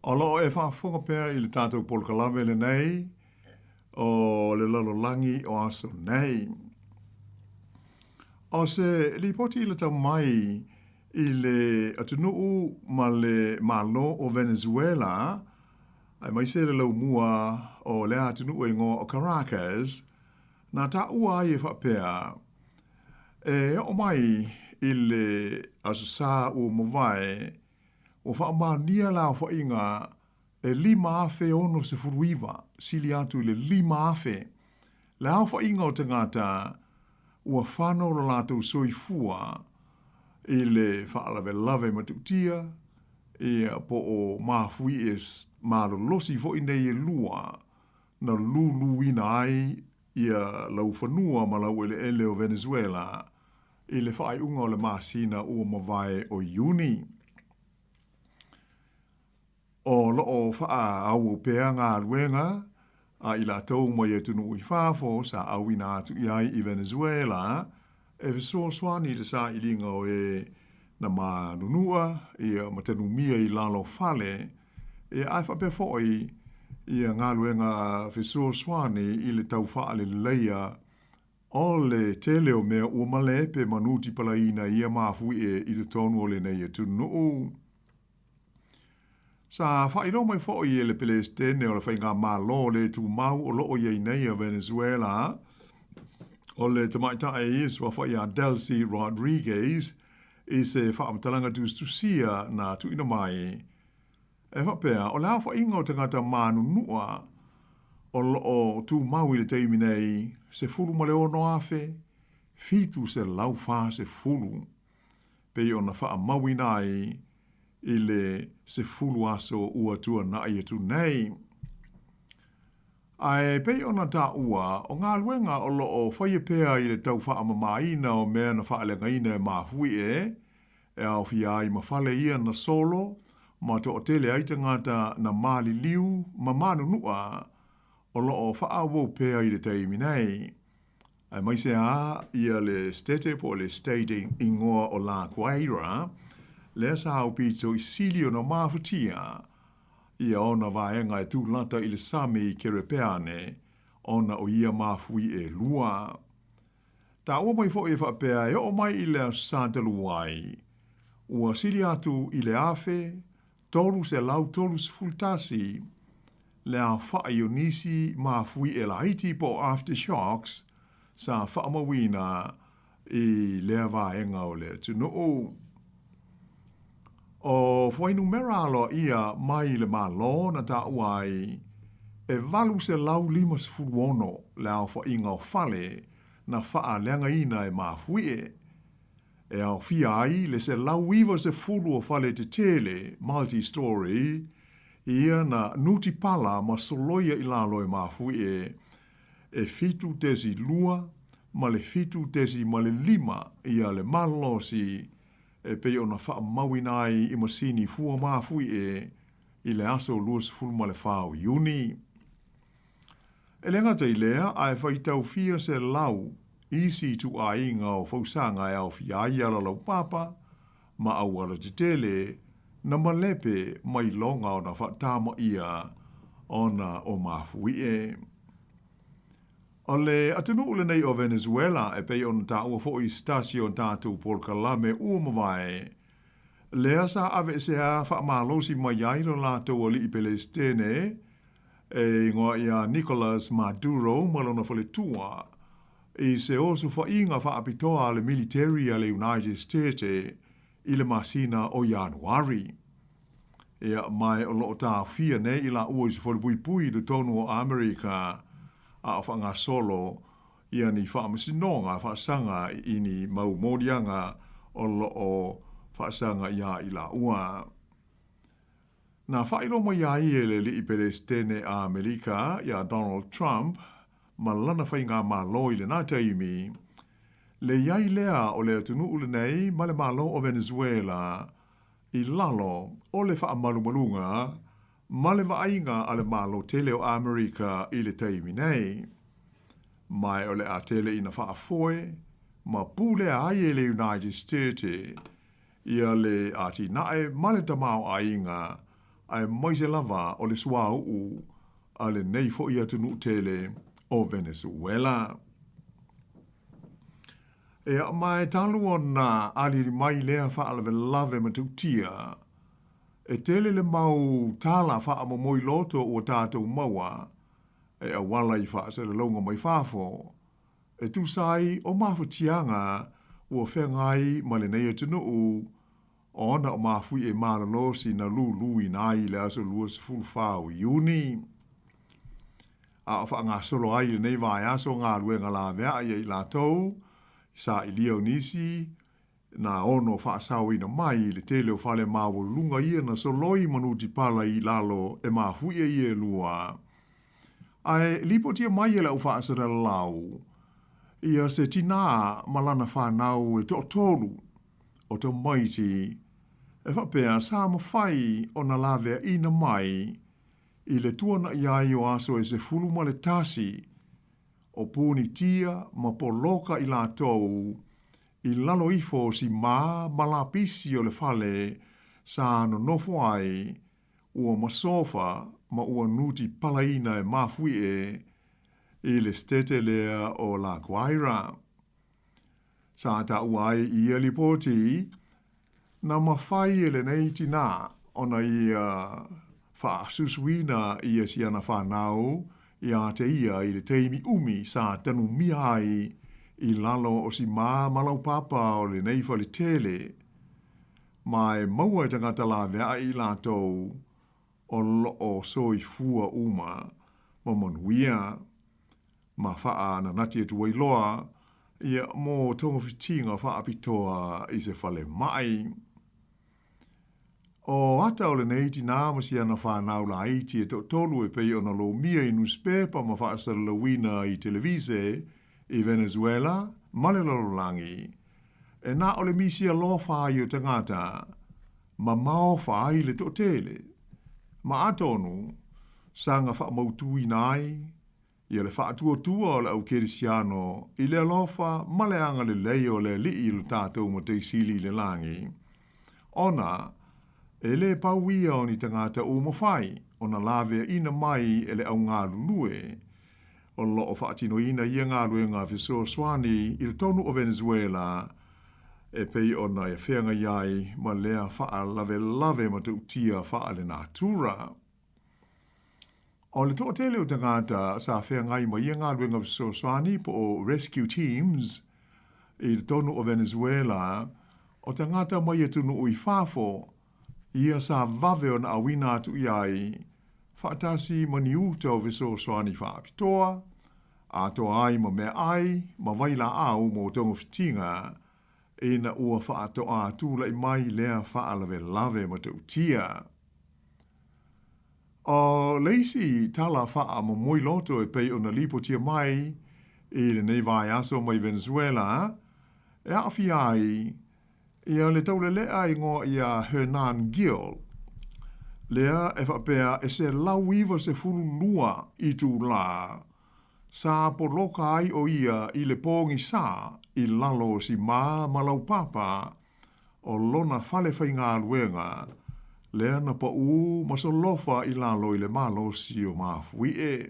O lo o e faafofoga pea i le tatou polokalame lenei o le lalolagi o aso nei. O se lipoti i le tau mai i le atunuu ma le Malo o Venezuela, aemaise le laumua o lea atunuu e igoa o Caracas, na taua ai e faapea, E oo mai i le Aso Sa ua mavae, ua faamaonia le aofaiga e 5,069, sili atu i le 5,000, le aofaiga o tagata ua fano lo latou soifua i le faalavelave matautia, ia, po o mafuie malolosi foi nei e lua na luluina ai ia laufanua ma laueleele o Venezuela i le faaiuga o le masina ua mavae o Iuni. O lo o faaauau pea galuega a i latou mai atunuu i fafo sa auina atu i ai i Venezuela e fesoasoani i le sailiga o e na manunua ia ma tanumia i lalo o fale, ia ae faapea foi ia galuega fesoasoani i le tau faaleleia o le tele o mea ua malepe ma nutipalaina ia mafuie i totonu o lenei atunuu. Sa faailoa mai foi e le Peresetene o le Faigamalo le Tumau o lo o i ai nei a Venezuela, o le tamaitai e suafa ia Delcy Rodriguez i se faamatalaga tusitusia na tuuina mai e faapea, o le aofaiga o tagata manunua o lo o tumau i le taimi nei, 16,740. pei ona faamauina ai i le 10 aso ua tuanai atu nei. Ae pei ona taua, o galuega o lo o faia pea i le tau faamamaina o mea na faaleagaina e mafuie, e aofia ai ma fale ia na solo ma toatele ai tagata na maliliu ma manunua, o lo o faaauau pea i le taimi nei. Aemaise a ia le Setete po o le State igoa o La Guaira, lea sa aupito i sili ona mafutia ia ona vaega e tulata i le sami i Kerepeane ona o ia mafui elua. Taua mai foi e faapea e oo mai i le Aso Sa talu ai, ua sili atu i le 1331 le aofai o nisi mafuie laiti po o aftershocks sa faamauina i lea vaega o le atunuu. O fuainumera aloaia mai le Malo na taua ai e 856 le aofaiga o fale na faaleagaina e mafuie, e aofia ai le 190 o fale tetele, multi-storey, ia na nutipala ma soloia i lalo e mafuie e 7.2 ma le 7.5 ia le malosi e pei ona faamauina ai i masini fua mafuie i le aso 24 o Iuni. E le gata i lea, ae faitau fia selau isi ituaiga o fausaga e aofia ai ala laupapa ma auala tetele na malepe mai loga ona faatamaia ona o mafuie. O le atunuu lenei o Venezuela e pei ona taua foi i se tasi o tatou polokalame ua mavae, lea sa aveesea faamalosi mai ai lo latou alii Pelesitene e igoa ia Nicolas Maduro ma lona faletua i se osofaiga faapitoa a le militeri a le United States i le masina o Ianuari. Ia, mae o lo o taofia nei i laua i se falepuipui i totonu o Amerika a o faagasolo ia ni faamasinoga faasaga i ni mau moliaga o lo o faasaga iā i laua. Na faailoa mai ai e le Alii Peresetene a Amerika iā Donald Trump ma lana faigamalo i lena taimi, le i ai lea o le atunuu lenei ma le Malo o Venezuela i lalo o le faamalumaluga ma le vaaiga a le Malo tele o Amerika i le taimi nei. Ma o le a tele ina faafoe ma pulea ai e le United States ia le atinae ma le tamaoaiga aemaise lava o le suauu a lenei foi atunuu tele. o Venezuela. Ia, ma e talu ona aliali mai lea faalavelave matautia, e tele le mau tala faamomoi loto ua tatou maua e auala i faasalalauga mai fafo, e tusa ai o mafatiaga ua feagai ma lenei atunuu ona o mafuie malolosi na luluina ai i le aso 24 o Iuni. A o faagasolo ai lenei vaiaso galuega laveai ia i latou i sailia o nisi na ono faasaoina mai i le tele o fale maualuluga ia na soloi ma nutipala i lalo e mafuie ia e lua. Ae lipotia mai e le au faasalalau ia se tinā ma lana fanau e toatolu o tamaiti e faapea sa mafai ona laveaina mai i le tuanaʻi ai o aso e 11 o punitia ma poloka i latou i lalo ifo o simā ma lapisi o le fale sa nonofo ai ua masofa ma ua nuti palaina e mafuie i le setete lea o La Guaira. Sa taua ai i ia lipoti, na mafai e lenei tinā ona ia faasusuina ia siana fanau iā te ia i le taimi umi sa tanumia ai i lalo o simā ma laupapa o lenei faletele, ma e maua e tagata laveai i latou o loo soifua uma ma manuia. Ma faananati atu ai loa ia mo togafitiga faapitoa i se falemai. O ata o lenei tinā ma siana fanau laiti e toatolu e pei ona lomia i nusipepa ma faasalalauina i televise i Venezuela ma le lalolagi, e na o le misi alofa ai o tagata ma maofa ai le toatele, ma atonu saga faamautuina ai ia le faatuatua o le au kerisiano i le alofa ma le agalelei o le Alii lo tatou Matai Sili i le lagi, ona e lē pau ia o ni tagata uma fai ona laveaina mai e le au galulue o loo faatinoina ia galuega fesoasoani i totonu o Venezuela e pei ona e feagai ai ma lea faalavelave matautia faalenatura. O le toatele o tagata sa feagai ma ia galuega fesoasoani po o rescue teams i totonu o Venezuela, o tagata mai atunuu i fafo ia sa vave ona auina atu i ai, faatasi ma ni uta o fesoasoani faapitoa, atoa ai ma meaai ma vailaau mo togafitiga ina ua faatoa tulai mai lea faalavelave matautia. O le isi tala faamomoi loto e pei ona lipotia mai i lenei vaiaso mai Venezuela, e aafia ai ia le taulelea igoa ia Hernan Gil, lea e faapea e 192 itulā sa poloka ai o ia i le pogisā i lalo o simā ma laupapa o lona fale faigaluega lea na paū ma solofa i lalo i le malosi o mafuie.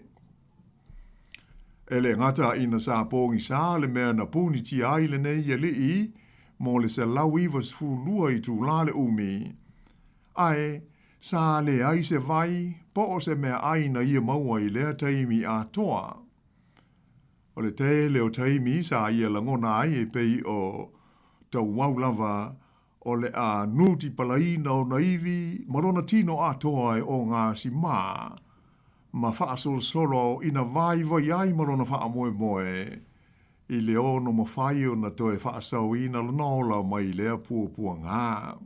E le gata ina sa pogisā le mea na punitia ai lenei alii mo le 192 itulā le umi, ae sa leai se vai po o se meaai na ia maua i lea taimi atoa. O le tele o taimi sa ia lagona ai e pei o tauau lava o le a nutipalaina ona ivi ma lona tino atoa e ogasima ma faasolosolo ina vaivai ai ma lona faamoemoe i le ono mafai ona toe faasaoina lona ola mai lea puapuaga.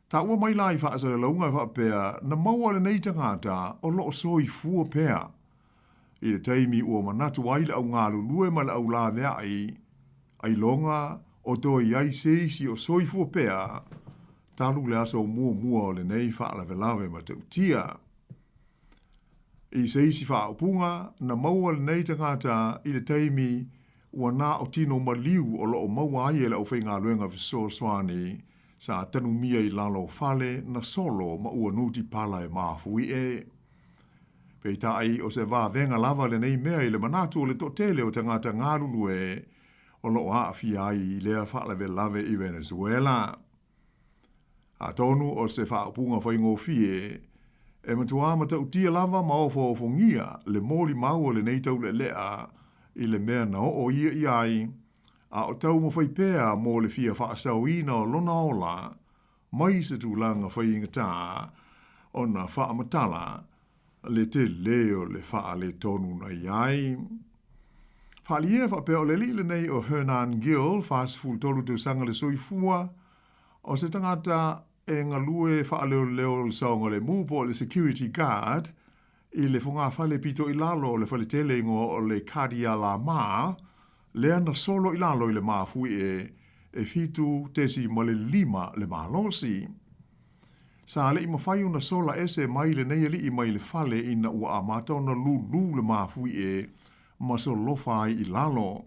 Taua mai la i faasalalauga e faapea na maua lenei tagata o loo soifua pea i le taimi ua manatu ai le au galulue ma le au laveai ailoga o toe i ai se isi o soifua pea talu le aso muamua o lenei faalavelave matautia. I se isi faaupuga, na maua lenei tagata i le taimi ua na o tino maliu o loo maua ai e le aufaigaluega fesoasoani sa tanumia i lalo o fale na solo ma ua nutipala e mafuie. Peitai, o se vavega lava lenei mea i le manatu o le toatele o tagata galulue o lo o aafia ai i lea faalavelave i Venezuela. Atonu o se faaupuga faigofie, e matuā matautia lava ma ofoofogia le molimau o lenei taulealea i le mea na oo ia i ai, a o taumafai pea mo le fia faasaoina o lona ola mai se tulaga faigata ona faamatala le tele o le faaletonu na i ai. Faaalia e faapea o le alii lenei o Hernan Gil, 43 tausaga le soifua, o se tagata e galue faaleoleo le saogalemu po o le security guard i le fogafale pito i lalo o le faletele igoa o le Cardia La Mar, lea na solo i lalo i le mafuie e 7.5 le malosi. Sa le i mafai ona sola ese mai lenei alii mai le fale ina ua amata ona lūlū le mafuie ma solofa ai i lalo.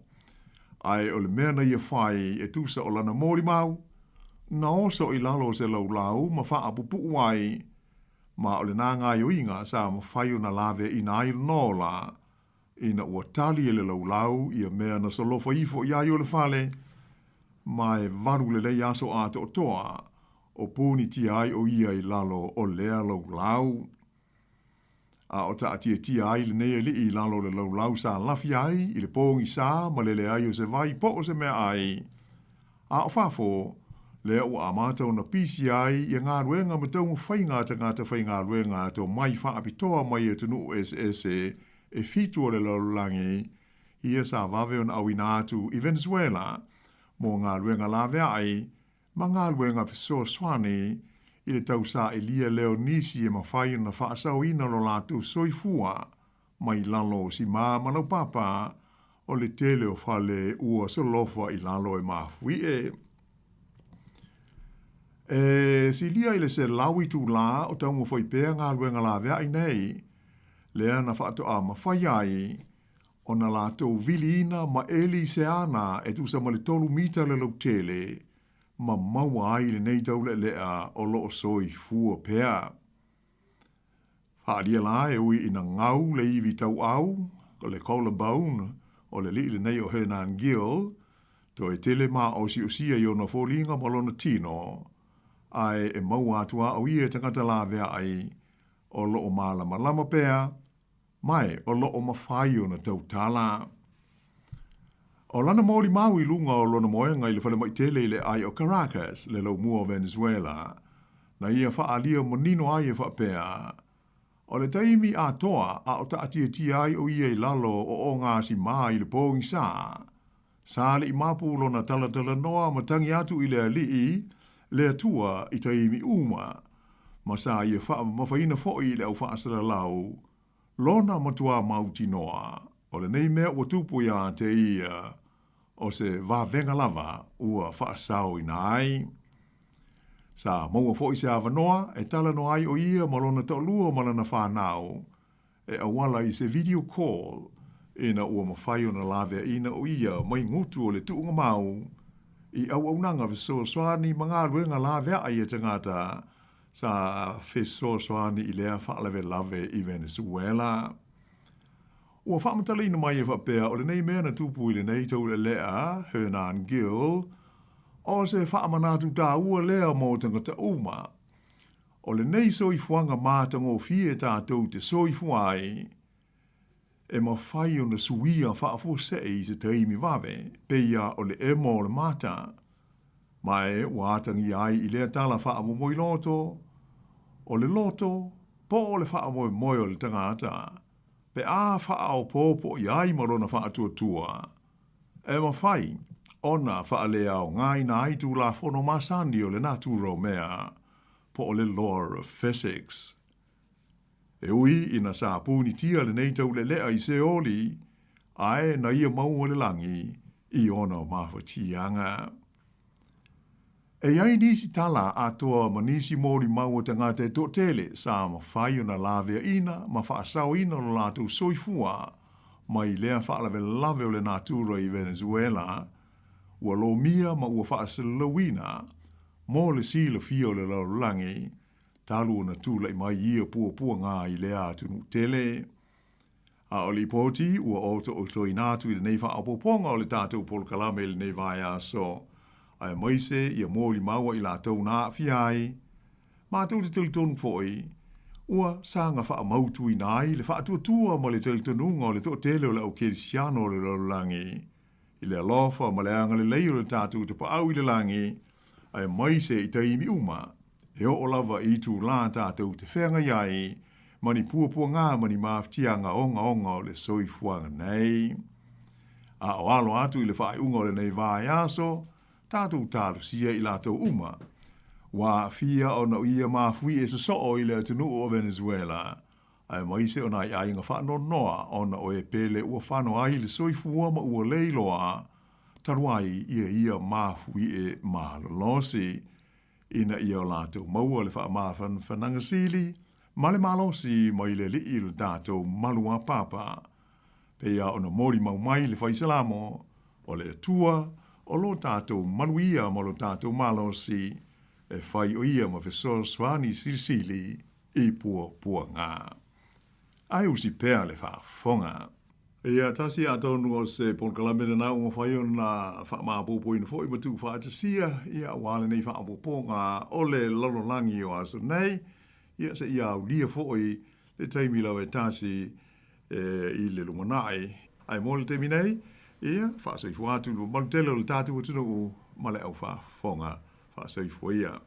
Ae o le mea na ia fai e tusa o lana molimau, na oso i lalo o se laulau ma faapupuu ai, ma o lena gaoioiga sa mafai ona laveaina ai lona ola, ina ua tali e le laulau ia mea na solofa ifo i ai o le fale, ma e valu lelei aso atoatoa o punitia ai o ia i lalo o lea laulau. A o taatiatia ai lenei alii i lalo o le laulau sa lafi ai i le pogisa ma le leai o se vai po o se meaai. A o fafo, lea ua amata ona pisi ai ia galuega ma taumafaiga a tagata faigaluega tomai faapitoa mai atunuu eseese e fitu o le lalolagi, ia sa vave ona auina atu i Venezuela mo galuega laveai ma galuega fesoasoani i le tausaili lea o nisi e mafai ona faasaoina lo latou soifua mai lalo o simā ma laupapa o le tele o fale ua solofa i lalo e mafuie. E silia i le 100 itulā o taumafai pea galuega laveai nei, lea na faatoa mafai ai ona latou viliina ma eli se ana e tusa ma le tolu mita le lautele, ma maua ai lenei taulealea o lo o soifua pea. Faaalia la e ui ina gau le ivi tauau, le collarbone, o le alii lenei o Hernan Gil, toe tele maosiosia i ona foliga ma lona tino, ae e maua atu a o ia e tagata laveai, o lo o malamalama pea, ma e o lo o mafai ona tautala. O lana molimau i luga o lona moega i le falemai tele i le aai o Caracas, le laumua o Venezuela, na ia faaalia manino ai e faapea, O le taimi atoa a o taatiatia ai o ia i lalo o ogasimā i le pogisa, sa le i mapu lona talatalanoa ma tagi atu i le Alii, le Atua i taimi uma, ma sa ia faamamafaina foi i le au faasalalau, lona matuā mautinoa, o lenei mea ua tupu iā te ia, o se vavega lava ua faasaoina ai. Sa maua foi se avanoa e talanoa ai o ia ma lona toalua ma lana fanau, e auala i se video call ina ua mafai ona laveaina o ia mai gutu o le tuugamau i auaunaga fesoasoani ma galuega laveai a tagata sa fesoasoani i lea faalavelave i Venezuela. Ua faamatalaina mai e faapea o lenei mea na tupu i lenei taulealea, Hernan Gil, o se faamanatu taua lea mo tagata uma. O lenei soifuaga matagofie tatou te soifua ai, e mafai ona suia faafuasei i se taimi vave, peia o le emo o le mata. Ma e ua atagia ai i lea tala faamomoiloto, o le loto po o le faamoemoe o le tagata, pe a faaopoopo i ai ma lona faatuatua, e mafai ona faaleaogaina ai tulafono masani o le natura o mea, po o le law of physics. E ui ina sa punitia lenei taulealea i Seoli, ae na ia maua le lagi i ona mafatiaga. E i ai nisi tala atoa ma nisi molimau o tagata e toatele sa mafai ona laveaina ma faasaoina lo latou soifua mai lea faalavelave o le natura i Venezuela, ua lomia ma ua faasalalauina mo le silafia o le lalolagi. talu ona tula'i mai ia puapuaga i lea atunuu tele. A o lipoti ua otootoina atu i lenei faaopoopoga o le tatou polokalame i lenei vaiaso, aemaise ia molimau a i latou na aafia ai, matou te talitonu foi, ua saga faamautuina ai le faatuatua ma le talitonuga o le toatele o le au kerisiano o le lalolagi i le alofa ma le agalelei o le tatou Tapaau i le lagi, aemaise i taimi uma e oo lava i itulā tatou te feagai ai ma ni puapuagā ma ni mafatiaga ogaoga o le soifuaga nei. A o alo atu i le faaiuga o lenei vaiaso, tatou talosia i latou uma ua aafia ona o ia mafuie sosoo i le atunuu o Venezuela, aemaise o nai aiga faanoanoa ona o e pele ua fano ai le soifua ma ua le iloa talu ai ia ia mafuie malolosi ina ia o latou maua le faamafanafanaga sili ma le malosi mai le Alii lo tatou maluapapa. Pei ona molimau mai le Fai Salamo, O le Atua o lo tatou maluia ma lo tatou malosi, e fai o ia ma fesoasoani silisili i puapuaga. Ae usi pea le faafofoga. Ia, tasi atonu o se polokalame lena ua mafai ona faamaopoopoina foi ma tuufaatasia, ia, aua lenei faaopoopoga o le lalolagi o aso nei, ia, seia aulia foi le taimi lava e tasi e, i le lumanai. Ae mo le taimi nei, ia, faasoifua atu i le mamalu tele o le tatou atunuu ma le au faafofoga. Faasoifua ia.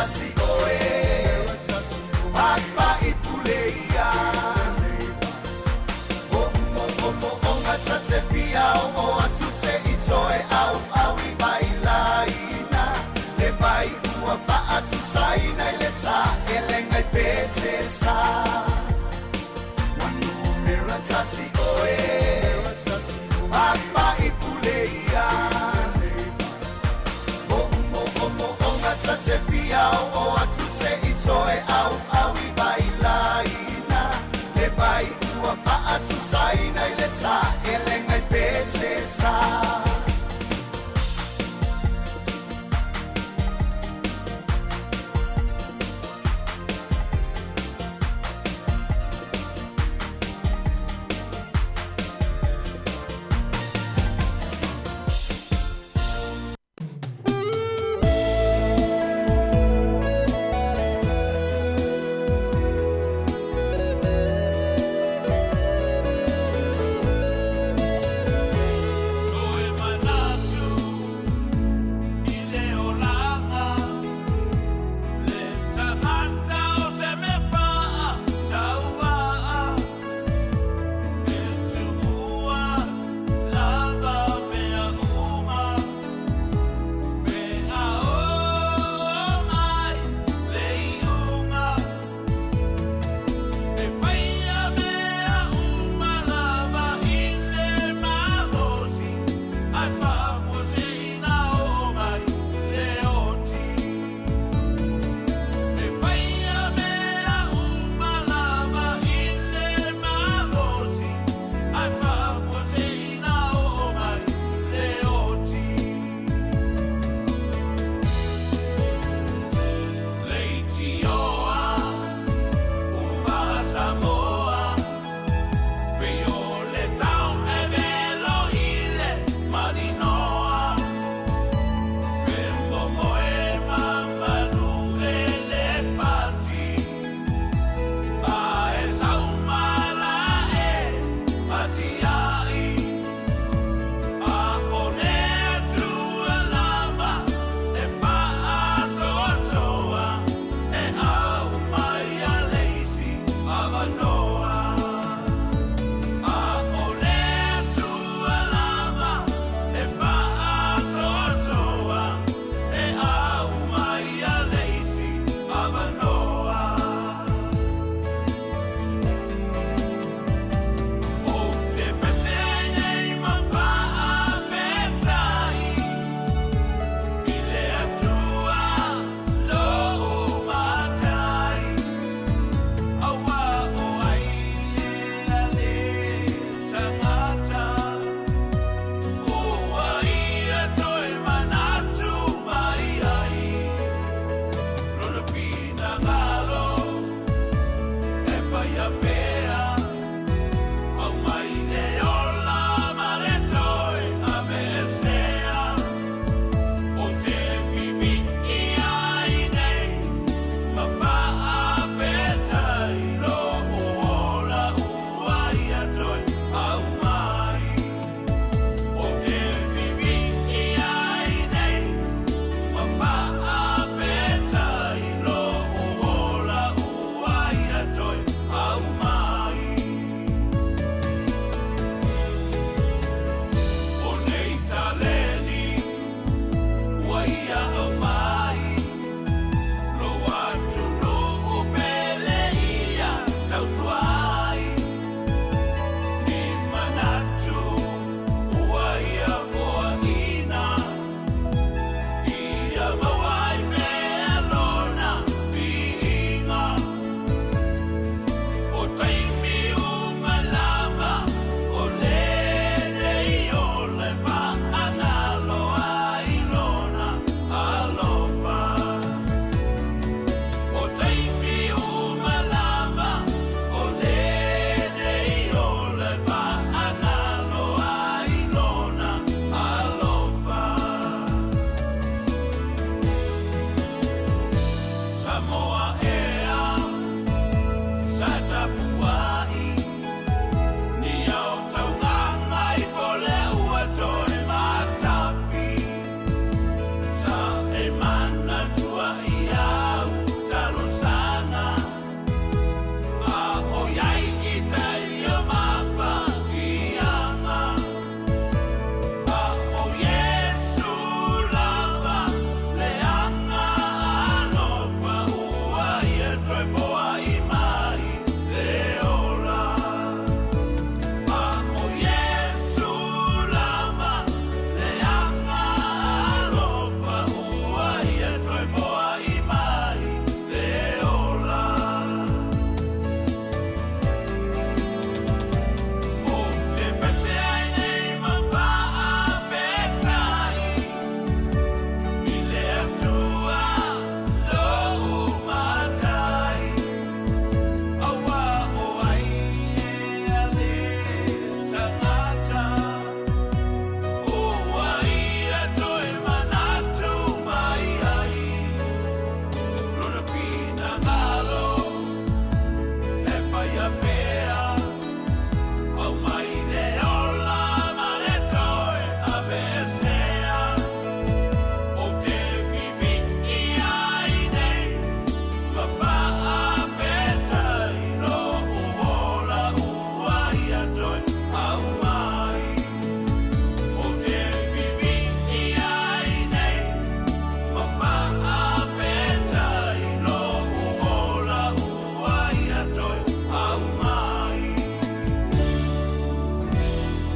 tasi oe Apa'i pule ia O mo o mo o ngata te fia o o atu se i toe au au i vai laina Le vai ua fa'atusaina i le ta'elega i Petesa Ua numera tasi oe Apa'i pule ia O mo o mo o ngata te fia o o atu se i toe au au i vai laina Le vai ua fa'atusaina i le ta'elega i Petesa.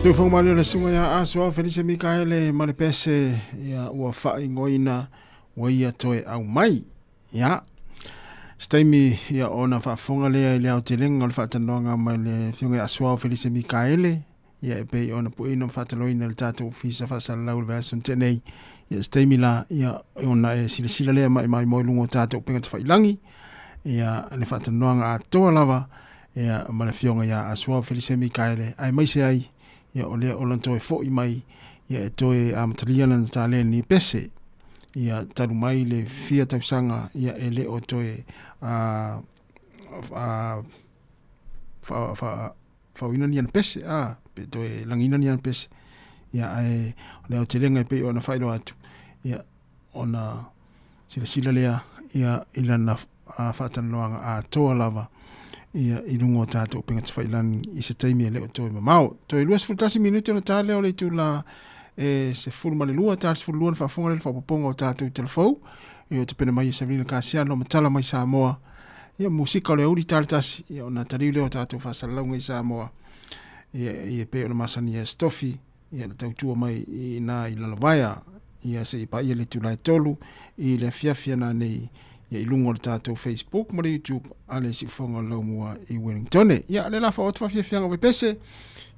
Teufoga malie o le susuga ia Asoao Felise Mikaele ma le pese ia ua faaigoaina ua ia toe aumai. Ia, se taimi ia ona faafofoga lea i le aotelega o le faatalanoaga ma le Afioga ia Asoao Felise Mikaele, ia e pei ona pueina ma faataloina i le tatou Ofisa Faasalalau i le vaiaso na tea nei. Ia se taimi la, ia ona e silasila lea ma e maimoa i luga o tatou upega tafailagi, ia le faatalanoaga atoa lava ia ma le Afioga ia Asoao Felise Mikaele, aemaise ai ia o lea o lona toe foi mai ia e toe amatalia lana taleni pese ia talu mai le fia tausaga ia e le o toe a a fa fa fauina ni ana pese a pe toe langina ni ana pese ia ae o le aotelega e pei ona faailoa atu ia ona silasila lea ia i lana faatalanoaga atoa lava ia i luga o tatou upega tafailagi i se taimi e le o toe mamao. Toe 21 minute ona ta lea o le itula e 12, ta 12 na faafofoga lea i le faaopoopoga o tatou telefou. Ia o tapena mai e Sabrina Kasiano ma tala mai Samoa. Ia musika o le aoauli ta le tasi, ia ona taliu lea o tatou faasalalauga i Samoa. Ia ia pei ona masani e Stofi ia le tautua mai i ina i Lalovaea, ia se i paia le itula e 3 i le afiafi ana nei ia i luga o le tatou Facebook ma le YouTube a le Siufofoga o le Laumua i Wellingtone. Ia, le la faaoo atu faafiafiaga o Vepese,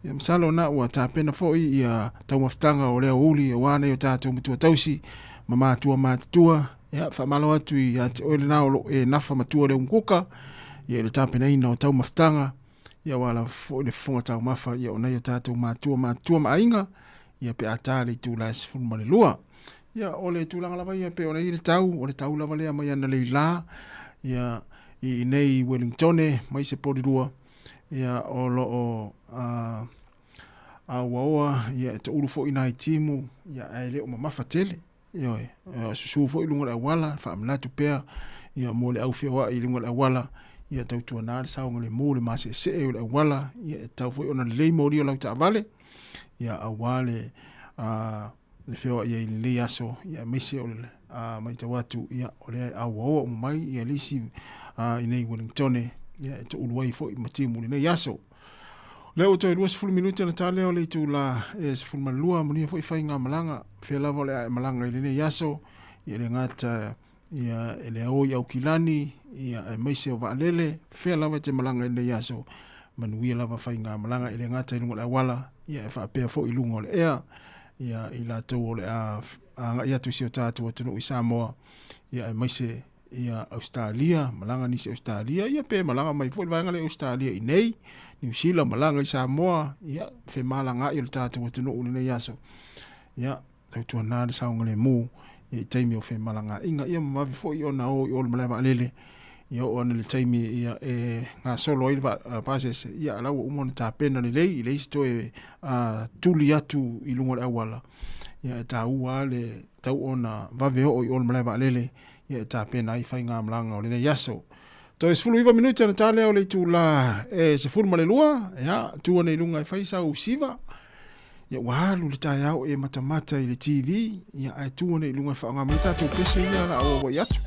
ia masalo na ua tapena foi ia taumafataga o le aoauli aua nei o tatou matua tausi ma matua matutua. Ia, faamalo atu ia te oe lena o lo o e nafa matua le umukuka, ia i le tapenaina o taumafataga, ia aua lava foi le fofoga taumafa ia o nai o tatou matua matutua ma aiga, ia pe a ta le itula e 12. Ia o le tulaga lava ia pei ona i ai le tau, o le tau lava lea mai analeila la, ia i inei i Wellingtone mai se Porirua, ia o lo o auaoa ia e toulu foi nai timu, ia ae le o mamafa tele. Ioe, susu foi i luga o le auala, faamanatu pea ia mo le au feoai i luga o le auala, ia tautuana le saogalemu, le maseesee o le auala, ia e tatau foi ona lelei moli o lau taavale, ia aua le le feoai ai i lenei aso, ia aemaise o le matau atu, ia o lea e auaoa uma mai ia le isi i nei Wellingtone, ia e toulu ai foi ma timu i lenei aso. Lea ua toe 20 minute ona ta lea o le itula e 12, manuia foi faigamalaga, fea lava o le a e malaga i lenei aso, ia le gata ia e le ao i Aukilani, ia aemaise o vaalele, fea lava e te malaga i lenei aso, manuia lava faigamalaga, e le gata i luga o le auala, ia e faapea foi i luga o le ea, ia i latou o le a agai atu i si o tatou atunuu i Samoa, ia aemaise ia Ausetalia, malaga nisi Ausetalia, ia pe malaga mai foi le vaega lea i Ausetalia i nei, Niu Sila, malaga i Samoa, ia femalagaai o le tatou atunuu i lenei aso. Ia, tautuana le saogalemu ia i taimi o femalagaaiga, ia ma vave foi ona o i o le malae vaalele, ia oo ane le taimi ia e gasolo ai le pasese, ia a la ua uma ona tapena lelei, e leai se toe tuli atu i luga o le auala, ia e taua lava le tau ona vave oo i o le malae vaalele, ia e tapena ai faigamalaga o lenei aso. Toe 19 minute ona ta lea o le itula e 12, ia, tu ane i luga e fai sau siva. Ia ua alu le taeao e matamata i le TV, ia ae tu ane i luga e faaaoga mai tatou pese ia la auauai atu.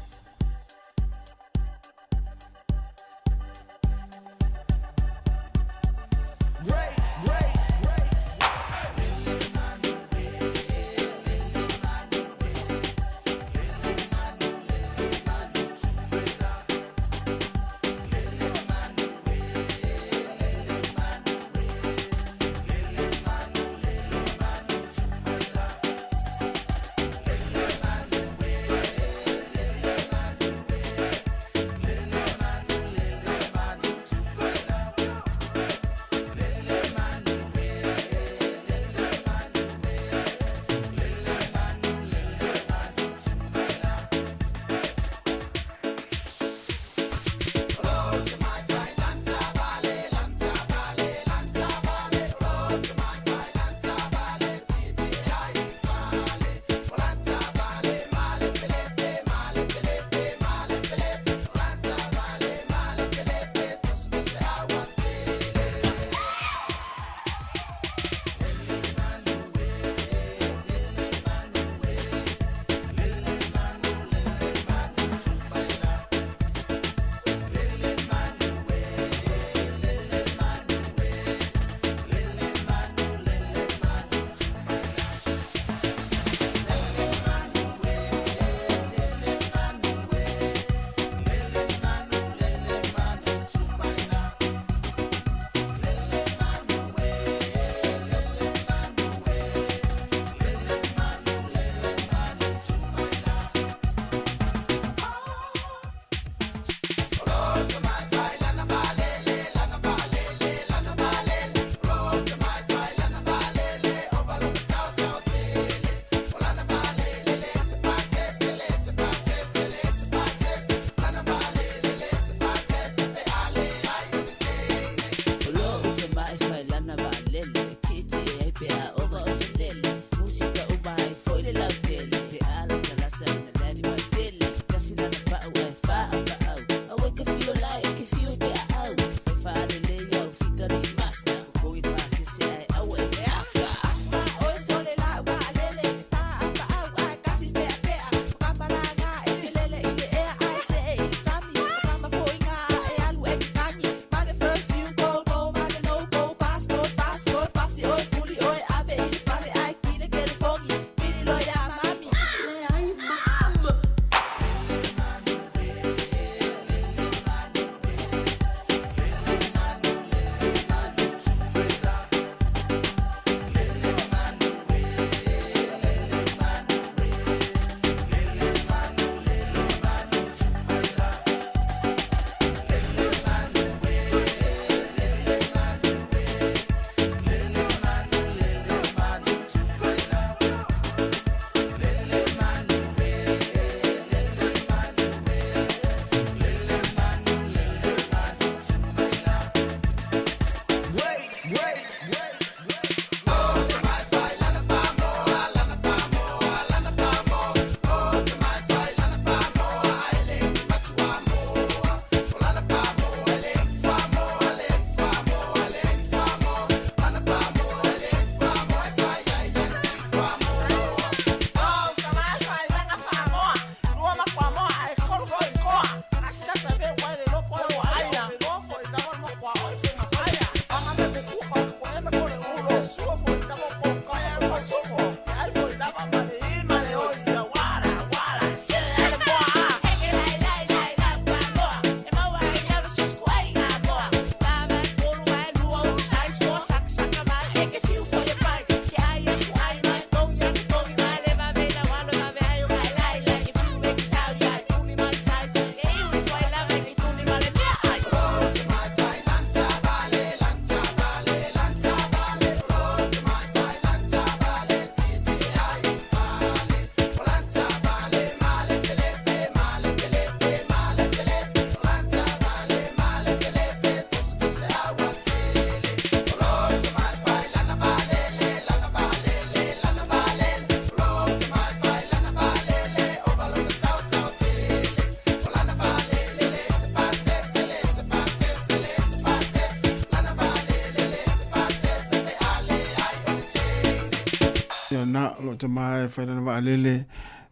Lou tama e fai lana vaalele,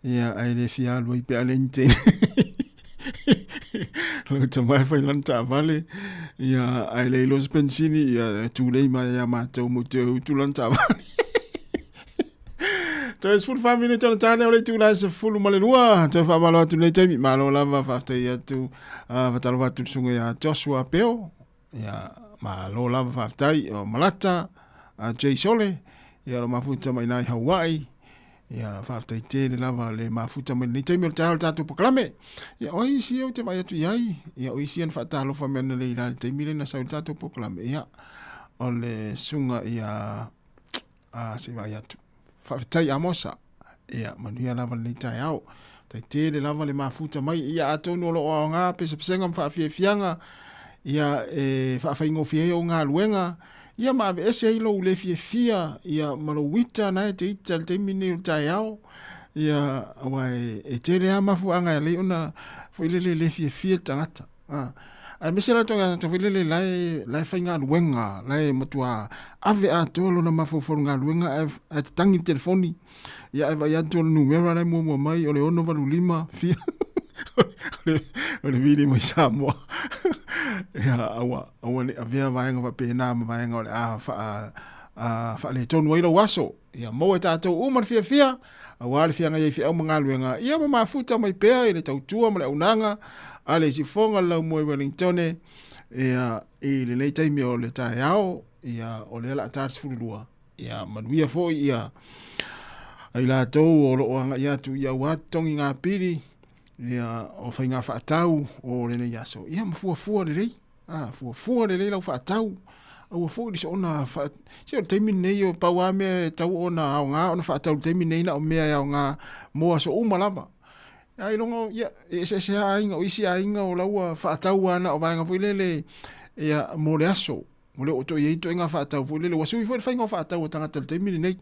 ia, ae le fia alu ai pe a leai ni teine. Lou tama e fai lana taavale, ia, ae le iloa se penisini, ia, e tulei mai ia matou mo te utu lana taavale. Toe 14 minute ona tane o le itula e 12. Toe faamalo atu lenei taimi. Malo lava, faafetai atu, faatalofa atu i le susuga ia Joshua Peo. Ia, malo lava faafetai o Malata, a Jay Sole, ia o lo mafuta mai nai Hawaii. Ia, faafetai tele lava le mafuta mai lenei taimi o le taeao o le tatou polokalame. Ia, o ai isi ou te vaai atu i ai, ia, o isi ia na faatalofa mai analeila i le taimi lea na sau i le tatou polokalame. Ia, o le susuga ia a se i vaai atu. Faafetai Amosa. Ia, manuia lava lenei taeao. Tai tele lava le mafuta mai. Ia, atonu o lo o aoga pesepesega ma faafiafiaga, ia, e faafaigofie ai ou galuega, ia ma aveese ai lou le fiafia, ia, ma lou ita na e te ita i le taimi lenei o le taeao. Ia, aua e, e tele lava mafuaaga e ala ai ona foi lele le fiafia le tagata. Ah, aemaise la tagata foi lele la e, la e faigaluega, la e matua ave atoa lona mafaufau i le galuega ae, ae tatagi le telefoni, ia ae vaai atu o le numera la e muamua mai o le 685 fia o le vili mai Samoa. Ia, aua, aua ne i avea vaega faapena ma vaega o le a faa, a, faaletonu ai lou aso. Ia maua e tatou uma le fiafia, aua le feagai ai feau ma galuega, ia ma mafuta mai pea i le tautua ma le auaunaga a le Isifoga le Laumua i Wellingtone, ia, i lenei taimi o le taeao, ia, o lea o le a ta le 12, ia, manuia foi, ia, ai latou o lo o agai atu i aua totogi gapili, ia, o faiga faatau o lenei aso, ia, ma fuafua lelei. A, fuafua lelei lau faatau, aua foi le soona fa... Se o le taimi lenei o pau lava mea e tatau ona aoga ona faatau i le taimi lenei na o mea e aoga mo aso uma lava. Ailoga, ia, e eseese lava aiga, o isi aiga o la ua faatau lava na o vaega foi lele, ia, mo le aso. Ua le oo toi i ai ituaiga faatau foi lele, ua sui foi le faiga o faatau a tagata i le taimi lenei.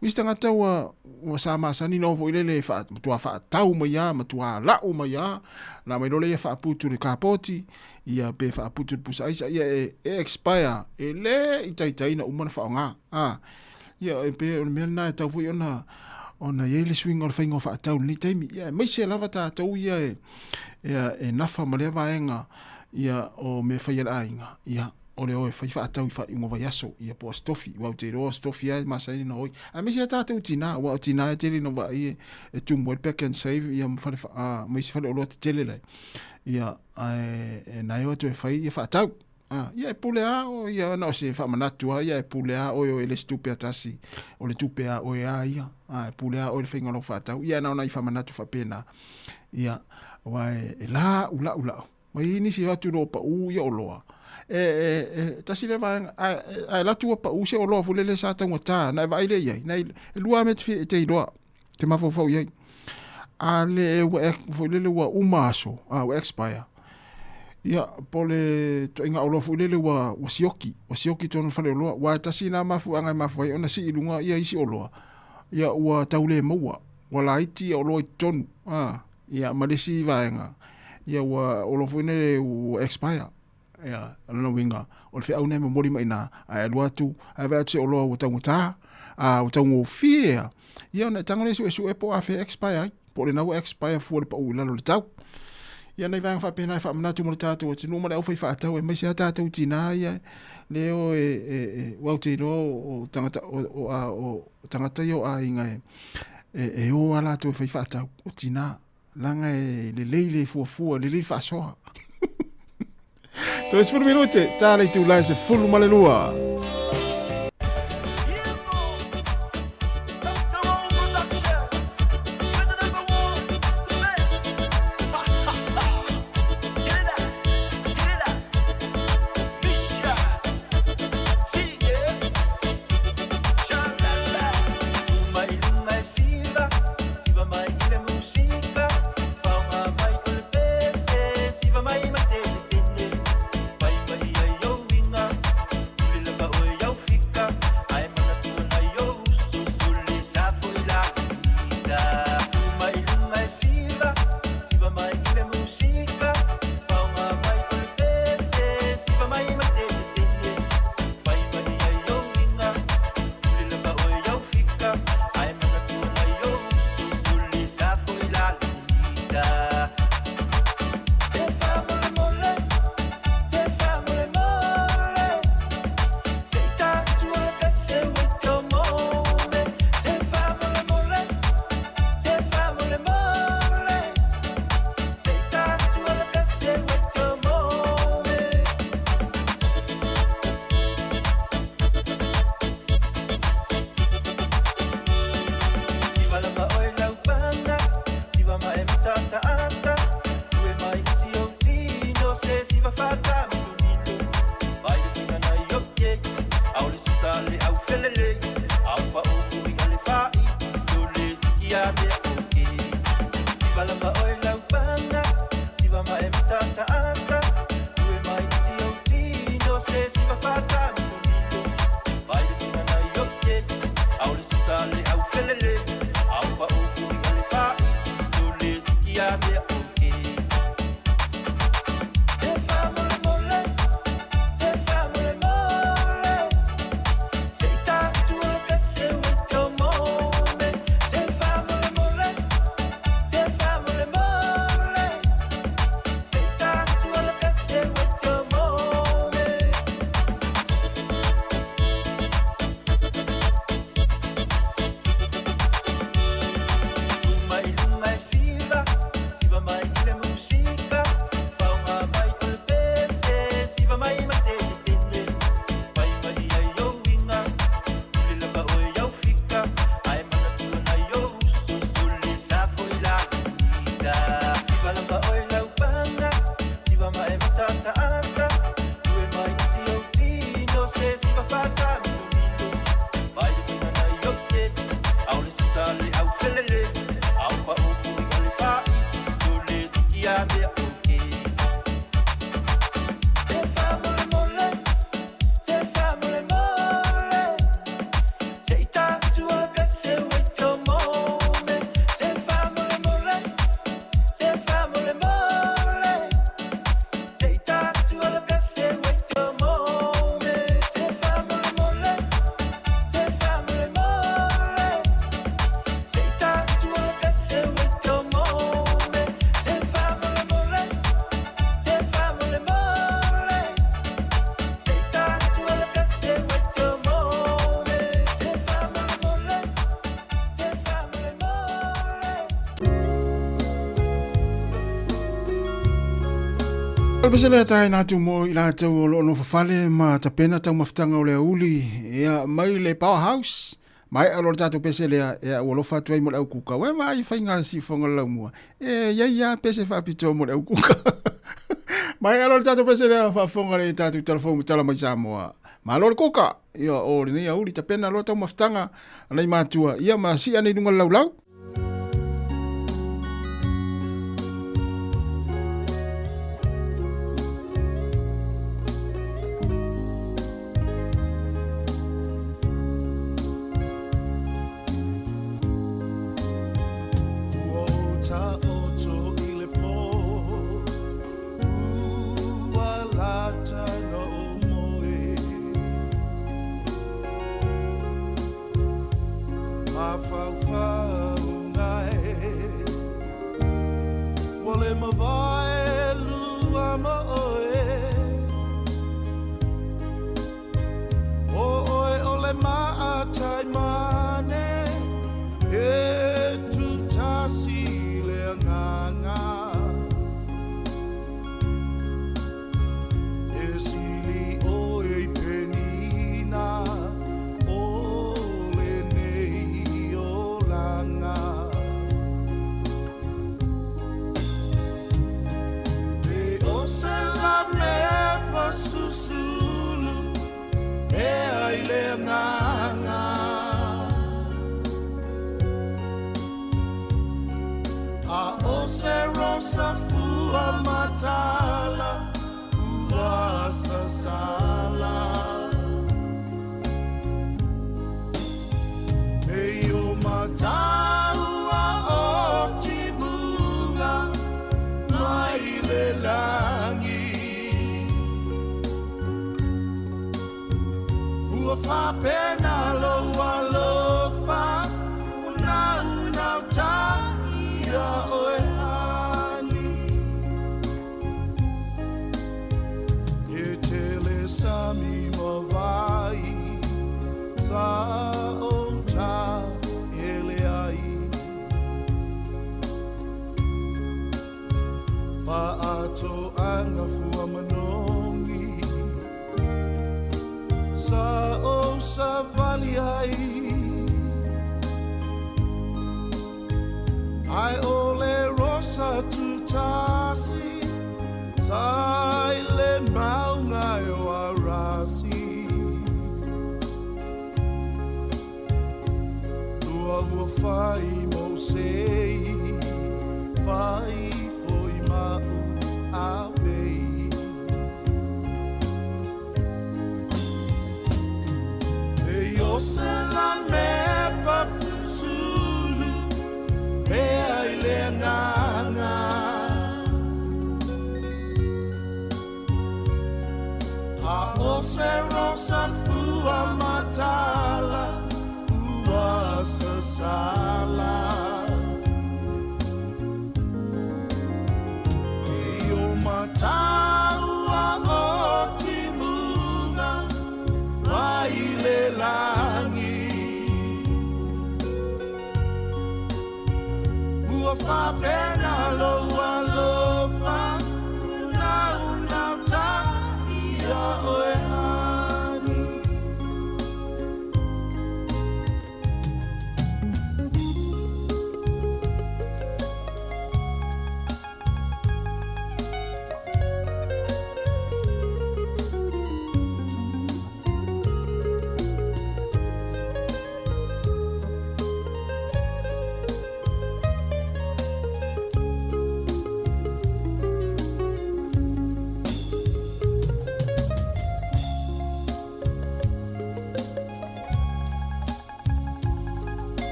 O isi tagata ua, ua sa masani na o foi lele e faa, matua faatau mai lava, matua lau mai lava, ona aumai loa lea faaputu i le kapoti, ia pe faaputu i le pusa aisa, ia e, e expire, e le i taitai ona uma ona faaaoga. A, ia e pei o le mea lena e tatau foi ona, ona i ai le suiga o le faiga o faatau i lenei taimi. Ia aemaise lava tatou ia e, ia e nafa ma lea vaega, ia o mea fai a le aiga, ia o le o e fai faatau i faaiuga o vaiaso, ia po o Aso Tofi, aua ou te iloa o Aso Tofi lava e masani ona oi. Aemaise lava tatou tinā, aua o tinā e tele ina vaai e, e tumu ai le Pak'nSave ia ma fale, ma isi faleoloa tetele lai. Ia, ae e na e o atu e fai ia faatau. Ah, ia e pule lava oe, ia na o se faamanatu lava, ia e pule lava oe o e le isi tupe a tasi, o le tupe a oe lava ia. Ah, e pule lava oe i le faiga o lau faatau. Ia na ona i faamanatu faapena. Ia, aua e, e lau, lau, lau. Ma i ai nisi e o atu loa pau ia oloa. E, e, e, tasi lea vaega, ae, ae alu atu ua pau se oloa foi lele sa taugata, ona e vaai lea i ai, na e lua lava mea e te fia, e te iloa, te mafaufau i ai. A le ua, foi lele ua uma aso, a, ua expire, ia, po o le ituaiga oloa foi lele ua, ua sioki, ua sioki i totonu o le faleoloa. Aua e tasi lena mafuaaga e mafua ai ona sii i luga ia isi oloa, ia ua tau le maua, ua laiti ia oloa i totonu, a, ia ma le isi vaega, ia ua oloa foi nei ua expire. Ia, o lona uiga, o le feau lena e momoli mai i ina, ae alu atu, ae vaai atu se oloa ua taugata, a ua taugofie lava, ia ona e tago lea e suesue po o afea e expire ai, po o lena ua expire fua i le pau i lalo o le tau. Ia nai vaega faapena e faamanatu mo le tatou atunuu ma le aufaifaatau aemaise lava tatou tinā ia lea o e, e, e, aua ou te iloa o tagata, o, o, a, o tagata ia o aiga e, e, e o lava latou e fai faatau, o tinā. Leaga e lelei le fuafua, lelei le faasoa. Toe 10 minute, ta le itula e 12. O le pese lea taina atu mo i latou o lo o nofofale ma tapena taumafataga o le aouli ia mai le Powerhouse. Maea loa le tatou pese lea, ia ua alofa atu ai mo le aukuka. Ua e vaai i faiga a le siufofoga o le laumua. E i ai lava pese faapitoa mo le aukuka. Maea loa le tatou pese lea, faafofoga le tatou talafou ma tala mai Samoa. Malo le kuka! Ia, o lenei aouli tapena loa taumafataga a nai matua, ia ma sii ane i luga o le laulau.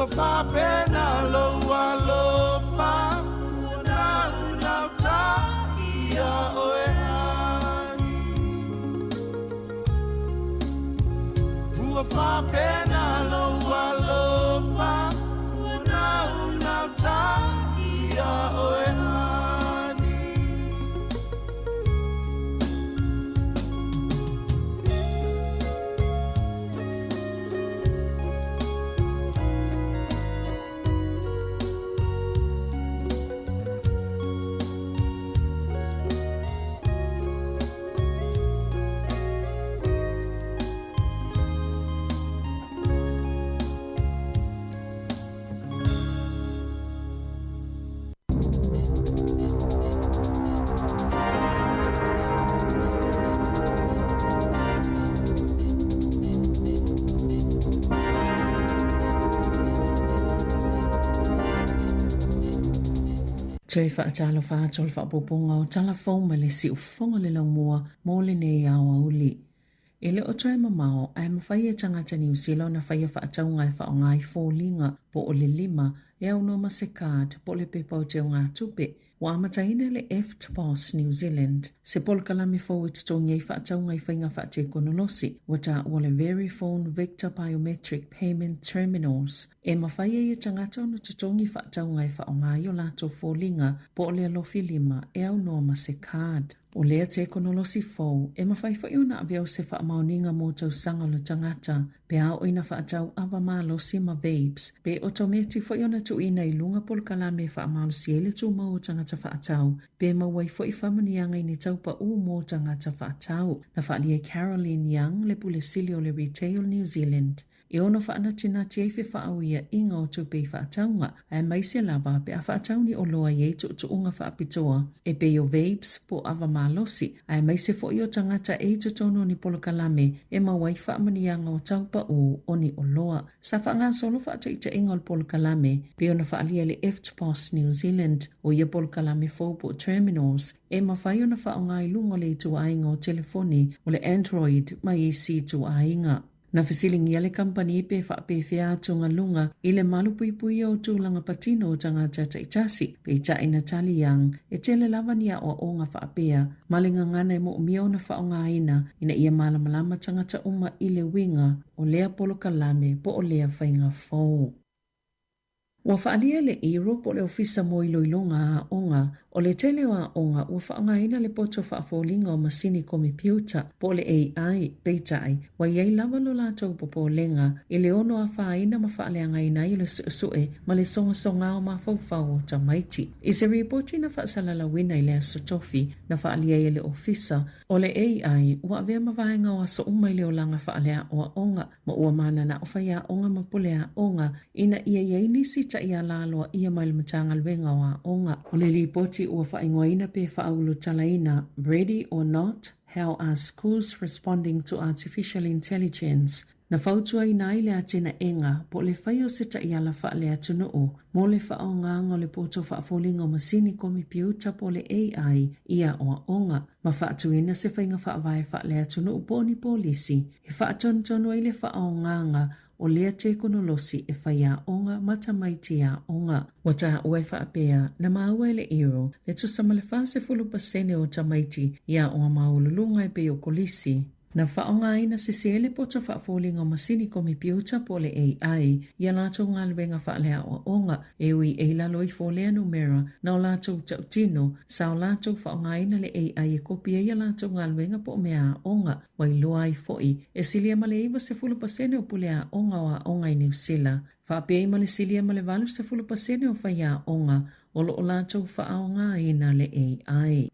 Ua faapena lou alofa ua naunauta ia oe ani. Ua faapena lou alofa ua naunauta ia oe ani. Toe faatalofa atu o le faaopoopoga o tala fou mai le siufofoga o le laumua mo lenei aoauli. E le o toe mamao ae mafai e tagata Niu Sila ona faia faatauga e faaaoga ai foliga po o le lima e aunoa ma se card po o le pepa o teugatupe. Ua amataina le EFTPOS New Zealand, se polokalame fou e totogi ai faatauga i faiga faatekonolosi, ua taua le Verifone Victor Biometric Payment Terminals, e mafai ai e tagata ona totogi faatauga e faaaoga ai o latou foliga po o le alofi lima e aunoa ma se card. O lea tekonolosi fou, e mafai foi ona avea o se faamaoniga mo tausaga o le tagata, pe a oo ina faatau ava malosi ma vapes, pe otometi foi ona tuuina i luga polokalame e faamalosi ai le tumau o tagata faatau, pe maua ai foi faamanuiaga i ni tau paʻū mo tagata faatau. Na faaalia e Caroline Young, le Pule Sili o le Retail New Zealand, e ono faanatinati ai fefaauiaʻiga o tupe i faatauga, aemaise lava pe a faatau ni oloa e i ai tuutuuga faapitoa e pei o vapes po o ava malosi, aemaise foi o tagata e i totonu o ni polokalame e maua ai faamanuiaga o tau paʻū o ni oloa. Sa faagasolo faataitaiga o le polokalame pei ona faaalia e le EFTPOS New Zealand, o ia polokalame fou po o terminals e mafai ona faaaoga i luga o le ituaiga o telefoni o le Android ma isi ituaiga. Na fesiligia le kamupani pe faapefea atugaluga i le malupuipuia o tulaga patino o tagata taitasi, peitai na tali Young, e tele lava ni aoaoga faapea ma le gagana e moomia ona faaaogaina ina ia malamalama tagata uma i le uiga o lea polokalame po o lea faiga fou. Ua faaalia e le ERO po o le Ofisa mo Iloiloga a Aoga, o le tele o aoga ua faaaogaina le poto faafoliga o masini komepiuta po o le AI, peitai, ua i ai lava lo latou popolega i le ono afaina ma faaleagaina ai o le suesue ma le sogasoga o mafaufau o tamaiti. I se ripoti na faasalalauina i le Aso Tofi na faaalia ai e le Ofisa, o le AI ua avea ma vaega o aso uma i le olaga faaleaoaoga ma ua mananao faiaoga ma puleaoga ina ia i ai nisi taiala aloaia mai le Matagaluega o Aoga. O le lipoti ua faaigoaina pe faaulutalaina Ready or Not, How Are Schools Responding to Artificial Intelligence? na fautuaina ai le atinaega po o le fai o se taiala faaleatunuu mo le faaaogaga o le poto faafoliga o masini komepiuta po o le AI i aoaoga ma faatuina se faiga faavae faaleatunuu po o ni polisi e faatonutonu ai le faaaogaga o lea tekonolosi e faiaoga ma tamaiti aoga. Ua taua e faapea, na maua e le ERO le tusa ma le 40% o tamaiti i aoga maualuluga e pei o kolisi. Na faaaogaina sese le poto faafoliga o masini komepiuta po o le AI i a latou galuega faaleaoaoga, e ui e i lalo ifo o lea numera na o latou tautino, sa o latou faaaogaina le AI e kopi ai a latou galuega po o mea aoga. Ua iloa ai foi, e silia ma le 90% o pule aoga o aoga i Niu Sila, faapea ai ma le silia ma le 80% o faiaoga o lo o latou faaaogaina le AI.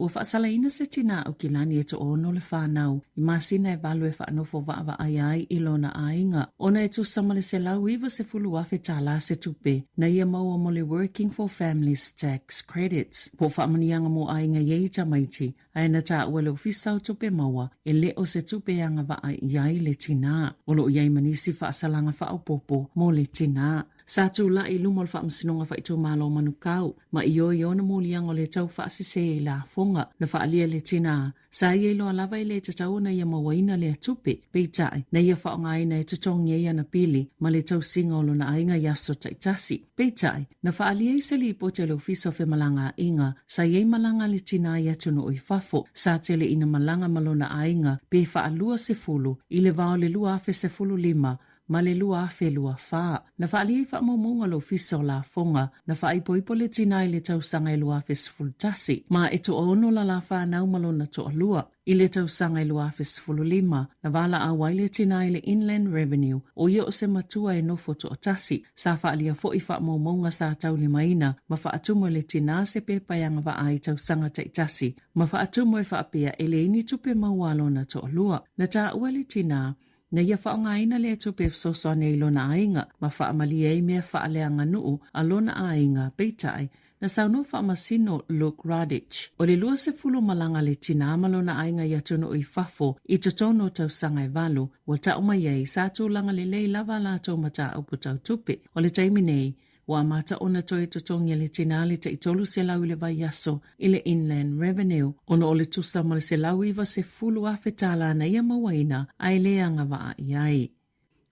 Ua faasalaina se tinā Aukilani e toaono le fanau i masina e valu e faanofo vaavaaia ai i lona aiga ona e tusa ma le $190,000 tālā se tupe na ia maua mo le Working for Families Tax Credits po o faamanuiaga mo aiga i ai tamaiti ae na taua e le Ofisa o Tupe Maua e le o se tupe e agavaa i ai le tinā. O lo o i ai ma nisi faasalaga faaopoopo mo le tinā. Sa tulai i luma o le Faamasinoga Faaitumalo o Manukau ma ioe i ona moliaga o le tau faasese i lafoga na faaalia e le tinā. Sa ia iloa lava e le tatau ona ia mauaina lea tupe, peitai, na ia faaaogaina e totogi ai ana pili ma le tausiga o lona aiga i aso taitasi. Peitai, na faaalia ai se lipoti a le Ofisa o Femalagaaiga, sa i ai malaga a le tinā i atunuu i fafo, sa tele ina malaga ma lona aiga pe faa-20 i le va o le 2015 ma le 2024. Na faaalia ai faamaumauga a le Ofisa o Lafoga, na faaipoipo le tinā i le tausaga e 2011, ma e toaono lala fanau ma lona toalua. I le tausaga e 2015, na valaau ai le tinā i le Inland Revenue, o ia o se matua e nofo toatasi. Sa faaalia foi faamaumauga sa taulimaina ma faatumu e le tinā se pepa e agavaa i tausaga taitasi, ma faatumu e faapea e leai ni tupe maua a lona toalua. Na taua e le tinā, Na ia faaaogaina lea tupe e fesoasoani ai i lona aiga ma faamalie ai mea faaleaganuu a lona aiga, peitai, na saunoa Faamasino Luke Radich, o le 20 malaga a le tinā ma lona aiga i atunuu i fafo i totonu o tausaga e valu, ua tau mai ai, sa tulaga lelei lava a latou mataupu tau tupe. O le taimi nei, Ua amata ona toe totogi e le tinā le tai 300 i le vaiaso i le Inland Revenue ona o le tusa ma le $190,000 tālā na ia mauaina ae le agavaa i ai.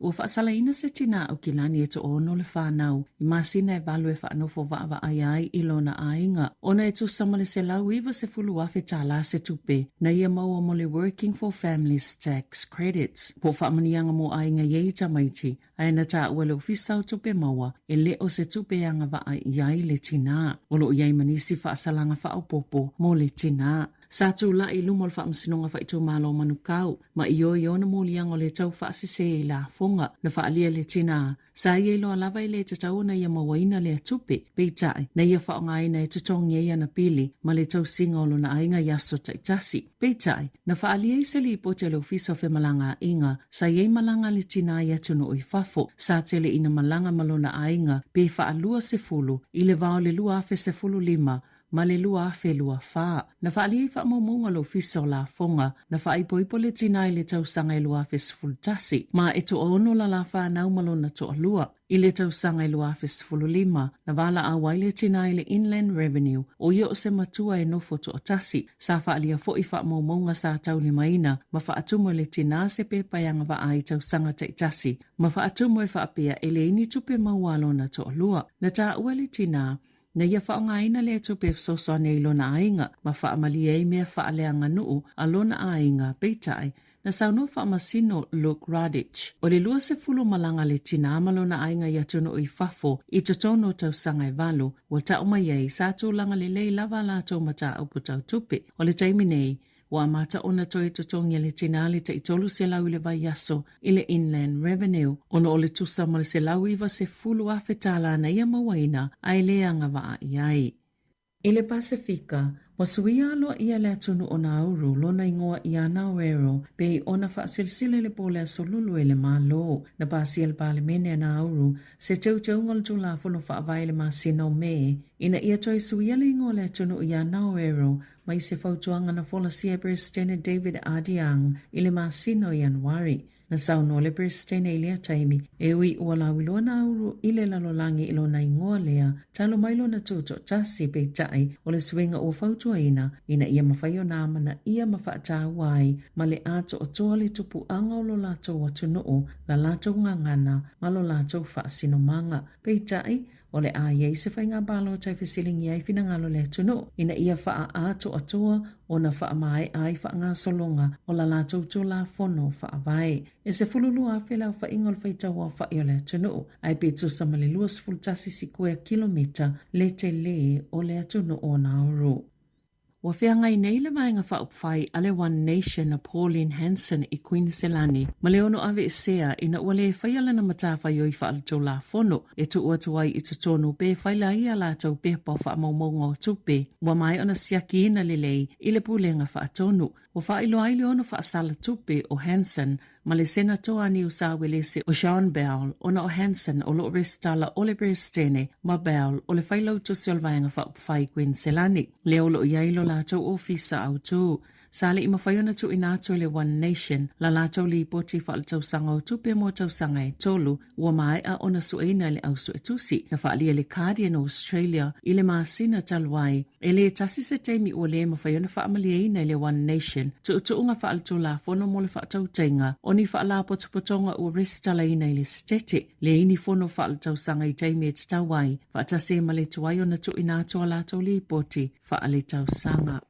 Ua faasalaina se tinā Aukilani e toaono le whānau i masina e valu e whaanofo vaavaaia ai i lona aiga ona e tusa ma le $190,000 tālā se tupe na ia maua mo le Working for Families Tax Credits po o faamanuiaga mo aiga i ai tamaiti Ae na taua e le Ofisa o Tupe Maua, e le o se tupe e agavaa i ai le tinā. O lo o i ai ma nisi faasalaga faaopoopo mo le tinā. Sa tulai i luma o le Faamasinoga Faaitumalo o Manukau, ma ioe i ona moliaga o le tau faasese i lafoga na faaalia e le tinā. Sa ia iloa lava e le tatau ona ia mauaina lea tupe, peitai, na ia faaaogaina e totogi ai ana pili ma le tausiga o lona aiga i aso taitasi. Peitai, na faaalia ai se lipoti a le Ofisa o Femalagaaiga, sa i ai malaga a le tinā i atunuu i fafo, sa tele ina malaga ma lona aiga pe faa-20 i le va o le 2015 ma le 2024. Na faaalia ai faamaumauga a le Ofisa o Lafoga, na faaipoipo le tinā i le tausaga e 2011, ma e toaono lala fanau ma lona toalua. I le tausaga e 2015, na valaau ai le tinā i le Inland Revenue, o ia o se matua e nofo toatasi. Sa faaalia foi faamaumauga sa taulimaina ma faatumu e le tinā se pepa e agavaa ai i tausaga taitasi, ma faatumu e faapea e leai ni tupe maua a lona toalua. Na taua e le tinā, na ia faaaogaina lea tupe e fesoasoani ai i lona aiga ma faamalie ai mea faaleaganuu a lona aiga, peitai, Na saunoa Faamasino Luke Radich, o le 20 malaga a le tinā ma lona aiga i atunuu i fafo i totonu o tausaga e valu, ua tau mai ai, sa tulaga lelei lava a latou mataupu tau tupe. O le taimi nei, ua amata ona toe totogi e le tinā le tai 300 i le vaiaso i le Inland Revenue, ona o le tusa ma le $190,000 tālā na ia mauaina ae le agavaa i ai. I le Pasefika, ua suia aloaia le atunuu o Nauru lona igoa ia Naoero pei ona faasilasila i le po o le Aso Lulu e le Malo. Na pasia e le Palemene a Nauru se teuteuga o le Tulafono Faavae i le masina o Me ina ia toe suia le igoa o le atunuu ia Naoero mai se fautuaga na folasia e Peresetene David Adeang i le masina o Ianuari. Na saunoa le Peresetene i lea taimi, e ui ua lauiloa Nauru i le lalolagi i lona igoa lea, talu mai lona tutoatasi, peitai, o le suiga ua fautuaina, ina ia mafai ona amanaia ma faataua ai ma le atoatoa le tupuaga o lo latou atunuu, la latou gagana ma lo latou faasinomaga. Peitai, O le a i ai se faiga palota e fesiligia ai finagalo le atunuu ina ia faaatoatoa ona faamaea ai faagasologa o la latou Tulafono Faavae. E 12,000 le aofaiga o le faitau aofai o le atunuu, ae pe tusa ma le 21 sikuea kilomita le tele o le atunuu o Nauru. Ua feagai nei le Vaega Faaupufai a le One Nation a Pauline Hanson i Kuiniselani ma le ono aveesea ina ua le faia lana matafaioi faaletulafono e tuu atu ai i totonu pe faila ai a latou pepa o faamaumauga o tupe ua maea ona siakiina lelei i le Pulega Faatonu. Ua faailoa ai le ono faasala tupe o Hanson ma le Senatoa a Niu Sawelese o Sean Bell ona o Hanson o lo o resitala o le Peresetene ma Bell o le Failautusi o le Vaega Faaupufai Kuiniselani, lea o lo o i ai lo latou ofisa autū. Sa le i mafai ona tuuina atu e le One Nation la latou lipoti faaletausaga o tupe mo tausaga e tolu ua maea ona sueina e le au suetusi na faaalia e le Guardian o Australia i le masina talu ai. E le tasi se taimi ua le mafai ona faamalieina e le One Nation tuutuuga faaletulafono mo le faatautaiga o ni faalapotopotoga ua resitalaina i le Setete, leai ni fono faaletausaga i taimi e tatau ai, faatasi ai ma le tuai ona tuuina atu a latou lipoti faaletausaga.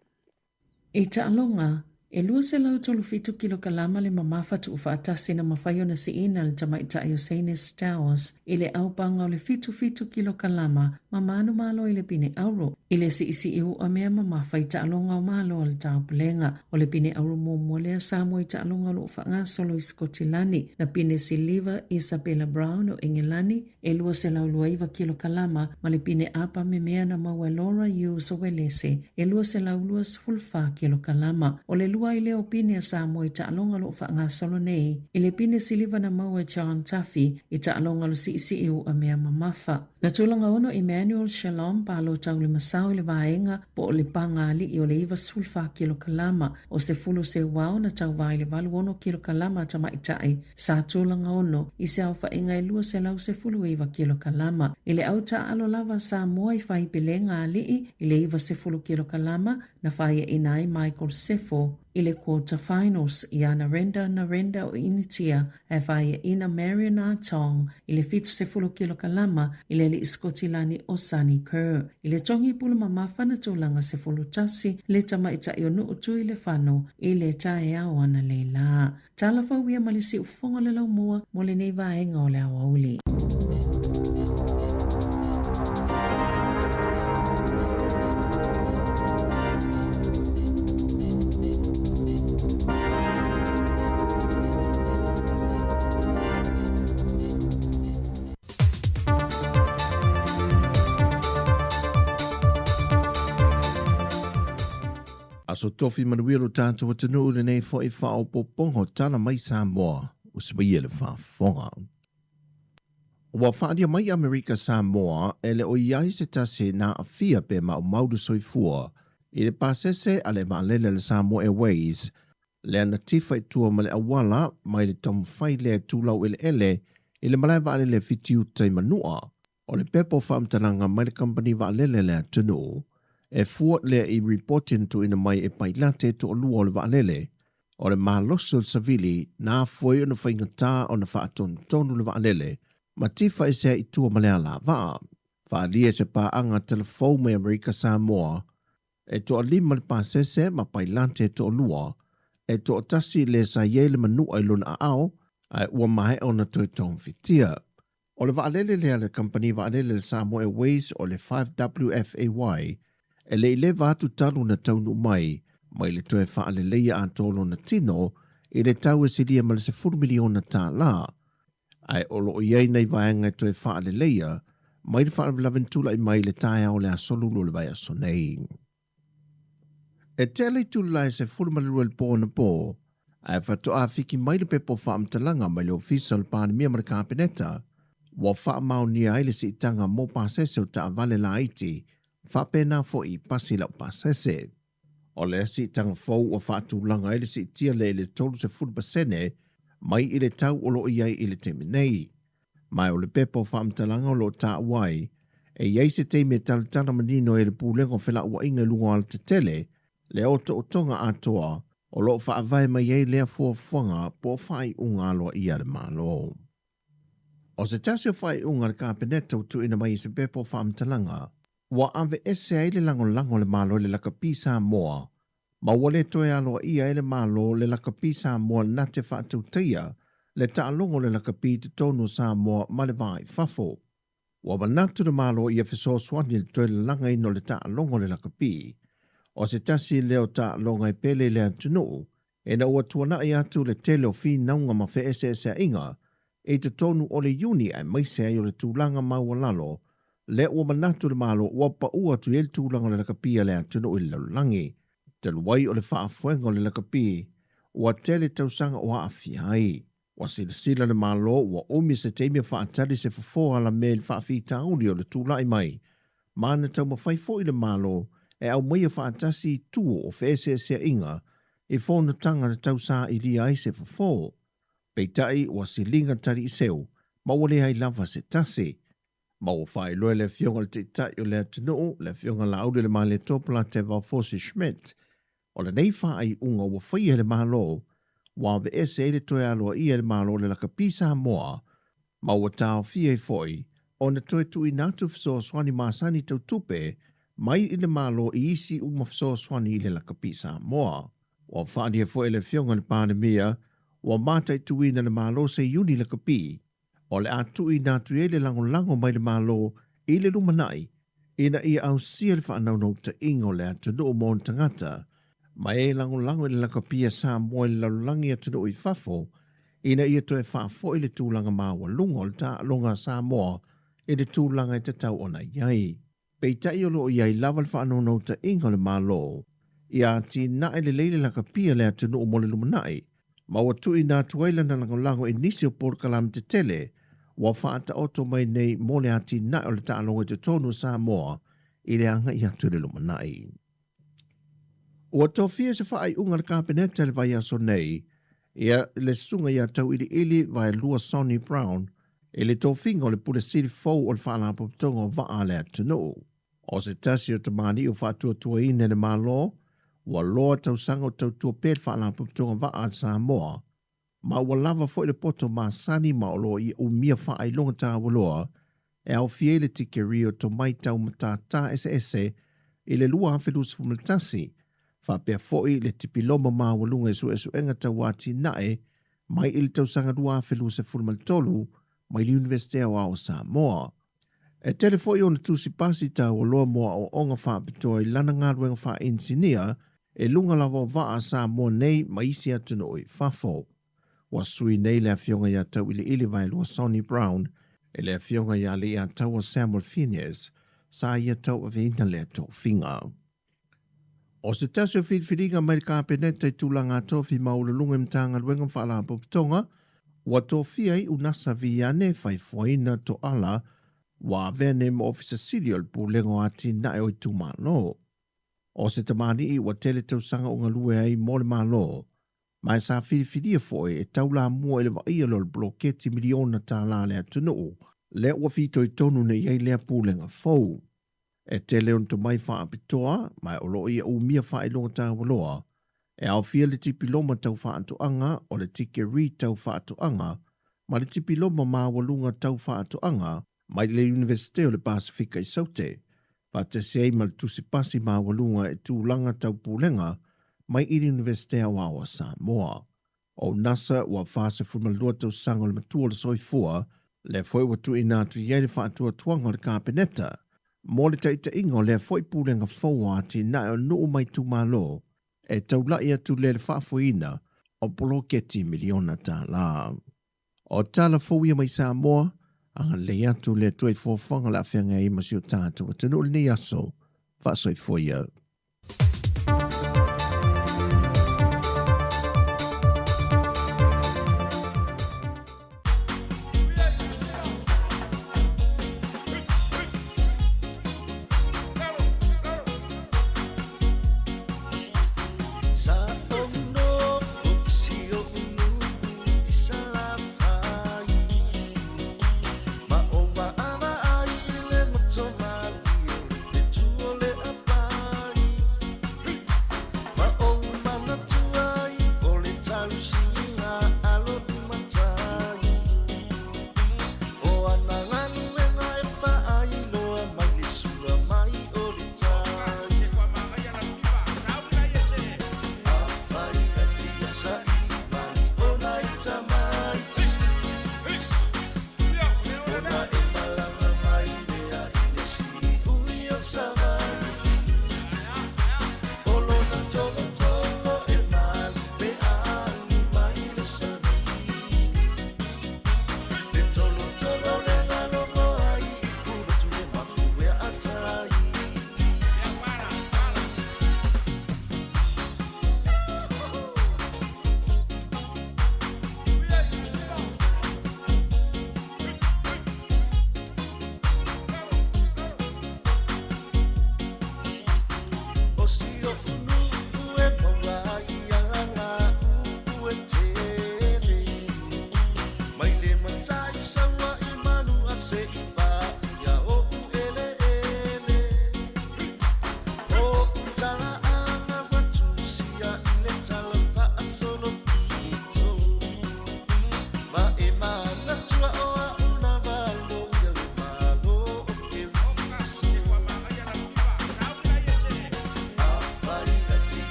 I taaloga, e 237 kilokalama le mamafa tuufaatasi na mafai ona siina e le tamaitai o Sainess Towers i le aupaga o le 77 kilokalama ma manumalo i le pine auro i le siisii u'a mea mamafa i taaloga o Malo a le Taupulega. O le pine auro muamua lea Samoa i taaloga o lo o faagasolo i Sikotilani na pine siliva Isabella Brown o Engelani e 229 kilokalama ma le pine apa memea na maua e Laura Hughes o Uelese e 224 kilokalama. O le lua ai lea o pine a Samoa i taaloga o lo o faagasolo nei i le pine siliva na maua e John Tuffy i taaloga o le siisii u'a mea mamafa. Na tulaga ono Emmanuel Shalom palota ulimasao i le vaega po o le paga alii o le 94 kilokalama o se fulu seuao na tauva i le 86 kilokalama a tamaitai sa tulaga ono i se aofaiga e 219 kilokalama. I le au taaalo lava Samoa i faipelega alii i le 90 kilokalama na faiaina ai Michael Sefo i le quarter finals iā Narenda Narenda o Initia ae faiaina Marion Ah Tong i le 70 kilokalama i le alii Sikotilani o Sonny Kerr. I le togi pulu mamafa na tulaga 11 le tamaitai o Nuu Tuilefano i le taeao analeila. Tala fou ia ma le siufofoga o le laumua mo lenei vaega o le aoauli. Aso Tofi manuia lo tātou atunuu lenei foi faaopoopoga o tala mai Samoa ua simaia le faafofoga. Ua faaalia mai Amerika Samoa e le o i ai se tasi na aafia pe maumau le soifua i le pasese a le vaalele a le Samoa Airways lea na tifa i tua ma le auala mai le taumafai lea e tulau eleele i le malae vaalele Fitiuta i Manua. O le pepa o faamatalaga mai le kamupani vaalele a le atunuu, e fua lea i ripoti na tuuina mai e pailate toalua o le vaalele, o le malosi o le savili na afua ai ona faigata ona faatonutonu le vaalele ma tifa ese ai i tua ma le alavaa. Faaalia se paaga telefou mai Amerika Samoa e toalima le pasese ma pailate toalua, e toatasi le sa i ai le manua i lona aao, ae ua maea ona toe togafitia. O le vaalele lea a le kamupani vaalele le Samoa Airways o le 5WFAY e le i leva atu talu ona taunuu mai, mai le toe faaleleia atoa o lona tino i le tau e silia ma le $10 miliona. Ae o lo o i ai nai vaega e toe faaleleia mai le faalavelave na tulai mai i le taeao o le Aso Lulu o le vaiaso nei. E tele itula e 12 i le po anapo, ae faatoa fiki mai le pepa o faamatalaga mai le Ofisa o le Palemia ma le Kapeneta, ua faamaonia ai le siitaga mo pasese o taavale laiti, faapena foi pasi laupasese. O lea siitaga fou ua faatulaga ai le siitia lea i le 30% mai i le tau o lo o i ai i le taimi nei. Ma o le pepa o faamatalaga o lo o taua ai, e i ai se taimi e talatala manino ai e le Pulega o Felauaiga i luga o alatetele le otootoga atoa o lo o faavae mai ai lea fuafuaga po o faaiuga aloaia a le Malo. O se tasi o faaiuga a le Kapeneta ua tuuina mai i se pepa o faamatalaga, ua aveese ai le lagolago a le Malo i le lakapi Samoa ma ua le toe aloaia ai le Malo le lakapi Samoa na te faatautaia le taaloga o le lakapi i totonu o Samoa ma le va i fafo. Ua manatu le Malo ia fesoasoani i le toe lalagaina o le taaloga o le lakapi. O se tasi lea o taaloga e pele i le atunuu ina ua tuanai atu le tele o finauga ma feeseeseaiga i totonu o le Iuni aemaise ai o le tulaga maualalo lea ua manatu le Malo ua pau atu i ai le tulaga o le lakapi a le atunuu i le lalolagi. Talu ai o le faafoega o le lakapi ua tele tausaga o aafia ai. Ua silasila le Malo ua umi se taimi o faatali se fofo alamea i le faafitauli o le tulai mai ma na taumafai foi le Malo e aumaia faatasi i tua o feeseeseaiga i fonotaga na tausaailia ai se fofo. Peitai ua siliga taliiseu ma ua leai lava se tasi. Ma ua faailoa e le Afioga i le Taitai o le atunuu, le Afioga Laaulialemalietoa Polataivao Fosi Schmidt, o lenei faaiuga ua faia e le Malo ua aveese ai le toe aloaia e le Malo o le lakapi Samoa ma ua taofia ai foi ona toe tuuina atu fesoasoani masani tau tupe mai i le Malo i isi uma fesoasoani i le lakapi Samoa. Ua faaalia foi e le Afioga i le Palemia ua mataituina e le Malo se iuni lakapi o le a tuuina atu i ai le lagolago mai le Malo i le lumanai ina ia ausia le faanaunautaiga o le atunuu ma ona tagata, ma e lagolago i le lakapia Samoa i le lalolagi atunuu i fafo ina ia toe faafoi le tulaga maualuga o le taaloga a Samoa i le tulaga e tatau ona i ai. Peitai o lo o i ai lava le faanaunautaiga o le Malo ia atinae lelei le lakapia le atunuu mo le lumanai, ma ua tuuina atu ai lana lagolago i nisi o polokalame tetele ua faataoto mai nei mo le atinae o le taaloga i totonu o Samoa i le agai atu i le lumanai. Ua tofia se faaiuga a le Kapeneta i le vaiaso nei, ia le susuga ia Tauiliili Vaelua Sonny Brown i le tofiga o le Pule Sili fou o le Faalapotopotoga o Vaa a le Atunuu. O se tasi o tamalii o faatuatuaina e le Malo, ua loa tausaga o tautua pea le Faalapotopotoga Vaa a Samoa, ma ua lava foi le poto masani ma o lo o ia umia faailoga taualoa e aofia ai le tikeri o tomai tau matatā eseese i le 2021, faapea foi le tipiloma maualuga i suesuega tau atinae mai i le tausaga 2023 mai le Iunivesite Aoao o Samoa. E tele foi ona tusi pasi taualoa mo aoaoga faapitoa i lana galuega faainisinia e luga lava o vaa a Samoa nei ma isi atunuu i fafo. Ua sui nei le Afioga ia Tauiliili Vaelua Sonny Brown e le Afioga ia Leiataua Samuel Phineas sa ia tauaveina lea tofiga. O se tasi o filifiliga mai le Kapeneta i tulaga tofi maualuluga i Matagaluega ma Faalapotopotoga, ua tofia ai Unasa Viane Faifoaina Toala ua avea nei ma Ofisa Sili o le Pulega o Atinae o Itumalo. O se tamalii ua tele tausaga o galue ai mo le Malo, ma e sa filifilia foi e taulamua i le vaaia lea o le poloketi miliona tālā a le atunuu, lea ua fitoitonu nei ai lea pulega fou. E tele ona tomai faapitoa, ma o lo o ia umia faailoga taualoa, e aofia le tipiloma tau faatoaga, o le tikeri tau faatoaga, ma le tipiloma maualuga tau faatoaga, mai le Iunivesite o le Pasefika i Saute, faatasi ai ma le tusi pasi maualuga i tulaga tau pulega mai i le Iunivesite Aoao a Samoa. O NASA ua 42 tausaga o le matua o le soifua, lea foi ua tuuina atu i ai le faatuatuaga o le Kapeneta mo le taitaiga o lea foi pulega fou o atinae o nuu ma itumalo e taulai atu lea i le faafoeina o poloketi miliona tālā. O tala fou ia mai Samoa, agalelei atu le Atua i foafoaga o le a feagai ai ma si o tatou atunuu i lenei aso. Faasoifua ia.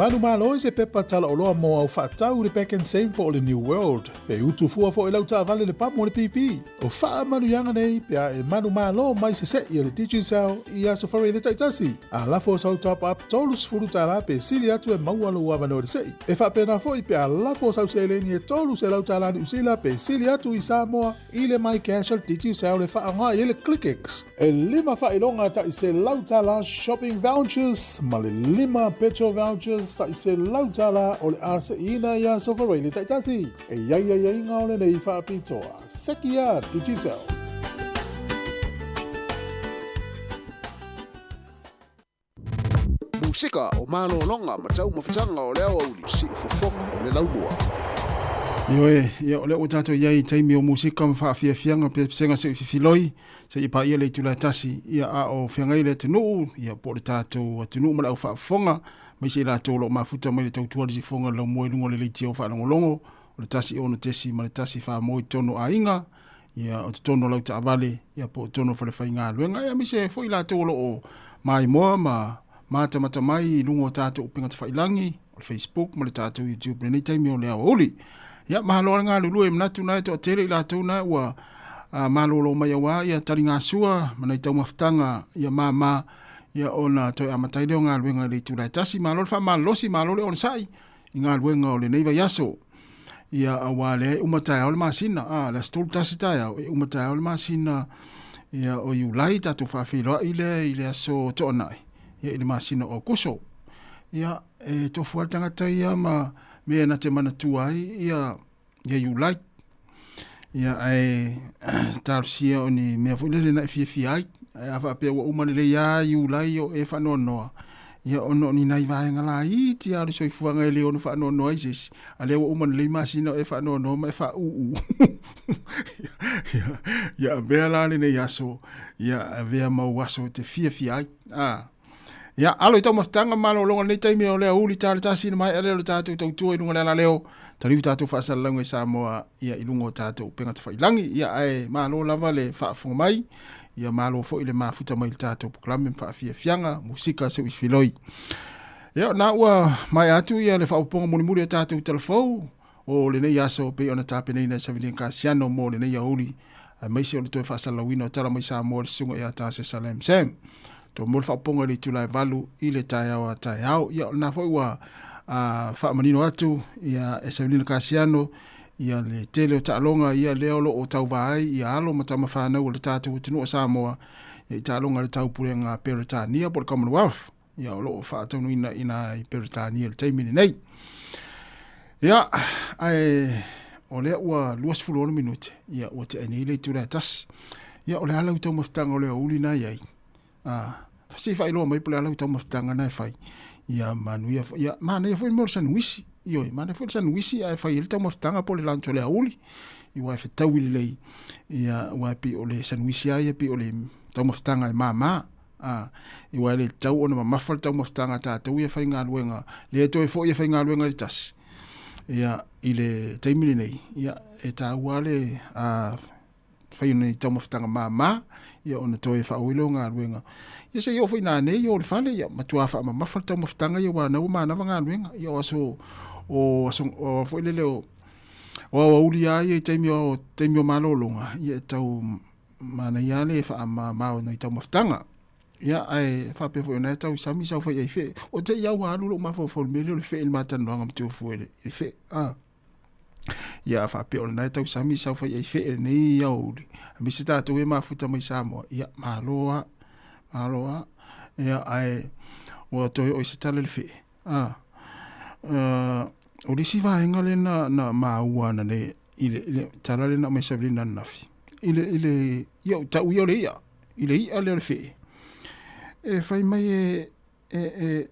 Manumalo i se pepa talaoloa mo au faatau i le Pak'nSave po o le New World. E utu fua foi lau taavale le pamu o le pipi. O faamanuiaga nei pe a e manumalo mai se se'i a le Digicel i Aso Faraile taitasi. A lafo sau top up $30 pe sili atu e maua lou avanoa i le se'i. E faapena foi pe a lafo sau seleni e $300 Niu Sila pe sili atu i Samoa i le MyCash a le Digicel e faaaoga i ai le ClickX. E lima faailoga tai $100 shopping vouchers ma le lima petrol vouchers tai $100 o le a se'iina i Aso Faraile taitasi. E i ai aiaiga o lenei faapitoa. Seki a Digicel. Musika o malologa ma taumafataga o le aoauli, siufofoga o le laumua. Ioe, ia o lea ua tatou i ai i taimi o musika ma faafiafiaga pesega seʻu fifiloi, seia paia le itula e tasi, ia a o feagai le atunuu, ia po o le tatou atunuu ma le au faafofoga, aemaise i latou o lo o mafuta mai le tautua le sifofoga o le laumua i luga o le leitio faalogologo, o le 1 6 ma le 1 4 moe i totonu o aiga, ia o totonu o lau taavale, ia po o totonu o falefaigaluega, ia aemaise foi latou o lo o maimoa ma matamata mai i luga o tatou upega tafailagi, o le Facebook ma le tatou YouTube i lenei taimi o le aoauli. Ia, malo le galulue, manatu na e toatele i latou na ua malolo mai auā ia taligasua ma nai taumafataga ia mama ia ona toe amata ai lea o galuega i le itula e tasi. Malo le faamalolosi, malo le onosai i galuega o lenei vaiaso. Ia auā lea e uma taeao le masina, le aso 31 taeao, e uma taeao le masina ia o Iulai, tatou faafeiloai lea i le aso Toonai, ia i le masina o Aokuso. Ia, e tofu lava le tagata ia ma mea na te manatua ai ia, ia Iulai. Ia, ae talosia o ni mea foi lele na e fiafia ai. Ae a faapea ua uma lelei lava Iulai o e faanoanoa, ia ona o ni nai vaega laiti lava o le soifuaga e le ono faanoanoa ai se isi, a lea ua uma lelei masina o e faanoanoa ma e faauu. Ia, ia avea la lenei aso, ia avea mau aso e te fiafia ai. Ah. Ia, alo i taumafataga ma malologa lenei taimi o le aoauli ta le tasi na maea lea o le tatou tautua i luga o le alaleo, taliu tatou faasalalauga i Samoa ia i luga o tatou upega tafailangi. Ia, ae malo lava le faafofoga mai, ia malo foi le mafuta mai i le tatou polokalame ma faafiafiaga, musika seu i filoi. Ia, na ua maea atu ia le faaopoopoga mulimuli o tatou talafou o lenei aso pei ona tapenaina e Savilien Kasiano mo lenei aoauli, aemaise o le toe faasalalauina o tala mai Samoa i le susuga ia Tase Salem Sam. Toe mo le faaopoopoga i le itula e 8 i le taeao a taeao. Ia, o lena foi ua faamanino atu ia e Savilina Kasiano ia le tele o taaloga ia lea o lo o tauva ai ia alo ma tama fanau o le tatou atunuu o Samoa ia i taaloga a le Taupulega a Peretania po o le Commonwealth. Ia o lo o faataunuina ina i Peretania i le taimi lenei. Ia, ae o lea ua 26 minute, ia ua tea nei le itula e tasi. Ia o le a lau taumafataga o le aoauli na i ai. Ah, se i faailoa mai po o le a lau taumafataga na e fai. Ia manuia foi, ia manaia foi le mea o le sanuisi. Ioe, manaia foi le sanuisi ae fai ai le taumafataga po o le lunch o le aoauli. Aua e fetaui lelei, ia aua e pei o le sanuisi lava ia pei o le taumafataga e mama. A, aua e le tatau ona mamafa le taumafataga a tatou ia faigaluega, lea e toe foi e faigaluega i le tasi. Ia, i le taimi lenei, ia, e taua le fai o nei taumafataga mama, ia ona toe faaauau lea o galuega. Ia se i oo foi nanei o le fale, ia matua faamamafa le taumafataga ia aua na ua manava galuega. Ia o aso, o aso, o foi lele o, o aoauli lava ia i taimi o, taimi o malologa, ia e tau manaia le faamama o nai taumafataga. Ia, ae faapea foi o na e tau sami sau fai ai fee. O te i au alu lou mafaufau i le mea lea o le fee i le matalanoaga ma Tuafua i le fee. Ah. Ia, faapea o lena e tau sami sau fai ai fee lenei aoauli. Aemaise tatou e mafuta mai Samoa. Ia, malo lava. Malo lava. Ia, ae ua toe oo i se tala i le fee. Ah. O le isi vaega lea na, na maua ananei i le, i le tala lea na aumai e Savelina ananafi, i le, i le, ia, tau ia o le i'a, i le i'a lea o le fee, e fai mai e, e, e,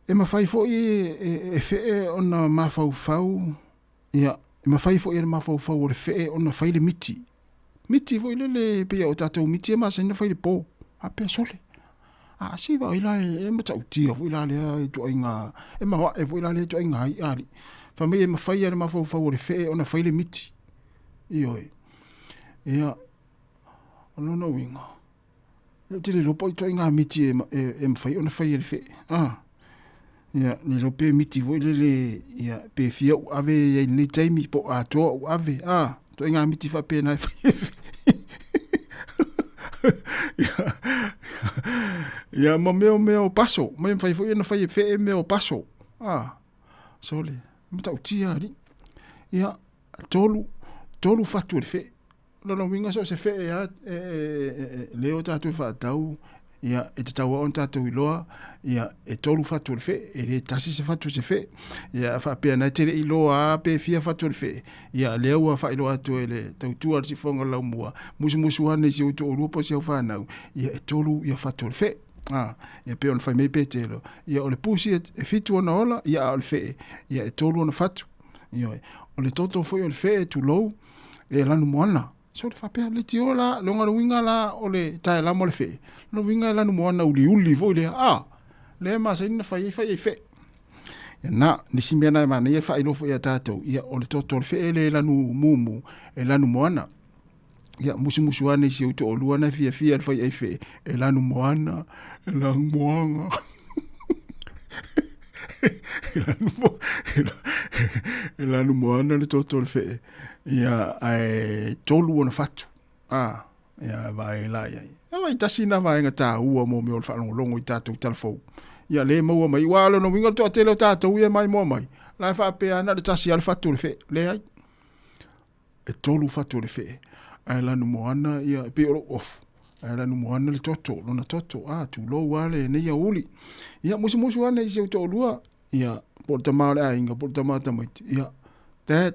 e mafai foi e, e, e fee ona mafaufau, ia, e mafai foi e le mafaufau o le fee ona fai le miti. Miti foi lele pei o tatou miti e masani ona fai i le po, faapea sole. A se i vaai la e matautia foi la lea ituaiga, e maoae foi la lea ituaiga i'a alii. Fai mai e mafai lava e le mafaufau o le fee ona fai le miti. Ioe. Ia, o lona uiga, ou te le iloa po o ituaiga miti e mafai ona fai e le fee. Ia, ne iloa pe miti foi lele, ia, pe fia ou ave ai i lenei taimi po o atoa ou ave, a, ituaiga miti faapena e fai e ia, ia, ma mea o mea o paso, ma e mafai foi ona fai e fee mea o paso, a, sole, e matautia alii. Ia, tolu, tolu fatu o le fee. Lona uiga so o se fee lava e, e, e, lea o tatou e faatau, ia, e tatau lava ona tatou iloa, ia, e tolu fatu o le fee, e le tasi se fatu o se fee. Ia, a faapea na e te le i iloa lava pe fia fatu o le fee, ia, lea ua faailoa atu e le tautua a le siufofoga o le laumua, musumusu ane i si ou toalua po o si au fanau, ia, e tolu ia fatu o le fee. A, ia pei ona fai mai Petelo, ia o le pusi e, e fitu ona ola, ia a o le fee, ia e tolu ona fatu. Ioe. O le toto foi o le fee, tulou, e lanu moana. So le faapea le tio la, le onga uiga la o le tae la mo le fee. Lona uiga e lanu moana uliuli foi lea. A, lea masani na fai ai fai ai fee. Ia na, nisi mea na e manaia e faailoa foi ia tatou, ia o le toto o le fee le lanu mumu, e lanu moana. Ia musumusu ane i si ou toalua na e fiafia i le fai ai fee, e lanu moana, e lanu moana. E lanu, e lanu moana le toto o le fee. Ia, ae tolu ona fatu. A, ia, vae la iai. Ia, vai tasi na vaega tāua mō mea o le faalogologo i tātou tala fou. Ia, le maua mai. Ua lona uiga o le toatele o tātou ia mai moa mai. La e faapea ana le tasi a le fatu o le fee. Leai. E tolu fatu o le fee. Ae lanu moana, ia, e pei o lou ofu. Ae lanu moana le toto, lona toto. A, tulou a le nei aouli. Ia, musumusu ane i si ou toalua. Ia, po o le tama o le aiga, po o le tama o tamaiti, ia, dad,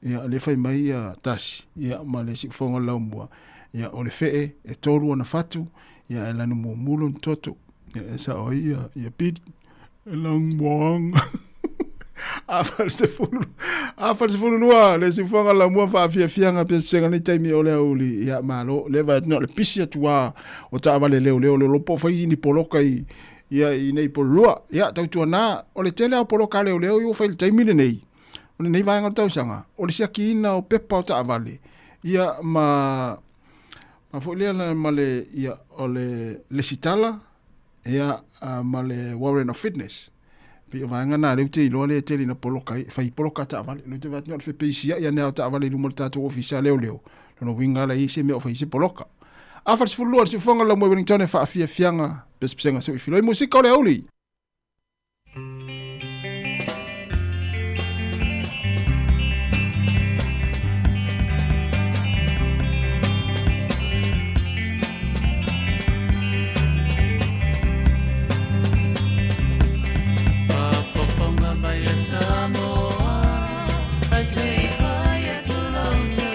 ia, lea fai mai ia tasi, ia, ma le siufofoga o le laumua, ia, o le fee, e tolu ona fatu, ia, e lanu mumu lona toto, ia, e sao ai ia, ia Pili, e lanu moaga. A falesefulu, a falesefulu lua, le siufofoga o le laumua faafiafiaga pesepesega nei taimi o le aoauli, ia, malo, lea vaai atu na o le pisi atu lava o taavale leoleo, le iloa po o fai ni poloka i, ia i nei Porirua. Ia, tautuana, o le tele lava o poloka a leoleo ia ua fai i le taimi lenei, o lenei vaega o le tausaga, o le siakiina o pepa o taavale, ia ma, ma foi lea ma le, ia, o le lesitala, ia, ma le warrant of fitness. Pei o vaega na lea ou te iloa lea e tele ina poloka ai, e fai poloka a taavale. Lea ou te vaai atu na o le fepeisiai ane lava o taavale i luma o le tatou ofisa a leoleo, lona uiga la e i ai se mea o fai ai se poloka. Afa le 12 le siufofoga o le laumua i Wellington e faafiafiaga pesepesega seu i filoi musika o le aoauli. Faafofoga mai e Samoa, ae se i fai atu lau tala.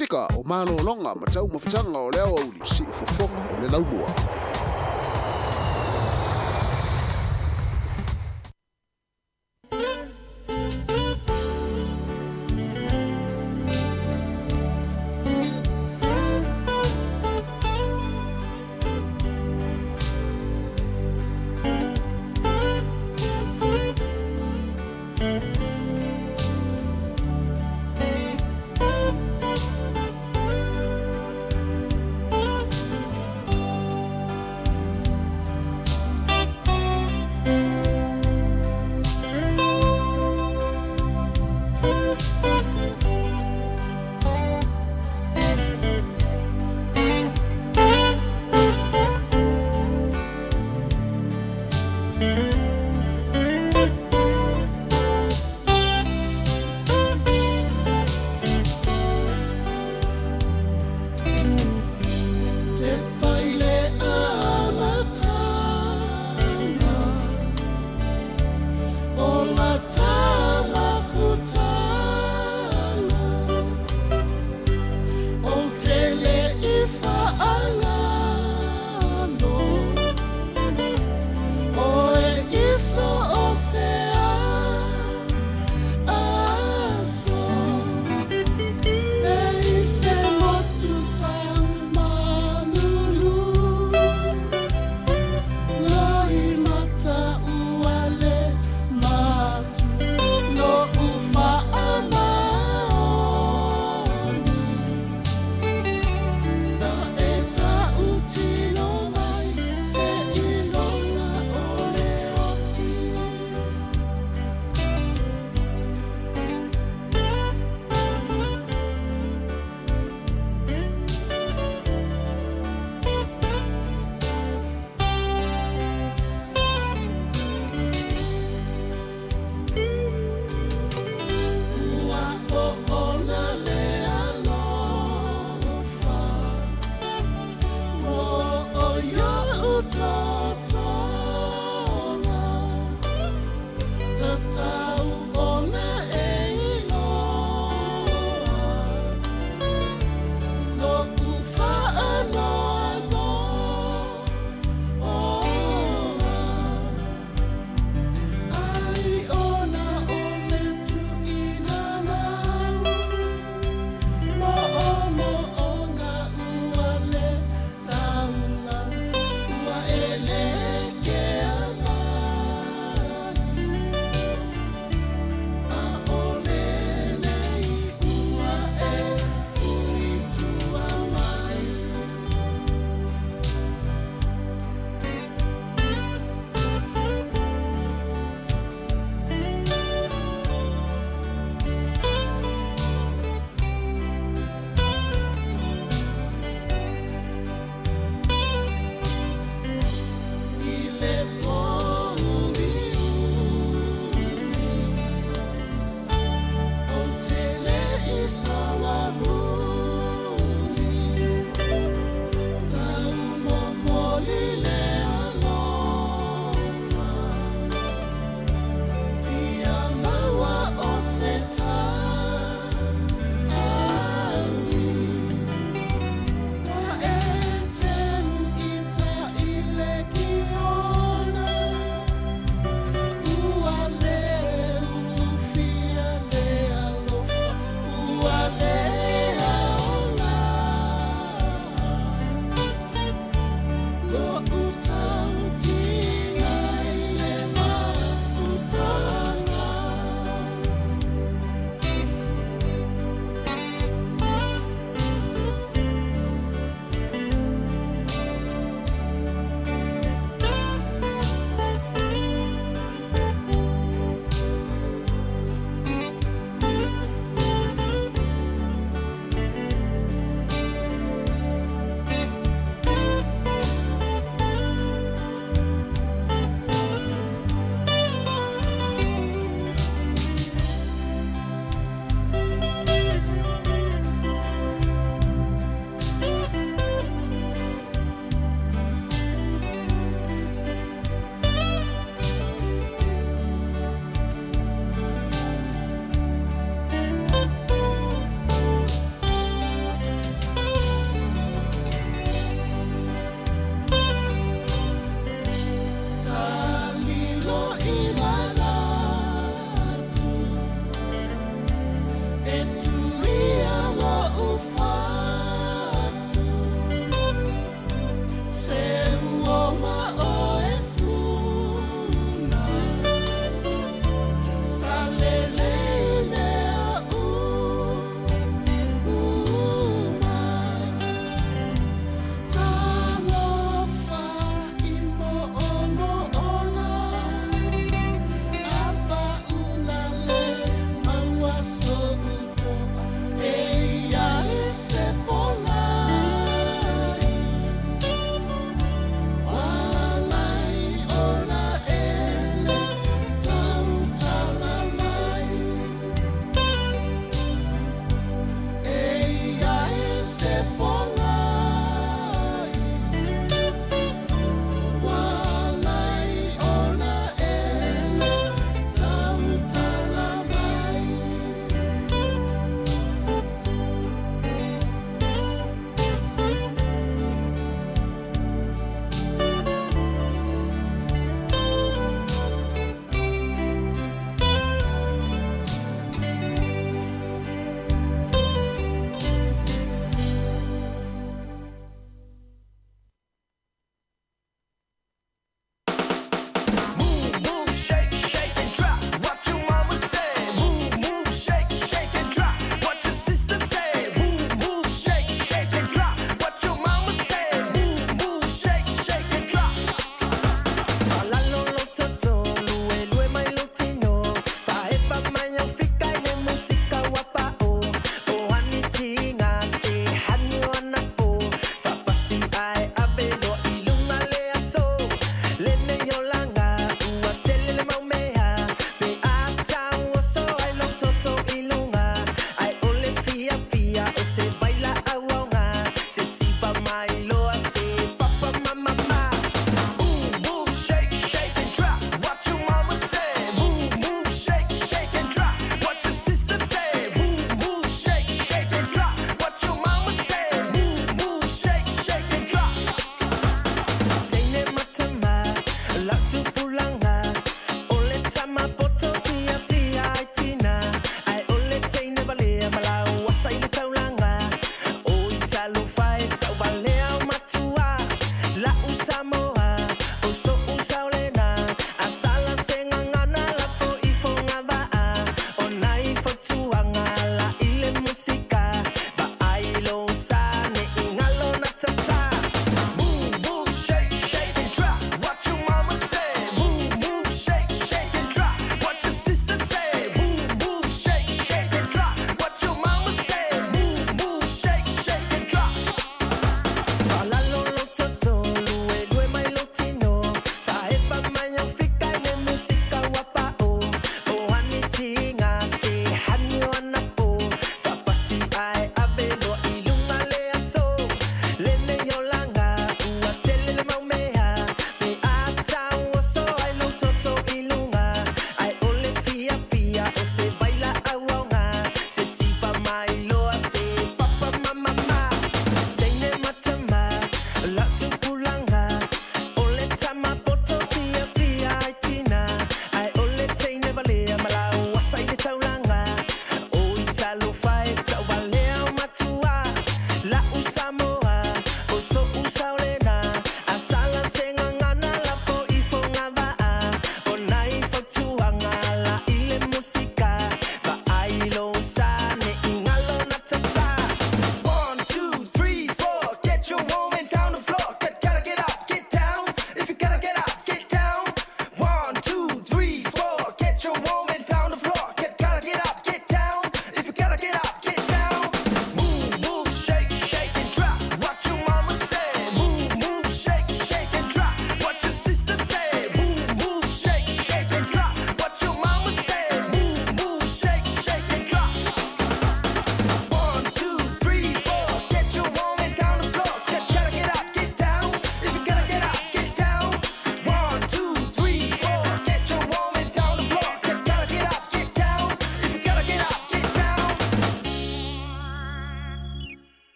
Pasefika o malologa ma taumafataga o le aoauli siufofoga o le laumua.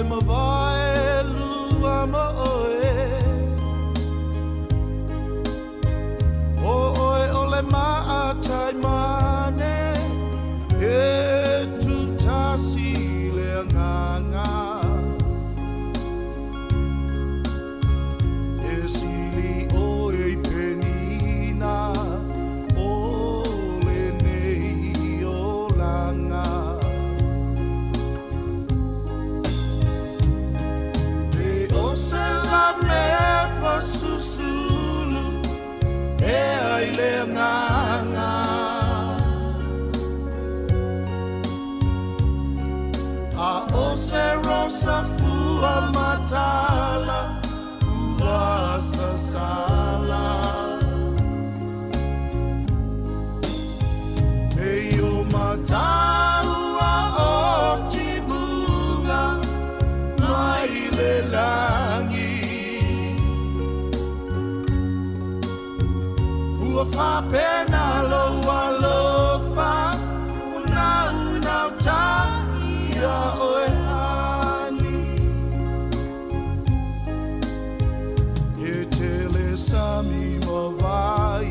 le mavae lua ma oe O oe o le maatai mane E tutasi le agaga E sili oe i penina o lenei olaga. E o se lamepa susulu e ai le agaga. A o se rosa fua matala ua sasala. E o mataua o timuga mai le lagi. Ua faapena lou alofa unaunauta ia oe hani. E tele sami ma vai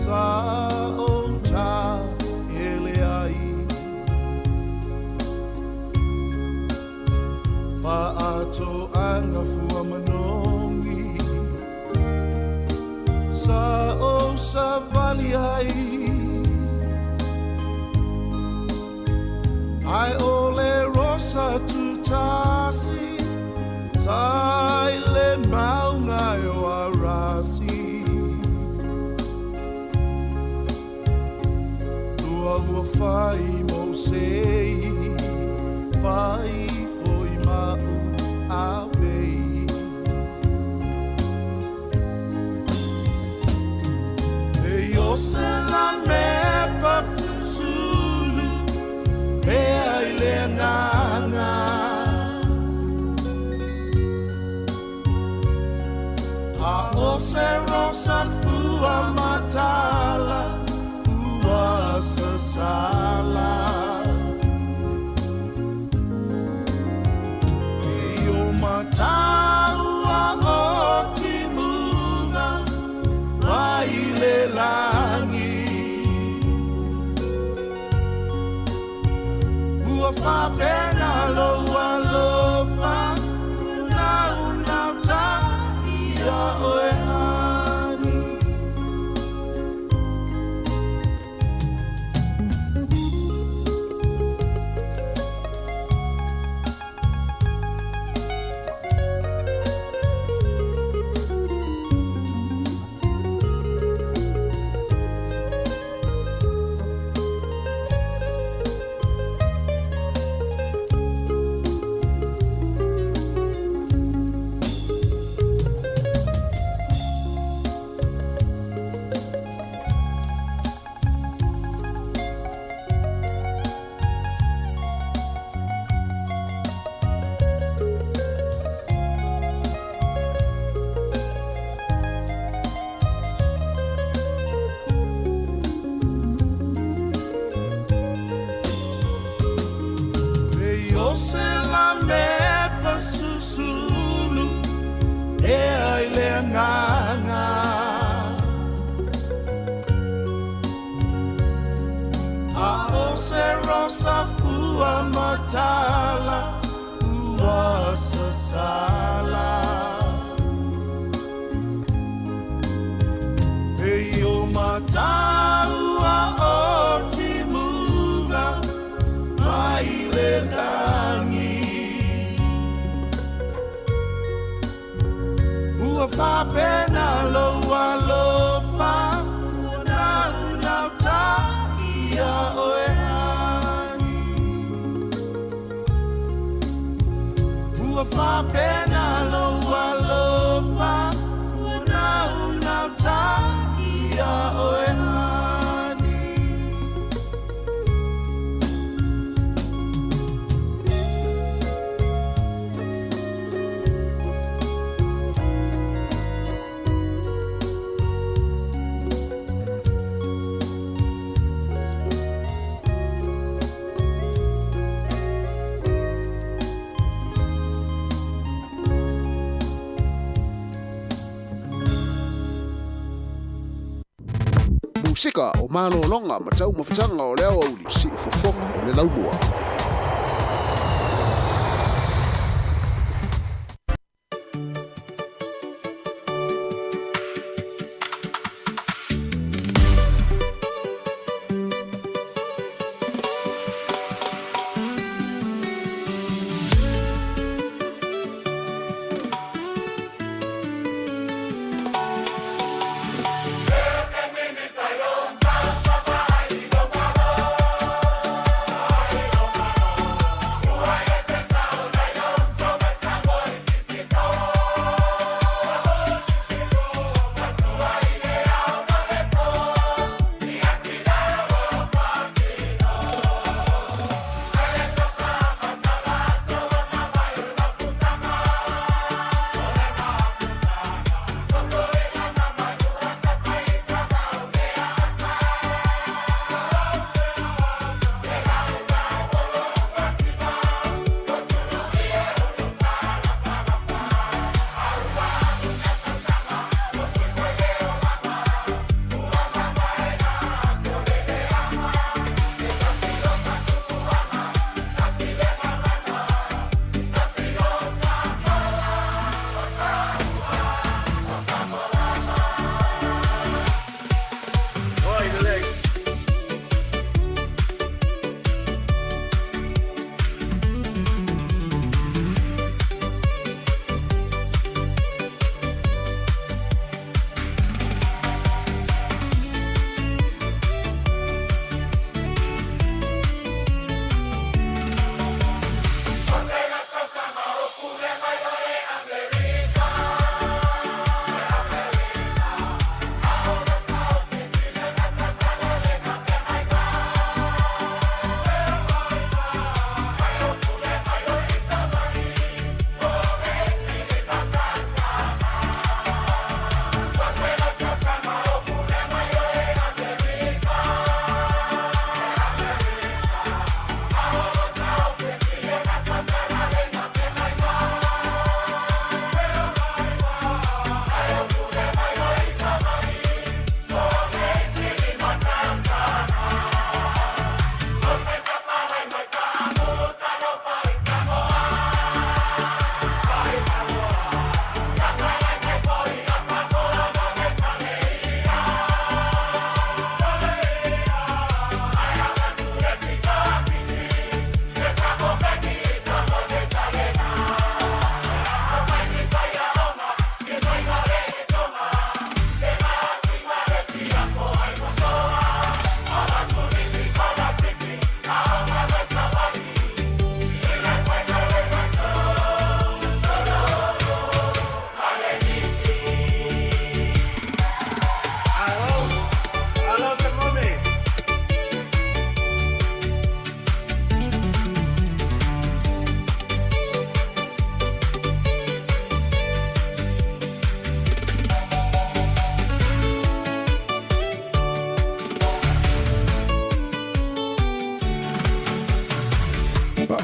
sa outa hele ai. Faatoaga fua manogi sa ou savali ai. Ae o le rosa tutasi sa i le mauga e o Arasi. Lua ua fai mou sei, fai foi ma'u avei. E o se lamepa susulu e ai le agaga. A o se rosa fua matala ua sasala. E o mataua o timuga mai le lagi. Ua faapena lou alofa unaunauta ia oe hani. E o se lamepa susulu e ai le agaga. A o se rosa fua matala ua sasala. E o mataua o timuga mai le lagi. Ua faapena lou alofa unaunauta ia oe hani. Ua faapena lou alofa unaunauta ia oe hani. Musika o malologa ma taumafataga o le aoauli, siufofoga o le laumua.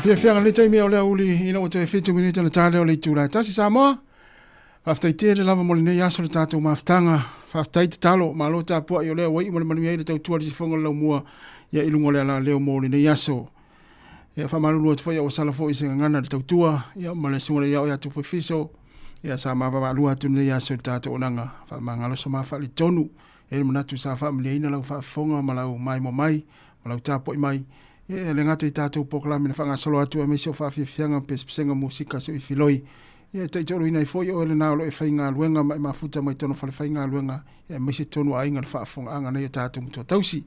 Fiafiaga le taimi o le auli ina ua toe 7 minute le tale o le itula e tasi Samoa. Faafetai tele lava mo lenei aso le tatou mafutaga. Faafetai tatalo, malo tapuai o lea ua iu ma le manuia ai le tautua le sifoga o le laumua ia i luga o le alaleo mo lenei aso. Ia faamalulu atu foi ua sala foi se gagana le tautua ia ma le susuga i le Ao ia Tufo Fiso. Ia sa mavavaalua atu lenei aso i le tatou onaga faamagaloso ma faalitonu. E le manatu sa faamaliaina lau faafofoga ma lau maimoa mai ma lau tapuai mai. Ia e le gata i tatou polokalame na faagasolo atu aemaise o faafiafiaga ma pesepesega musika se uifiloi. Ia e taitoaluina ai foi oe lena o lo o e faigaluega ma e mafuta mai tona fale faigaluega ia aemaise tonu aiga le faafofogaaga nei o tatou matua tausi.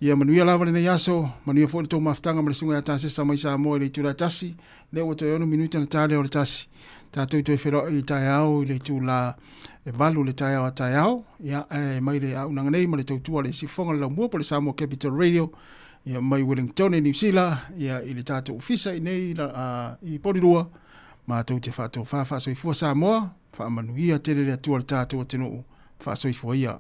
Ia manuia lava lenei aso, manuia foi le tou mafutaga ma le susuga ia Tasesa mai Samoa i le itula e tasi, lea ua toe 6 minute na ta lea o le tasi. Tatou toe feiloai i taeao i le itula e 8 le taeao a taeao, ia e mai le auaunaga nei ma le tautua a le Siufofoga o le Laumua po o le Samoa Capital Radio, ia mai Wellington i Niu Sila, ia i le tatou ofisa i nei i Porirua, matou te faatofa faasoifua Samoa, faamanuia tele le Atua i le tatou atunuu, faasoifua ia.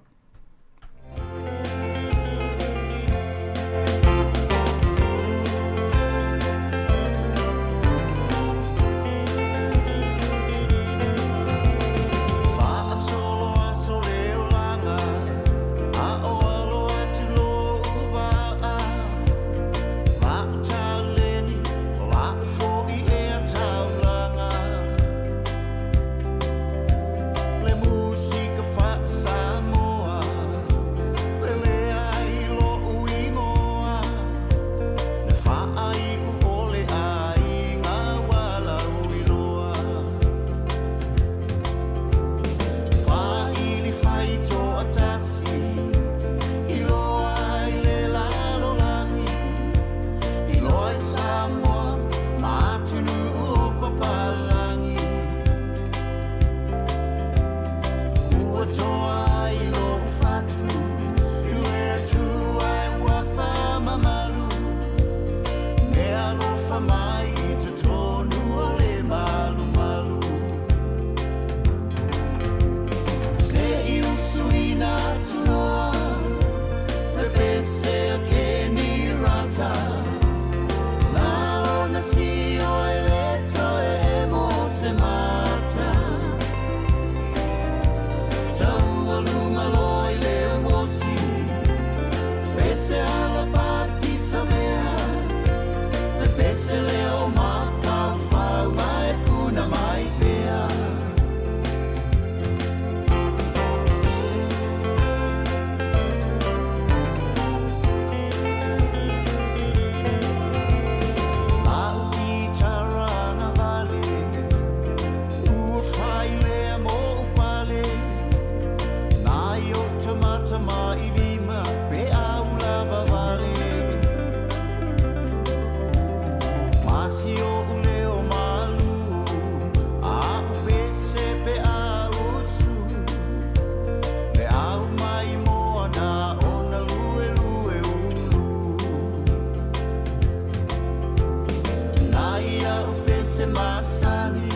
pese masani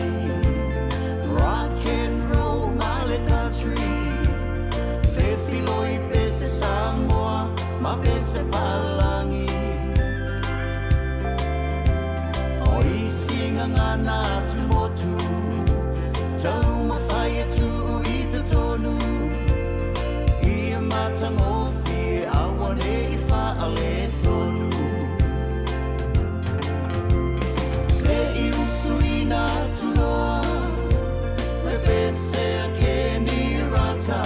Rock and roll ma le country Fefiloi pese Samoa ma pese Palangi O isi gagana atumotu Taumafai e tuu i totonu Ia matagofie aua ne i faaletonu Se i usuina atu loa Le pese a Kenny Rata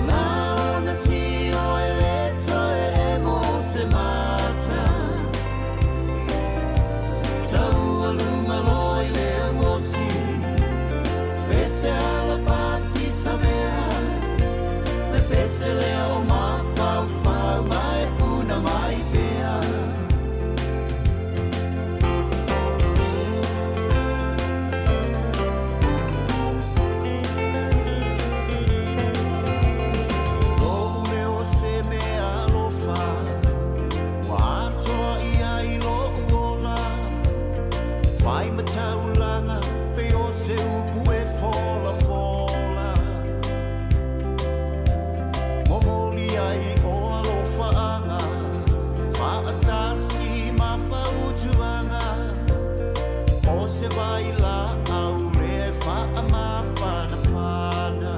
Na ona sio e le toe emo se mata Taualuga loa i le auosi Pese alapati savea Le pese lea o mafaufau ma e puna mai pea. Lou leo se mea alofa Ua atoa ia i lo'u ola Fai ma taulaga pei o se upu e folafola Momoli ai o alofaaga Faatasi ma fautuaga O se vailaau lea e faamafanafana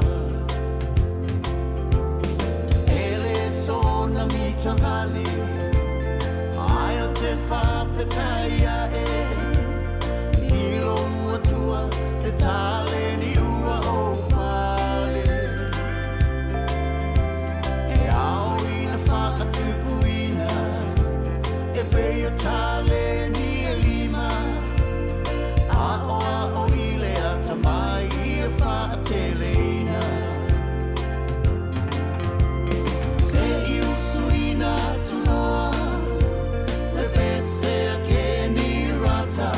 E le soona mitagale Ae o te faafetai ae I lou Atua le taleni ua ou pale E ao ina faatupuina E pei o taleni e lima Aʻoaʻo i le atamai ia faateleina Se i usuina atu loa Le pese a Kenny Rata.